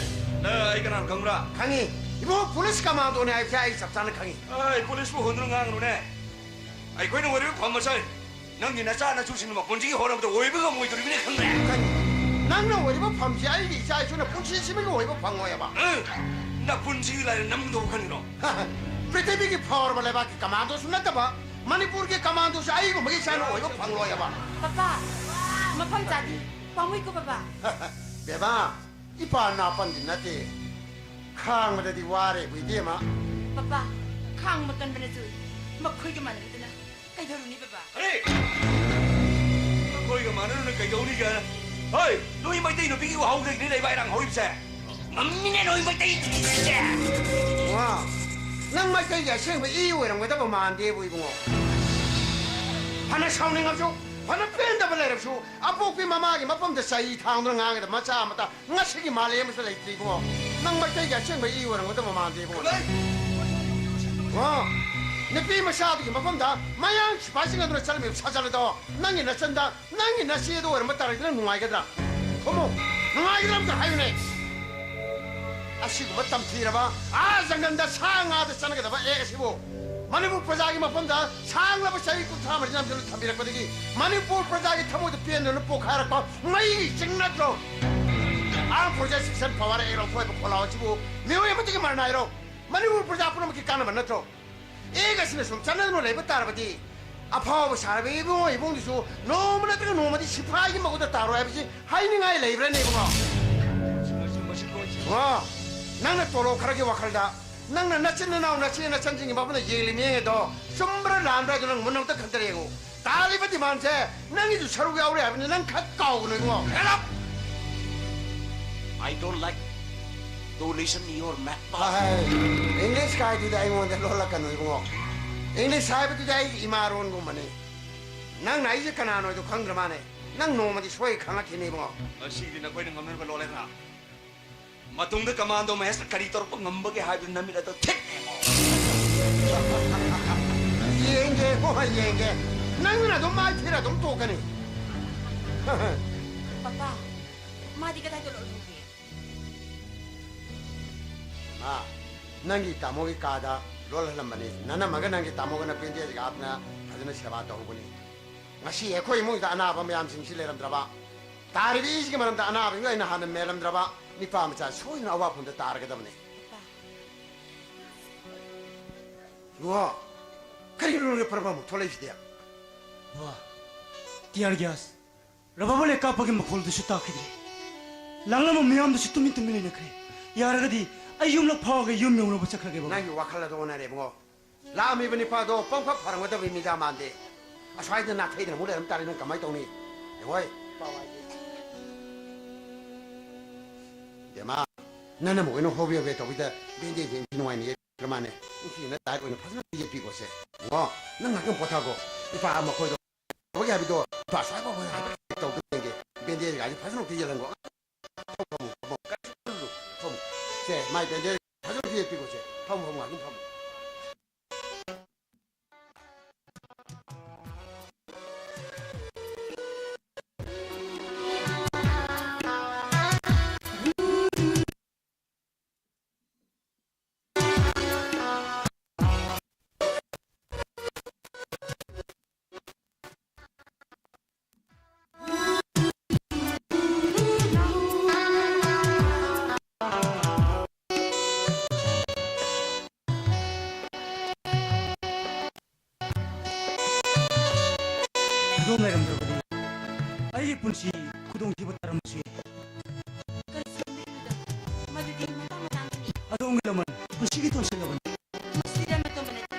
ꯅꯪ ꯑꯩ ꯀꯅꯥꯅꯣ ꯈꯪꯕ꯭ꯔꯥ? ꯈꯪꯉꯤ꯫ ꯏꯕꯨꯡꯉꯣ, ꯄꯨꯂꯤꯁ ꯀꯃꯥꯟꯗꯣꯅꯦ ꯍꯥꯏꯕꯁꯦ ꯑꯩ ꯆꯞ ꯆꯥꯅ ꯈꯪꯉꯤ꯫ ꯑꯩ ꯄꯨꯂꯤꯁꯄꯨ ꯍꯨꯟꯗꯨꯅ ꯉꯥꯡꯒꯅꯨꯅꯦ꯫ ꯑꯩꯈꯣꯏꯅ ꯑꯣꯏꯔꯤꯕ ꯐꯝ ꯑꯁꯦ ꯅꯪꯒꯤ ꯅꯆꯥ ꯅꯁꯨꯁꯤꯡꯅ ꯃꯄꯨꯟꯁꯤꯒꯤ ꯍꯣꯠꯅꯕꯗ ꯑꯣꯏꯕ ꯉꯝꯃꯣꯏꯗꯣꯔꯤꯕꯅꯤ ꯈꯪꯗ꯭ꯔꯦ꯫ ꯈꯪꯉꯤ꯫ ꯅꯪꯅ ꯑꯣꯏꯔꯤꯕ ꯐꯝꯁꯤ ꯑꯩꯒꯤ ꯏꯆꯥ ꯏꯁꯨꯅ ꯄꯨꯟꯁꯤ ꯁꯤꯃꯒꯤ ꯑꯣꯏꯕ ꯐꯪꯉꯣꯏꯕ꯫ ꯑ, ꯅꯄꯨꯟꯁꯤꯒꯤ ꯂꯥꯏꯔ ꯅꯝꯗꯧ ꯈꯟꯒꯅꯣ꯫ ꯄ꯭ꯔꯤꯊꯤꯕꯤꯒꯤ ꯐꯥꯎꯔꯕ ꯂꯩꯕꯥꯛꯀꯤ ꯀꯃꯥꯟꯗꯣꯁꯨ ꯅꯠꯇꯕ, ꯃꯅꯤꯄꯨꯔꯒꯤ ꯀꯃꯥꯟꯗꯣꯁꯨ ꯑꯩꯒꯨꯝꯕꯒꯤ ꯏꯆꯥꯅ ꯑꯣꯏꯕ ꯐꯪꯂꯣꯏꯕ꯫ ꯄꯄꯥ, ꯃꯐꯝ ꯆꯥꯗꯦ꯫ ꯄꯥꯝꯃꯨꯏꯀꯣ ꯄꯄꯥ꯫ ꯕꯦꯕꯥ, ꯏꯄꯥ ꯅꯥꯄꯟꯗꯤ ꯅꯠꯇꯦ꯫ ꯈꯥꯡꯕꯗꯗꯤ ꯋꯥꯔꯦꯕꯨ ꯏꯕꯦꯝꯃ꯫ ꯄꯄꯥ, ꯈꯥꯡꯕ ꯀꯟꯕꯅꯁꯨ ꯃꯈꯣꯏꯒ ꯃꯥꯟꯅꯔꯗꯅ ꯀꯩꯗꯧꯔꯨꯅꯤ ꯄꯄꯥ? ꯑꯔꯦ! ꯃꯈꯣꯏꯒ ꯃꯥꯟꯅꯔꯨꯅ ꯀꯩꯗꯧꯅꯤꯒꯦ? ꯍꯣꯏ, ꯅꯣꯏ ꯃꯩꯇꯩ ꯅꯨꯄꯤꯒꯤ ꯋꯥꯍꯧꯗꯒꯤꯅꯤ ꯂꯩꯕ ꯏꯔꯥꯡ ꯍꯧꯔꯤꯕꯁꯦ꯫ ꯉꯝꯃꯤꯅꯦ ꯅꯣꯏ ꯃꯩꯇꯩ ꯅꯨꯄꯤꯁꯦ꯫ ꯋꯥ, ꯅꯪ ꯃꯩꯇꯩꯒꯤ ꯑꯁꯦꯡꯕ ꯏ ꯑꯣꯏꯔꯝꯒꯗꯕ ꯃꯥꯟꯗꯦꯕꯨ ꯏꯕꯨꯡꯉꯣ꯫ ꯐꯅ ꯁꯥꯎꯅꯤꯡꯉꯕꯁꯨ, ꯐꯅ ꯄꯦꯟꯗꯕ ꯂꯩꯔꯕꯁꯨ, ꯑꯄꯣꯛꯄꯤ ꯃꯃꯥꯒꯤ ꯃꯐꯝꯗ ꯆꯍꯤ ꯊꯥꯡꯗꯨꯅ ꯉꯥꯡꯒꯗꯕ ꯃꯆꯥ ꯑꯃꯇ ꯉꯁꯤꯒꯤ ꯃꯥꯂꯦꯝ ꯑꯁꯤꯗ ꯂꯩꯇ꯭ꯔꯤ ꯏꯕꯨꯡꯉꯣ꯫ ꯅꯪ ꯃꯩꯇꯩꯒꯤ ꯑꯁꯦꯡꯕ ꯏ ꯑꯣꯏꯔꯝꯒꯗꯕ ꯃꯥꯟꯗꯦ ꯏꯕꯨꯡꯉꯣ꯫ ꯑꯣ, ꯅꯨꯄꯤ ꯃꯆꯥꯗꯨꯒꯤ ꯃꯐꯝꯗ ꯃꯌꯥꯡ ꯁꯤꯐꯥꯏꯁꯤꯡ ꯑꯗꯨꯅ ꯆꯠꯂꯝꯃꯤꯕ ꯁꯥꯖꯜ ꯑꯗꯣ ꯅꯪꯒꯤ ꯅꯆꯟꯗ, ꯅꯪꯒꯤ ꯅꯆꯦꯗ ꯑꯣꯏꯔꯝꯕ ꯇꯥꯔꯗꯤ ꯅꯪ ꯅꯨꯡꯉꯥꯏꯒꯗ꯭ꯔꯥ? ꯈꯨꯝꯃꯨ, ꯅꯨꯡꯉꯥꯏꯒꯗ꯭ꯔꯥ ꯑꯝꯇ ꯍꯥꯏꯌꯨꯅꯦ꯫ ꯑꯁꯤꯒꯨꯝꯕ ꯇꯝꯊꯤꯔꯕ ꯑꯥ ꯖꯪꯒꯜꯗ ꯁꯥ ꯉꯥꯗ ꯆꯠꯅꯒꯗꯕ ꯑꯦꯛ ꯑꯁꯤꯕꯨ ꯃꯅꯤꯄꯨꯔ ꯄ꯭ꯔꯖꯥꯒꯤ ꯃꯐꯝꯗ ꯁꯥꯡꯂꯕ ꯆꯍꯤ ꯀꯨꯟꯊ꯭ꯔꯥ ꯃꯔꯤ ꯅꯝꯗꯨꯅ ꯊꯝꯕꯤꯔꯛꯄꯗꯒꯤ ꯃꯅꯤꯄꯨꯔ ꯄ꯭ꯔꯖꯥꯒꯤ ꯊꯃꯣꯏꯗ ꯄꯦꯟꯗꯅ ꯄꯣꯛꯈꯥꯏꯔꯛꯄ ꯃꯩꯒꯤ ꯆꯤꯡ ꯅꯠꯇ꯭ꯔꯣ? Armed Forces Cessation Power Act ꯂꯧꯊꯣꯛ ꯍꯥꯏꯕ ꯈꯣꯜꯂꯥꯎ ꯑꯁꯤꯕꯨ ꯃꯤꯑꯣꯏ ꯑꯃꯠꯇꯒꯤ ꯃꯔꯟ ꯅꯥꯏꯔꯣ? ꯃꯅꯤꯄꯨꯔ ꯄ꯭ꯔꯖꯥ ꯄꯨꯝꯅꯃꯛꯀꯤ ꯀꯥꯟꯅꯕ ꯅꯠꯇ꯭ꯔꯣ? ꯑꯦꯛ ꯑꯁꯤꯅ ꯁꯨꯝ ꯆꯠꯅꯗꯨꯅ ꯂꯩꯕ ꯇꯥꯔꯕꯗꯤ ꯑꯐꯥꯎꯕ ꯁꯥꯔꯕ ꯏꯕꯨꯡꯉꯣ ꯏꯕꯨꯡꯗꯨꯁꯨ ꯅꯣꯡꯃ ꯅꯠꯇ꯭ꯔꯒ ꯅꯣꯡꯃꯗꯤ ꯁꯤꯐꯥꯏꯒꯤ ꯃꯈꯨꯠꯇ ꯇꯥꯔꯣꯏ ꯍꯥꯏꯕꯁꯤ ꯍꯥꯏꯅꯤꯡꯉꯥꯏ ꯂꯩꯕ꯭ꯔꯥꯅꯦ ꯏꯕꯨꯡꯉꯣ? ꯃꯁꯤ, ꯃꯁꯤ, ꯃꯁꯤ ꯂꯣꯏꯁꯤ꯫ ꯏꯕꯨꯡꯉꯣ, ꯅꯪꯅ ꯇꯣꯂꯣꯞ ꯈꯔꯒꯤ ꯋꯥꯈꯜꯗ ꯅꯪꯅ ꯅꯆꯤꯟ ꯅꯅꯥꯎ ꯅꯆꯦ ꯅꯆꯟꯁꯤꯡꯒꯤ ꯃꯐꯝꯗ ꯌꯦꯡꯂꯤ ꯃꯤꯠꯌꯦꯡ ꯑꯗꯣ ꯆꯨꯝꯕ꯭ꯔꯥ ꯂꯥꯟꯕ꯭ꯔꯥ ꯍꯥꯏꯗꯣ ꯅꯪ ꯃꯨꯟꯅ ꯑꯝꯇ ꯈꯟꯊꯔ ꯌꯦꯡꯉꯨ꯫ ꯇꯥꯔꯤꯕ ꯗꯤꯃꯥꯟꯁꯦ ꯅꯪꯒꯤꯁꯨ ꯁꯔꯨꯛ ꯌꯥꯎꯔꯦ ꯍꯥꯏꯕꯅꯤ, ꯅꯪ ꯈꯛ ꯀꯥꯎꯒꯅꯨ ꯏꯕꯨꯡꯉꯣ꯫ Shut up! I don't like to listen your map. ꯍꯥꯏ, ꯍꯥꯏꯗꯨꯗꯤ ꯑꯩꯉꯣꯟꯗ ꯂꯣꯜꯂꯛꯀꯅꯨ ꯏꯕꯨꯡꯉꯣ꯫ ꯏꯪꯂꯤꯁ ꯍꯥꯏꯕꯗꯨꯗꯤ ꯑꯩꯒꯤ ꯏꯃꯥꯔꯣꯟꯒꯨꯝꯕꯅꯤ꯫ ꯅꯪꯅ ꯑꯩꯁꯦ ꯀꯅꯥꯅꯣ ꯍꯥꯏꯗꯣ ꯈꯪꯗ꯭ꯔ ꯃꯥꯅꯦ꯫ ꯅꯪ ꯅꯣꯡꯃꯗꯤ ꯁꯣꯏ ꯈꯪꯉꯛꯈꯤꯅꯤ ꯏꯕꯨꯡꯉꯣ꯫ ꯉꯁꯤꯗꯤ ꯅꯈꯣꯏꯅ ꯉꯝꯅꯔꯒ ꯂꯣꯜꯂꯦꯗꯅ꯫ ꯃꯇꯨꯡꯗ ꯀꯃꯥꯟꯗꯣ ꯃꯍꯦꯁꯅ ꯀꯔꯤ ꯇꯧꯔꯛꯄ ꯉꯝꯕꯒꯦ ꯍꯥꯏꯕꯗꯨ ꯅꯃꯤꯠ ꯑꯗꯣ ꯊꯦꯡꯅ ꯌꯦꯡꯉꯣ꯫ ꯌꯦꯡꯒꯦ ꯏꯕꯨꯡꯉꯣ, ꯌꯦꯡꯒꯦ꯫ ꯅꯪꯅ ꯑꯗꯨꯝ ꯃꯥꯏ ꯊꯤꯔ ꯑꯗꯨꯝ ꯇꯣꯛꯀꯅꯤ꯫ ꯄꯄꯥ, ꯃꯥꯗꯤ ꯀꯗꯥꯏꯗ ꯂꯣꯠꯍꯧꯒꯦ? ꯃꯥ, ꯅꯪꯒꯤ ꯇꯥꯃꯣꯒꯤ ꯀꯥꯗ ꯂꯣꯜꯍꯜꯂꯝꯕꯅꯤ꯫ ꯅꯅꯝꯃꯒ ꯅꯪꯒꯤ ꯇꯥꯃꯣꯒꯅ ꯕꯦꯟꯗꯦꯖꯒ ꯍꯥꯞꯇꯅ ꯐꯖꯅ ꯁꯦꯕꯥ ꯇꯧꯍꯧꯕꯅꯤ꯫ ꯉꯁꯤ ꯑꯩꯈꯣꯏ ꯏꯃꯨꯡꯗ ꯑꯅꯥꯕ ꯃꯌꯥꯝꯁꯤꯡꯁꯤ ꯂꯩꯔꯝꯗ꯭ꯔꯕ? ꯇꯥꯔꯤꯕ ꯏꯁꯤꯒꯤ ꯃꯔꯝꯗ ꯑꯅꯥꯕꯁꯤꯡꯗꯣ ꯑꯩꯅ ꯍꯥꯟꯅ ꯃꯦꯜꯂꯝꯗ꯭ꯔꯕ? ꯅꯤꯄꯥ ꯃꯆꯥ ꯁꯣꯏꯗꯅ ꯑꯋꯥꯐꯝꯗ ꯇꯥꯔꯒꯗꯕꯅꯤ꯫ ꯏꯕꯨꯡꯉꯣ, ꯀꯔꯤꯅꯣ ꯅꯪꯒꯤ ꯄꯔꯕ ꯑꯃꯨꯛ ꯊꯣꯛꯂꯛꯏꯁꯤꯗꯤ? ꯕꯕꯥ, tear gas, rubber bullet ꯀꯥꯞꯄꯒꯤ ꯃꯈꯣꯜꯗꯨꯁꯨ ꯇꯥꯈꯤꯗ꯭ꯔꯦ꯫ ꯂꯥꯡꯂꯝꯕ ꯃꯤꯌꯥꯝꯗꯨꯁꯨ ꯇꯨꯃꯤꯟ ꯇꯨꯃꯤꯟ ꯂꯩꯅꯈ꯭ꯔꯦ꯫ ꯌꯥꯔꯒꯗꯤ ꯑꯩ ꯌꯨꯝꯂꯛ ꯐꯥꯎꯔꯒ ꯌꯨꯝ ꯌꯧꯅꯕ ꯆꯠꯈ꯭ꯔꯒꯦ, ꯕꯕꯥ꯫ ꯅꯪꯒꯤ ꯋꯥꯈꯜ ꯑꯗꯣ ꯑꯣꯟꯅꯔꯦ, ꯏꯕꯨꯡꯉꯣ꯫ ꯂꯥꯛꯑꯝꯃꯤꯕ ꯅꯤꯄꯥꯗꯣ ꯄꯪꯐ ꯐꯔꯝꯒꯗꯕ ꯃꯤꯗ ꯃꯥꯟꯗꯦ꯫ ꯑꯁ꯭ꯋꯥꯏꯗ ꯅꯥꯊꯩꯗꯅ ꯑꯃꯨꯛ ꯂꯩꯔꯝ ꯇꯥꯔꯗꯤ ꯅꯪ ꯀꯃꯥꯏ ꯇꯧꯅꯤ? ꯌꯦꯡꯉꯣꯏ꯫ ꯕꯦꯝꯃ, ꯅꯪꯅ ꯑꯃꯨꯛ ꯑꯣꯏꯅ ꯍꯣꯕꯦ ꯍꯣꯕꯦ ꯇꯧꯕꯤꯗ ꯕꯦꯟꯗꯦꯖ ꯌꯦꯡꯕꯤ ꯅꯨꯡꯉꯥꯏꯅ ꯌꯦꯡꯕꯤꯔ ꯃꯥꯅꯦ꯫ ꯅꯨꯡꯁꯤꯅ ꯇꯥꯏꯠ ꯑꯣꯏꯅ ꯐꯖꯅ ꯌꯦꯠꯄꯤꯀꯣꯁꯦ꯫ ꯏꯕꯨꯡꯉꯣ, ꯅꯪ ꯉꯥꯛꯇꯪ ꯄꯣꯊꯥꯈꯣ꯫ ꯏꯄꯥ ꯃꯈꯣꯏꯗꯣ ꯇꯧꯕꯒꯤ ꯍꯥꯏꯕꯗꯣ, ꯏꯄꯥ ꯑꯁ꯭ꯋꯥꯏ ꯐꯥꯎꯕ ꯍꯥꯏꯐꯦꯠ ꯇꯧꯗ ꯌꯦꯡꯒꯦ꯫ ꯕꯦꯟꯗꯦꯖ ꯀꯥꯏꯁꯦ ꯐꯖꯅ ꯑꯝꯇ ꯌꯦꯜꯍꯟꯈꯣ꯫ ꯐꯝꯃꯨ, ꯐꯝꯃꯨ, ꯀꯔꯤꯁꯨ ꯈꯜꯂꯨꯅꯨ, ꯐꯝꯃꯨ꯫ ꯁꯦ, ꯃꯥꯏ ꯕꯦꯟꯗꯦꯖ ꯐꯖꯅ ꯌꯦꯠꯄꯤꯈꯣꯁꯦ꯫ ꯐꯝꯃꯨ, ꯐꯝꯃꯨ, ꯉꯥꯛꯇꯪ ꯐꯝꯃꯨ꯫ ꯑꯗꯣꯝ ꯂꯩꯔꯝꯗ꯭ꯔꯕꯗꯤ ꯑꯩꯒꯤ ꯄꯨꯟꯁꯤ ꯈꯨꯗꯣꯡꯊꯤꯕ ꯇꯥꯔꯝꯕꯁꯨ ꯌꯥꯏ꯫ ꯀꯔꯤ ꯁꯦꯝꯕꯤꯔꯤꯕꯗꯣ? ꯃꯗꯨꯗꯤ ꯃꯇꯥꯡ ꯃꯇꯥꯡꯒꯤꯅꯤ꯫ ꯑꯗꯣꯝꯒꯤ ꯂꯃꯟ ꯄꯨꯟꯁꯤꯒꯤ ꯇꯣꯟꯁꯤꯜꯂꯕꯅꯤ꯫ ꯃꯁꯤꯗ ꯅꯇꯣꯝꯕ ꯅꯠꯇꯦ꯫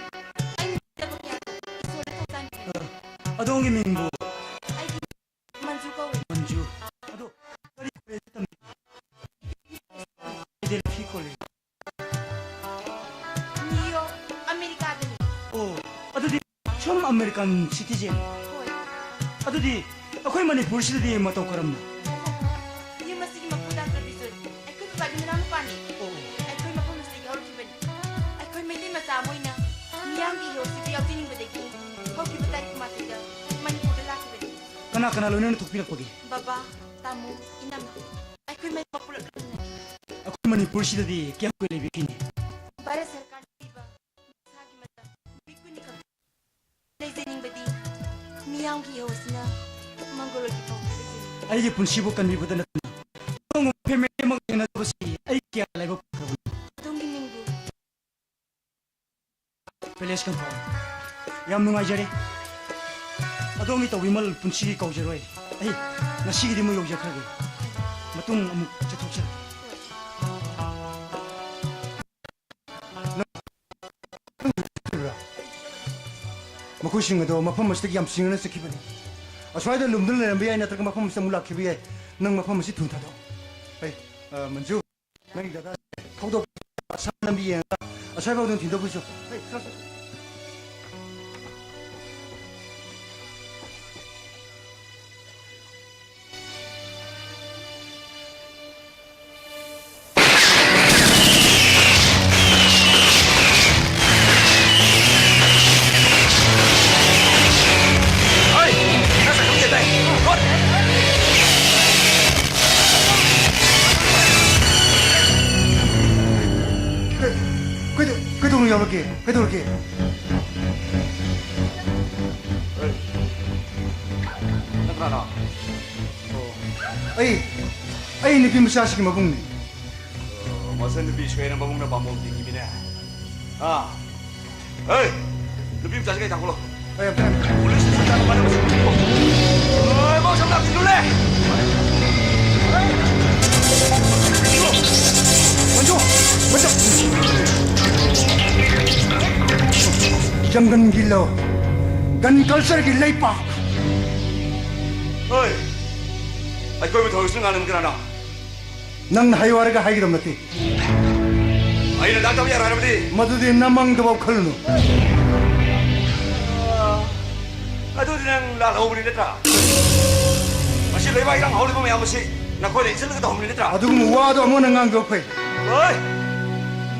ꯑꯩꯅ ꯊꯥꯖꯕ ꯀꯌꯥ ꯏꯁꯣꯔꯅ ꯊꯧꯖꯥꯟꯕꯤꯔꯦ꯫ ꯑ, ꯑꯗꯣꯝꯒꯤ ꯃꯤꯡꯕꯨ? ꯑꯩꯒꯤ ꯃꯟꯖꯨ ꯀꯧꯏ꯫ ꯃꯟꯖꯨ꯫ ꯑꯗꯣ ꯀꯔꯤ ꯀꯣꯂꯦꯖꯇ ꯇꯝꯕꯤꯒꯦ? ꯗꯦꯜꯐꯤ ꯀꯣꯂꯦꯖ꯫ American citizen? ꯍꯣꯏ꯫ ꯑꯗꯨꯗꯤ ꯑꯩꯈꯣꯏ ꯃꯅꯤꯄꯨꯔꯁꯤꯗꯗꯤ ꯃꯇꯧ ꯀꯔꯝꯅ? ꯌꯨꯝ ꯑꯁꯤꯒꯤ ꯃꯄꯨ ꯗꯥꯛꯇꯔ ꯕꯤꯖꯣꯏ꯫ ꯑꯩꯈꯣꯏ ꯕꯕꯥꯒꯤ ꯃꯅꯥꯎꯅꯨꯄꯥꯅꯤ꯫ ꯑꯣ꯫ ꯑꯩꯈꯣꯏ ꯃꯐꯝ ꯑꯁꯤꯗꯒꯤ ꯍꯧꯔꯛꯈꯤꯕꯅꯤ꯫ ꯑꯩꯈꯣꯏ ꯃꯩꯇꯩ ꯃꯆꯥ ꯑꯃ ꯑꯣꯏꯅ ꯃꯤꯌꯥꯝꯒꯤ ꯏꯍꯧꯁꯤꯗ ꯌꯥꯎꯖꯅꯤꯡꯕꯗꯒꯤ ꯍꯧꯈꯤꯕ ꯇꯥꯔꯤꯛ ꯀꯨꯟꯃꯥꯊꯣꯏꯗ ꯃꯅꯤꯄꯨꯔꯗ ꯂꯥꯛꯈꯤꯕꯅꯤ꯫ ꯀꯅꯥ ꯀꯅꯥ ꯂꯣꯏꯅꯅ ꯊꯣꯛꯄꯤꯔꯛꯄꯒꯦ? ꯕꯕꯥ, ꯇꯥꯃꯣ, ꯏꯅꯝꯃ꯫ ꯑꯩꯈꯣꯏ ꯃꯔꯤꯃꯛ ꯄꯨꯂꯞ ꯂꯩꯃꯤꯟꯅꯩ꯫ ꯑꯩꯈꯣꯏ ꯃꯅꯤꯄꯨꯔꯁꯤꯗꯗꯤ ꯀꯌꯥꯝ ꯀꯨꯏ ꯂꯩꯕꯤꯈꯤꯅꯤ? ꯚꯥꯔꯠ ꯁꯔꯀꯥꯔꯅ ꯄꯤꯕ ꯃꯁꯥꯒꯤ ꯃꯇꯝ ꯅꯨꯃꯤꯠ ꯀꯨꯟꯅꯤ ꯈꯛ ꯂꯩꯖꯅꯤꯡꯕꯗꯤ ꯃꯤꯌꯥꯝꯒꯤ ꯏꯍꯧ ꯑꯁꯤꯅ ꯃꯪꯒꯣꯜ ꯑꯣꯏꯗ꯭ꯔꯤ ꯐꯥꯎꯕ ꯂꯩꯖꯅꯤꯡꯏ꯫ ꯑꯩꯒꯤ ꯄꯨꯟꯁꯤꯕꯨ ꯀꯟꯕꯤꯕꯗ ꯅꯠꯇꯅ ꯑꯗꯣꯝꯒꯨꯝꯕ ꯐꯦꯃꯤꯂꯤ ꯑꯃꯒ ꯊꯦꯡꯅꯖꯕꯁꯤ ꯑꯩ ꯀꯌꯥ ꯂꯥꯏꯕꯛ ꯐꯔꯕꯅꯣ꯫ ꯑꯗꯣꯝꯒꯤ ꯃꯤꯡꯕꯨ? Palace compound. ꯌꯥꯝ ꯅꯨꯡꯉꯥꯏꯖꯔꯦ꯫ ꯑꯗꯣꯝꯒꯤ ꯇꯧꯕꯤꯃꯜ ꯄꯨꯟꯁꯤꯒꯤ ꯀꯥꯎꯖꯔꯣꯏ꯫ ꯑꯩ ꯉꯁꯤꯒꯤꯗꯤ ꯑꯃꯨꯛ ꯌꯧꯖꯈ꯭ꯔꯒꯦ꯫ ꯃꯇꯨꯡ ꯑꯃꯨꯛ ꯆꯠꯊꯣꯛꯆꯔꯛꯀꯦ꯫ ꯃꯈꯣꯏꯁꯤꯡ ꯑꯗꯣ ꯃꯐꯝ ꯑꯁꯤꯗꯒꯤ ꯌꯥꯝ ꯁꯤꯡꯅꯅ ꯆꯠꯈꯤꯕꯅꯤ꯫ ꯑꯁ꯭ꯋꯥꯏꯗ ꯂꯨꯝꯗꯨꯅ ꯂꯩꯔꯝꯕ ꯌꯥꯏ, ꯅꯠꯇ꯭ꯔꯒ ꯃꯐꯝ ꯑꯁꯤꯗ ꯑꯃꯨꯛ ꯂꯥꯛꯈꯤꯕ ꯌꯥꯏ꯫ ꯅꯪ ꯃꯐꯝ ꯑꯁꯤ ꯊꯨꯅ ꯊꯥꯗꯣꯛꯑꯣ꯫ ꯑꯩ, ꯑ, ꯃꯟꯖꯨ꯫ ꯅꯪꯒꯤ ꯗꯗꯥ ꯊꯧꯗꯣꯛ ꯑꯁꯥꯝ ꯂꯝꯕꯤ ꯌꯦꯡꯉꯒ ꯑꯁ꯭ꯋꯥꯏꯐꯥꯎꯗ ꯊꯤꯟꯗꯣꯛꯄꯤꯁꯨ꯫ ꯍꯩ, ꯆꯠꯂꯣ, ꯆꯠꯂꯣ꯫ ꯀꯩꯗꯧ-, ꯀꯩꯗꯧꯔꯒꯦ? ꯀꯩꯗꯧꯔꯒꯦ? ꯅꯪ ꯀꯅꯥꯅꯣ? ꯑꯣ꯫ ꯑꯩ, ꯑꯩ ꯅꯨꯄꯤ ꯃꯆꯥꯁꯤꯒꯤ ꯃꯕꯨꯡꯅꯤ꯫ ꯑꯣ, ꯃꯁꯤ ꯅꯨꯄꯤ ꯁꯣꯏꯅ ꯃꯕꯨꯡꯅ ꯄꯥꯝꯕꯣꯝ ꯇꯤꯡꯉꯤꯃꯤꯅꯦ꯫ ꯑꯥ꯫ ꯍꯦ! ꯅꯨꯄꯤ ꯃꯆꯥꯁꯤ ꯀꯩ ꯊꯥꯡꯒꯠꯂꯣ꯫ ꯍꯣꯏ, ꯌꯥꯝ ꯐꯔꯦ꯫ ꯄꯨꯂꯤꯁ ꯏꯁꯇꯦꯁꯟꯗ ꯃꯥꯅ ꯃꯁꯤ ꯄꯨꯂꯤꯁ꯫ ꯍꯣꯏ, ꯃꯥ ꯁꯣꯝ ꯂꯥꯛꯄꯤꯔꯨꯅꯦ꯫ ꯃꯟꯖꯨ! ꯃꯟꯖꯨ! ꯖꯪꯒꯜꯒꯤ ꯂꯧ, ꯒꯟ ꯀꯜꯆꯔꯒꯤ ꯂꯩꯄꯥꯛ꯫ ꯍꯣꯏ! ꯑꯩꯈꯣꯏꯕꯨ ꯊꯧꯔꯤꯁꯤꯅ ꯉꯥꯡꯂꯤꯕ ꯀꯅꯥꯅꯣ? ꯅꯪꯅ ꯍꯥꯏꯌꯨ ꯍꯥꯏꯔꯒ ꯍꯥꯏꯒꯗꯕ ꯅꯠꯇꯦ꯫ ꯑꯩꯅ ꯗꯥꯛ ꯇꯧꯕ ꯌꯥꯔꯣꯏ ꯍꯥꯏꯔꯕꯗꯤ? ꯃꯗꯨꯗꯤ ꯅꯃꯪꯗꯐꯥꯎ ꯈꯜꯂꯨꯅꯨ꯫ ꯑꯗꯨꯗꯤ ꯅꯪ ꯂꯥꯜꯍꯧꯕꯅꯤ ꯅꯠꯇ꯭ꯔꯥ? ꯃꯁꯤ ꯂꯩꯕꯥꯛ ꯏꯔꯥꯡ ꯍꯧꯔꯤꯕ ꯃꯌꯥꯝ ꯑꯁꯤ ꯅꯈꯣꯏꯅ ꯏꯟꯁꯤꯜꯂꯒ ꯇꯧꯍꯟꯕꯅꯤ ꯅꯠꯇ꯭ꯔꯥ? ꯑꯗꯨꯒꯨꯝꯕ ꯋꯥꯗꯣ ꯑꯃꯨꯛ ꯍꯟꯅ ꯉꯥꯡꯗꯕ ꯐꯩ꯫ ꯍꯣꯏ!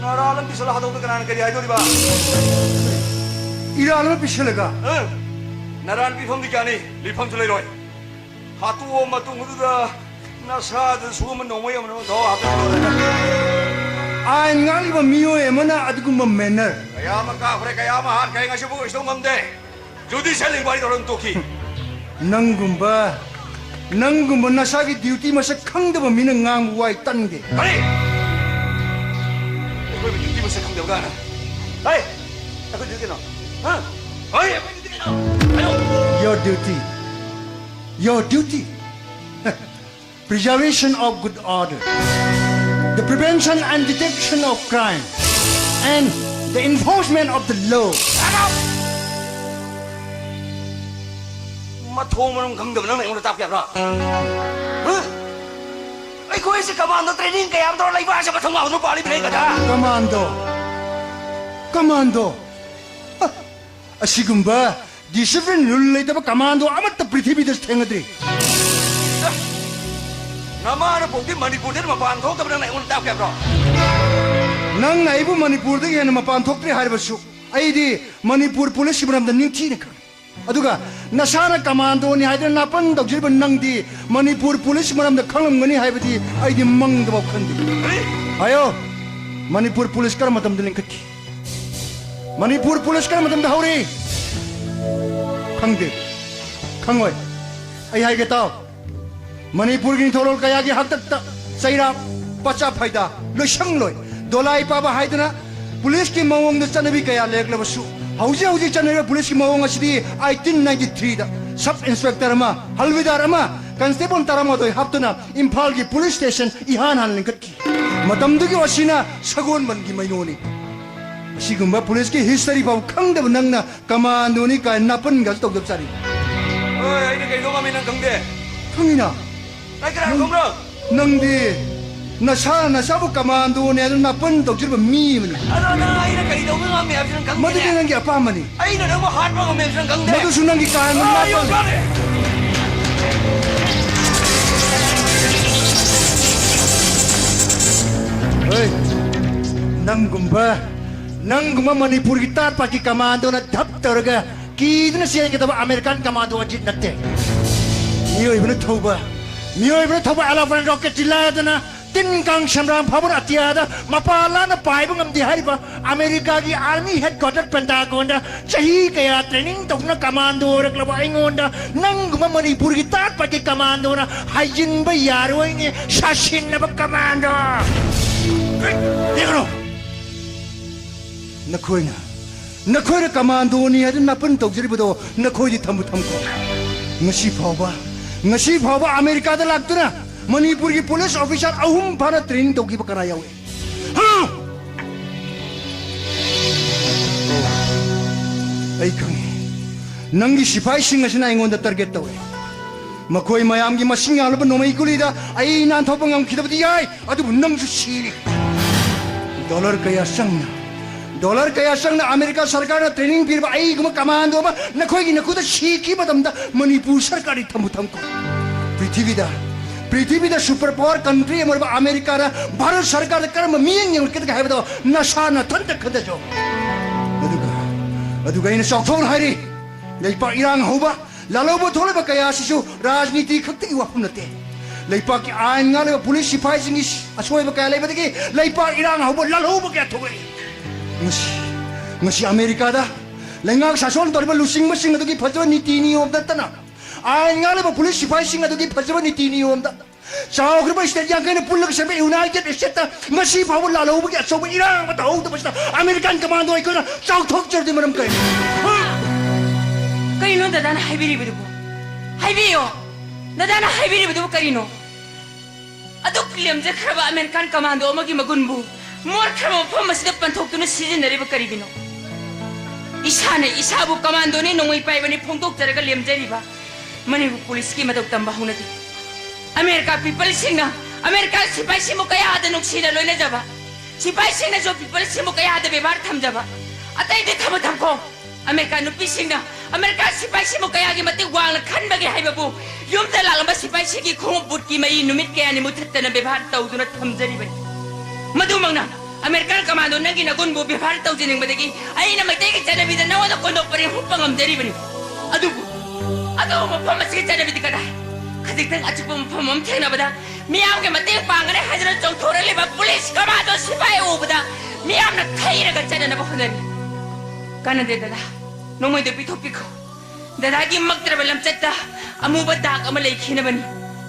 ꯅꯔꯥ ꯂꯝ ꯄꯤꯁꯜꯂ ꯍꯥꯠꯇꯣꯛꯇ ꯀꯅꯥꯅ ꯀꯔꯤ ꯍꯥꯏꯗꯣꯔꯤꯕ? ꯏꯔꯥꯜ ꯑꯃ ꯄꯤꯁꯜꯂꯒ? ꯑꯪ! ꯅꯔꯥ ꯄꯤꯐꯝꯗꯤ ꯀꯌꯥꯅꯤ? ꯂꯤꯐꯝꯁꯨ ꯂꯩꯔꯣꯏ꯫ ꯍꯥꯠꯇꯣꯛꯑ ꯃꯇꯨꯡꯗꯨꯗ ꯅꯁꯥꯗ ꯁꯨꯝꯕ ꯅꯣꯡꯃꯩ ꯑꯃ ꯊꯣꯛ ꯍꯥꯞꯆꯤꯜꯂꯣ꯫ ꯑꯥꯏꯟ ꯉꯥꯛꯂꯤꯕ ꯃꯤꯑꯣꯏ ꯑꯃꯅ ꯑꯗꯨꯒꯨꯝꯕ ꯃꯦꯅꯔ꯫ ꯀꯌꯥ ꯑꯃ ꯀꯥꯞꯈ꯭ꯔꯦ, ꯀꯌꯥ ꯑꯃ ꯍꯥꯠꯈ꯭ꯔꯦ, ꯉꯁꯤꯐꯥꯎ ꯀꯩꯁꯨ ꯇꯧ ꯉꯝꯗꯦ꯫ ꯖꯨꯗꯤꯁꯤꯌꯦꯜ ꯏꯟꯀ꯭ꯋꯥꯏꯔꯤ ꯇꯧꯔ ꯑꯗꯨꯝ ꯇꯣꯛꯈꯤ꯫ ꯅꯪꯒꯨꯝꯕ, ꯅꯪꯒꯨꯝꯕ ꯅꯁꯥꯒꯤ ꯗ꯭ꯌꯨꯇꯤ ꯃꯁꯛ ꯈꯪꯗꯕ ꯃꯤꯅ ꯉꯥꯡꯕ ꯋꯥꯏ ꯇꯟꯗꯦ꯫ ꯀꯔꯤ? ꯑꯩꯈꯣꯏꯕꯨ ꯗ꯭ꯌꯨꯇꯤ ꯃꯁꯛ ꯈꯪꯗꯕ ꯀꯥꯏꯅ? ꯍꯩ! ꯑꯩꯈꯣꯏ ꯗ꯭ꯌꯨꯇꯤ ꯀꯩꯅꯣ? ꯍꯥ? ꯍꯣꯏ, ꯑꯩꯈꯣꯏ ꯗ꯭ꯌꯨꯇꯤ ꯀꯩꯅꯣ? ꯍꯥꯏꯌꯣ! Your duty, your duty, preservation of good order, the prevention and detection of crime, and the enforcement of the law. ꯃꯊꯣꯡ ꯃꯔꯝ ꯈꯪꯗꯕ ꯅꯪꯅ ꯑꯩꯉꯣꯟꯗ ꯇꯥꯛꯄ ꯌꯥꯕ꯭ꯔꯥ? ꯍꯥ? ꯑꯩꯈꯣꯏꯁꯦ ꯀꯃꯥꯟꯗꯣ ꯇ꯭ꯔꯦꯅꯤꯡ ꯀꯌꯥ ꯑꯃ ꯇꯧꯔ ꯂꯩꯕ ꯍꯥꯏꯁꯦ ꯃꯊꯣꯡ ꯃꯔꯝ ꯄꯥꯜꯂꯤꯕꯅꯦ ꯒꯙꯥ꯫ Commando, commando. ꯑ, ꯑꯁꯤꯒꯨꯝꯕ ꯗꯤꯁꯤꯄ꯭ꯂꯤꯟ ꯔꯨꯜ ꯂꯩꯇꯕ ꯀꯃꯥꯟꯗꯣ ꯑꯃꯠꯇ ꯄ꯭ꯔꯤꯊꯤꯕꯤꯗ ꯊꯦꯡꯅꯗ꯭ꯔꯤ꯫ ꯅꯃꯥꯅ ꯄꯣꯛꯇꯤ ꯃꯅꯤꯄꯨꯔꯗꯩ ꯃꯄꯥꯟ ꯊꯣꯛꯇꯕ ꯅꯪꯅ ꯑꯩꯉꯣꯟꯗ ꯇꯥꯛꯄ ꯌꯥꯕ꯭ꯔꯣ? ꯅꯪꯅ ꯑꯩꯕꯨ ꯃꯅꯤꯄꯨꯔꯗꯒꯤ ꯍꯦꯟꯅ ꯃꯄꯥꯟ ꯊꯣꯛꯇ꯭ꯔꯤ ꯍꯥꯏꯔꯕꯁꯨ, ꯑꯩꯗꯤ ꯃꯅꯤꯄꯨꯔ ꯄꯨꯂꯤꯁꯀꯤ ꯃꯔꯝꯗ ꯅꯤꯡꯊꯤꯅ ꯈꯪꯏ꯫ ꯑꯗꯨꯒ ꯅꯁꯥꯅ ꯀꯃꯥꯟꯗꯣꯅꯤ ꯍꯥꯏꯗꯨꯅ ꯅꯥꯄꯟ ꯇꯧꯖꯔꯤꯕ ꯅꯪꯗꯤ ꯃꯅꯤꯄꯨꯔ ꯄꯨꯂꯤꯁ ꯃꯔꯝꯗ ꯈꯪꯂꯝꯒꯅꯤ ꯍꯥꯏꯕꯗꯤ ꯑꯩꯗꯤ ꯃꯪꯗꯐꯥꯎ ꯈꯟꯗꯦ꯫ ꯀꯔꯤ? ꯍꯥꯏꯌꯣ, ꯃꯅꯤꯄꯨꯔ ꯄꯨꯂꯤꯁ ꯀꯔꯝꯕ ꯃꯇꯝꯗ ꯂꯤꯡꯈꯠꯈꯤ? ꯃꯅꯤꯄꯨꯔ ꯄꯨꯂꯤꯁ ꯀꯔꯝꯕ ꯃꯇꯝꯗ ꯍꯧꯔꯤ? ꯈꯪꯗꯦ, ꯈꯪꯉꯣꯏ꯫ ꯑꯩ ꯍꯥꯏꯒꯦ ꯇꯥꯎ, ꯃꯅꯤꯄꯨꯔꯒꯤ ꯅꯤꯡꯊꯧꯔꯣꯜ ꯀꯌꯥꯒꯤ ꯍꯥꯛꯇꯛꯇ ꯆꯩꯔꯥꯛ, ꯄꯆꯥ ꯐꯥꯏꯗꯥ, ꯂꯣꯏꯁꯪ ꯂꯣꯏ, ꯗꯣꯂꯥꯏ ꯄꯥꯕ ꯍꯥꯏꯗꯅ ꯄꯨꯂꯤꯁꯀꯤ ꯃꯑꯣꯡꯗ ꯆꯠꯅꯕꯤ ꯀꯌꯥ ꯂꯩꯔꯛꯂꯕꯁꯨ, ꯍꯧꯖꯤꯛ ꯍꯧꯖꯤꯛ ꯆꯠꯅꯔꯤꯕ ꯄꯨꯂꯤꯁꯀꯤ ꯃꯑꯣꯡ ꯑꯁꯤꯗꯤ eighteen ninety three ꯗ ꯁꯕ ꯏꯟꯁꯄꯦꯛꯇꯔ ꯑꯃ, ꯍꯜꯋꯤꯗꯥꯔ ꯑꯃ, ꯀꯟꯁꯇꯦꯕꯜ ꯇꯔꯥꯃꯥꯊꯣꯏ ꯍꯥꯞꯇꯨꯅ ꯏꯝꯐꯥꯜꯒꯤ ꯄꯨꯂꯤꯁ ꯁ꯭ꯇꯦꯁꯟ ꯏꯍꯥꯟ ꯍꯥꯟꯅ ꯂꯤꯡꯈꯠꯈꯤ꯫ ꯃꯇꯝꯗꯨꯒꯤ ꯑꯣꯁꯤꯅ ꯁꯒꯣꯜꯕꯟꯒꯤ ꯃꯩꯅꯣꯅꯤ꯫ ꯑꯁꯤꯒꯨꯝꯕ ꯄꯨꯂꯤꯁꯀꯤ ꯍꯤꯁꯇꯔꯤ ꯐꯥꯎ ꯈꯪꯗꯕ ꯅꯪꯅ ꯀꯃꯥꯟꯗꯣꯅꯤ ꯀꯥꯏ ꯅꯥꯄꯟꯒꯁꯨ ꯇꯧꯗꯕ ꯆꯥꯔꯤ꯫ ꯍꯣꯏ, ꯑꯩꯅ ꯀꯩꯅꯣ ꯉꯝꯃꯤ ꯅꯪ ꯈꯪꯗꯦ꯫ ꯈꯪꯉꯤꯅ꯫ ꯑꯩ ꯀꯅꯥ ꯈꯪꯕ꯭ꯔꯣ? ꯅꯪꯗꯤ, ꯅꯁꯥꯅ ꯅꯁꯥꯕꯨ ꯀꯃꯥꯟꯗꯣꯅꯦ ꯑꯗꯨ ꯅꯥꯄꯟ ꯇꯧꯖꯔꯤꯕ ꯃꯤ ꯑꯃꯅꯤ꯫ ꯑꯗꯣ ꯅꯪ ꯑꯩꯅ ꯀꯔꯤ ꯇꯧꯕ ꯉꯝꯃꯦ ꯍꯥꯏꯕꯁꯤ ꯅꯪ ꯈꯪꯗꯦꯅꯦ꯫ ꯃꯗꯨꯗꯤ ꯅꯪꯒꯤ ꯑꯄꯥꯝꯕꯅꯤ꯫ ꯑꯩꯅ ꯅꯪꯕꯨ ꯍꯥꯠꯄ ꯉꯝꯃꯦ ꯍꯥꯏꯕꯁꯤ ꯅꯪ ꯈꯪꯗꯦ꯫ ꯃꯗꯨꯁꯨ ꯅꯪꯒꯤ ꯀꯥ ꯍꯦꯟꯕ ꯑꯥ, ꯅꯥꯄꯟ꯫ ꯌꯧꯔꯛꯂꯦ꯫ ꯍꯣꯏ, ꯅꯪꯒꯨꯝꯕ, ꯅꯪꯒꯨꯝꯕ ꯃꯅꯤꯄꯨꯔꯒꯤ ꯇꯥꯠ ꯄꯥꯠꯀꯤ ꯀꯃꯥꯟꯗꯣꯅ ꯙꯞ ꯇꯧꯔꯒ ꯀꯤꯗꯨꯅ ꯆꯦꯟꯒꯗꯕ ꯑꯃꯦꯔꯤꯀꯥꯟ ꯀꯃꯥꯟꯗꯣ ꯑꯖꯤꯠ ꯅꯠꯇꯦ꯫ ꯃꯤꯑꯣꯏꯕꯅ ꯊꯧꯕ, ꯃꯤꯑꯣꯏꯕꯅ ꯊꯧꯕ ꯑꯦꯂꯣꯐꯦꯟ ꯔꯣꯀꯦꯠ ꯆꯤꯜꯂꯥꯗꯅ ꯇꯤꯟ ꯀꯥꯡ ꯁꯦꯝꯕ꯭ꯔꯥꯡ ꯐꯥꯎꯕ ꯑꯇꯤꯌꯥꯗ ꯃꯄꯥ ꯂꯥꯟꯅ ꯄꯥꯏꯕ ꯉꯝꯗꯦ ꯍꯥꯏꯔꯤꯕ ꯑꯃꯦꯔꯤꯀꯥꯒꯤ ꯑꯥꯔꯃꯤ ꯍꯦꯗ ꯀ꯭ꯋꯥꯇꯔ ꯄꯦꯟꯇꯥꯒꯣꯟꯗ ꯆꯍꯤ ꯀꯌꯥ ꯇ꯭ꯔꯦꯅꯤꯡ ꯇꯧꯗꯨꯅ ꯀꯃꯥꯟꯗꯣ ꯑꯣꯏꯔꯛꯂꯕ ꯑꯩꯉꯣꯟꯗ ꯅꯪꯒꯨꯝꯕ ꯃꯅꯤꯄꯨꯔꯒꯤ ꯇꯥꯠ ꯄꯥꯠꯀꯤ ꯀꯃꯥꯟꯗꯣꯅ ꯍꯥꯏꯖꯤꯟꯕ ꯌꯥꯔꯣꯏꯅꯦ, ꯁꯥꯁꯤꯟꯅꯕ ꯀꯃꯥꯟꯗꯣ꯫ ꯌꯦꯡꯉꯨ꯫ ꯅꯈꯣꯏꯅ, ꯅꯈꯣꯏꯅ ꯀꯃꯥꯟꯗꯣꯅꯤ ꯍꯥꯏꯗꯨꯅ ꯅꯥꯄꯟ ꯇꯧꯖꯔꯤꯕꯗꯣ ꯅꯈꯣꯏꯗꯤ ꯊꯝꯕꯨ ꯊꯝꯈꯣ꯫ ꯉꯁꯤ ꯐꯥꯎꯕ, ꯉꯁꯤ ꯐꯥꯎꯕ ꯑꯃꯦꯔꯤꯀꯥꯗ ꯂꯥꯛꯇꯨꯅ ꯃꯅꯤꯄꯨꯔꯒꯤ ꯄꯨꯂꯤꯁ ꯑꯣꯐꯤꯁꯥꯔ ꯑꯍꯨꯝ ꯐꯥꯅ ꯇ꯭ꯔꯦꯅꯤꯡ ꯇꯧꯈꯤꯕ ꯀꯅꯥ ꯌꯥꯎꯏ? ꯍꯥ? ꯑꯩ ꯈꯪꯉꯤ꯫ ꯅꯪꯒꯤ ꯁꯤꯐꯥꯏꯁꯤꯡ ꯑꯁꯤꯅ ꯑꯩꯉꯣꯟꯗ ꯇꯥꯔꯒꯦꯠ ꯇꯧꯏ꯫ ꯃꯈꯣꯏ ꯃꯌꯥꯝꯒꯤ ꯃꯁꯤꯡ ꯌꯥꯝꯂꯕ ꯅꯣꯡꯃꯩ ꯒꯨꯂꯤꯗ ꯑꯩ ꯅꯥꯟꯊꯣꯛꯄ ꯉꯝꯈꯤꯗꯕꯗꯤ ꯌꯥꯏ, ꯑꯗꯨꯕꯨ ꯅꯪꯁꯨ ꯁꯤꯔꯤ꯫ ꯗꯣꯂꯔ ꯀꯌꯥ ꯆꯪꯅ, ꯗꯣꯂꯔ ꯀꯌꯥ ꯆꯪꯅ ꯑꯃꯦꯔꯤꯀꯥ ꯁꯔꯀꯥꯔꯅ ꯇ꯭ꯔꯦꯅꯤꯡ ꯄꯤꯔꯕ ꯑꯩꯒꯨꯝꯕ ꯀꯃꯥꯟꯗꯣ ꯑꯃ ꯅꯈꯣꯏꯒꯤ ꯅꯈꯨꯠꯇ ꯁꯤꯈꯤꯕ ꯃꯇꯝꯗ ꯃꯅꯤꯄꯨꯔ ꯁꯔꯀꯥꯔꯗꯤ ꯊꯝꯕꯨ ꯊꯝꯈꯣ꯫ ꯄ꯭ꯔꯤꯊꯤꯕꯤꯗ, ꯄ꯭ꯔꯤꯊꯤꯕꯤꯗ ꯁꯨꯄꯔ ꯄꯥꯋꯔ ꯀꯟꯇ꯭ꯔꯤ ꯑꯃ ꯑꯣꯏꯔꯤꯕ ꯑꯃꯦꯔꯤꯀꯥꯅ ꯚꯥꯔꯠ ꯁꯔꯀꯥꯔꯗ ꯀꯔꯝꯕ ꯃꯤꯠꯌꯦꯡ ꯌꯦꯡꯂꯛꯀꯗꯒꯦ ꯍꯥꯏꯕꯗꯣ ꯅꯁꯥ ꯅꯊꯟꯇ ꯈꯟꯊꯖꯧ꯫ ꯑꯗꯨꯒ, ꯑꯗꯨꯒ ꯑꯩꯅ ꯆꯥꯎꯊꯣꯛꯅ ꯍꯥꯏꯔꯤ, ꯂꯩꯄꯥꯛ ꯏꯔꯥꯡ ꯍꯧꯕ, ꯂꯥꯜꯍꯧꯕ ꯊꯣꯛꯂꯤꯕ ꯀꯌꯥ ꯑꯁꯤꯁꯨ ꯔꯥꯖꯅꯤꯇꯤ ꯈꯛꯇꯒꯤ ꯋꯥꯐꯝ ꯅꯠꯇꯦ꯫ ꯂꯩꯄꯥꯛꯀꯤ ꯑꯥꯏꯟ ꯉꯥꯛꯂꯤꯕ ꯄꯨꯂꯤꯁ ꯁꯤꯐꯥꯏꯁꯤꯡꯒꯤ ꯑꯁꯣꯏꯕ ꯀꯌꯥ ꯂꯩꯕꯗꯒꯤ ꯂꯩꯄꯥꯛ ꯏꯔꯥꯡ ꯍꯧꯕ, ꯂꯥꯜꯍꯧꯕ ꯀꯌꯥ ꯊꯣꯛꯂꯛꯏ꯫ ꯉꯁꯤ, ꯉꯁꯤ ꯑꯃꯦꯔꯤꯀꯥꯗ ꯂꯩꯉꯥꯛ ꯁꯥꯁꯣꯟ ꯇꯧꯔꯤꯕ ꯂꯨꯆꯤꯡꯕꯁꯤꯡ ꯑꯗꯨꯒꯤ ꯐꯖꯕ ꯅꯤꯇꯤ ꯅꯤꯌꯣꯝ ꯅꯠꯇꯅ, ꯑꯥꯏꯟ ꯉꯥꯛꯂꯤꯕ ꯄꯨꯂꯤꯁ ꯁꯤꯐꯥꯏꯁꯤꯡ ꯑꯗꯨꯒꯤ ꯐꯖꯕ ꯅꯤꯇꯤ ꯅꯤꯌꯣꯝꯗ, ꯆꯥꯎꯈ꯭ꯔꯕ ꯁ꯭ꯇꯦꯠ ꯌꯥꯡꯈꯩꯅ ꯄꯨꯜꯂꯒ ꯁꯦꯝꯕ ꯌꯨꯅꯥꯏꯇꯦꯗ ꯁ꯭ꯇꯦꯠꯇ ꯉꯁꯤ ꯐꯥꯎꯕ ꯂꯥꯜꯍꯧꯕꯒꯤ ꯑꯆꯧꯕ ꯏꯔꯥꯡ ꯑꯃꯠꯇ ꯍꯧꯗꯕꯁꯤꯗ ꯑꯃꯦꯔꯤꯀꯥꯟ ꯀꯃꯥꯟꯗꯣ ꯑꯩꯈꯣꯏꯅ ꯆꯥꯎꯊꯣꯛꯆꯔꯗꯤ ꯃꯔꯝ ꯀꯔꯤꯅꯣ? ꯀꯩꯅꯣ ꯗꯗꯥꯅ ꯍꯥꯏꯕꯤꯔꯤꯕꯗꯨꯕꯨ? ꯍꯥꯏꯕꯤꯌꯣ, ꯗꯗꯥꯅ ꯍꯥꯏꯕꯤꯔꯤꯕꯗꯨꯕꯨ ꯀꯔꯤꯅꯣ? ꯑꯗꯨꯛ ꯂꯦꯝꯖꯈ꯭ꯔꯕ ꯑꯃꯦꯔꯤꯀꯥꯟ ꯀꯃꯥꯟꯗꯣ ꯑꯃꯒꯤ ꯃꯒꯨꯟꯕꯨ ꯃꯣꯠꯈ꯭ꯔꯕ ꯃꯐꯝ ꯑꯁꯤꯗ ꯄꯟꯊꯣꯛꯇꯨꯅ ꯁꯤꯖꯤꯟꯅꯔꯤꯕ ꯀꯔꯤꯒꯤꯅꯣ? ꯏꯁꯥꯅ ꯏꯁꯥꯕꯨ ꯀꯃꯥꯟꯗꯣꯅꯤ, ꯅꯣꯡꯃꯩ ꯄꯥꯏꯕꯅꯤ ꯐꯣꯡꯗꯣꯛꯆꯔꯒ ꯂꯦꯝꯖꯔꯤꯕ ꯃꯅꯤꯄꯨꯔ ꯄꯨꯂꯤꯁꯀꯤ ꯃꯇꯧ ꯇꯝꯕ ꯍꯧꯅꯗꯦ꯫ ꯑꯃꯦꯔꯤꯀꯥ ꯄꯤꯄꯜꯁꯤꯡꯅ ꯑꯃꯦꯔꯤꯀꯥ ꯁꯤꯐꯥꯏꯁꯤꯡꯕꯨ ꯀꯌꯥꯗ ꯅꯨꯡꯁꯤꯅ ꯂꯣꯏꯅꯖꯕ, ꯁꯤꯐꯥꯏꯁꯤꯡꯅꯁꯨ ꯄꯤꯄꯜꯁꯤꯡꯕꯨ ꯀꯌꯥꯗ ꯕꯦꯕꯥꯔ ꯊꯝꯖꯕ꯫ ꯑꯇꯩꯗꯤ ꯊꯝꯃꯣ ꯊꯝꯈꯣ, ꯑꯃꯦꯔꯤꯀꯥ ꯅꯨꯄꯤꯁꯤꯡꯅ ꯑꯃꯦꯔꯤꯀꯥ ꯁꯤꯐꯥꯏꯁꯤꯡꯕꯨ ꯀꯌꯥꯒꯤ ꯃꯇꯤꯛ ꯋꯥꯡꯅ ꯈꯟꯕꯒꯦ ꯍꯥꯏꯕꯕꯨ ꯌꯨꯝꯗ ꯂꯥꯛꯂꯝꯕ ꯁꯤꯐꯥꯏꯁꯤꯡꯒꯤ ꯈꯣꯡꯎꯞ ꯕꯨꯠꯀꯤ ꯃꯩ ꯅꯨꯃꯤꯠ ꯀꯌꯥꯅꯤ ꯃꯨꯊꯠꯇꯅ ꯕꯦꯕꯥꯔ ꯇꯧꯗꯨꯅ ꯊꯝꯖꯔꯤꯕꯅꯤ꯫ ꯃꯗꯨꯃꯛꯅ ꯑꯃꯦꯔꯤꯀꯥꯟ ꯀꯃꯥꯟꯗꯣ ꯅꯪꯒꯤ ꯅꯒꯨꯟꯕꯨ ꯕꯦꯕꯥꯔ ꯇꯧꯖꯅꯤꯡꯕꯗꯒꯤ ꯑꯩꯅ ꯃꯩꯇꯩꯒꯤ ꯆꯠꯅꯕꯤꯗ ꯅꯉꯣꯟꯗ ꯀꯣꯟꯗꯣꯛ ꯄꯔꯦꯡ ꯍꯨꯠꯄ ꯉꯝꯖꯔꯤꯕꯅꯤ꯫ ꯑꯗꯨꯕꯨ, ꯑꯗꯨꯕꯨ ꯃꯐꯝ ꯑꯁꯤꯒꯤ ꯆꯠꯅꯕꯤꯗꯤ ꯀꯗꯥꯏ? ꯈꯖꯤꯛꯇꯪ ꯑꯆꯤꯛꯄ ꯃꯐꯝ ꯑꯃ ꯊꯦꯡꯅꯕꯗ ꯃꯤꯌꯥꯝꯒꯤ ꯃꯇꯦꯡ ꯄꯥꯡꯒꯅꯤ ꯍꯥꯏꯗꯨꯅ ꯆꯣꯡꯊꯣꯔꯛꯂꯤꯕ ꯄꯨꯂꯤꯁ ꯀꯃꯥꯟꯗꯣ ꯁꯤꯐꯥꯏ ꯎꯕꯗ ꯃꯤꯌꯥꯝꯅ ꯊꯩꯔꯒ ꯆꯠꯅꯅꯕ ꯍꯣꯠꯅꯔꯤ꯫ ꯀꯥꯟꯅꯗꯦ ꯗꯗꯥ, ꯅꯣꯡꯃꯩꯗꯣ ꯄꯤꯊꯣꯛꯄꯤꯈꯣ꯫ ꯗꯗꯥꯒꯤ ꯃꯛꯇ꯭ꯔꯕ ꯂꯝꯆꯠꯇ ꯑꯃꯨꯕ ꯗꯥꯛ ꯑꯃ ꯂꯩꯈꯤꯅꯕꯅꯤ꯫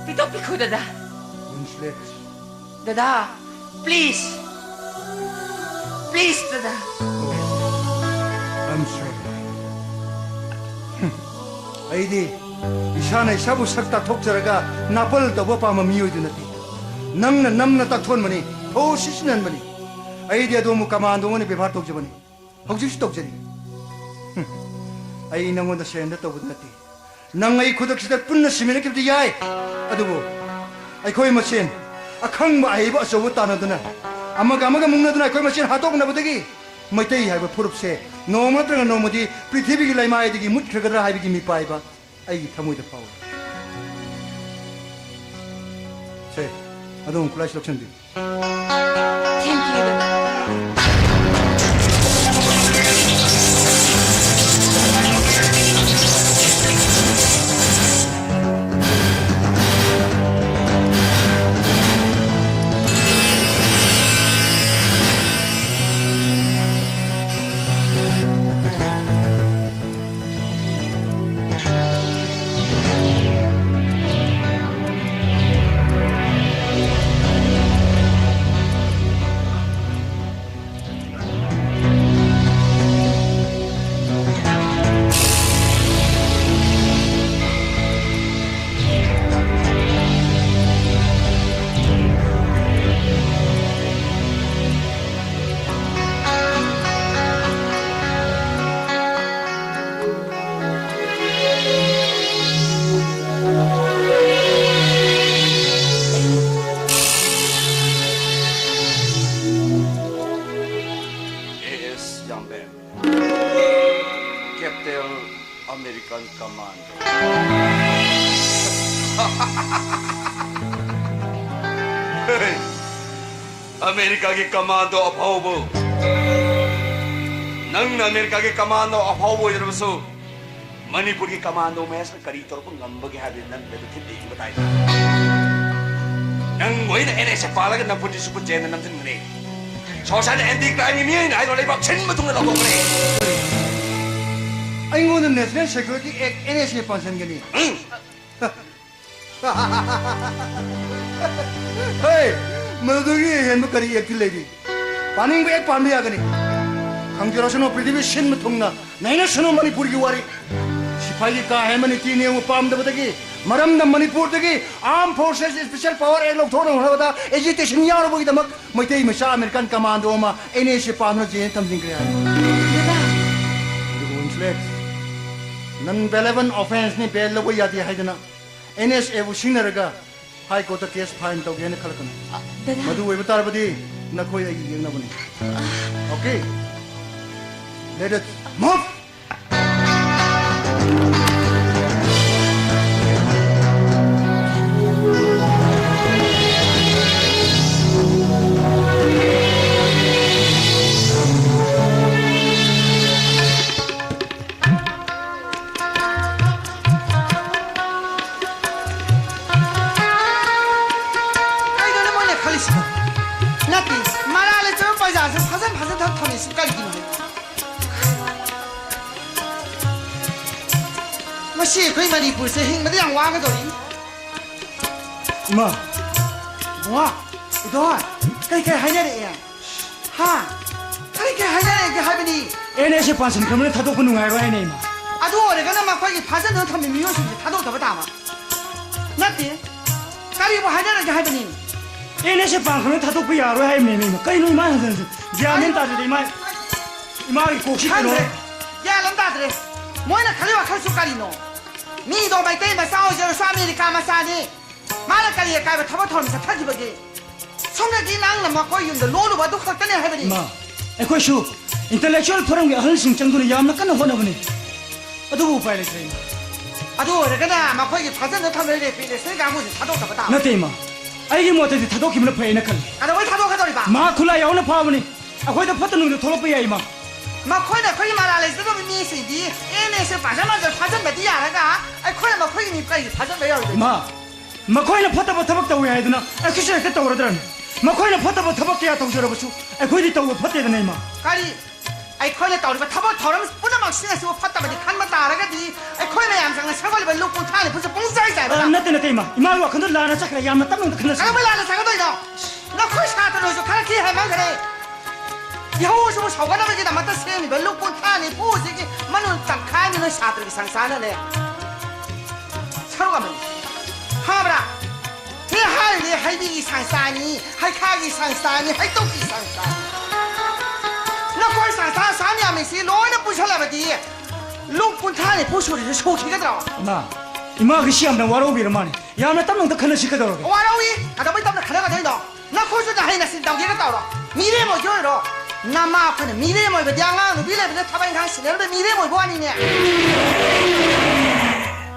ꯄꯤꯊꯣꯛꯄꯤꯈꯣ ꯗꯗꯥ꯫ ꯗꯗꯥ, please꯫ Please ꯗꯗꯥ꯫ Oh, I'm sorry. ꯑꯩꯗꯤ ꯏꯁꯥꯅ ꯏꯁꯥꯕꯨ ꯁꯛ ꯇꯥꯛꯊꯣꯛꯆꯔꯒ ꯅꯥꯄꯜ ꯇꯧꯕ ꯄꯥꯝꯕ ꯃꯤꯑꯣꯏꯗꯨ ꯅꯠꯇꯦ꯫ ꯅꯪꯅ ꯅꯝꯅ ꯇꯥꯛꯊꯣꯛꯍꯟꯕꯅꯤ, ꯊꯧꯑꯣ ꯁꯤꯖꯤꯟꯅꯍꯟꯕꯅꯤ꯫ ꯑꯩꯗꯤ ꯑꯗꯣꯝꯕꯨ ꯀꯃꯥꯟꯗꯣ ꯑꯣꯏꯅ ꯕꯦꯕꯥꯔ ꯇꯧꯖꯕꯅꯤ꯫ ꯍꯧꯖꯤꯛꯁꯨ ꯇꯧꯖꯔꯤ꯫ ꯍꯨꯝ꯫ ꯑꯩ ꯅꯪꯉꯣꯟꯗ surrender ꯇꯧꯕꯗꯨ ꯅꯠꯇꯦ꯫ ꯅꯪ ꯑꯩ ꯈꯨꯗꯛꯁꯤꯗ ꯄꯨꯟꯅ ꯁꯤꯃꯤꯟꯅꯈꯤꯕꯗꯤ ꯌꯥꯏ, ꯑꯗꯨꯕꯨ ꯑꯩꯈꯣꯏ ꯃꯁꯦꯟ ꯑꯈꯪꯕ ꯑꯍꯩꯕ ꯑꯆꯧꯕ ꯇꯥꯟꯅꯗꯨꯅ, ꯑꯃꯒ ꯑꯃꯒ ꯃꯨꯛꯅꯗꯨꯅ ꯑꯩꯈꯣꯏ ꯃꯁꯦꯟ ꯍꯥꯠꯇꯣꯛꯅꯕꯗꯒꯤ ꯃꯩꯇꯩ ꯍꯥꯏꯕ ꯐꯨꯔꯨꯞꯁꯦ ꯅꯣꯡꯃ ꯅꯠꯇ꯭ꯔꯒ ꯅꯣꯡꯃꯗꯤ ꯄ꯭ꯔꯤꯊꯤꯕꯤꯒꯤ ꯂꯩꯃꯥꯏꯗꯒꯤ ꯃꯨꯠꯈ꯭ꯔꯒꯗ꯭ꯔꯥ ꯍꯥꯏꯕꯒꯤ ꯃꯤꯄꯥꯏꯕ ꯑꯩꯒꯤ ꯊꯃꯣꯏꯗ ꯐꯥꯎꯏ꯫ ꯁꯦ, ꯑꯗꯣꯝ ꯈꯨꯠꯂꯥꯏꯁꯤ ꯂꯧꯁꯤꯟꯕꯤꯌꯨ꯫ Thank you. American commando. ꯑꯃꯦꯔꯤꯀꯥꯒꯤ ꯀꯃꯥꯟꯗꯣ ꯑꯐꯥꯎꯕ꯫ ꯅꯪꯅ ꯑꯃꯦꯔꯤꯀꯥꯒꯤ ꯀꯃꯥꯟꯗꯣ ꯑꯐꯥꯎꯕ ꯑꯣꯏꯖꯔꯕꯁꯨ, ꯃꯅꯤꯄꯨꯔꯒꯤ ꯀꯃꯥꯟꯗꯣ ꯃꯌꯥꯝꯁꯤꯅ ꯀꯔꯤ ꯇꯧꯔꯛꯄ ꯉꯝꯕꯒꯦ ꯍꯥꯏꯕꯗꯨ ꯅꯪ ꯃꯗꯨ ꯊꯤꯟꯅ ꯌꯦꯡꯕ ꯇꯥꯏꯗꯅ꯫ ꯅꯪ ꯑꯣꯏꯅ ꯑꯦꯟ ꯑꯦꯁ ꯑꯦ ꯄꯥꯜꯂꯒ ꯅꯝꯐꯨ ꯅꯤꯐꯨ ꯖꯦꯜꯗ ꯅꯝꯁꯤꯟꯒꯅꯤ꯫ ꯁꯣꯁꯥꯏꯇꯤ ꯑꯦꯟꯇꯤ ꯀ꯭ꯔꯥꯏꯝꯒꯤ ꯃꯤꯑꯣꯏꯅ ꯍꯥꯏꯔꯣ, ꯂꯩꯕꯥꯛ ꯁꯤꯟꯕ ꯊꯨꯡꯅ ꯂꯧꯊꯣꯛꯀꯅꯤ꯫ ꯑꯩꯉꯣꯟꯗ National Security Act, N S A ꯄꯥꯟꯁꯤꯟꯒꯅꯤ꯫ ꯎꯝ꯫ ꯍꯦ, ꯃꯗꯨꯗꯒꯤ ꯍꯦꯟꯕ ꯀꯔꯤ ꯑꯦꯛꯇꯤ ꯂꯩꯔꯤ? ꯄꯥꯅꯤꯡꯕ ꯑꯦꯛ ꯄꯥꯟꯕ ꯌꯥꯒꯅꯤ꯫ ꯈꯪꯖꯔꯁꯅꯨ ꯄ꯭ꯔꯤꯊꯤꯕꯤ ꯁꯤꯟꯕ ꯊꯨꯡꯅ ꯅꯩꯅꯁꯅꯨ ꯃꯅꯤꯄꯨꯔꯒꯤ ꯋꯥꯔꯤ꯫ ꯁꯤꯐꯥꯏꯒꯤ ꯀꯥ ꯍꯦꯟꯕ ꯅꯤꯇꯤ ꯅꯤꯌꯣꯝ ꯄꯥꯝꯗꯕꯗꯒꯤ, ꯃꯔꯝꯅ ꯃꯅꯤꯄꯨꯔꯗꯒꯤ Armed Forces Special Power Act ꯂꯧꯊꯣꯛꯅꯕ ꯍꯣꯠꯅꯕꯗ agitation ꯌꯥꯎꯔꯨꯕꯒꯤꯗꯃꯛ ꯃꯩꯇꯩ ꯃꯆꯥ American commando ꯑꯃ N S A ꯄꯥꯟꯗꯨꯅ ꯖꯦꯜꯗ ꯊꯝꯖꯤꯟꯈ꯭ꯔꯦ ꯍꯥꯏ꯫ ꯑꯗꯨꯒ ꯋꯤꯟꯁꯂꯦꯠ, non bailable offenceꯅꯤ, bail ꯂꯧꯕ ꯌꯥꯗꯦ ꯍꯥꯏꯗꯅ N S Aꯕꯨ ꯁꯤꯖꯤꯟꯅꯔꯒ High Courtꯇ case file ꯇꯧꯒꯦ ꯍꯥꯏꯅ ꯈꯜꯂꯛꯀꯅꯨ꯫ ꯗꯗꯥ꯫ ꯃꯗꯨ ꯑꯣꯏꯕ ꯇꯥꯔꯕꯗꯤ ꯅꯈꯣꯏ ꯑꯩꯒꯤ ꯌꯦꯛꯅꯕꯅꯤ꯫ Okay? Let us move! ꯀꯩꯅꯣꯅꯦ ꯃꯣꯏꯅ ꯈꯜꯂꯤꯁꯤꯕꯣ? ꯅꯠꯇꯦ, ꯃꯔꯥ ꯂꯩꯇꯕ ꯄꯩꯁꯥꯁꯦ ꯐꯖ ꯐꯖꯅ ꯊꯝ-, ꯊꯝꯃꯤꯁꯤ ꯀꯔꯤꯒꯤꯅꯣ? ꯃꯁꯤ ꯑꯩꯈꯣꯏ ꯃꯅꯤꯄꯨꯔꯁꯦ ꯍꯤꯡꯕꯗ ꯌꯥꯝ ꯋꯥꯒꯗꯧꯔꯤ꯫ ꯏꯃꯥ! ꯕꯨꯡꯉꯣ! ꯏꯗꯣꯟ! ꯀꯩ ꯀꯩ ꯍꯥꯏꯅꯔꯛꯑꯦ? ꯍꯥ? ꯀꯔꯤ ꯀꯔꯤ ꯍꯥꯏꯅꯔꯒꯦ ꯍꯥꯏꯕꯅꯤ? ꯑꯦꯟ ꯑꯦꯁ ꯑꯦ ꯄꯥꯟꯁꯤꯟꯈ꯭ꯔꯕꯅꯤꯅ ꯊꯥꯗꯣꯛꯄ ꯅꯨꯡꯉꯥꯏꯔꯣꯏ ꯍꯥꯏꯅ, ꯏꯃꯥ꯫ ꯑꯗꯨ ꯑꯣꯏꯔꯒꯅ ꯃꯈꯣꯏꯒꯤ ꯐꯥꯖꯤꯟꯗꯨꯅ ꯊꯝꯃꯤ ꯃꯤꯑꯣꯏꯁꯤꯡꯁꯦ ꯊꯥꯗꯣꯛꯇꯕ ꯇꯥꯕ꯫ ꯅꯠꯇꯦ꯫ ꯀꯔꯤꯕꯨ ꯍꯥꯏꯅꯔꯒꯦ ꯍꯥꯏꯕꯅꯤ? ꯑꯦꯟ ꯑꯦꯁ ꯑꯦ ꯄꯥꯟꯈ꯭ꯔꯕꯅꯤꯅ ꯊꯥꯗꯣꯛꯄ ꯌꯥꯔꯣꯏ ꯍꯥꯏꯕꯅꯦ, ꯏꯃꯥ꯫ ꯀꯩꯅꯣ ꯏꯃꯥꯅ ꯍꯟꯖꯤꯟ ꯍꯟꯖꯤꯟ? ꯒ꯭ꯌꯥꯟ ꯃꯦꯟ ꯇꯥꯗꯦꯗ, ꯏꯃꯥ꯫ ꯏꯃꯥꯒꯤ ꯀꯣꯛꯁꯤ ꯀꯩꯅꯣ꯫ ꯈꯪꯗ꯭ꯔꯦ꯫ ꯒ꯭ꯌꯥꯟ ꯑꯃ ꯇꯥꯗ꯭ꯔꯦ꯫ ꯃꯣꯏꯅ ꯈꯜꯂꯤ ꯋꯥꯈꯜꯁꯨ ꯀꯔꯤꯅꯣ? ꯃꯤꯗꯣ ꯃꯩꯇꯩ ꯃꯆꯥ ꯑꯣꯏꯖꯔꯁꯨ ꯑꯃꯦꯔꯤꯀꯥ ꯃꯆꯥꯅꯤ꯫ ꯃꯥꯅ ꯀꯔꯤ ꯑꯀꯥꯏꯕ ꯊꯕꯛ ꯊꯧꯔꯝ ꯆꯠꯊꯈꯤꯕꯒꯦ? ꯁꯣꯝꯗꯗꯤ ꯅꯪꯅ ꯃꯈꯣꯏ ꯌꯨꯝꯗ ꯂꯣꯜꯂꯨꯕ ꯑꯗꯨ ꯈꯛꯇꯅꯦ ꯍꯥꯏꯕꯅꯤ꯫ ꯏꯃꯥ, ꯑꯩꯈꯣꯏꯁꯨ intellectual ꯐꯣꯔꯝꯒꯤ ꯑꯍꯜꯁꯤꯡ ꯆꯪꯗꯨꯅ ꯌꯥꯝꯅ ꯀꯟꯅ ꯍꯣꯠꯅꯕꯅꯤ꯫ ꯑꯗꯨꯕꯨ ꯎꯄꯥꯏ ꯂꯩꯇ꯭ꯔꯦ, ꯏꯃꯥ꯫ ꯑꯗꯨ ꯑꯣꯏꯔꯒꯅ ꯃꯈꯣꯏꯒꯤ ꯐꯥꯖꯟꯗ ꯊꯝꯂꯤꯕ ꯔꯦꯐ꯭ꯔꯤ ꯂꯦꯁꯟ ꯀꯥꯡꯕꯨꯁꯤ ꯊꯥꯗꯣꯛꯇꯕ ꯇꯥꯕ꯫ ꯅꯠꯇꯦ, ꯏꯃꯥ꯫ ꯑꯩꯒꯤ ꯃꯣꯠꯇꯗꯤ ꯊꯥꯗꯣꯛꯈꯤꯕꯅ ꯐꯩ ꯍꯥꯏꯅ ꯈꯜꯂꯤ꯫ ꯀꯩꯗꯧꯕꯩ ꯊꯥꯗꯣꯛꯀꯗꯧꯔꯤꯕ? ꯃꯍꯥꯛ ꯈꯨꯠꯂꯥꯏ ꯌꯥꯎꯅ ꯐꯥꯕꯅꯤ꯫ ꯑꯩꯈꯣꯏꯗ ꯐꯠꯇ ꯅꯨꯡꯗ ꯊꯣꯛꯂꯛꯄ ꯌꯥꯏ, ꯏꯃꯥ꯫ ꯃꯈꯣꯏꯅ ꯑꯩꯈꯣꯏꯒꯤ ꯃꯔꯥꯜ ꯂꯩꯖꯗꯕ ꯃꯤꯁꯤꯡꯗꯤ ꯑꯦꯟ ꯑꯦꯁ ꯑꯦ ꯄꯥꯖꯟ ꯄꯥꯖꯟ ꯐꯥꯖꯟꯕꯗꯤ ꯌꯥꯔꯒ ꯑꯩꯈꯣꯏꯅ ꯃꯈꯣꯏꯒꯤ ꯃꯤ ꯀꯔꯤꯒꯤ ꯐꯥꯖꯟꯕ ꯌꯥꯔꯣꯏꯗꯣꯏꯅꯣ? ꯏꯃꯥ, ꯃꯈꯣꯏꯅ ꯐꯠꯇꯕ ꯊꯕꯛ ꯇꯧꯏ ꯍꯥꯏꯗꯨꯅ ꯑꯩꯈꯣꯏꯁꯨ ꯍꯦꯛꯇ ꯇꯧꯔꯗ꯭ꯔꯅꯦ? ꯃꯈꯣꯏꯅ ꯐꯠꯇꯕ ꯊꯕꯛ ꯀꯌꯥ ꯇꯧꯖꯔꯕꯁꯨ ꯑꯩꯈꯣꯏꯗꯤ ꯇꯧꯕ ꯐꯠꯇꯦꯗꯅ, ꯏꯃꯥ꯫ ꯀꯔꯤ? ꯑꯩꯈꯣꯏꯅ ꯇꯧꯔꯤꯕ ꯊꯕꯛ ꯊꯧꯔꯝ ꯄꯨꯝꯅꯃꯛꯁꯤꯡ ꯑꯁꯤꯕꯨ ꯐꯠꯇꯕꯗꯤ ꯈꯟꯕ ꯇꯥꯔꯒꯗꯤ ꯑꯩꯈꯣꯏ ꯃꯌꯥꯝ ꯆꯪꯅ ꯁꯦꯝꯒꯠꯂꯤꯕ ꯂꯨꯞ ꯀꯨꯟꯊ꯭ꯔꯥ ꯅꯤꯐꯨꯁꯦ ꯄꯨꯡꯆꯥꯏ ꯆꯥꯏꯕ ꯑ, ꯇꯥꯕ꯫ ꯅꯠꯇꯦ, ꯅꯠꯇꯦ, ꯏꯃꯥ꯫ ꯏꯃꯥꯒꯤ ꯋꯥꯈꯜꯗꯣ ꯂꯥꯟꯅ ꯆꯠꯈ꯭ꯔꯦ꯫ ꯌꯥꯝꯅ ꯇꯞꯅ ꯑꯝꯇ ꯈꯟꯅꯁꯤ꯫ ꯀꯩꯗꯧꯕꯩ ꯂꯥꯟꯅ ꯆꯠꯀꯗꯣꯏꯅꯣ? ꯅꯈꯣꯏ ꯁꯥꯇ꯭ꯔꯅꯁꯨ ꯈꯔ ꯊꯤ ꯍꯥꯏꯃꯟꯈ꯭ꯔꯦ꯫ ꯏꯍꯧ ꯑꯁꯤꯕꯨ ꯁꯧꯒꯠꯅꯕꯒꯤꯗꯃꯛꯇ ꯁꯦꯝꯃꯤꯕ ꯂꯨꯞ ꯀꯨꯟꯊ꯭ꯔꯥ ꯅꯤꯐꯨꯁꯤꯒꯤ ꯃꯅꯨꯡ ꯇꯪꯈꯥꯏ ꯑꯃꯗꯤ ꯅꯣꯏ ꯁꯥꯇ꯭ꯔꯒꯤ ꯁꯪꯁꯥꯔꯅꯅꯦ꯫ ꯁꯔꯨꯛ ꯑꯃꯅꯤ꯫ ꯈꯪꯉꯕ꯭ꯔꯥ? ꯁꯤ ꯍꯥꯏꯔꯤꯅꯦ, ꯍꯩꯕꯤꯒꯤ ꯁꯪꯁꯥꯔꯅꯤ, ꯍꯩꯈꯥꯒꯤ ꯁꯪꯁꯥꯔꯅꯤ, ꯍꯩꯇꯧꯀꯤ ꯁꯪꯁꯥꯔꯅꯤ꯫ ꯅꯈꯣꯏ ꯁꯪꯁꯥꯔ ꯑꯁꯥꯝ ꯌꯥꯝꯃꯤꯁꯤ ꯂꯣꯏꯅ ꯄꯨꯟꯁꯜꯂꯕꯗꯤ ꯂꯨꯞ ꯀꯨꯟꯊ꯭ꯔꯥ ꯅꯤꯐꯨ ꯁꯨꯔꯤꯁꯦ ꯁꯨꯈꯤꯒꯗ꯭ꯔꯣ? ꯏꯃꯥ, ꯏꯃꯥꯒꯤꯁꯤ ꯌꯥꯝꯅ ꯋꯥꯔꯧꯕꯤꯔ ꯃꯥꯜꯂꯦ꯫ ꯌꯥꯝꯅ ꯇꯞꯅ ꯑꯝꯇ ꯈꯟꯅꯁꯤ ꯀꯩꯗꯧꯔꯒꯦ? ꯋꯥꯔꯧꯏ? ꯀꯩꯗꯧꯕꯩ ꯇꯞꯅ ꯈꯟꯅꯒꯗꯣꯏꯅꯣ? ꯅꯈꯣꯏꯁꯨ ꯅꯍꯩ ꯅꯁꯤꯡ ꯇꯝꯒꯦꯒ ꯇꯧꯔꯣ꯫ ꯃꯤꯔꯦꯝ ꯑꯣꯏꯒꯦ ꯑꯣꯏꯔꯣ꯫ ꯅꯃꯥ ꯑꯩꯈꯣꯏꯅ ꯃꯤꯔꯦꯝ ꯑꯣꯏꯕꯗꯤ ꯑꯉꯥꯡ ꯅꯨꯄꯤ ꯂꯩꯕꯅ ꯊꯕꯛ ꯏꯪꯈꯥꯡ ꯁꯤꯟꯅꯔꯨꯕ ꯃꯤꯔꯦꯝ ꯑꯣꯏꯕ ꯋꯥꯅꯤꯅꯦ꯫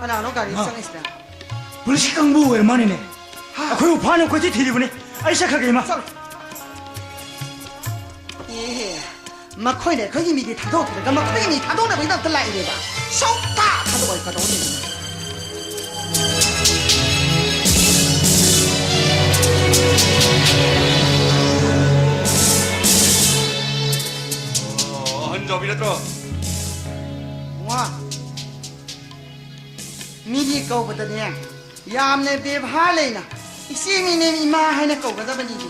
ꯀꯅꯥꯅꯣ ꯒꯥꯔꯤ ꯃꯥ, ꯆꯪꯉꯤꯁꯤꯅ? ꯄꯨꯂꯤꯁꯀꯤ ꯀꯥꯡꯕꯨ ꯑꯣꯏꯔ ꯃꯥꯅꯤꯅꯦ꯫ ꯍꯥ? ꯑꯩꯈꯣꯏꯕꯨ ꯐꯥꯅ ꯀꯣꯏꯊꯤ ꯊꯤꯔꯤꯕꯅꯤ꯫ ꯑꯩ ꯆꯠꯈ꯭ꯔꯒꯦ, ꯏꯃꯥ꯫ ꯆꯠꯂꯣ꯫ ꯑꯦꯍꯦ, ꯃꯈꯣꯏꯅ ꯑꯩꯈꯣꯏꯒꯤ ꯃꯤꯗꯤ ꯊꯥꯗꯣꯛꯇ꯭ꯔꯒ ꯃꯈꯣꯏꯒꯤ ꯃꯤ ꯊꯥꯗꯣꯛꯅꯕꯒꯤꯗꯃꯛꯇ ꯂꯥꯛꯏꯅꯦꯕ꯫ ꯁꯨꯡꯊꯥ ꯊꯥꯗꯣꯛꯑꯣꯏ, ꯀꯩꯗꯧꯗꯣꯏꯅꯣ? ꯑꯣ, ꯑꯍꯟ ꯖꯥꯎꯕꯤ ꯅꯠꯇ꯭ꯔꯣ? ꯋꯥ, ꯃꯤꯒꯤ ꯀꯧꯕꯗꯅꯦ, ꯌꯥꯝꯅ ꯕꯦꯕꯥꯔ ꯂꯩꯅ ꯏꯆꯦ ꯃꯤꯅꯦ ꯏꯃꯥ ꯍꯥꯏꯅ ꯀꯧꯒꯗꯕꯅꯤ꯫ ꯑꯣ,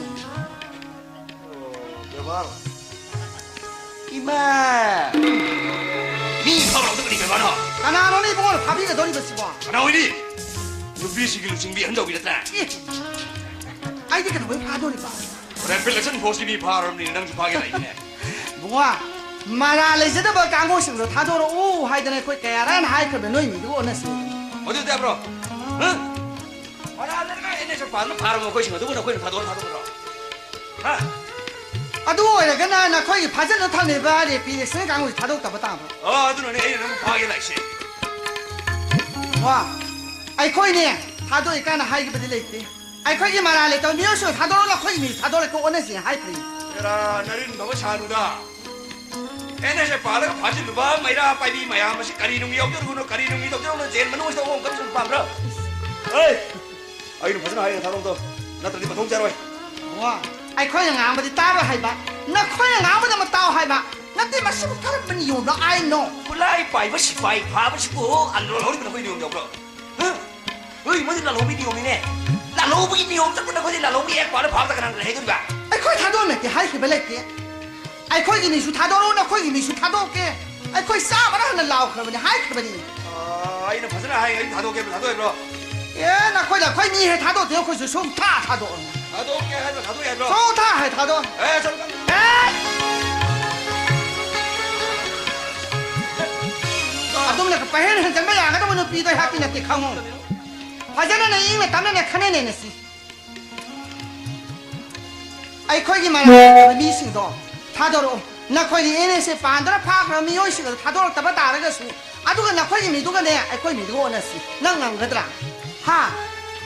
ꯕꯦꯕꯥꯔ? ꯏꯃꯥ! ꯃꯤ ꯐꯥꯕ ꯂꯥꯎꯗ ꯀꯔꯤ ꯕꯦꯕꯥꯔꯅꯣ? ꯀꯅꯥꯅꯣꯅꯦ ꯏꯕꯨꯡꯉꯣꯅ ꯐꯥꯕꯤꯒꯗꯧꯔꯤꯕꯁꯤꯕꯣ? ꯀꯅꯥ ꯑꯣꯏꯅꯤ? ꯅꯨꯄꯤꯁꯤꯡꯒꯤ ꯂꯨꯆꯤꯡꯕꯤ ꯑꯍꯟ ꯖꯥꯎꯕꯤ ꯅꯠꯇ꯭ꯔꯥ? ꯑꯦ! ꯑꯩꯗꯤ ꯀꯩꯗꯧꯕꯩ ꯐꯥꯗꯣꯔꯤꯕ? ꯔꯦꯄꯤꯗ ꯑꯦꯛꯁꯟ ꯐꯣꯔꯁꯀꯤ ꯃꯤ ꯐꯥꯔꯕꯅꯤꯅ ꯅꯪꯁꯨ ꯐꯥꯒꯦ ꯂꯥꯛꯏꯅꯤꯅꯦ꯫ ꯕꯨꯡꯉꯣ, ꯃꯔꯥꯜ ꯂꯩꯖꯗꯕ ꯀꯥꯡꯕꯨꯁꯤꯡꯗꯣ ꯊꯥꯗꯣꯔꯛꯎ ꯍꯥꯏꯗꯅ ꯑꯩꯈꯣꯏ ꯀꯌꯥꯔꯛ ꯍꯥꯏꯈ꯭ꯔꯕꯅꯤ, ꯅꯣꯏ ꯃꯤꯗꯨꯕꯨ ꯑꯣꯟꯅꯁꯤ꯫ ꯑꯗꯨꯗꯤ ꯌꯥꯕ꯭ꯔꯣ? ꯍꯥ? ꯃꯔꯥꯜ ꯂꯩꯔꯒ ꯑꯦꯟ ꯑꯦꯁ ꯑꯦꯐ ꯄꯥꯟꯕ ꯐꯥꯔꯕ ꯃꯈꯣꯏꯁꯤꯡ ꯑꯗꯨꯕꯨ ꯅꯈꯣꯏꯅ ꯊꯥꯗꯣꯛꯑ ꯊꯥꯗꯣꯛꯀꯗ꯭ꯔꯣ? ꯍꯥ? ꯑꯗꯨ ꯑꯣꯏꯔꯒꯅ ꯅꯈꯣꯏꯒꯤ ꯐꯥꯖꯤꯟꯗꯨꯅ ꯊꯝꯂꯤꯕ ꯔꯦꯄꯤ ꯔꯦꯁꯇꯨꯔꯦꯟ ꯀꯥꯡꯕꯨꯁꯤ ꯊꯥꯗꯣꯛꯇꯕ ꯇꯥꯕ꯫ ꯑ, ꯑꯗꯨꯅꯅꯦ ꯑꯩꯅ ꯅꯪꯕꯨ ꯐꯥꯒꯦ ꯂꯥꯛꯏꯁꯦ꯫ ꯋꯥ, ꯑꯩꯈꯣꯏꯅꯦ ꯊꯥꯗꯣꯛꯏ ꯀꯥꯏꯅ ꯍꯥꯏꯈꯤꯕꯗꯤ ꯂꯩꯇꯦ꯫ ꯑꯩꯈꯣꯏꯒꯤ ꯃꯔꯥꯜ ꯂꯩꯇꯕ ꯃꯤꯑꯣꯏꯁꯤꯡ ꯊꯥꯗꯣꯛꯑꯒ ꯑꯩꯈꯣꯏꯒꯤ ꯃꯤ ꯊꯥꯗꯣꯛꯂꯒ ꯑꯣꯟꯅꯁꯤ ꯍꯥꯏꯈ꯭ꯔꯤ꯫ ꯍꯦꯔꯥ, ꯅꯔꯤꯟ ꯐꯕ ꯁꯥꯅꯨꯗ꯫ ꯑꯦꯟ ꯑꯦꯁ ꯑꯦ ꯄꯥꯜꯂꯒ ꯐꯥꯖꯤꯜꯂꯨꯕ ꯃꯩꯔꯥ ꯄꯥꯏꯕꯤ ꯃꯌꯥꯝ ꯑꯁꯤ ꯀꯔꯤ ꯅꯨꯡꯒꯤ ꯌꯥꯎꯖꯔꯨꯅꯣ, ꯀꯔꯤ ꯅꯨꯡꯒꯤ ꯇꯧꯖꯔꯨꯅꯣ, ꯖꯦꯜ ꯃꯅꯨꯡꯁꯤꯗ ꯑꯣꯡ ꯀꯔꯤꯁꯨ ꯄꯥꯝꯕ꯭ꯔꯥ? ꯑꯩ! ꯑꯩꯅ ꯐꯖꯅ ꯍꯥꯏꯔꯦ, ꯊꯥꯗꯣꯛꯇꯣ꯫ ꯅꯠꯇ꯭ꯔꯗꯤ ꯃꯊꯣꯡ ꯆꯥꯔꯣꯏ꯫ ꯋꯥ, ꯑꯩꯈꯣꯏꯅ ꯉꯥꯡꯕꯗꯤ ꯇꯥꯔꯣꯏ ꯍꯥꯏꯕ, ꯅꯈꯣꯏꯅ ꯉꯥꯡꯕꯗ ꯑꯃ ꯇꯥꯎ ꯍꯥꯏꯕ꯫ ꯅꯠꯇꯦ, ꯃꯁꯤꯕꯨ ꯀꯔꯝꯕ ꯅꯤꯌꯣꯝꯅꯣ? ꯑꯥꯏꯟꯅꯣ? ꯈꯨꯠꯂꯥꯏ ꯄꯥꯏꯕ ꯁꯤꯐꯥꯏ ꯐꯥꯕꯁꯤꯕꯨ ꯑꯟꯗ꯭ꯔꯣ ꯂꯧꯔꯤꯕ ꯅꯈꯣꯏ ꯅꯤꯌꯣꯝ ꯌꯥꯎꯕ꯭ꯔꯣ? ꯍꯥ? ꯍꯣꯏ, ꯃꯗꯨ ꯂꯥꯜꯍꯧꯕꯤ ꯅꯤꯌꯣꯝꯅꯤꯅꯦ꯫ ꯂꯥꯜꯍꯧꯕꯒꯤ ꯅꯤꯌꯣꯝ ꯆꯠꯄ ꯅꯈꯣꯏꯗꯤ ꯂꯥꯜꯍꯧꯕꯤ ꯍꯦꯛ ꯄꯥꯜꯂ ꯐꯥꯕꯗ ꯀꯅꯥꯅ ꯂꯩꯍꯧꯗꯣꯔꯤꯕ? ꯑꯩꯈꯣꯏ ꯊꯥꯗꯣꯛꯅꯗꯦ ꯍꯥꯏꯈꯤꯕ ꯂꯩꯇꯦ꯫ ꯑꯩꯈꯣꯏꯒꯤ ꯃꯤꯁꯨ ꯊꯥꯗꯣꯔꯛꯎ, ꯅꯈꯣꯏꯒꯤ ꯃꯤꯁꯨ ꯊꯥꯗꯣꯛꯀꯦ꯫ ꯑꯩꯈꯣꯏ ꯆꯥꯝꯃꯔꯛ ꯍꯟꯅ ꯂꯥꯎꯈ꯭ꯔꯕꯅꯤ, ꯍꯥꯏꯈ꯭ꯔꯕꯅꯤ꯫ ꯑꯥ, ꯑꯩꯅ ꯐꯖꯅ ꯍꯥꯏ, ꯑꯩ ꯊꯥꯗꯣꯛꯀꯦ ꯍꯥꯏꯕ ꯊꯥꯗꯣꯛꯑꯣꯏꯕ꯭ꯔꯣ? ꯑꯦ, ꯅꯈꯣꯏꯗ ꯑꯩꯈꯣꯏ ꯃꯤ ꯍꯦꯛ ꯊꯥꯗꯣꯛꯇꯦ, ꯑꯩꯈꯣꯏꯁꯨ ꯁꯨꯡꯊꯥ ꯊꯥꯗꯣꯛꯑꯣꯏ꯫ ꯊꯥꯗꯣꯛꯀꯦ ꯍꯥꯏꯕ ꯊꯥꯗꯣꯛ ꯌꯥꯗ꯭ꯔꯣ? ꯁꯨꯡꯊꯥ ꯍꯦꯛ ꯊꯥꯗꯣꯛꯑꯣꯏ꯫ ꯑꯦ, ꯆꯠꯂꯣ, ꯆꯠꯂꯣ꯫ ꯑꯦ! ꯑꯗꯨꯝꯅ ꯄꯪꯍꯦꯟ ꯍꯦꯟꯖꯟꯕ ꯌꯥꯒꯗꯕ ꯅꯨꯄꯤꯗꯣ ꯑꯩꯍꯥꯛꯇꯤ ꯅꯠꯇꯦ, ꯈꯪꯉꯨ꯫ ꯐꯖꯅꯅꯦ, ꯏꯪꯅ ꯇꯞꯅꯅꯦ ꯈꯟꯅ ꯅꯩꯅꯁꯤ꯫ ꯑꯩꯈꯣꯏꯒꯤ ꯃꯔꯥꯜ ꯂꯩꯇꯕ ꯃꯤꯁꯤꯡꯗꯣ ꯊꯥꯗꯣꯔꯛꯑꯣ꯫ ꯅꯈꯣꯏꯅ ꯑꯦꯟ ꯑꯦꯁ ꯑꯦ ꯄꯥꯟꯗꯨꯅ ꯐꯥꯈ꯭ꯔꯕ ꯃꯤꯑꯣꯏꯁꯤꯡ ꯑꯗꯨ ꯊꯥꯗꯣꯔꯛꯇꯕ ꯇꯥꯔꯒꯁꯨ, ꯑꯗꯨꯒ ꯅꯈꯣꯏꯒꯤ ꯃꯤꯗꯨꯒꯅꯦ ꯑꯩꯈꯣꯏ ꯃꯤꯗꯨꯒ ꯑꯣꯟꯅꯁꯤ꯫ ꯅꯪ ꯉꯝꯒꯗ꯭ꯔꯥ? ꯍꯥ?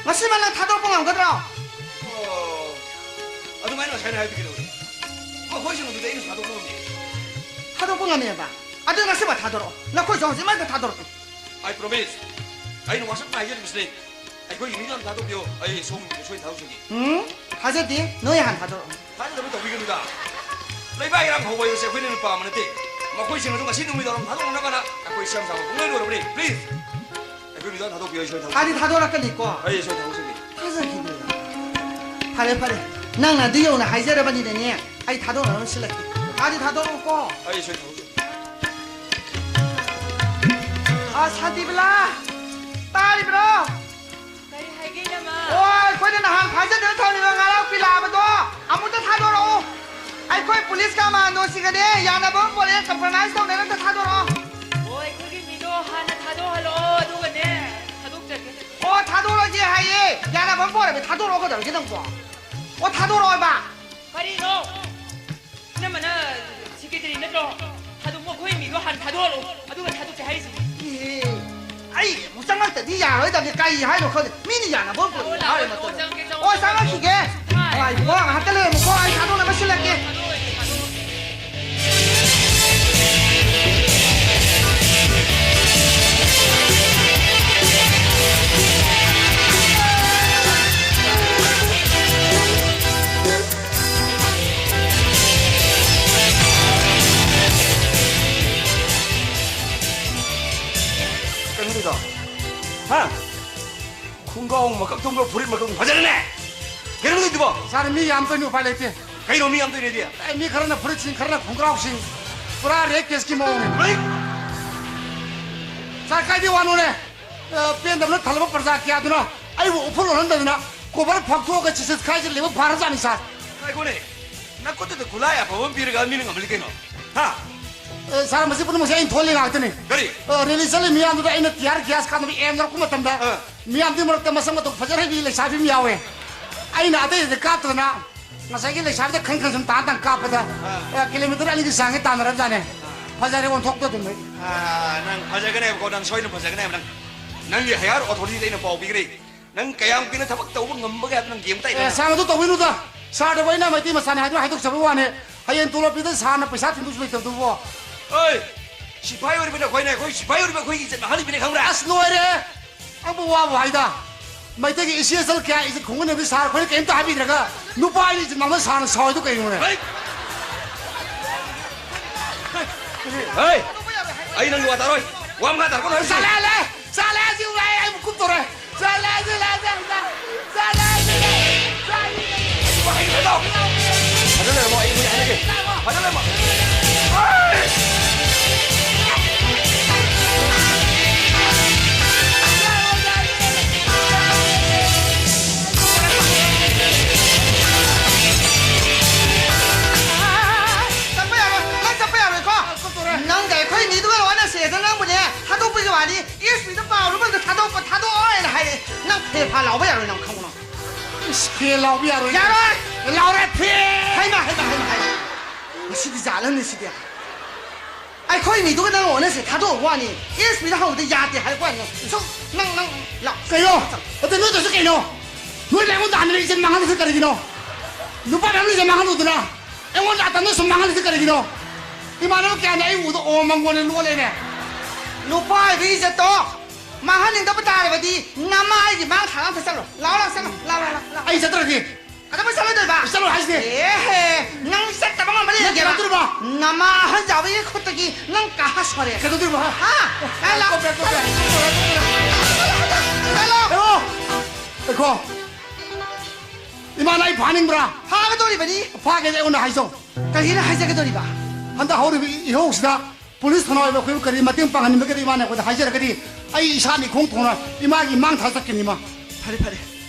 ꯉꯁꯤꯃꯛ ꯅꯪ ꯊꯥꯗꯣꯔꯛꯄ ꯉꯝꯒꯗ꯭ꯔꯣ? ꯑꯣ, ꯑꯗꯨꯃꯥꯏꯅ ꯉꯁꯥꯏꯅ ꯍꯥꯏꯕꯗꯤ ꯀꯩꯗꯧꯔꯦ? ꯃꯈꯣꯏꯁꯤꯡ ꯑꯗꯨꯗꯤ ꯑꯩꯅꯁꯨ ꯊꯥꯗꯣꯛꯄ ꯉꯝꯃꯦ꯫ ꯊꯥꯗꯣꯛꯄ ꯉꯝꯃꯦꯕ? ꯑꯗꯨ ꯉꯁꯤꯃꯛ ꯊꯥꯗꯣꯔꯛꯑꯣ꯫ ꯅꯈꯣꯏꯁꯨ ꯍꯧꯖꯤꯛꯃꯛꯇ ꯊꯥꯗꯣꯔꯛꯑꯣ꯫ I promise. ꯑꯩꯅ ꯋꯥꯁꯛꯅ ꯍꯥꯏꯖꯔꯤꯕꯁꯤꯅꯤ꯫ ꯑꯩꯈꯣꯏꯒꯤ ꯃꯤꯗꯣ ꯍꯥꯟꯅ ꯊꯥꯗꯣꯛꯄꯤꯌꯨ꯫ ꯑꯩ ꯁꯣꯝꯒꯤ ꯃꯤꯗꯣ ꯁꯣꯏꯗꯅ ꯊꯥꯗꯣꯛꯆꯒꯦ꯫ ꯎꯝ, ꯊꯥꯖꯗꯦ꯫ ꯅꯣꯏ ꯍꯥꯟꯅ ꯊꯥꯗꯣꯔꯛꯑꯣ꯫ ꯊꯥꯖꯗꯕ ꯇꯧꯕꯤꯒꯅꯨꯗ꯫ ꯂꯩꯕꯥꯛ ꯏꯔꯥꯡ ꯍꯧꯕ ꯍꯥꯏꯕꯁꯦ ꯑꯩꯈꯣꯏꯅ ꯄꯥꯝꯕ ꯅꯠꯇꯦ꯫ ꯃꯈꯣꯏꯁꯤꯡ ꯑꯗꯨ ꯉꯁꯤ ꯅꯨꯃꯤꯗꯥꯡ ꯊꯥꯗꯣꯛꯅꯅꯕꯅ ꯑꯩꯈꯣꯏ ꯁꯦꯝ ꯁꯥꯕ ꯄꯨꯡꯂꯣꯏ ꯂꯣꯏꯔꯕꯅꯤ꯫ Please꯫ ꯑꯩꯈꯣꯏ ꯃꯤꯗꯣ ꯍꯥꯟꯅ ꯊꯥꯗꯣꯛꯄꯤꯌꯨ꯫ ꯑꯩ ꯁꯣꯏꯗꯅ ꯊꯥꯗꯣꯛꯆꯒꯦ꯫ ꯊꯥꯗꯤ ꯊꯥꯗꯣꯔꯛꯀꯅꯤꯀꯣ? ꯑꯩ ꯁꯣꯏꯗꯅ ꯊꯥꯗꯣꯛꯆꯒꯦ꯫ ꯊꯥꯖꯈꯤꯗ꯭ꯔꯦꯗ꯫ ꯐꯔꯦ, ꯐꯔꯦ꯫ ꯅꯪꯅ ꯑꯗꯨ ꯌꯧꯅ ꯍꯥꯏꯖꯔꯕꯅꯤꯅꯅꯦ, ꯑꯩ ꯊꯥꯗꯣꯛꯅꯅꯕ ꯁꯤꯜꯂꯛꯀꯦ꯫ ꯊꯥꯗꯤ ꯊꯥꯗꯣꯔꯛꯎꯀꯣ꯫ ꯑꯩ ꯁꯣꯏꯗꯅ ꯊꯥꯗꯣꯛꯆꯒꯦ꯫ ꯑ, ꯁꯥꯟꯇꯤꯕꯂꯥ! ꯇꯥꯔꯤꯕ꯭ꯔꯣ? ꯀꯔꯤ ꯍꯥꯏꯒꯦ, ꯏꯅꯝꯃ? ꯑꯣ, ꯑꯩꯈꯣꯏꯅ ꯅꯍꯥꯟ ꯐꯥꯖꯤꯟꯗꯨꯅ ꯊꯝꯂꯤꯕ ꯉꯥꯔꯥꯎ ꯄꯤꯂꯥꯕꯗꯣ ꯑꯃꯨꯛꯇ ꯊꯥꯗꯣꯔꯛꯑꯣ꯫ ꯑꯩꯈꯣꯏ ꯄꯨꯂꯤꯁ ꯀꯃꯥꯟꯗꯣꯁꯤꯡꯒꯅꯦ ꯌꯥꯅꯕ ꯑꯃ ꯄꯣꯔꯛꯑꯦ, compromise ꯇꯧꯅꯔꯒ ꯑꯝꯇ ꯊꯥꯗꯣꯔꯛꯑꯣ꯫ ꯑꯣ, ꯑꯩꯈꯣꯏꯒꯤ ꯃꯤꯗꯣ ꯍꯥꯟꯅ ꯊꯥꯗꯣꯛꯍꯜꯂꯛꯑꯣ, ꯑꯗꯨꯒꯅꯦ ꯊꯥꯗꯣꯛꯆꯒꯦ꯫ ꯑꯣ, ꯊꯥꯗꯣꯔꯛꯑꯒꯦ ꯍꯥꯏꯌꯦ, ꯌꯥꯅꯕ ꯑꯃ ꯄꯣꯔꯛꯑꯦ, ꯊꯥꯗꯣꯔꯛꯑꯣ ꯀꯩꯗꯧꯔꯒꯦ ꯅꯪꯕꯣ? ꯑꯣ, ꯊꯥꯗꯣꯔꯛꯑꯣ ꯍꯥꯏꯕ꯫ ꯀꯔꯤꯅꯣ? ꯑꯃꯅ ꯁꯦꯀ꯭ꯔꯦꯇꯔꯤ ꯅꯠꯇ꯭ꯔꯣ? ꯑꯗꯨ ꯃꯈꯣꯏ ꯃꯤꯗꯣ ꯍꯥꯟꯅ ꯊꯥꯗꯣꯛꯍꯜꯂꯣ, ꯑꯗꯨꯒ ꯊꯥꯗꯣꯛꯁꯦ ꯍꯥꯏꯔꯤꯁꯤꯅꯤ꯫ ꯑꯦ, ꯑꯩ ꯑꯃꯨꯛ ꯆꯪꯉꯛꯇꯗꯤ ꯌꯥꯔꯔꯣꯏꯗꯕꯅꯤ꯫ ꯀꯔꯤ ꯍꯥꯏꯅꯣ ꯈꯪꯗꯦ꯫ ꯃꯤꯅ ꯌꯥꯅꯕ ꯑꯃ ꯄꯨꯔꯛꯑꯣ, ꯂꯥꯛꯑꯣ, ꯍꯥꯏꯔꯦ ꯂꯥꯛꯑꯣ, ꯃꯇꯝꯗ꯫ ꯆꯪꯒꯦ, ꯆꯪꯉꯣ, ꯑꯣ, ꯆꯪꯉꯣ꯫ ꯆꯪꯉꯛꯈꯤꯒꯦ꯫ ꯍꯥꯏ꯫ ꯉꯥꯏꯈꯣ, ꯉꯥꯏꯍꯥꯛꯇ ꯂꯩꯔꯝꯃꯨꯀꯣ, ꯑꯩ ꯊꯥꯗꯣꯛꯅꯕ ꯁꯤꯜꯂꯛꯀꯦ꯫ ꯊꯥꯗꯣꯛꯑꯣ, ꯊꯥꯗꯣꯛꯑꯣ꯫ ꯀꯩꯅꯣ ꯇꯧꯔꯤꯗꯣ? ꯍꯥ? ꯈꯣꯡꯒ꯭ꯔꯥꯎ ꯃꯀꯛ ꯊꯣꯡꯕ, ꯐꯨꯔꯤꯠ ꯃꯀꯛ ꯐꯖꯔꯦꯅꯦ꯫ ꯀꯩꯅꯣ ꯇꯧꯔꯤꯗꯨꯕꯣ? ꯁꯥꯔ, ꯃꯤ ꯌꯥꯝꯗꯣꯏꯅꯤ, ꯎꯄꯥꯏ ꯂꯩꯇꯦ꯫ ꯀꯩꯅꯣ ꯃꯤ ꯌꯥꯝꯗꯣꯏꯅꯦꯗꯤ? ꯑꯦ, ꯃꯤ ꯈꯔꯅ ꯐꯨꯔꯤꯠꯁꯤꯡ, ꯈꯔꯅ ꯈꯣꯡꯒ꯭ꯔꯥꯎꯁꯤꯡ꯫ ꯄꯨꯔꯥ ꯔꯦꯞ ꯀꯦꯁꯀꯤ ꯃꯑꯣꯡꯅꯤ꯫ ꯍꯩ! ꯁꯥꯔ, ꯀꯥꯏꯗꯩ ꯋꯥꯅꯣꯅꯦ? ꯑ, ꯄꯦꯟꯗꯕꯅ ꯊꯜꯂꯕ ꯄ꯭ꯔꯖꯥ ꯀꯌꯥꯗꯨꯅ ꯑꯩꯕꯨ ꯎꯐꯨꯜ ꯑꯣꯜꯍꯟꯗꯗꯅ ꯀꯣꯚꯔ ꯐꯥꯛꯇꯣꯛꯑꯒ ꯁꯤꯁꯤꯠ ꯈꯥꯏꯖꯤꯜꯂꯤꯕ ꯐꯔꯖꯥꯠꯅꯤ, ꯁꯥꯔ꯫ ꯉꯥꯏꯈꯣꯅꯦ, ꯅꯈꯨꯠꯇꯨꯗ ꯈꯨꯠꯂꯥꯏ ꯑꯐꯕ ꯑꯃ ꯄꯤꯔꯒ ꯃꯤꯅ ꯉꯝꯍꯜꯂꯤ ꯀꯩꯅꯣ? ꯍꯥ? ꯑ, ꯁꯥꯔ, ꯃꯁꯤ ꯄꯨꯝꯅꯃꯛꯁꯦ ꯑꯩꯅ ꯊꯣꯛꯍꯜꯂꯤ ꯉꯥꯛꯇꯅꯤ꯫ ꯀꯔꯤ? ꯑ, ꯔꯦꯂꯤ ꯆꯠꯂꯤ ꯃꯤꯌꯥꯝꯗꯨꯗ ꯑꯩꯅ ꯇꯤꯌꯥꯔ ꯒ꯭ꯌꯥꯁ ꯀꯥꯞꯅꯕ ꯑꯦꯝ ꯂꯧꯔꯛꯄ ꯃꯇꯝꯗ, ꯑ꯫ ꯃꯤꯌꯥꯝꯗꯨꯒꯤ ꯃꯔꯛꯇ ꯃꯁꯛ ꯃꯇꯧ ꯐꯖꯈ꯭ꯔꯕꯤ ꯂꯩꯁꯥꯕꯤ ꯑꯃ ꯌꯥꯎꯋꯦ꯫ ꯑꯩꯅ ꯑꯇꯩꯗ ꯀꯥꯞꯇꯗꯅ ꯉꯁꯥꯏꯒꯤ ꯂꯩꯁꯥꯕꯤꯗ ꯈꯟ ꯈꯟ ꯁꯨꯝ ꯇꯥꯟ ꯇꯥꯟ ꯀꯥꯞꯄꯗ, ꯑ꯫ ꯑ, ꯀꯤꯂꯣꯃꯤꯇꯔ ꯑꯅꯤꯒꯤ ꯆꯥꯡꯒꯤ ꯇꯥꯟꯅꯔꯕꯖꯥꯠꯅꯦ꯫ ꯐꯖꯔꯦ ꯑꯣꯟꯊꯣꯛꯇ ꯑꯗꯨꯝ ꯑꯩ꯫ ꯑ, ꯅꯪ ꯐꯖꯒꯅꯦꯕꯀꯣ, ꯅꯪ ꯁꯣꯏꯗꯅ ꯐꯖꯒꯅꯦꯕ ꯅꯪ꯫ ꯅꯪꯒꯤ ꯍꯥꯏꯌꯔ ꯑꯣꯊꯣꯔꯤꯇꯤꯗ ꯑꯩꯅ ꯄꯥꯎ ꯄꯤꯈ꯭ꯔꯦ꯫ ꯅꯪ ꯀꯌꯥꯝ ꯀꯨꯏꯅ ꯊꯕꯛ ꯇꯧꯕ ꯉꯝꯕꯒꯦ ꯍꯥꯏꯕ ꯅꯪ ꯌꯦꯡꯕ ꯇꯥꯏ ꯑꯦ, ꯅꯪ꯫ ꯁꯥꯔ, ꯃꯗꯨ ꯇꯧꯕꯤꯅꯨꯗ꯫ ꯁꯥꯔꯗꯕꯨ ꯑꯩꯅ ꯃꯩꯇꯩ ꯃꯆꯥꯅꯤ ꯍꯥꯏꯗꯨꯅ ꯍꯥꯏꯗꯣꯛꯆꯕꯒꯤ ꯋꯥꯅꯤ꯫ ꯍꯌꯦꯡ ꯇꯣꯂꯣꯞ ꯄꯤꯗ ꯁꯥꯔꯅ ꯄꯩꯁꯥ ꯊꯤꯟꯗꯣꯛꯁꯨ ꯂꯩꯇꯕꯗꯨꯕꯣ꯫ ꯑꯣꯏ! ꯁꯤꯐꯥꯏ ꯑꯣꯏꯔꯤꯕ ꯅꯈꯣꯏꯅ ꯑꯩꯈꯣꯏ ꯁꯤꯐꯥꯏ ꯑꯣꯏꯔꯤꯕ ꯑꯩꯈꯣꯏꯒꯤ ꯏꯖꯠ ꯃꯥꯡꯍꯜꯂꯤꯕꯅꯤ ꯈꯪꯕ꯭ꯔꯥ? ꯑꯁ, ꯂꯣꯏꯔꯦ! ꯅꯪꯕꯨ ꯋꯥꯕꯨ ꯍꯥꯏꯗ꯫ ꯃꯩꯇꯩꯒꯤ ꯏꯆꯦ ꯏꯆꯜ ꯀꯌꯥ ꯏꯖꯠ ꯈꯨꯝꯒꯅꯤ ꯍꯥꯏꯕꯗꯤ ꯁꯥꯔ ꯑꯩꯈꯣꯏꯅ ꯀꯩꯝꯇ ꯍꯥꯏꯕꯤꯗ꯭ꯔꯒ ꯅꯨꯄꯥ ꯑꯩꯅ ꯏꯖꯠ ꯃꯥꯡꯕ ꯁꯥꯔꯅ ꯁꯥꯎꯔꯤꯗꯣ ꯀꯩꯅꯣꯅꯦ? ꯍꯩ! ꯍꯩ! ꯑꯩ ꯅꯪꯒꯤ ꯋꯥ ꯇꯥꯔꯣꯏ꯫ ꯋꯥ ꯃꯈꯥ ꯇꯥꯔꯛꯀꯅꯨ ꯍꯥꯏꯕꯁꯤ꯫ ꯆꯠꯂꯦ, ꯆꯠꯂꯦ! ꯆꯠꯂꯦ, ꯁꯤ ꯎꯔꯦ, ꯑꯩ ꯑꯃꯨꯛ ꯀꯨꯞꯇꯧꯔꯦ꯫ ꯆꯠꯂꯦ, ꯆꯠꯂꯦ, ꯆꯠꯂꯦ! ꯆꯠꯂꯦ, ꯆꯠꯂꯦ! ꯐꯖꯅ ꯂꯩꯔꯝꯃꯣ, ꯑꯩ ꯃꯣꯏ ꯍꯥꯏꯔꯒꯦ꯫ ꯐꯖꯅ ꯂꯩꯔꯝꯃꯣ꯫ ꯆꯠꯄ ꯌꯥꯔꯣꯏ, ꯅꯪ ꯆꯠꯄ ꯌꯥꯔꯣꯏꯀꯣ꯫ ꯅꯪꯒ ꯑꯩꯈꯣꯏ ꯃꯤꯗꯨꯒ ꯋꯥꯅ ꯁꯦꯗ ꯅꯪꯕꯨꯅꯦ, ꯊꯥꯗꯣꯛꯄꯒꯤ ꯋꯥꯅꯤ, ꯑꯦꯁ ꯄꯤꯗ ꯄꯥꯎ ꯑꯃ ꯊꯥꯗꯣꯛꯄ, ꯊꯥꯗꯣꯛꯑꯣ ꯍꯥꯏꯅ ꯍꯥꯏꯔꯛꯑꯦ꯫ ꯅꯪ ꯐꯦ ꯐꯥ ꯂꯥꯎꯕ ꯌꯥꯔꯣꯏ, ꯅꯪ ꯈꯪꯉꯨ ꯅꯪ꯫ ꯏꯁ, ꯐꯦ ꯂꯥꯎꯕ ꯌꯥꯔꯣꯏ꯫ ꯌꯥꯔꯣꯏ! ꯂꯥꯎꯔꯦ, ꯐꯦ! ꯍꯩꯃꯥ, ꯍꯩꯃꯥ, ꯍꯩꯃꯥ, ꯍꯩꯃꯥ꯫ ꯁꯤꯗꯤ ꯖꯥꯠ ꯑꯃꯅꯤ ꯁꯤꯗꯤ꯫ ꯑꯩꯈꯣꯏ ꯃꯤꯗꯨꯒ ꯅꯪ ꯑꯣꯟꯅꯁꯦ ꯊꯥꯗꯣꯛꯑ ꯋꯥꯅꯤ꯫ ꯑꯦꯁ ꯄꯤꯗ ꯍꯪꯕꯗ ꯌꯥꯗꯦ ꯍꯥꯏꯔꯛꯄ ꯋꯥꯅꯤ꯫ ꯁꯨꯝ ꯅꯪ, ꯅꯪ ꯂꯥꯛ-, ꯀꯩꯅꯣ? ꯑꯗ ꯅꯣꯏ ꯇꯧꯔꯤꯁꯦ ꯀꯩꯅꯣ? ꯅꯣꯏꯅ ꯑꯩꯉꯣꯟꯗ ꯍꯟꯅ ꯏꯖꯠ ꯃꯥꯡꯍꯜꯂꯤꯁꯦ ꯀꯔꯤꯒꯤꯅꯣ? ꯅꯨꯄꯥ ꯃꯌꯥꯝꯅ ꯏꯖꯠ ꯃꯥꯡꯍꯜꯂꯨꯗꯅ ꯑꯩꯉꯣꯟꯗ ꯑꯇꯝꯅ ꯁꯨꯝ ꯃꯥꯡꯍꯜꯂꯤꯁꯦ ꯀꯔꯤꯒꯤꯅꯣ? ꯏꯃꯥꯟꯅꯕ ꯀꯌꯥꯅ ꯑꯩ ꯎꯕꯗ ꯑꯣ ꯃꯪꯒꯣꯟꯅ ꯂꯣꯜꯂꯦꯅꯦ꯫ ꯅꯨꯄꯥ ꯑꯣꯏꯕꯒꯤ ꯏꯖꯠꯇꯣ ꯃꯥꯡꯍꯟꯅꯤꯡꯗꯕ ꯇꯥꯔꯕꯗꯤ ꯅꯃꯥ ꯑꯩꯒꯤ ꯃꯥꯡ ꯊꯥꯡ ꯑꯝꯇ ꯆꯠꯂꯣ꯫ ꯂꯥꯛꯑꯣ, ꯂꯥꯛꯑꯣ, ꯆꯠꯂꯣ, ꯂꯥꯛꯑꯣ, ꯂꯥꯛꯑꯣ, ꯂꯥꯛꯑꯣ꯫ ꯑꯩ ꯆꯠꯇ꯭ꯔꯗꯤ? ꯀꯩꯗꯧꯕꯩ ꯆꯠꯂꯣꯏꯗꯣꯏꯕ? ꯆꯠꯂꯣ ꯍꯥꯏꯁꯤꯗꯤ꯫ ꯑꯦꯍꯦ, ꯅꯪ ꯆꯠꯇꯕ ꯉꯝꯕ ꯅꯪ ꯂꯩꯒꯦꯕ? ꯀꯩꯗꯧꯗꯣꯏꯕ? ꯅꯃꯥ ꯑꯍꯟ ꯖꯥꯎꯕꯒꯤ ꯈꯨꯠꯇꯒꯤ ꯅꯪ ꯀꯥ ꯁꯣꯔꯦ꯫ ꯀꯩꯗꯧꯗꯣꯏꯕ, ꯍꯥ? ꯍꯥ? ꯂꯥꯛꯑꯣ, ꯂꯥꯛꯑꯣ꯫ ꯀꯣꯄꯦ, ꯀꯣꯄꯦ꯫ ꯆꯠꯂꯣ꯫ ꯍꯦꯔꯣ, ꯉꯥꯏꯈꯣ꯫ ꯏꯃꯥꯅ ꯑꯩ ꯐꯥꯅꯤꯡꯕ꯭ꯔꯥ? ꯐꯥꯒꯗꯧꯔꯤꯕꯅꯤ꯫ ꯐꯥꯒꯦꯗꯤ ꯑꯩꯉꯣꯟꯗ ꯍꯥꯏꯖꯧ꯫ ꯀꯔꯤꯅ ꯍꯥꯏꯖꯒꯗꯧꯔꯤꯕ? ꯍꯟꯗꯛ ꯍꯧꯔꯤꯕ ꯏꯍꯧꯁꯤꯗ ꯄꯨꯂꯤꯁ ꯊꯧꯅꯥ ꯑꯣꯏꯕ ꯑꯩꯈꯣꯏꯕꯨ ꯀꯔꯤ ꯃꯇꯦꯡ ꯄꯥꯡꯍꯟꯅꯤꯡꯕꯒꯦ ꯏꯃꯥꯅ ꯑꯩꯈꯣꯏꯗ ꯍꯥꯏꯖꯔꯒꯗꯤ ꯑꯩ ꯏꯁꯥꯅ ꯏꯈꯣꯡ ꯊꯣꯡꯅ ꯏꯃꯥꯒꯤ ꯃꯥꯡ ꯊꯥ ꯆꯠꯀꯅꯤ ꯏꯃꯥ꯫ ꯐꯔꯦ, ꯐꯔꯦ꯫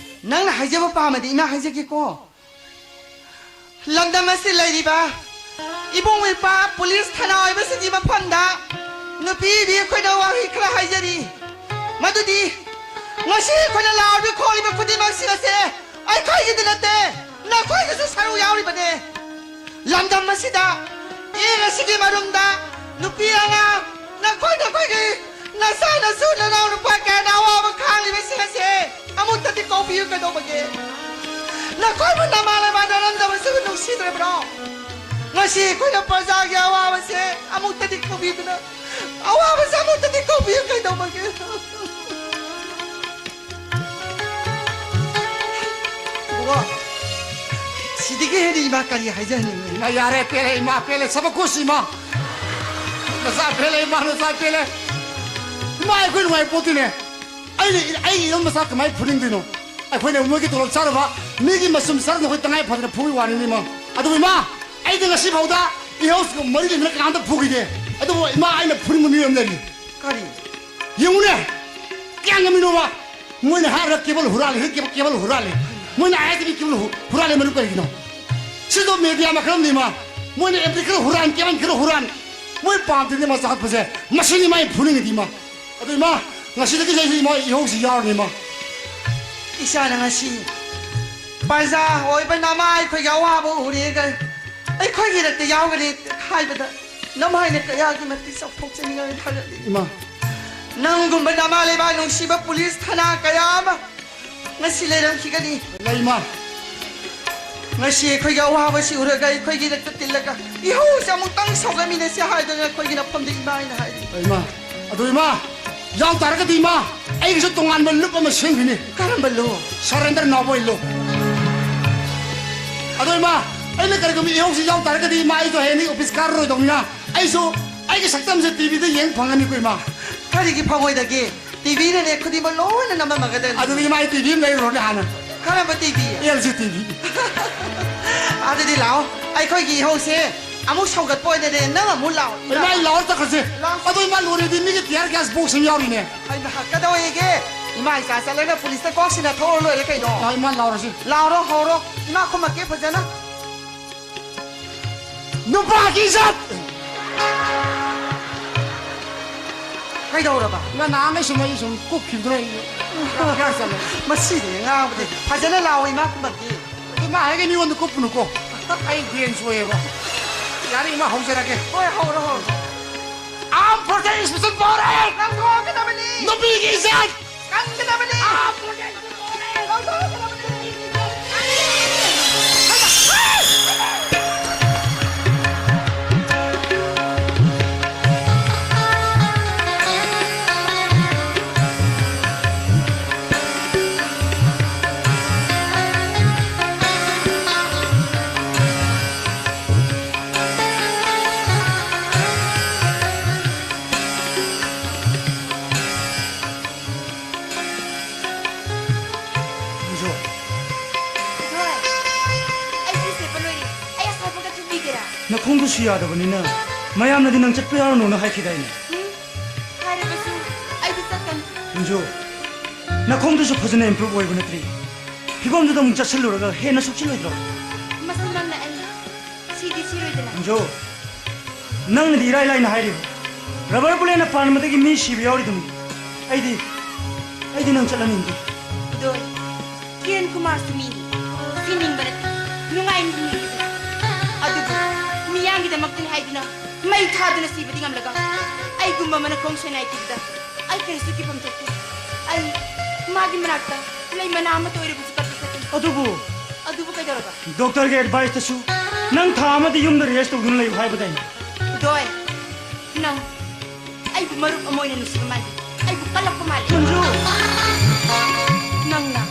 ꯅꯪꯅ ꯍꯥꯏꯖꯕ ꯄꯥꯝꯃꯗꯤ ꯏꯃꯥ ꯍꯥꯏꯖꯒꯦꯀꯣ꯫ ꯂꯝꯗꯝ ꯑꯁꯤ ꯂꯩꯔꯤꯕ ꯏꯕꯨꯡ ꯏꯄ꯭ꯋꯥ ꯄꯨꯂꯤꯁ ꯊꯅꯥ ꯑꯣꯏꯕꯁꯤꯡꯒꯤ ꯃꯐꯝꯗ ꯅꯨꯄꯤꯗꯤ ꯑꯩꯈꯣꯏꯅ ꯋꯥꯍꯩ ꯈꯔ ꯍꯥꯏꯖꯔꯤ꯫ ꯃꯗꯨꯗꯤ ꯉꯁꯤ ꯑꯩꯈꯣꯏꯅ ꯂꯥꯎꯔꯤꯕ ꯈꯣꯡꯂꯤꯕ ꯈꯨꯗꯤꯡꯃꯛꯁꯤꯡ ꯑꯁꯦ ꯑꯩꯈꯣꯏꯒꯤꯗꯤ ꯅꯠꯇꯦ, ꯅꯈꯣꯏꯒꯤꯁꯨ ꯁꯔꯨꯛ ꯌꯥꯎꯔꯤꯕꯅꯦ꯫ ꯂꯝꯗꯝ ꯑꯁꯤꯗ ꯏꯪ ꯑꯁꯤꯒꯤ ꯃꯔꯨꯝꯗ ꯅꯨꯄꯤ ꯑꯉꯥꯡ ꯅꯈꯣꯏ ꯅꯈꯣꯏꯒꯤ ꯅꯆꯥ ꯅꯁꯨ ꯅꯅꯥꯎ ꯅꯨꯄꯥ ꯀꯌꯥꯅ ꯑꯋꯥꯕ ꯈꯥꯡꯂꯤꯕꯁꯤꯡ ꯑꯁꯦ ꯑꯃꯨꯛꯇꯗꯤ ꯀꯧꯕꯤꯌꯨ ꯀꯩꯗꯧꯕꯒꯦ? ꯅꯈꯣꯏꯕꯨ ꯅꯃꯥ ꯂꯩꯕꯥꯛ ꯅꯔꯝꯗꯝ ꯑꯁꯤꯕꯨ ꯅꯨꯡꯁꯤꯗ꯭ꯔꯕ꯭ꯔꯣ? ꯉꯁꯤ ꯑꯩꯈꯣꯏꯅ ꯄ꯭ꯔꯖꯥꯒꯤ ꯑꯋꯥꯕꯁꯦ ꯑꯃꯨꯛꯇꯗꯤ ꯀꯧꯕꯤꯗꯨꯅ ꯑꯋꯥꯕꯁꯦ ꯑꯃꯨꯛꯇꯗꯤ ꯀꯧꯕꯤꯌꯨ ꯀꯩꯗꯧꯕꯒꯦ? ꯏꯕꯨꯡꯉꯣ, ꯁꯤꯗꯒꯤ ꯍꯦꯟꯅ ꯏꯃꯥ ꯀꯔꯤ ꯍꯥꯏꯖꯍꯟꯅꯤꯡꯉꯤ? ꯏꯃꯥ, ꯌꯥꯔꯦ, ꯄꯦꯜꯂꯦ, ꯏꯃꯥ, ꯄꯦꯜꯂꯦ, ꯁꯕꯀꯨꯁ, ꯏꯃꯥ꯫ ꯅꯆꯥ ꯄꯦꯜꯂꯦ, ꯏꯃꯥ, ꯅꯆꯥ ꯄꯦꯜꯂꯦ꯫ ꯏꯃꯥ, ꯑꯩꯈꯣꯏ ꯅꯨꯡꯉꯥꯏ ꯄꯣꯠꯇꯤꯅꯦ꯫ ꯑꯩꯅ, ꯑꯩꯒꯤ ꯏꯔꯝ ꯃꯆꯥ ꯀꯃꯥꯏꯅ ꯐꯨꯅꯤꯡꯗꯣꯏꯅꯣ? ꯑꯩꯈꯣꯏꯅ ꯃꯣꯏꯒꯤ ꯇꯣꯂꯣꯞ ꯆꯥꯔꯨꯕ, ꯃꯤꯒꯤ ꯃꯆꯨꯝ ꯆꯥꯔꯨꯕ ꯑꯩꯈꯣꯏ ꯇꯉꯥꯏ ꯐꯗꯅ ꯐꯨꯕꯒꯤ ꯋꯥꯅꯤꯅꯦ, ꯏꯃꯥ꯫ ꯑꯗꯨꯕꯨ ꯏꯃꯥ, ꯑꯩꯗꯤ ꯉꯁꯤ ꯐꯥꯎꯗ ꯏꯍꯧꯁꯤꯒ ꯃꯔꯤ ꯂꯩꯅꯅ ꯀꯅꯥꯝꯇ ꯐꯨꯈꯤꯗꯦ꯫ ꯑꯗꯨꯕꯨ ꯏꯃꯥ, ꯑꯩꯅ ꯐꯨꯅꯤꯡꯕ ꯃꯤ ꯑꯃ ꯂꯩꯔꯤ꯫ ꯀꯔꯤ? ꯌꯦꯡꯉꯨꯅꯦ, ꯀꯌꯥꯝ ꯉꯝꯃꯤꯅꯣꯕ? ꯃꯣꯏꯅ ꯍꯥꯏꯔꯒ ꯀꯦꯕꯜ ꯍꯨꯔꯥꯜꯂꯦ, ꯀꯦꯕꯜ, ꯀꯦꯕꯜ ꯍꯨꯔꯥꯜꯂꯦ꯫ ꯃꯣꯏꯅ ꯑꯥꯏ ꯑꯦꯁ ꯇꯤ ꯚꯤ ꯀꯦꯕꯜ ꯍꯨ-, ꯍꯨꯔꯥꯜꯂꯦ ꯃꯔꯨ ꯀꯔꯤꯒꯤꯅꯣ? ꯁꯤꯗꯣ ꯃꯦꯗꯤꯌꯥ ꯃꯈꯜ ꯑꯃꯅꯤ, ꯏꯃꯥ꯫ ꯃꯣꯏꯅ ꯑꯦꯝꯄ꯭ꯂꯤ ꯈꯔ ꯍꯨꯔꯥꯟ, ꯀꯦꯕꯜ ꯈꯔ ꯍꯨꯔꯥꯟ꯫ ꯃꯣꯏ ꯄꯥꯝꯗ꯭ꯔꯗꯤ ꯃꯆꯥ ꯍꯥꯠꯄꯁꯦ, ꯃꯁꯤꯅꯤ ꯃꯥꯏ ꯐꯨꯅꯤꯡꯉꯤꯗꯤ, ꯏꯃꯥ꯫ ꯑꯗꯨ, ꯏꯃꯥ, ꯉꯁꯤꯗꯒꯤ ꯑꯩꯁꯨ, ꯏꯃꯥ, ꯏꯍꯧꯁꯤ ꯌꯥꯎꯔꯅꯤ, ꯏꯃꯥ꯫ ꯏꯆꯥꯅ ꯉꯁꯤ ꯄ꯭ꯔꯖꯥ ꯑꯣꯏꯕ ꯅꯃꯥ ꯑꯩꯈꯣꯏꯒꯤ ꯑꯋꯥꯕ ꯎꯔꯦꯒ ꯑꯩꯈꯣꯏꯒꯤ ꯔꯛꯇ ꯌꯥꯎꯒꯅꯤ ꯍꯥꯏꯕꯗ ꯅꯝꯍꯥꯏꯅ ꯀꯌꯥꯒꯤ ꯃꯇꯤꯛ ꯆꯥꯎꯊꯣꯛꯆꯅꯤꯡꯉꯥꯏ ꯊꯥꯒꯠꯂꯤ꯫ ꯏꯃꯥ꯫ ꯅꯪꯒꯨꯝꯕ ꯅꯃꯥ ꯂꯩꯕꯥꯛ ꯅꯨꯡꯁꯤꯕ ꯄꯨꯂꯤꯁ ꯊꯥꯅꯥ ꯀꯌꯥ ꯑꯃ ꯉꯁꯤ ꯂꯩꯔꯝꯈꯤꯒꯅꯤ꯫ ꯂꯩ, ꯏꯃꯥ꯫ ꯉꯁꯤ ꯑꯩꯈꯣꯏꯒꯤ ꯑꯋꯥꯕꯁꯤ ꯎꯔꯒ, ꯑꯩꯈꯣꯏꯒꯤ ꯔꯛꯇ ꯇꯤꯜꯂꯒ, ꯏꯍꯧꯁꯦ ꯑꯃꯨꯛꯇꯪ ꯁꯧꯒꯠꯃꯤꯟꯅꯁꯤ ꯍꯥꯏꯗꯨꯅ ꯑꯩꯈꯣꯏꯒꯤ ꯅꯐꯝꯗ ꯏꯃꯥ ꯑꯩꯅ ꯍꯥꯏꯔꯤ꯫ ꯏꯃꯥ, ꯑꯗꯨ ꯏꯃꯥ, ꯌꯥꯎ ꯇꯥꯔꯒꯗꯤ ꯏꯃꯥ, ꯑꯩꯒꯤꯁꯨ ꯇꯣꯉꯥꯟꯕ ꯂꯨꯞ ꯑꯃ ꯁꯦꯝꯈꯤꯅꯤ꯫ ꯀꯔꯝꯕ ꯂꯨꯞ? Surrender ꯅꯥꯎꯕꯣꯏ ꯂꯨꯞ꯫ ꯑꯗꯣ ꯏꯃꯥ, ꯑꯩꯅ ꯀꯔꯤꯒꯨꯝꯕ ꯏꯍꯧꯁꯤ ꯌꯥꯎ ꯇꯥꯔꯒꯗꯤ ꯏꯃꯥ, ꯑꯩꯁꯨ ꯍꯌꯦꯡ ꯑꯣꯐꯤꯁ ꯀꯥꯔꯔꯣꯏꯗꯧꯅꯤꯅ, ꯑꯩꯁꯨ ꯑꯩꯒꯤ ꯁꯛꯇꯝꯁꯦ ꯇꯤꯚꯤꯗ ꯌꯦꯡ ꯐꯪꯒꯅꯤꯀꯣ ꯏꯃꯥ꯫ ꯀꯔꯤꯒꯤ ꯐꯪꯉꯣꯏꯗꯒꯦ? ꯇꯤꯚꯤꯅꯅꯦ ꯈꯨꯗꯤꯡꯃꯛ ꯂꯣꯏꯅ ꯅꯝꯃꯝꯃꯒꯗꯕꯅꯤ꯫ ꯑꯗꯨꯗꯤ ꯏꯃꯥ, ꯑꯩ ꯇꯤꯚꯤ ꯑꯃ ꯂꯩꯔꯨꯔꯒꯦ ꯍꯥꯟꯅ꯫ ꯀꯔꯝꯕ ꯇꯤꯚꯤ? L G TV. ꯑꯗꯨꯗꯤ ꯂꯥꯛꯑꯣ, ꯑꯩꯈꯣꯏꯒꯤ ꯏꯍꯧꯁꯦ ꯑꯃꯨꯛ ꯁꯧꯒꯠꯄ ꯑꯣꯏꯅꯅꯦ, ꯅꯪ ꯑꯃꯨꯛ ꯂꯥꯛꯑꯣ꯫ ꯏꯃꯥ, ꯑꯩ ꯂꯥꯛꯑꯣ ꯆꯠꯈ꯭ꯔꯁꯦ꯫ ꯂꯥꯛꯑꯣ꯫ ꯑꯗꯣ ꯏꯃꯥ, ꯂꯣꯏꯔꯦꯗꯤ ꯃꯤꯒꯤ tear gas box ꯑꯃ ꯌꯥꯎꯔꯤꯅꯦ꯫ ꯍꯩꯃꯥ, ꯀꯗꯧꯋꯦꯒꯦ? ꯏꯃꯥ ꯏꯆꯥ ꯆꯠꯂꯒ ꯄꯨꯂꯤꯁꯇ ꯀꯣꯛ ꯁꯤꯟꯅ ꯊꯣꯛꯑ ꯂꯣꯏꯔꯦ ꯀꯩꯅꯣ꯫ ꯂꯥꯛꯑꯣ ꯏꯃꯥ, ꯂꯥꯎꯔꯁꯤ꯫ ꯂꯥꯎꯔꯣ, ꯍꯧꯔꯣ꯫ ꯏꯃꯥ ꯈꯨꯝꯃꯛꯀꯦ ꯐꯖꯅ꯫ ꯅꯨꯄꯥꯒꯤ ꯏꯖꯠ! ꯀꯩꯗꯧꯔꯕ? ꯅꯪ ꯅꯍꯥꯟꯒꯩ ꯁꯨꯝ ꯑꯩ ꯁꯨꯝ ꯀꯨꯞꯈꯤꯕꯗꯨꯅ ꯑꯩ ꯈꯔ ꯆꯠꯂꯦ꯫ ꯃꯁꯤꯗꯤ ꯉꯥꯡꯕꯗꯤ ꯐꯖꯅ ꯂꯥꯎ, ꯏꯃꯥ ꯈꯨꯝꯃꯛꯀꯦ꯫ ꯑꯗꯨ ꯃꯥ ꯍꯥꯏꯒꯩ ꯃꯤꯉꯣꯟꯗ ꯀꯨꯞꯄꯨꯅꯨꯀꯣ꯫ ꯑꯩ ꯕ꯭ꯔꯦꯟ ꯁꯣꯛꯑꯦꯕ꯫ ꯌꯥꯔꯦ ꯏꯃꯥ, ꯍꯧꯖꯔꯒꯦ꯫ ꯍꯣꯏ, ꯍꯧꯔꯣ, ꯍꯧꯔꯣ꯫ Armed Forces Inspection Power Act! ꯂꯧꯊꯣꯛꯀꯗꯕꯅꯤ! ꯅꯨꯄꯤꯒꯤ ꯏꯖꯠ! ꯀꯟꯒꯗꯕꯅꯤ! Armed Forces Inspection Power Act! ꯂꯧꯊꯣꯛꯀꯗꯕꯅꯤ! ꯏꯟꯖꯣ꯫ ꯍꯣꯏ꯫ ꯑꯩ ꯐꯤ ꯁꯦꯠꯄ ꯂꯣꯏꯔꯦ꯫ ꯑꯩ ꯑꯁꯥꯏꯐꯥꯎꯗ ꯊꯤꯟꯕꯤꯒꯦꯔꯥ? ꯅꯈꯣꯡꯗꯨꯁꯨ ꯌꯥꯗꯕꯅꯤꯅ ꯃꯌꯥꯝꯅꯗꯤ ꯅꯪ ꯆꯠꯄ ꯌꯥꯔꯨꯅꯨꯅ ꯍꯥꯏꯈꯤꯗꯥꯏꯅꯦ? ꯎꯝ, ꯍꯥꯏꯔꯕꯁꯨ ꯑꯩꯗꯤ ꯆꯠꯀꯅꯤ꯫ ꯏꯟꯖꯣ, ꯅꯈꯣꯡꯗꯨꯁꯨ ꯐꯖꯅ improve ꯑꯣꯏꯕ ꯅꯠꯇ꯭ꯔꯤ꯫ ꯐꯤꯕꯝꯗꯨꯗ ꯑꯃꯨꯛ ꯆꯠꯁꯤꯜꯂꯨꯔꯒ ꯍꯦꯟꯅ ꯁꯣꯛꯆꯤꯜꯂꯣꯏꯗ꯭ꯔꯣ? ꯃꯁꯤꯃꯛꯅ ꯑꯩ ꯁꯤꯗꯤ ꯁꯤꯔꯣꯏꯗꯅ꯫ ꯏꯟꯖꯣ, ꯅꯪꯅꯗꯤ ꯏꯔꯥꯏ ꯂꯥꯏꯅ ꯍꯥꯏꯔꯤꯕ, rubber bulletꯅ ꯄꯥꯟꯕꯗꯒꯤ ꯃꯤ ꯁꯤꯕ ꯌꯥꯎꯔꯤꯗꯨꯅꯤ꯫ ꯑꯩꯗꯤ, ꯑꯩꯗꯤ ꯅꯪ ꯆꯠꯍꯟꯅꯤꯡꯗꯦ꯫ ꯏꯗꯣꯏ, ꯀꯤꯔꯟ ꯀꯨꯃꯥꯔꯁꯨ ꯃꯤꯅꯤ꯫ ꯁꯤꯅꯤꯡꯕ ꯅꯠꯇꯦ, ꯅꯨꯡꯉꯥꯏꯅ ꯍꯤꯡꯅꯤꯡꯉꯤꯕꯅꯤ꯫ ꯑꯗꯨꯕꯨ ꯗꯃꯛꯇꯅꯤ ꯍꯥꯏꯗꯨꯅ ꯃꯩ ꯊꯥꯗꯨꯅ ꯁꯤꯕꯗꯤ ꯉꯝꯂꯒ, ꯑꯩꯒꯨꯝꯕ ꯑꯃꯅ ꯈꯣꯡ ꯁꯣꯏꯅꯥꯏ ꯊꯤꯕꯗ ꯑꯩ ꯀꯔꯤꯁꯨ ꯀꯤꯐꯝ ꯊꯣꯛꯇꯦ꯫ ꯑꯩ ꯃꯥꯒꯤ ꯃꯅꯥꯛꯇ ꯂꯩ ꯃꯅꯥ ꯑꯃꯠꯇ ꯑꯣꯏꯔꯕꯁꯨ ꯀꯠꯄꯤꯒꯅꯤ꯫ ꯑꯗꯨꯕꯨ ꯑꯗꯨꯕꯨ ꯀꯩꯗꯧꯔꯕ? ꯗꯣꯛꯇꯔꯒꯤ ꯑꯦꯗꯚꯥꯏꯁꯇꯁꯨ ꯅꯪ ꯊꯥ ꯑꯃꯗꯤ ꯌꯨꯝꯗ ꯔꯦꯁ ꯇꯧꯗꯨꯅ ꯂꯩꯌꯨ ꯍꯥꯏꯕꯗꯥꯏꯅꯦ? ꯎꯗꯣꯏ, ꯅꯪ ꯑꯩꯕꯨ ꯃꯔꯨꯞ ꯑꯃ ꯑꯣꯏꯅ ꯅꯨꯡꯁꯤꯕ ꯃꯥꯜꯂꯤ, ꯑꯩꯕꯨ ꯀꯜꯂꯛꯄ ꯃꯥꯜꯂꯤ꯫ ꯃꯟꯖꯨ! ꯅꯪꯅ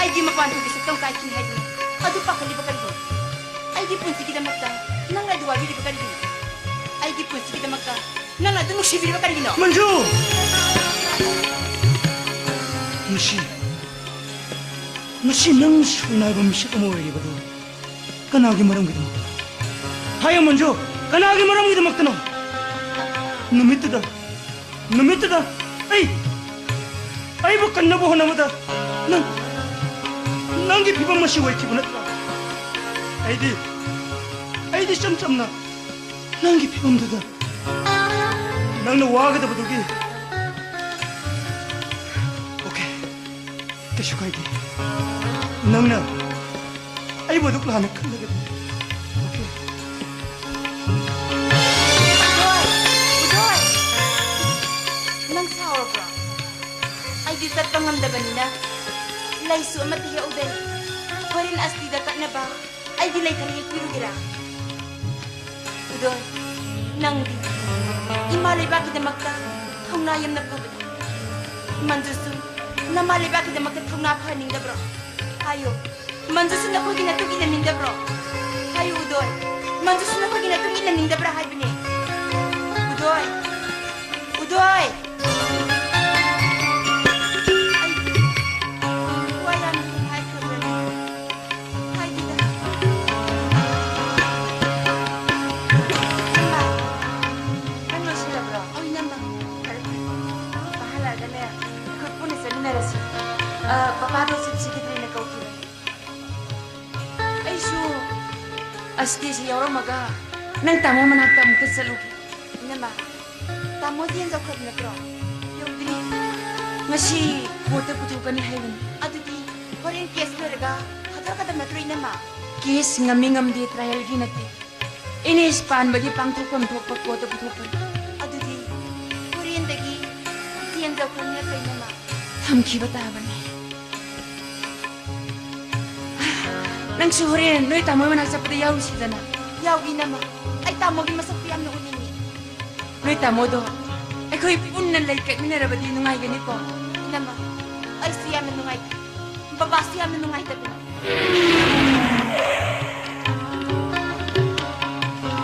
ꯑꯩꯒꯤ ꯃꯄꯥꯟ ꯊꯣꯛꯀꯤ ꯁꯛꯇꯝ ꯀꯥꯏꯈꯤꯅꯤ ꯍꯥꯏꯗꯨꯅ ꯑꯗꯨ ꯄꯥꯈꯠꯂꯤꯕ ꯀꯔꯤꯒꯤꯅꯣ? ꯑꯩꯒꯤ ꯄꯨꯟꯁꯤꯒꯤꯗꯃꯛꯇ ꯅꯪꯅ ꯑꯗꯨ ꯋꯥꯕꯤꯔꯤꯕ ꯀꯔꯤꯒꯤꯅꯣ? ꯑꯩꯒꯤ ꯄꯨꯟꯁꯤꯒꯤꯗꯃꯛꯇ ꯅꯪꯅ ꯑꯗꯨ ꯅꯨꯡꯁꯤꯕꯤꯔꯤꯕ ꯀꯔꯤꯒꯤꯅꯣ? ꯃꯟꯖꯨ! ꯃꯁꯤ, ꯃꯁꯤ ꯅꯪ ꯁꯣꯏꯅꯥꯏꯕ ꯃꯤꯁꯛ ꯑꯃ ꯑꯣꯏꯔꯤꯕꯗꯨ ꯀꯅꯥꯒꯤ ꯃꯔꯝꯒꯤꯗꯃꯛꯇꯅꯣ? ꯍꯥꯏꯌꯨ ꯃꯟꯖꯨ, ꯀꯅꯥꯒꯤ ꯃꯔꯝꯒꯤꯗꯃꯛꯇꯅꯣ? ꯅꯨꯃꯤꯠꯇꯨꯗ, ꯅꯨꯃꯤꯠꯇꯨꯗ ꯑꯩ, ꯑꯩꯕꯨ ꯀꯟꯅꯕ ꯍꯣꯠꯅꯕꯗ ꯅꯪ, ꯅꯪꯒꯤ ꯐꯤꯕꯝ ꯑꯁꯤ ꯑꯣꯏꯈꯤꯕ ꯅꯠꯇ꯭ꯔꯥ? ꯑꯩꯗꯤ, ꯑꯩꯗꯤ ꯏꯆꯝ ꯆꯝꯅ ꯅꯪꯒꯤ ꯐꯤꯕꯝꯗꯨꯗ ꯅꯪꯅ ꯋꯥꯒꯗꯕꯗꯨꯒꯤ꯫ ꯑꯣꯀꯦ, ꯀꯩꯁꯨ ꯀꯥꯏꯗꯦ꯫ ꯅꯪꯅ ꯑꯩꯕꯨ ꯑꯗꯨꯛ ꯂꯥꯟꯅ ꯈꯜꯂꯒꯗꯤ꯫ ꯑꯣꯀꯦ꯫ ꯎꯗꯣꯏ! ꯎꯗꯣꯏ! ꯅꯪ ꯁꯥꯎꯔꯕ꯭ꯔꯣ? ꯑꯩꯗꯤ ꯆꯠꯄ ꯉꯝꯗꯕꯅꯤꯅ ꯂꯩꯁꯨ ꯑꯃꯠꯇ ꯍꯦꯛꯎꯗꯦ꯫ ꯍꯣꯔꯦꯟ ꯑꯁꯇꯤꯗ ꯀꯠꯅꯕ ꯑꯩꯒꯤ ꯂꯩ ꯈꯔ ꯍꯦꯛꯄꯤꯔꯨꯒꯦꯔꯥ? ꯎꯗꯣꯏ, ꯅꯪꯗꯤ ꯏꯃꯥ ꯂꯩꯕꯥꯛꯀꯤꯗꯃꯛꯇ ꯊꯧꯅꯥ ꯌꯥꯝꯅ ꯐꯕꯅꯤ꯫ ꯃꯟꯖꯨꯁꯨ ꯅꯃꯥ ꯂꯩꯕꯥꯛꯀꯤꯗꯃꯛꯇ ꯊꯧꯅꯥ ꯐꯍꯟꯅꯤꯡꯗꯕ꯭ꯔꯣ? ꯍꯥꯏꯌꯨ, ꯃꯟꯖꯨꯁꯨ ꯅꯈꯣꯏꯒꯤ ꯅꯇꯨꯡ ꯏꯟꯅꯅꯤꯡꯗꯕ꯭ꯔꯣ? ꯍꯥꯏꯌꯨ ꯎꯗꯣꯏ, ꯃꯟꯖꯨꯁꯨ ꯅꯈꯣꯏꯒꯤ ꯅꯇꯨꯡ ꯏꯟꯅꯅꯤꯡꯗꯕ꯭ꯔꯥ ꯍꯥꯏꯕꯅꯦ? ꯎꯗꯣꯏ, ꯎꯗꯣꯏ! ꯑꯩ ꯋꯥ ꯌꯥꯝ ꯍꯦꯟꯅ ꯍꯥꯏꯈ꯭ꯔꯕ꯭ꯔꯅꯦ? ꯍꯥꯏꯗꯦꯗ꯫ ꯏꯅꯝꯃ, ꯅꯪ ꯂꯣꯏꯁꯤꯜꯂꯕ꯭ꯔꯣ? ꯑꯧ, ꯏꯅꯝꯃ꯫ ꯐꯔꯦ, ꯐꯔꯦ꯫ ꯄꯄꯥ ꯍꯜꯂꯛꯑꯒꯅꯦ, ꯑꯩꯈꯣꯏ ꯄꯨꯟꯅ ꯆꯠꯃꯤꯟꯅꯔꯁꯤ꯫ ꯑ, ꯄꯄꯥꯗꯣ ꯆꯤꯞꯁꯤꯒꯤꯗ꯭ꯔꯤꯅ ꯀꯧꯈꯤꯕꯅꯦ꯫ ꯑꯩꯁꯨ ꯑꯁꯇꯤꯁꯤ ꯌꯥꯎꯔꯝꯃꯒ ꯅꯪ ꯇꯥꯃꯣ ꯃꯅꯥꯛꯇ ꯑꯃꯨꯛꯇ ꯆꯠꯂꯨꯒꯦ꯫ ꯏꯅꯝꯃ, ꯇꯥꯃꯣꯗꯤ ꯌꯦꯟ ꯆꯧꯈ꯭ꯔꯕ ꯅꯠꯇ꯭ꯔꯣ? ꯌꯧꯗ꯭ꯔꯤ꯫ ꯉꯁꯤ ꯀꯣꯔꯠꯇ ꯄꯨꯊꯣꯛꯀꯅꯤ ꯍꯥꯏꯕꯅꯤ꯫ ꯑꯗꯨꯗꯤ ꯍꯣꯔꯦꯟ ꯀꯦꯁ ꯂꯣꯏꯔꯒ ꯊꯥꯗꯣꯔꯛꯀꯗꯕ ꯅꯠꯇ꯭ꯔꯣ, ꯏꯅꯝꯃ? ꯀꯦꯁ ꯉꯝꯃꯤ ꯉꯝꯗꯦ ꯇ꯭ꯔꯥꯏꯌꯦꯜꯒꯤ ꯅꯠꯇꯦ, ꯏꯅꯦ ꯄꯥꯟꯕꯒꯤ ꯄꯥꯡꯊꯣꯛꯐꯝ ꯊꯣꯛꯄ ꯄꯣꯠꯇꯣ ꯄꯨꯊꯣꯛꯄꯅꯤ꯫ ꯑꯗꯨꯗꯤ ꯍꯣꯔꯦꯟꯗꯒꯤ ꯆꯦꯟꯖ ꯈꯣꯡꯅ ꯀꯩꯅꯃ ꯊꯝꯈꯤꯕ ꯇꯥꯕꯅꯤ꯫ ꯅꯪꯁꯨ ꯍꯣꯔꯦꯟ ꯅꯣꯏ ꯇꯥꯃꯣ ꯃꯅꯥꯛ ꯆꯠꯄꯗ ꯌꯥꯎꯔꯨꯁꯤꯗꯅ꯫ ꯌꯥꯎꯒꯦ ꯏꯅꯝꯃ꯫ ꯑꯩ ꯇꯥꯃꯣꯒꯤ ꯃꯁꯛꯇꯨ ꯌꯥꯝꯅ ꯎꯅꯤꯡꯉꯤ꯫ ꯅꯣꯏ ꯇꯥꯃꯣꯗꯣ ꯑꯩꯈꯣꯏ ꯄꯨꯟꯅ ꯂꯩꯀꯠꯃꯤꯟꯅꯔꯕꯗꯤ ꯅꯨꯡꯉꯥꯏꯒꯅꯤꯀꯣ? ꯏꯅꯝꯃ, ꯑꯩꯁꯨ ꯌꯥꯝꯅ ꯅꯨꯡꯉꯥꯏꯇꯦ꯫ ꯕꯕꯥꯁꯨ ꯌꯥꯝꯅ ꯅꯨꯡꯉꯥꯏꯇꯕꯅꯤ꯫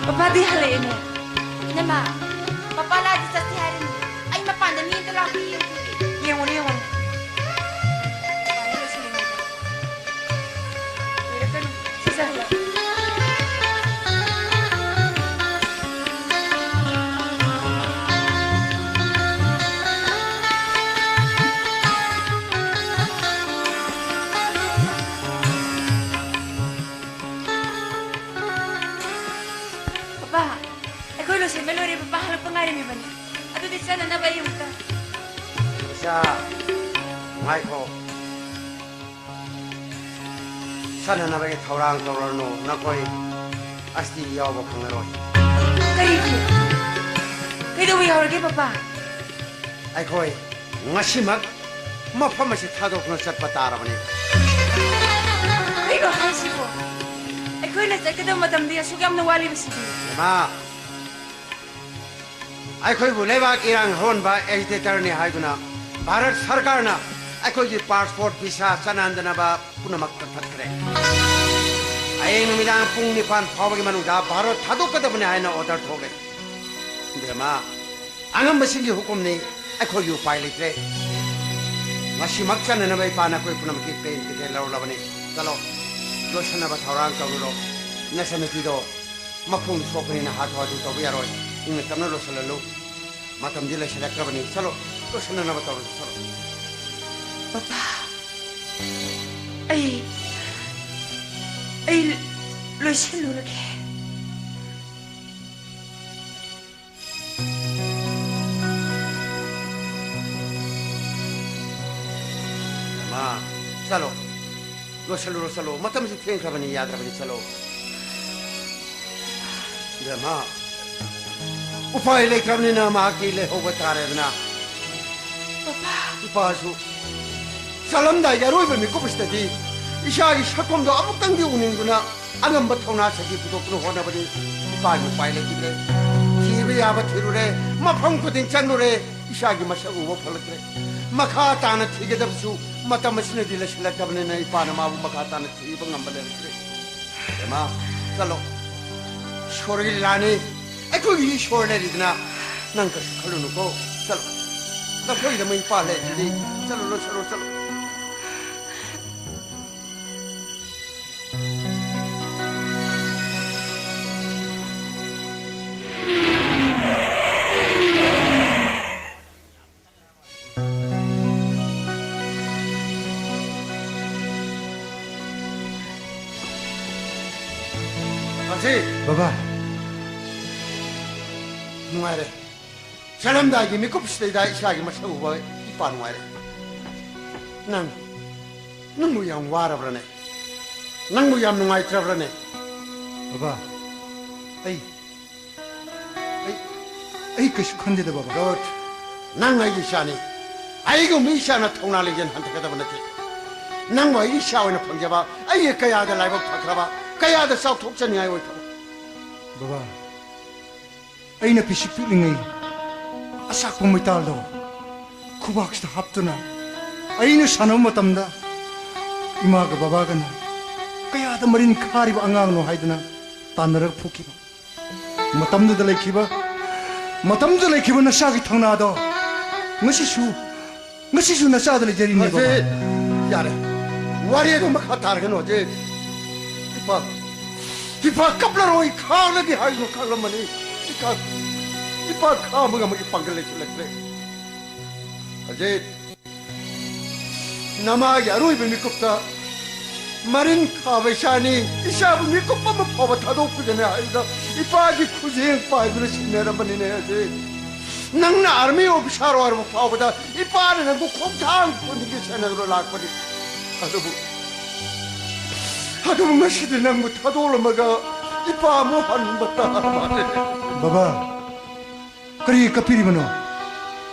ꯄꯄꯥꯗꯤ ꯍꯜꯂꯛꯑꯦꯅꯦ꯫ ꯏꯅꯝꯃ, ꯄꯄꯥ ꯂꯥꯛꯑꯗꯤ ꯆꯠꯁꯤ ꯍꯥꯏꯔꯤꯅꯤ꯫ ꯑꯩ ꯃꯄꯥꯟꯗ ꯃꯤ ꯑꯝꯇ ꯂꯥꯛꯄ ꯌꯦꯡꯉꯨꯒꯦ꯫ ꯌꯦꯡꯉꯨꯅꯦ, ꯌꯦꯡꯉꯨꯅꯦ꯫ ꯂꯩꯔꯛꯀꯅꯨ꯫ ꯁꯤꯖꯍꯜꯂꯣ꯫ ꯄꯄꯥ, ꯑꯩꯈꯣꯏ ꯂꯣꯏꯁꯤꯟꯕ ꯂꯣꯏꯔꯦ꯫ ꯄꯄꯥ ꯍꯜꯂꯛꯄ ꯉꯥꯏꯔꯝꯃꯤꯕꯅꯤ꯫ ꯑꯗꯨꯗꯤ ꯆꯠꯅꯅꯕ ꯑꯩ ꯑꯃꯨꯛꯇ꯫ ꯏꯆꯥ, ꯉꯥꯏꯈꯣ꯫ ꯆꯠꯅꯅꯕꯒꯤ ꯊꯧꯔꯥꯡ ꯇꯧꯔꯅꯨ꯫ ꯅꯈꯣꯏ ꯑꯁꯇꯤ ꯌꯥꯎꯕ ꯐꯪꯉꯔꯣꯏ꯫ ꯀꯔꯤꯒꯤ? ꯀꯩꯗꯧꯕ ꯌꯥꯎꯔꯒꯦ, ꯄꯄꯥ? ꯑꯩꯈꯣꯏ ꯉꯁꯤꯃꯛ ꯃꯐꯝ ꯑꯁꯤ ꯊꯥꯗꯣꯛꯇꯨꯅ ꯆꯠꯄ ꯇꯥꯔꯕꯅꯤ꯫ ꯀꯩꯅꯣ ꯍꯥꯏꯁꯤꯕꯣ? ꯑꯩꯈꯣꯏꯅ ꯆꯠꯀꯗꯕ ꯃꯇꯝꯗꯤ ꯑꯁꯨꯛ ꯌꯥꯝꯅ ꯋꯥꯠꯂꯤꯕꯁꯤꯗꯤ꯫ ꯏꯃꯥ, ꯑꯩꯈꯣꯏꯕꯨ ꯂꯩꯕꯥꯛ ꯏꯔꯥꯡ ꯍꯧꯍꯟꯕ ꯑꯦꯖꯤꯇꯦꯇꯔꯅꯤ ꯍꯥꯏꯗꯨꯅ ꯚꯥꯔꯠ ꯁꯔꯀꯥꯔꯅ ꯑꯩꯈꯣꯏꯒꯤ ꯄꯥꯁꯄꯣꯔꯠ ꯚꯤꯁꯥ ꯆꯠꯅꯍꯟꯗꯅꯕ ꯄꯨꯝꯅꯃꯛ ꯀꯛꯊꯠꯈ꯭ꯔꯦ꯫ ꯍꯌꯦꯡ ꯅꯨꯃꯤꯗꯥꯡ ꯄꯨꯡ ꯅꯤꯄꯥꯟ ꯐꯥꯎꯕꯒꯤ ꯃꯅꯨꯡꯗ ꯚꯥꯔꯠ ꯊꯥꯗꯣꯛꯀꯗꯕꯅꯤ ꯍꯥꯏꯅ ꯑꯣꯔꯗꯔ ꯊꯣꯛꯂꯦ꯫ ꯏꯕꯦꯝꯃ, ꯑꯉꯝꯕꯁꯤꯡꯒꯤ ꯍꯨꯀꯨꯝꯅꯤ, ꯑꯩꯈꯣꯏꯒꯤ ꯎꯄꯥꯏ ꯂꯩꯇ꯭ꯔꯦ꯫ ꯉꯁꯤꯃꯛ ꯆꯠꯅꯅꯕ ꯏꯄꯥꯅ ꯑꯩꯈꯣꯏ ꯄꯨꯝꯅꯃꯛꯀꯤ ꯄ꯭ꯂꯦꯟ ꯇꯤꯀꯦꯠ ꯂꯧꯔꯕꯅꯤ꯫ ꯆꯠꯂꯣ, ꯂꯣꯏꯁꯤꯟꯅꯕ ꯊꯧꯔꯥꯡ ꯇꯧꯔꯨꯔꯣ꯫ ꯅꯆꯟꯅꯨꯄꯤꯗꯣ ꯃꯈꯣꯡ ꯁꯣꯛꯄꯅꯤꯅ ꯍꯥꯊꯨ ꯍꯥꯊꯨ ꯇꯧꯕ ꯌꯥꯔꯣꯏ꯫ ꯏꯪꯅ ꯇꯞꯅ ꯂꯣꯏꯁꯤꯜꯍꯜꯂꯨ꯫ ꯃꯇꯝꯗꯤ ꯂꯩꯁꯤꯜꯂꯛꯇ꯭ꯔꯕꯅꯤ꯫ ꯆꯠꯂꯣ, ꯂꯣꯏꯁꯤꯟꯅꯅꯕ ꯇꯧꯔꯁꯤ꯫ ꯆꯠꯂꯣ꯫ ꯄꯄꯥ, ꯑꯩ, ꯑꯩ ꯂꯣꯏꯁꯤꯜꯂꯨꯔꯒꯦ꯫ ꯃꯥ, ꯆꯠꯂꯣ꯫ ꯂꯣꯏꯁꯤꯜꯂꯨꯔꯣ, ꯆꯠꯂꯣ꯫ ꯃꯇꯝꯁꯨ ꯊꯦꯡꯈ꯭ꯔꯕꯅꯤ, ꯌꯥꯗ꯭ꯔꯕꯅꯤ, ꯆꯠꯂꯣ꯫ ꯏꯕꯦꯝꯃ, ꯎꯄꯥꯏ ꯂꯩꯇ꯭ꯔꯕꯅꯤꯅ ꯃꯍꯥꯛꯇꯤ ꯂꯩꯍꯧꯕ ꯇꯥꯔꯦꯗꯅ꯫ ꯄꯥꯄꯥ꯫ ꯏꯄꯥꯁꯨ ꯆꯠꯂꯝꯗꯥꯏꯒꯤ ꯑꯔꯣꯏꯕ ꯃꯤꯀꯨꯞ ꯑꯁꯤꯗꯗꯤ ꯏꯁꯥꯒꯤ ꯁꯛꯐꯝꯗꯣ ꯑꯃꯨꯛꯇꯪꯗꯤ ꯎꯅꯤꯡꯗꯨꯅ ꯑꯉꯝꯕ ꯊꯧꯅꯥ ꯁꯛꯇꯤ ꯄꯨꯊꯣꯛꯇꯨꯅ ꯍꯣꯠꯅꯕꯗꯤ ꯏꯄꯥꯒꯤ ꯎꯄꯥꯏ ꯂꯩꯈꯤꯗ꯭ꯔꯦ꯫ ꯊꯤꯕ ꯌꯥꯕ ꯊꯤꯔꯨꯔꯦ, ꯃꯐꯝ ꯈꯨꯗꯤꯡ ꯆꯪꯂꯨꯔꯦ, ꯏꯁꯥꯒꯤ ꯃꯁꯛ ꯎꯕ ꯐꯪꯂꯛꯇ꯭ꯔꯦ꯫ ꯃꯈꯥ ꯇꯥꯅ ꯊꯤꯒꯗꯕꯁꯨ ꯃꯇꯝ ꯑꯁꯤꯅꯗꯤ ꯂꯩꯁꯤꯜꯂꯛꯇꯕꯅꯤꯅ ꯏꯄꯥꯅ ꯃꯥꯕꯨ ꯃꯈꯥ ꯇꯥꯅ ꯊꯤꯕ ꯉꯝꯕ ꯂꯩꯔꯛꯇ꯭ꯔꯦ꯫ ꯏꯕꯦꯝꯃ, ꯆꯠꯂꯣ꯫ ꯏꯁꯣꯔꯒꯤ ꯂꯤꯂꯥꯅꯤ꯫ ꯑꯩꯈꯣꯏꯒꯤ ꯏꯁꯣꯔ ꯂꯩꯔꯤꯗꯅ꯫ ꯅꯪ ꯀꯩꯁꯨ ꯈꯜꯂꯨꯅꯨꯀꯣ꯫ ꯆꯠꯂꯣ꯫ ꯅꯈꯣꯏꯒꯤꯗꯃꯛ ꯏꯄꯥ ꯂꯩꯔꯤꯗꯨꯗꯤ꯫ ꯆꯠꯂꯨꯔꯣ, ꯆꯠꯂꯣ, ꯆꯠꯂꯣ꯫ ꯑꯁꯤ ꯕꯕꯥ꯫ ꯅꯨꯡꯉꯥꯏꯔꯦ꯫ ꯆꯠꯂꯝꯗꯥꯏꯒꯤ ꯃꯤꯀꯨꯞꯁꯤꯗꯩꯗ ꯏꯁꯥꯒꯤ ꯃꯁꯛ ꯎꯕ ꯏꯄꯥ ꯅꯨꯡꯉꯥꯏꯔꯦ꯫ ꯅꯪ, ꯅꯪꯕꯨ ꯌꯥꯝ ꯋꯥꯔꯕ꯭ꯔꯅꯦ? ꯅꯪꯕꯨ ꯌꯥꯝ ꯅꯨꯡꯉꯥꯏꯇ꯭ꯔꯕ꯭ꯔꯅꯦ? ꯕꯕꯥ, ꯑꯩ, ꯑꯩ, ꯑꯩ ꯀꯩꯁꯨ ꯈꯟꯗꯦꯗ, ꯕꯕꯥ꯫ ꯒꯨꯗ꯫ ꯅꯪ ꯑꯩꯒꯤ ꯏꯆꯥꯅꯤ꯫ ꯑꯩꯒꯨꯝꯕ ꯏꯆꯥꯅ ꯊꯧꯅꯥ ꯂꯤꯡꯖꯦꯜ ꯍꯟꯊꯒꯗꯕ ꯅꯠꯇꯦ꯫ ꯅꯪꯕꯨ ꯑꯩꯒꯤ ꯏꯆꯥ ꯑꯣꯏꯅ ꯐꯪꯖꯕ, ꯑꯩꯒꯤ ꯀꯌꯥꯗ ꯂꯥꯏꯕꯛ ꯐꯈ꯭ꯔꯕ, ꯀꯌꯥꯗ ꯆꯥꯎꯊꯣꯛꯆꯅꯤꯡꯉꯥꯏ ꯑꯣꯏꯈ꯭ꯔꯕ꯫ ꯕꯕꯥ, ꯑꯩꯅ ꯄꯤꯁꯤꯛ ꯄꯤꯛꯂꯤꯉꯩ ꯑꯆꯥꯛꯄ ꯃꯩꯇꯥꯜꯗꯣ ꯈꯨꯕꯥꯛꯁꯤꯗ ꯍꯥꯞꯇꯨꯅ ꯑꯩꯅ ꯁꯥꯟꯅꯕ ꯃꯇꯝꯗ ꯏꯃꯥꯒ ꯕꯕꯥꯒꯅ ꯀꯌꯥꯗ ꯃꯔꯤꯟ ꯈꯥꯔꯤꯕ ꯑꯉꯥꯡꯅꯣ ꯍꯥꯏꯗꯨꯅ ꯇꯥꯟꯅꯔꯒ ꯐꯨꯈꯤꯕ꯫ ꯃꯇꯝꯗꯨꯗ ꯂꯩꯈꯤꯕ, ꯃꯇꯝꯗꯨꯗ ꯂꯩꯈꯤꯕ ꯅꯁꯥꯒꯤ ꯊꯧꯅꯥꯗꯣ ꯉꯁꯤꯁꯨ, ꯉꯁꯤꯁꯨ ꯅꯆꯥꯗ ꯂꯩꯖꯔꯤꯅꯦ, ꯕꯕꯥ꯫ ꯑꯖꯤꯠ, ꯌꯥꯔꯦ꯫ ꯋꯥꯔꯤ ꯑꯗꯨ ꯃꯈꯥ ꯇꯥꯔꯒꯅꯨ, ꯑꯖꯤꯠ꯫ ꯏꯄꯥ, ꯏꯄꯥ ꯀꯞꯂꯔꯣꯏ, ꯈꯥꯡꯂꯒꯦ ꯍꯥꯏꯗꯨꯅ ꯈꯥꯡꯂꯝꯕꯅꯤ꯫ ꯏꯄꯥ, ꯏꯄꯥ ꯈꯥꯡꯕ ꯉꯝꯕꯒꯤ ꯄꯥꯡꯒꯜ ꯂꯩꯁꯤꯜꯂꯛꯇ꯭ꯔꯦ꯫ ꯑꯖꯤꯠ, ꯅꯃꯥꯒꯤ ꯑꯔꯣꯏꯕ ꯃꯤꯀꯨꯞꯇ ꯃꯔꯤꯟ ꯈꯥꯕ ꯏꯆꯥꯅꯤ, ꯏꯆꯥꯕꯨ ꯃꯤꯀꯨꯞ ꯑꯃ ꯐꯥꯎꯕ ꯊꯥꯗꯣꯛꯄꯤꯒꯅꯤ ꯍꯥꯏꯕꯗ ꯏꯄꯥꯒꯤ ꯈꯨꯖꯦꯡ ꯄꯥꯏꯗꯨꯅ ꯁꯤꯟꯅꯔꯝꯕꯅꯤꯅꯦ꯫ ꯑꯖꯤꯠ, ꯅꯪꯅ army officer ꯑꯣꯏꯔꯕ ꯐꯥꯎꯕꯗ ꯏꯄꯥꯅ ꯅꯪꯕꯨ ꯈꯣꯡꯊꯥꯡ ꯈꯨꯗꯤꯡꯒꯤ ꯁꯦꯟꯅꯗꯨꯅ ꯂꯥꯛꯄꯅꯤ꯫ ꯑꯗꯨꯕꯨ, ꯑꯗꯨꯕꯨ ꯉꯁꯤꯗꯤ ꯅꯪꯕꯨ ꯊꯥꯗꯣꯛꯂꯝꯃꯒ ꯏꯄꯥ ꯑꯃꯨꯛ ꯍꯟꯕ ꯇꯥꯔ ꯃꯥꯜꯂꯦ꯫ ꯕꯕꯥ, ꯀꯔꯤ ꯀꯞꯄꯤꯔꯤꯕꯅꯣ?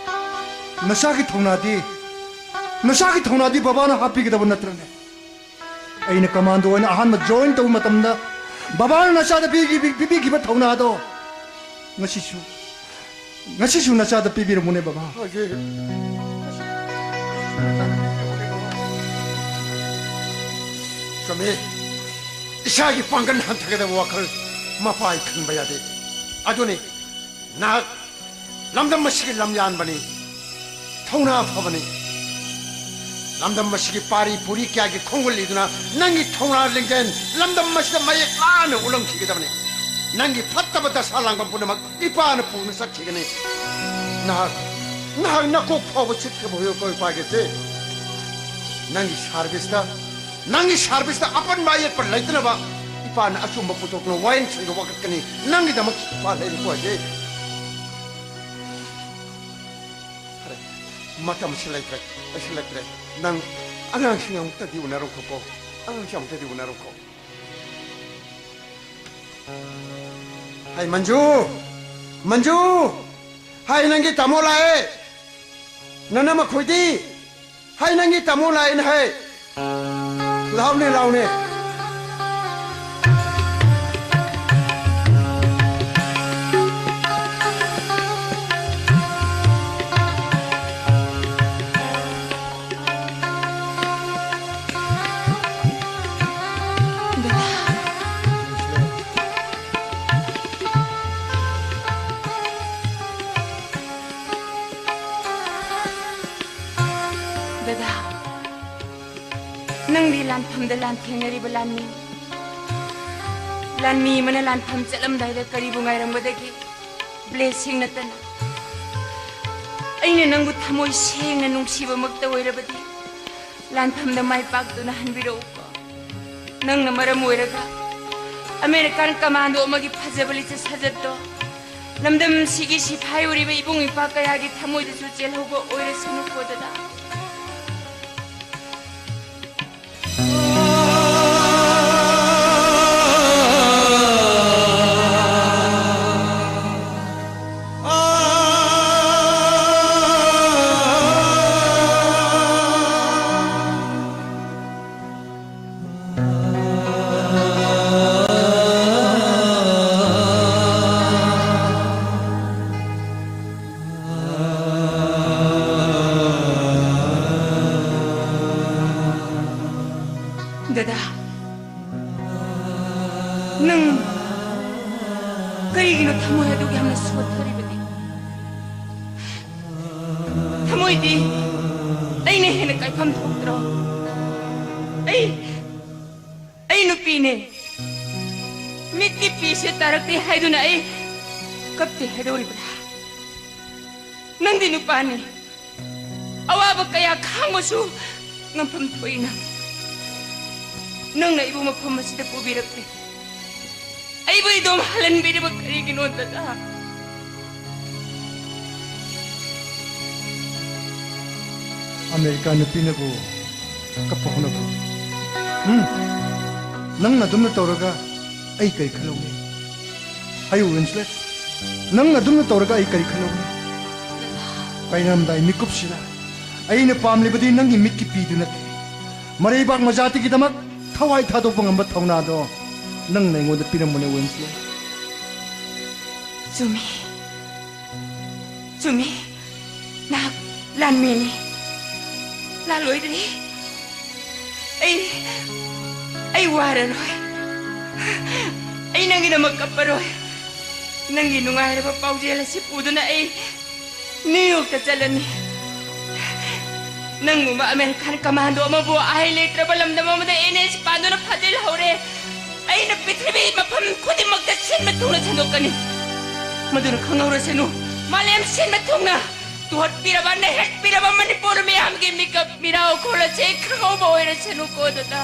ꯅꯆꯥꯒꯤ ꯊꯧꯅꯥꯗꯤ, ꯅꯆꯥꯒꯤ ꯊꯧꯅꯥꯗꯤ ꯕꯕꯥꯅ ꯍꯥꯞꯄꯤꯒꯗꯕ ꯅꯠꯇ꯭ꯔꯅꯦ? ꯑꯩꯅ ꯀꯃꯥꯟꯗꯣ ꯑꯣꯏꯅ ꯑꯍꯥꯟꯕ ꯖꯣꯏꯟ ꯇꯧꯕ ꯃꯇꯝꯗ ꯕꯕꯥꯅ ꯅꯆꯥꯗ ꯄꯤꯈꯤꯕ, ꯄꯤꯕꯤꯈꯤꯕ ꯊꯧꯅꯥꯗꯣ ꯉꯁꯤꯁꯨ, ꯉꯁꯤꯁꯨ ꯅꯆꯥꯗ ꯄꯤꯕꯤꯔꯝꯃꯨꯅꯦ ꯕꯕꯥ꯫ ꯍꯧꯖꯤꯛ ꯆꯨꯝꯃꯤ꯫ ꯏꯁꯥꯒꯤ ꯄꯥꯡꯒꯜ ꯍꯟꯊꯒꯗꯕ ꯋꯥꯈꯜ ꯃꯄꯥ ꯑꯩ ꯈꯟꯕ ꯌꯥꯗꯦ꯫ ꯑꯗꯨꯅꯤ ꯅꯍꯥꯛ ꯂꯝꯗꯝ ꯑꯁꯤꯒꯤ ꯂꯝꯌꯥꯟꯕꯅꯤ, ꯊꯧꯅꯥ ꯐꯕꯅꯤ꯫ ꯂꯝꯗꯝ ꯑꯁꯤꯒꯤ ꯄꯥꯔꯤ ꯄꯨꯔꯤ ꯀꯌꯥꯒꯤ ꯈꯣꯡꯒꯨꯜ ꯂꯤꯗꯨꯅ ꯅꯪꯒꯤ ꯊꯧꯅꯥ ꯂꯤꯡꯖꯦꯜ ꯂꯝꯗꯝ ꯑꯁꯤꯗ ꯃꯌꯦꯛ ꯂꯥꯅ ꯎꯠꯂꯝꯈꯤꯒꯗꯕꯅꯤ꯫ ꯅꯪꯒꯤ ꯐꯠꯇꯕ ꯗꯁꯥ ꯂꯥꯡꯕꯟ ꯄꯨꯝꯅꯃꯛ ꯏꯄꯥꯅ ꯄꯨꯗꯨꯅ ꯆꯠꯈꯤꯒꯅꯤ꯫ ꯅꯍꯥꯛ, ꯅꯍꯥꯛ ꯅꯀꯣꯛ ꯐꯥꯎꯕ ꯆꯤꯠꯈ꯭ꯔꯕ ꯍꯣꯏ ꯀꯣꯏ ꯄꯥꯏꯒꯦꯁꯦ꯫ ꯅꯪꯒꯤ ꯁꯥꯔꯚꯤꯁꯇ, ꯅꯪꯒꯤ ꯁꯥꯔꯚꯤꯁꯇ ꯑꯄꯟꯕ ꯑꯌꯦꯠꯄ ꯂꯩꯇꯅꯕ ꯏꯄꯥꯅ ꯑꯆꯨꯝꯕ ꯄꯨꯊꯣꯛꯇꯨꯅ ꯋꯥꯌꯦꯜꯁꯪꯗ ꯋꯥꯀꯠꯀꯅꯤ꯫ ꯅꯪꯒꯤꯗꯃꯛ ꯏꯄꯥ ꯂꯩꯔꯤꯀꯣ ꯍꯧꯖꯤꯛ꯫ ꯐꯔꯦ, ꯃꯇꯝꯁꯤ ꯂꯩꯇ꯭ꯔꯦ, ꯂꯩꯁꯤꯜꯂꯛꯇ꯭ꯔꯦ꯫ ꯅꯪ ꯑꯉꯥꯡꯁꯤꯡ ꯑꯃꯨꯛꯇꯗꯤ ꯎꯅꯔꯨꯈꯣꯀꯣ, ꯑꯉꯥꯡꯁꯤꯡ ꯑꯃꯨꯛꯇꯗꯤ ꯎꯅꯔꯨꯈꯣ꯫ ꯍꯥꯏ ꯃꯟꯖꯨ! ꯃꯟꯖꯨ! ꯍꯥꯏ ꯅꯪꯒꯤ ꯇꯥꯃꯣ ꯂꯥꯛꯑꯦ! ꯅꯅꯝꯃ ꯈꯣꯏꯗꯤ! ꯍꯥꯏ ꯅꯪꯒꯤ ꯇꯥꯃꯣ ꯂꯥꯛꯑꯦꯅ ꯍꯥꯏ! ꯂꯥꯎꯅꯦ, ꯂꯥꯎꯅꯦ! ꯗꯗꯥ, ꯅꯪꯗꯤ ꯂꯥꯟꯐꯝꯗ ꯂꯥꯟ ꯊꯦꯡꯅꯔꯤꯕ ꯂꯥꯟꯃꯤ꯫ ꯂꯥꯟꯃꯤ ꯑꯃꯅ ꯂꯥꯟꯐꯝ ꯆꯠꯂꯝꯗꯥꯏꯗ ꯀꯔꯤꯕꯨ ꯉꯥꯏꯔꯝꯒꯗꯒꯦ? ꯕ꯭ꯂꯦꯁꯤꯡ ꯅꯠꯇꯅ꯫ ꯑꯩꯅ ꯅꯪꯕꯨ ꯊꯃꯣꯏ ꯁꯦꯡꯅ ꯅꯨꯡꯁꯤꯕꯃꯛꯇ ꯑꯣꯏꯔꯕꯗꯤ, ꯂꯥꯟꯐꯝꯗ ꯃꯥꯏ ꯄꯥꯛꯇꯨꯅ ꯍꯟꯕꯤꯔꯛꯎꯀꯣ꯫ ꯅꯪꯅ ꯃꯔꯝ ꯑꯣꯏꯔꯒ ꯑꯃꯦꯔꯤꯀꯥꯟ ꯀꯃꯥꯟꯗꯣ ꯑꯃꯒꯤ ꯐꯖꯕ ꯂꯤꯆꯠ ꯁꯥꯖꯠꯇꯣ ꯂꯝꯗꯝꯁꯤꯒꯤ ꯁꯤꯐꯥꯏ ꯑꯣꯏꯔꯤꯕ ꯏꯕꯨꯡ ꯏꯄ꯭ꯋꯥ ꯀꯌꯥꯒꯤ ꯊꯃꯣꯏꯗꯁꯨ ꯆꯦꯜꯍꯧꯕ ꯑꯣꯏꯔꯁꯅꯨꯀꯣ ꯗꯗꯥ꯫ ꯑꯩꯅ ꯍꯦꯟꯅ ꯀꯥꯏꯐꯝ ꯊꯣꯛꯇ꯭ꯔꯣ? ꯑꯩ ꯑꯩ ꯅꯨꯄꯤꯅꯦ꯫ ꯃꯤꯠꯀꯤ ꯄꯤꯁꯦ ꯇꯥꯔꯛꯇꯦ ꯍꯥꯏꯗꯨꯅ ꯑꯩ ꯀꯞꯇꯦ ꯍꯥꯏꯗꯧꯔꯤꯕ꯭ꯔꯥ? ꯅꯪꯗꯤ ꯅꯨꯄꯥꯅꯤ꯫ ꯑꯋꯥꯕ ꯀꯌꯥ ꯈꯥꯡꯕꯁꯨ ꯉꯝꯐꯝ ꯊꯣꯛꯏ ꯅꯪ꯫ ꯅꯪꯅ ꯑꯩꯕꯨ ꯃꯐꯝ ꯑꯁꯤꯗ ꯄꯨꯕꯤꯔꯛꯂꯦ꯫ ꯑꯩꯕꯨ ꯏꯗꯣꯝ ꯍꯜꯍꯟꯕꯤꯔꯤꯕ ꯀꯔꯤꯒꯤꯅꯣ, ꯗꯗꯥ? ꯑꯃꯦꯔꯤꯀꯥ ꯅꯨꯄꯤꯅꯕꯨ ꯀꯞꯄ ꯍꯧꯅꯕ꯭ꯔꯣ? ꯎꯝ? ꯅꯪꯅ ꯑꯗꯨꯝꯅ ꯇꯧꯔꯒ ꯑꯩ ꯀꯔꯤ ꯈꯜꯍꯧꯅꯤ? ꯍꯥꯏꯌꯨ, ꯋꯤꯟꯁꯂꯦꯠ, ꯅꯪꯅ ꯑꯗꯨꯝꯅ ꯇꯧꯔꯒ ꯑꯩ ꯀꯔꯤ ꯈꯜꯍꯧꯅꯤ? ꯀꯥꯏꯅꯔꯝꯗꯥꯏ ꯃꯤꯀꯨꯞꯁꯤꯗ ꯑꯩꯅ ꯄꯥꯝꯂꯤꯕꯗꯤ ꯅꯪꯒꯤ ꯃꯤꯠꯀꯤ ꯄꯤꯗꯨ ꯅꯠꯇꯦ, ꯃꯔꯩꯕꯥꯛ ꯃꯖꯥꯇꯤꯒꯤꯗꯃꯛ ꯊꯋꯥꯏ ꯊꯥꯗꯣꯛꯄ ꯉꯝꯕ ꯊꯧꯅꯥꯗꯣ ꯅꯪꯅ ꯑꯩꯉꯣꯟꯗ ꯄꯤꯔꯝꯕꯅꯦ, ꯋꯤꯟꯁꯂꯦꯠ꯫ ꯆꯨꯝꯃꯤ꯫ ꯆꯨꯝꯃꯤ꯫ ꯅꯍꯥꯛ ꯂꯥꯟꯃꯤꯅꯤ꯫ ꯂꯥꯜꯂꯣꯏꯗ꯭ꯔꯤ꯫ ꯑꯩ, ꯑꯩ ꯋꯥꯔꯔꯣꯏ꯫ ꯑꯩ ꯅꯪꯒꯤꯗꯃꯛ ꯀꯞꯄꯔꯣꯏ꯫ ꯅꯪꯒꯤ ꯅꯨꯡꯉꯥꯏꯔꯕ ꯄꯥꯎꯖꯦꯜ ꯑꯁꯤ ꯄꯨꯗꯨꯅ ꯑꯩ ꯅ꯭ꯌꯨ ꯌꯣꯔꯛꯇ ꯆꯠꯂꯅꯤ꯫ ꯅꯪꯒꯨꯝꯕ ꯑꯃꯦꯔꯤꯀꯥꯟ ꯀꯃꯥꯟꯗꯣ ꯑꯃꯕꯨ ꯑꯍꯩ ꯂꯩꯇ꯭ꯔꯕ ꯂꯝꯗꯝ ꯑꯃꯗ ꯑꯦꯟ ꯑꯦꯁ ꯄꯥꯟꯗꯨꯅ ꯐꯥꯖꯤꯜꯍꯧꯔꯦ꯫ ꯑꯩꯅ ꯄ꯭ꯔꯤꯊꯤꯕꯤ ꯃꯐꯝ ꯈꯨꯗꯤꯡꯃꯛꯇ ꯁꯤꯟꯕ ꯊꯨꯡꯅ ꯁꯟꯗꯣꯛꯀꯅꯤ꯫ ꯃꯗꯨꯅ ꯈꯪꯍꯧꯔꯁꯅꯨ, ꯃꯥꯂꯦꯝ ꯁꯤꯟꯕ ꯊꯨꯡꯅ ꯇꯨꯍꯠꯄꯤꯔꯕ, ꯅꯩꯍꯠꯄꯤꯔꯕ ꯃꯅꯤꯄꯨꯔ ꯃꯤꯌꯥꯝꯒꯤ ꯃꯤꯀꯞ ꯃꯤꯔꯥꯎ ꯈꯣꯜ ꯑꯁꯦ ꯈꯪꯍꯧꯕ ꯑꯣꯏꯔꯁꯅꯨꯀꯣ, ꯗꯗꯥ꯫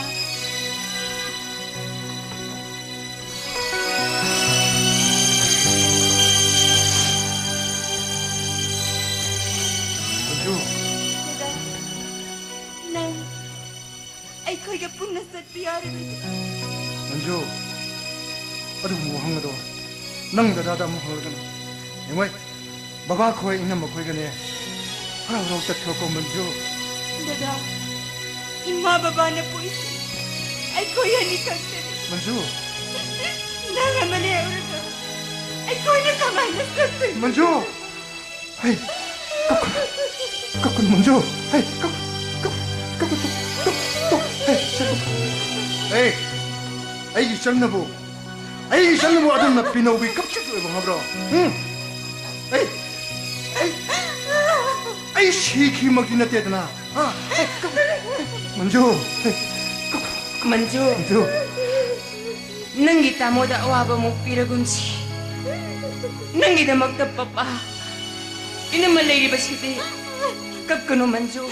ꯃꯟꯖꯨ꯫ ꯗꯗꯥ, ꯅꯪ ꯑꯩꯈꯣꯏꯒ ꯄꯨꯟꯅ ꯆꯠꯄ ꯌꯥꯔꯕꯗꯤ? ꯃꯟꯖꯨ, ꯑꯗꯨꯒꯨꯝꯕ ꯋꯥꯍꯪ ꯑꯗꯣ ꯅꯪ ꯗꯗꯥꯗ ꯑꯃꯨꯛ ꯍꯪꯂꯛꯀꯅꯨ꯫ ꯌꯦꯡꯉꯣꯏ, ꯕꯕꯥ ꯈꯣꯏ, ꯏꯅꯝꯃ ꯈꯣꯏꯒꯅꯦ ꯍꯔꯥꯎ ꯍꯔꯥꯎ ꯆꯠꯈ꯭ꯔꯣꯀꯣ, ꯃꯟꯖꯨ꯫ ꯗꯗꯥ, ꯏꯃꯥ ꯕꯕꯥꯅ ꯄꯣꯛꯏꯁꯦ ꯑꯩꯈꯣꯏ ꯑꯅꯤ ꯈꯛꯇꯅꯤ꯫ ꯃꯟꯖꯨ꯫ ꯅꯪ ꯑꯃ ꯂꯩꯍꯧꯔꯒ ꯑꯩꯈꯣꯏꯅ ꯀꯃꯥꯏꯅ ꯆꯠꯇꯣꯏꯅꯣ? ꯃꯟꯖꯨ! ꯍꯩ, ꯀꯞꯀꯅꯨ, ꯀꯞꯀꯅꯨ, ꯃꯟꯖꯨ꯫ ꯍꯩ, ꯀꯞ-, ꯀꯞ-, ꯀꯞꯀꯅꯨ, ꯇꯣꯛ, ꯇꯣꯛ, ꯇꯣꯛ꯫ ꯍꯩ, ꯁꯦ, ꯇꯣꯛ꯫ ꯑꯩ, ꯑꯩꯒꯤ ꯏꯆꯜꯅꯕꯨ, ꯑꯩꯒꯤ ꯏꯆꯜꯅꯕꯨ ꯑꯗꯨꯝꯅ ꯄꯤꯅꯧꯕꯤ ꯀꯞꯁꯤꯠ ꯑꯣꯏꯕ ꯉꯝꯕ꯭ꯔꯣ? ꯎꯝ? ꯑꯩ, ꯑꯩ, ꯑꯩ ꯁꯤꯈꯤꯃꯛꯇꯤ ꯅꯠꯇꯦꯗꯅ꯫ ꯍꯥ? ꯃꯟꯖꯨ꯫ ꯃꯟꯖꯨ꯫ ꯃꯟꯖꯨ꯫ ꯅꯪꯒꯤ ꯇꯥꯃꯣꯗ ꯑꯋꯥꯕ ꯑꯃꯨꯛ ꯄꯤꯔꯒꯨꯝꯁꯤ꯫ ꯅꯪꯒꯤꯗꯃꯛꯇ ꯄꯄꯥ, ꯏꯅꯝꯃ ꯂꯩꯔꯤꯕꯁꯤꯗꯤ꯫ ꯀꯞꯀꯅꯨ ꯃꯟꯖꯨ,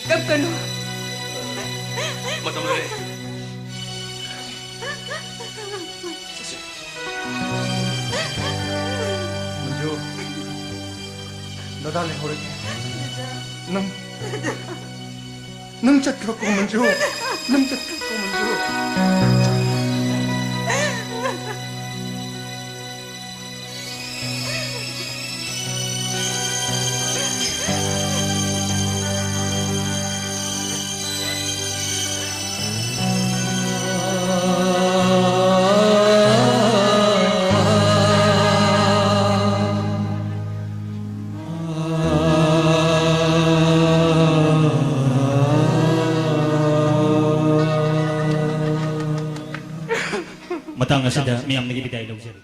ꯀꯞꯀꯅꯨ꯫ ꯃꯇꯝ ꯂꯣꯏꯔꯦ꯫ ꯆꯠꯁꯤ꯫ ꯃꯟꯖꯨ, ꯗꯗꯥ ꯂꯩꯍꯧꯔꯒꯦ꯫ ꯅꯪ, ꯅꯪ ꯆꯠꯈ꯭ꯔꯣꯀꯣ ꯃꯟꯖꯨ, ꯅꯪ ꯆꯠꯈ꯭ꯔꯣꯀꯣ ꯃꯟꯖꯨ꯫ ꯃꯇꯥꯡ ꯑꯁꯤꯗ ꯃꯤꯌꯥꯝꯗꯒꯤ ꯕꯤꯗꯥꯏ ꯂꯧꯖꯔꯤ꯫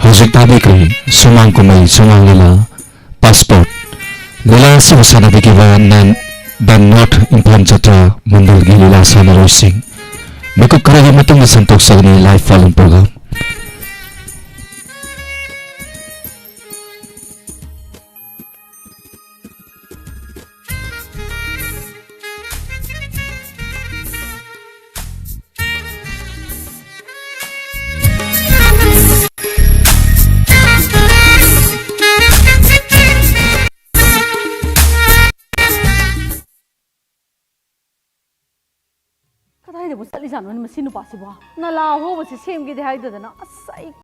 ꯍꯧꯖꯤꯛ ꯇꯥꯕꯤꯈ꯭ꯔꯦ ꯁꯨꯃꯥꯡ ꯀꯨꯝꯍꯩ ꯁꯨꯃꯥꯡ ꯂꯤꯂꯥ ꯄꯥꯁꯄꯣꯔꯠ꯫ ꯂꯤꯂꯥ ꯑꯁꯤꯕꯨ ꯁꯥꯟꯅꯕꯤꯈꯤꯕ ꯅꯟ-, ꯗ ꯅꯣꯔꯠ ꯏꯝꯐꯥꯜ ꯖꯇ꯭ꯔꯥ ꯃꯟꯗꯜꯒꯤ ꯂꯤꯂꯥ ꯁꯥꯟꯅꯔꯣꯏꯁꯤꯡ꯫ ꯃꯤꯀꯨꯞ ꯈꯔꯒꯤ ꯃꯇꯨꯡꯗ ꯁꯟꯗꯣꯛꯆꯒꯅꯤ live following program꯫ ꯆꯠꯂꯤꯖꯥꯠꯅꯣꯅꯦ ꯃꯁꯤ ꯅꯨꯄꯥꯁꯤꯕꯣ? ꯅꯂꯥ ꯑꯍꯣꯕꯁꯦ ꯁꯦꯝꯒꯦꯗꯤ ꯍꯥꯏꯗꯗꯅ, ꯑꯁ, ꯑꯩ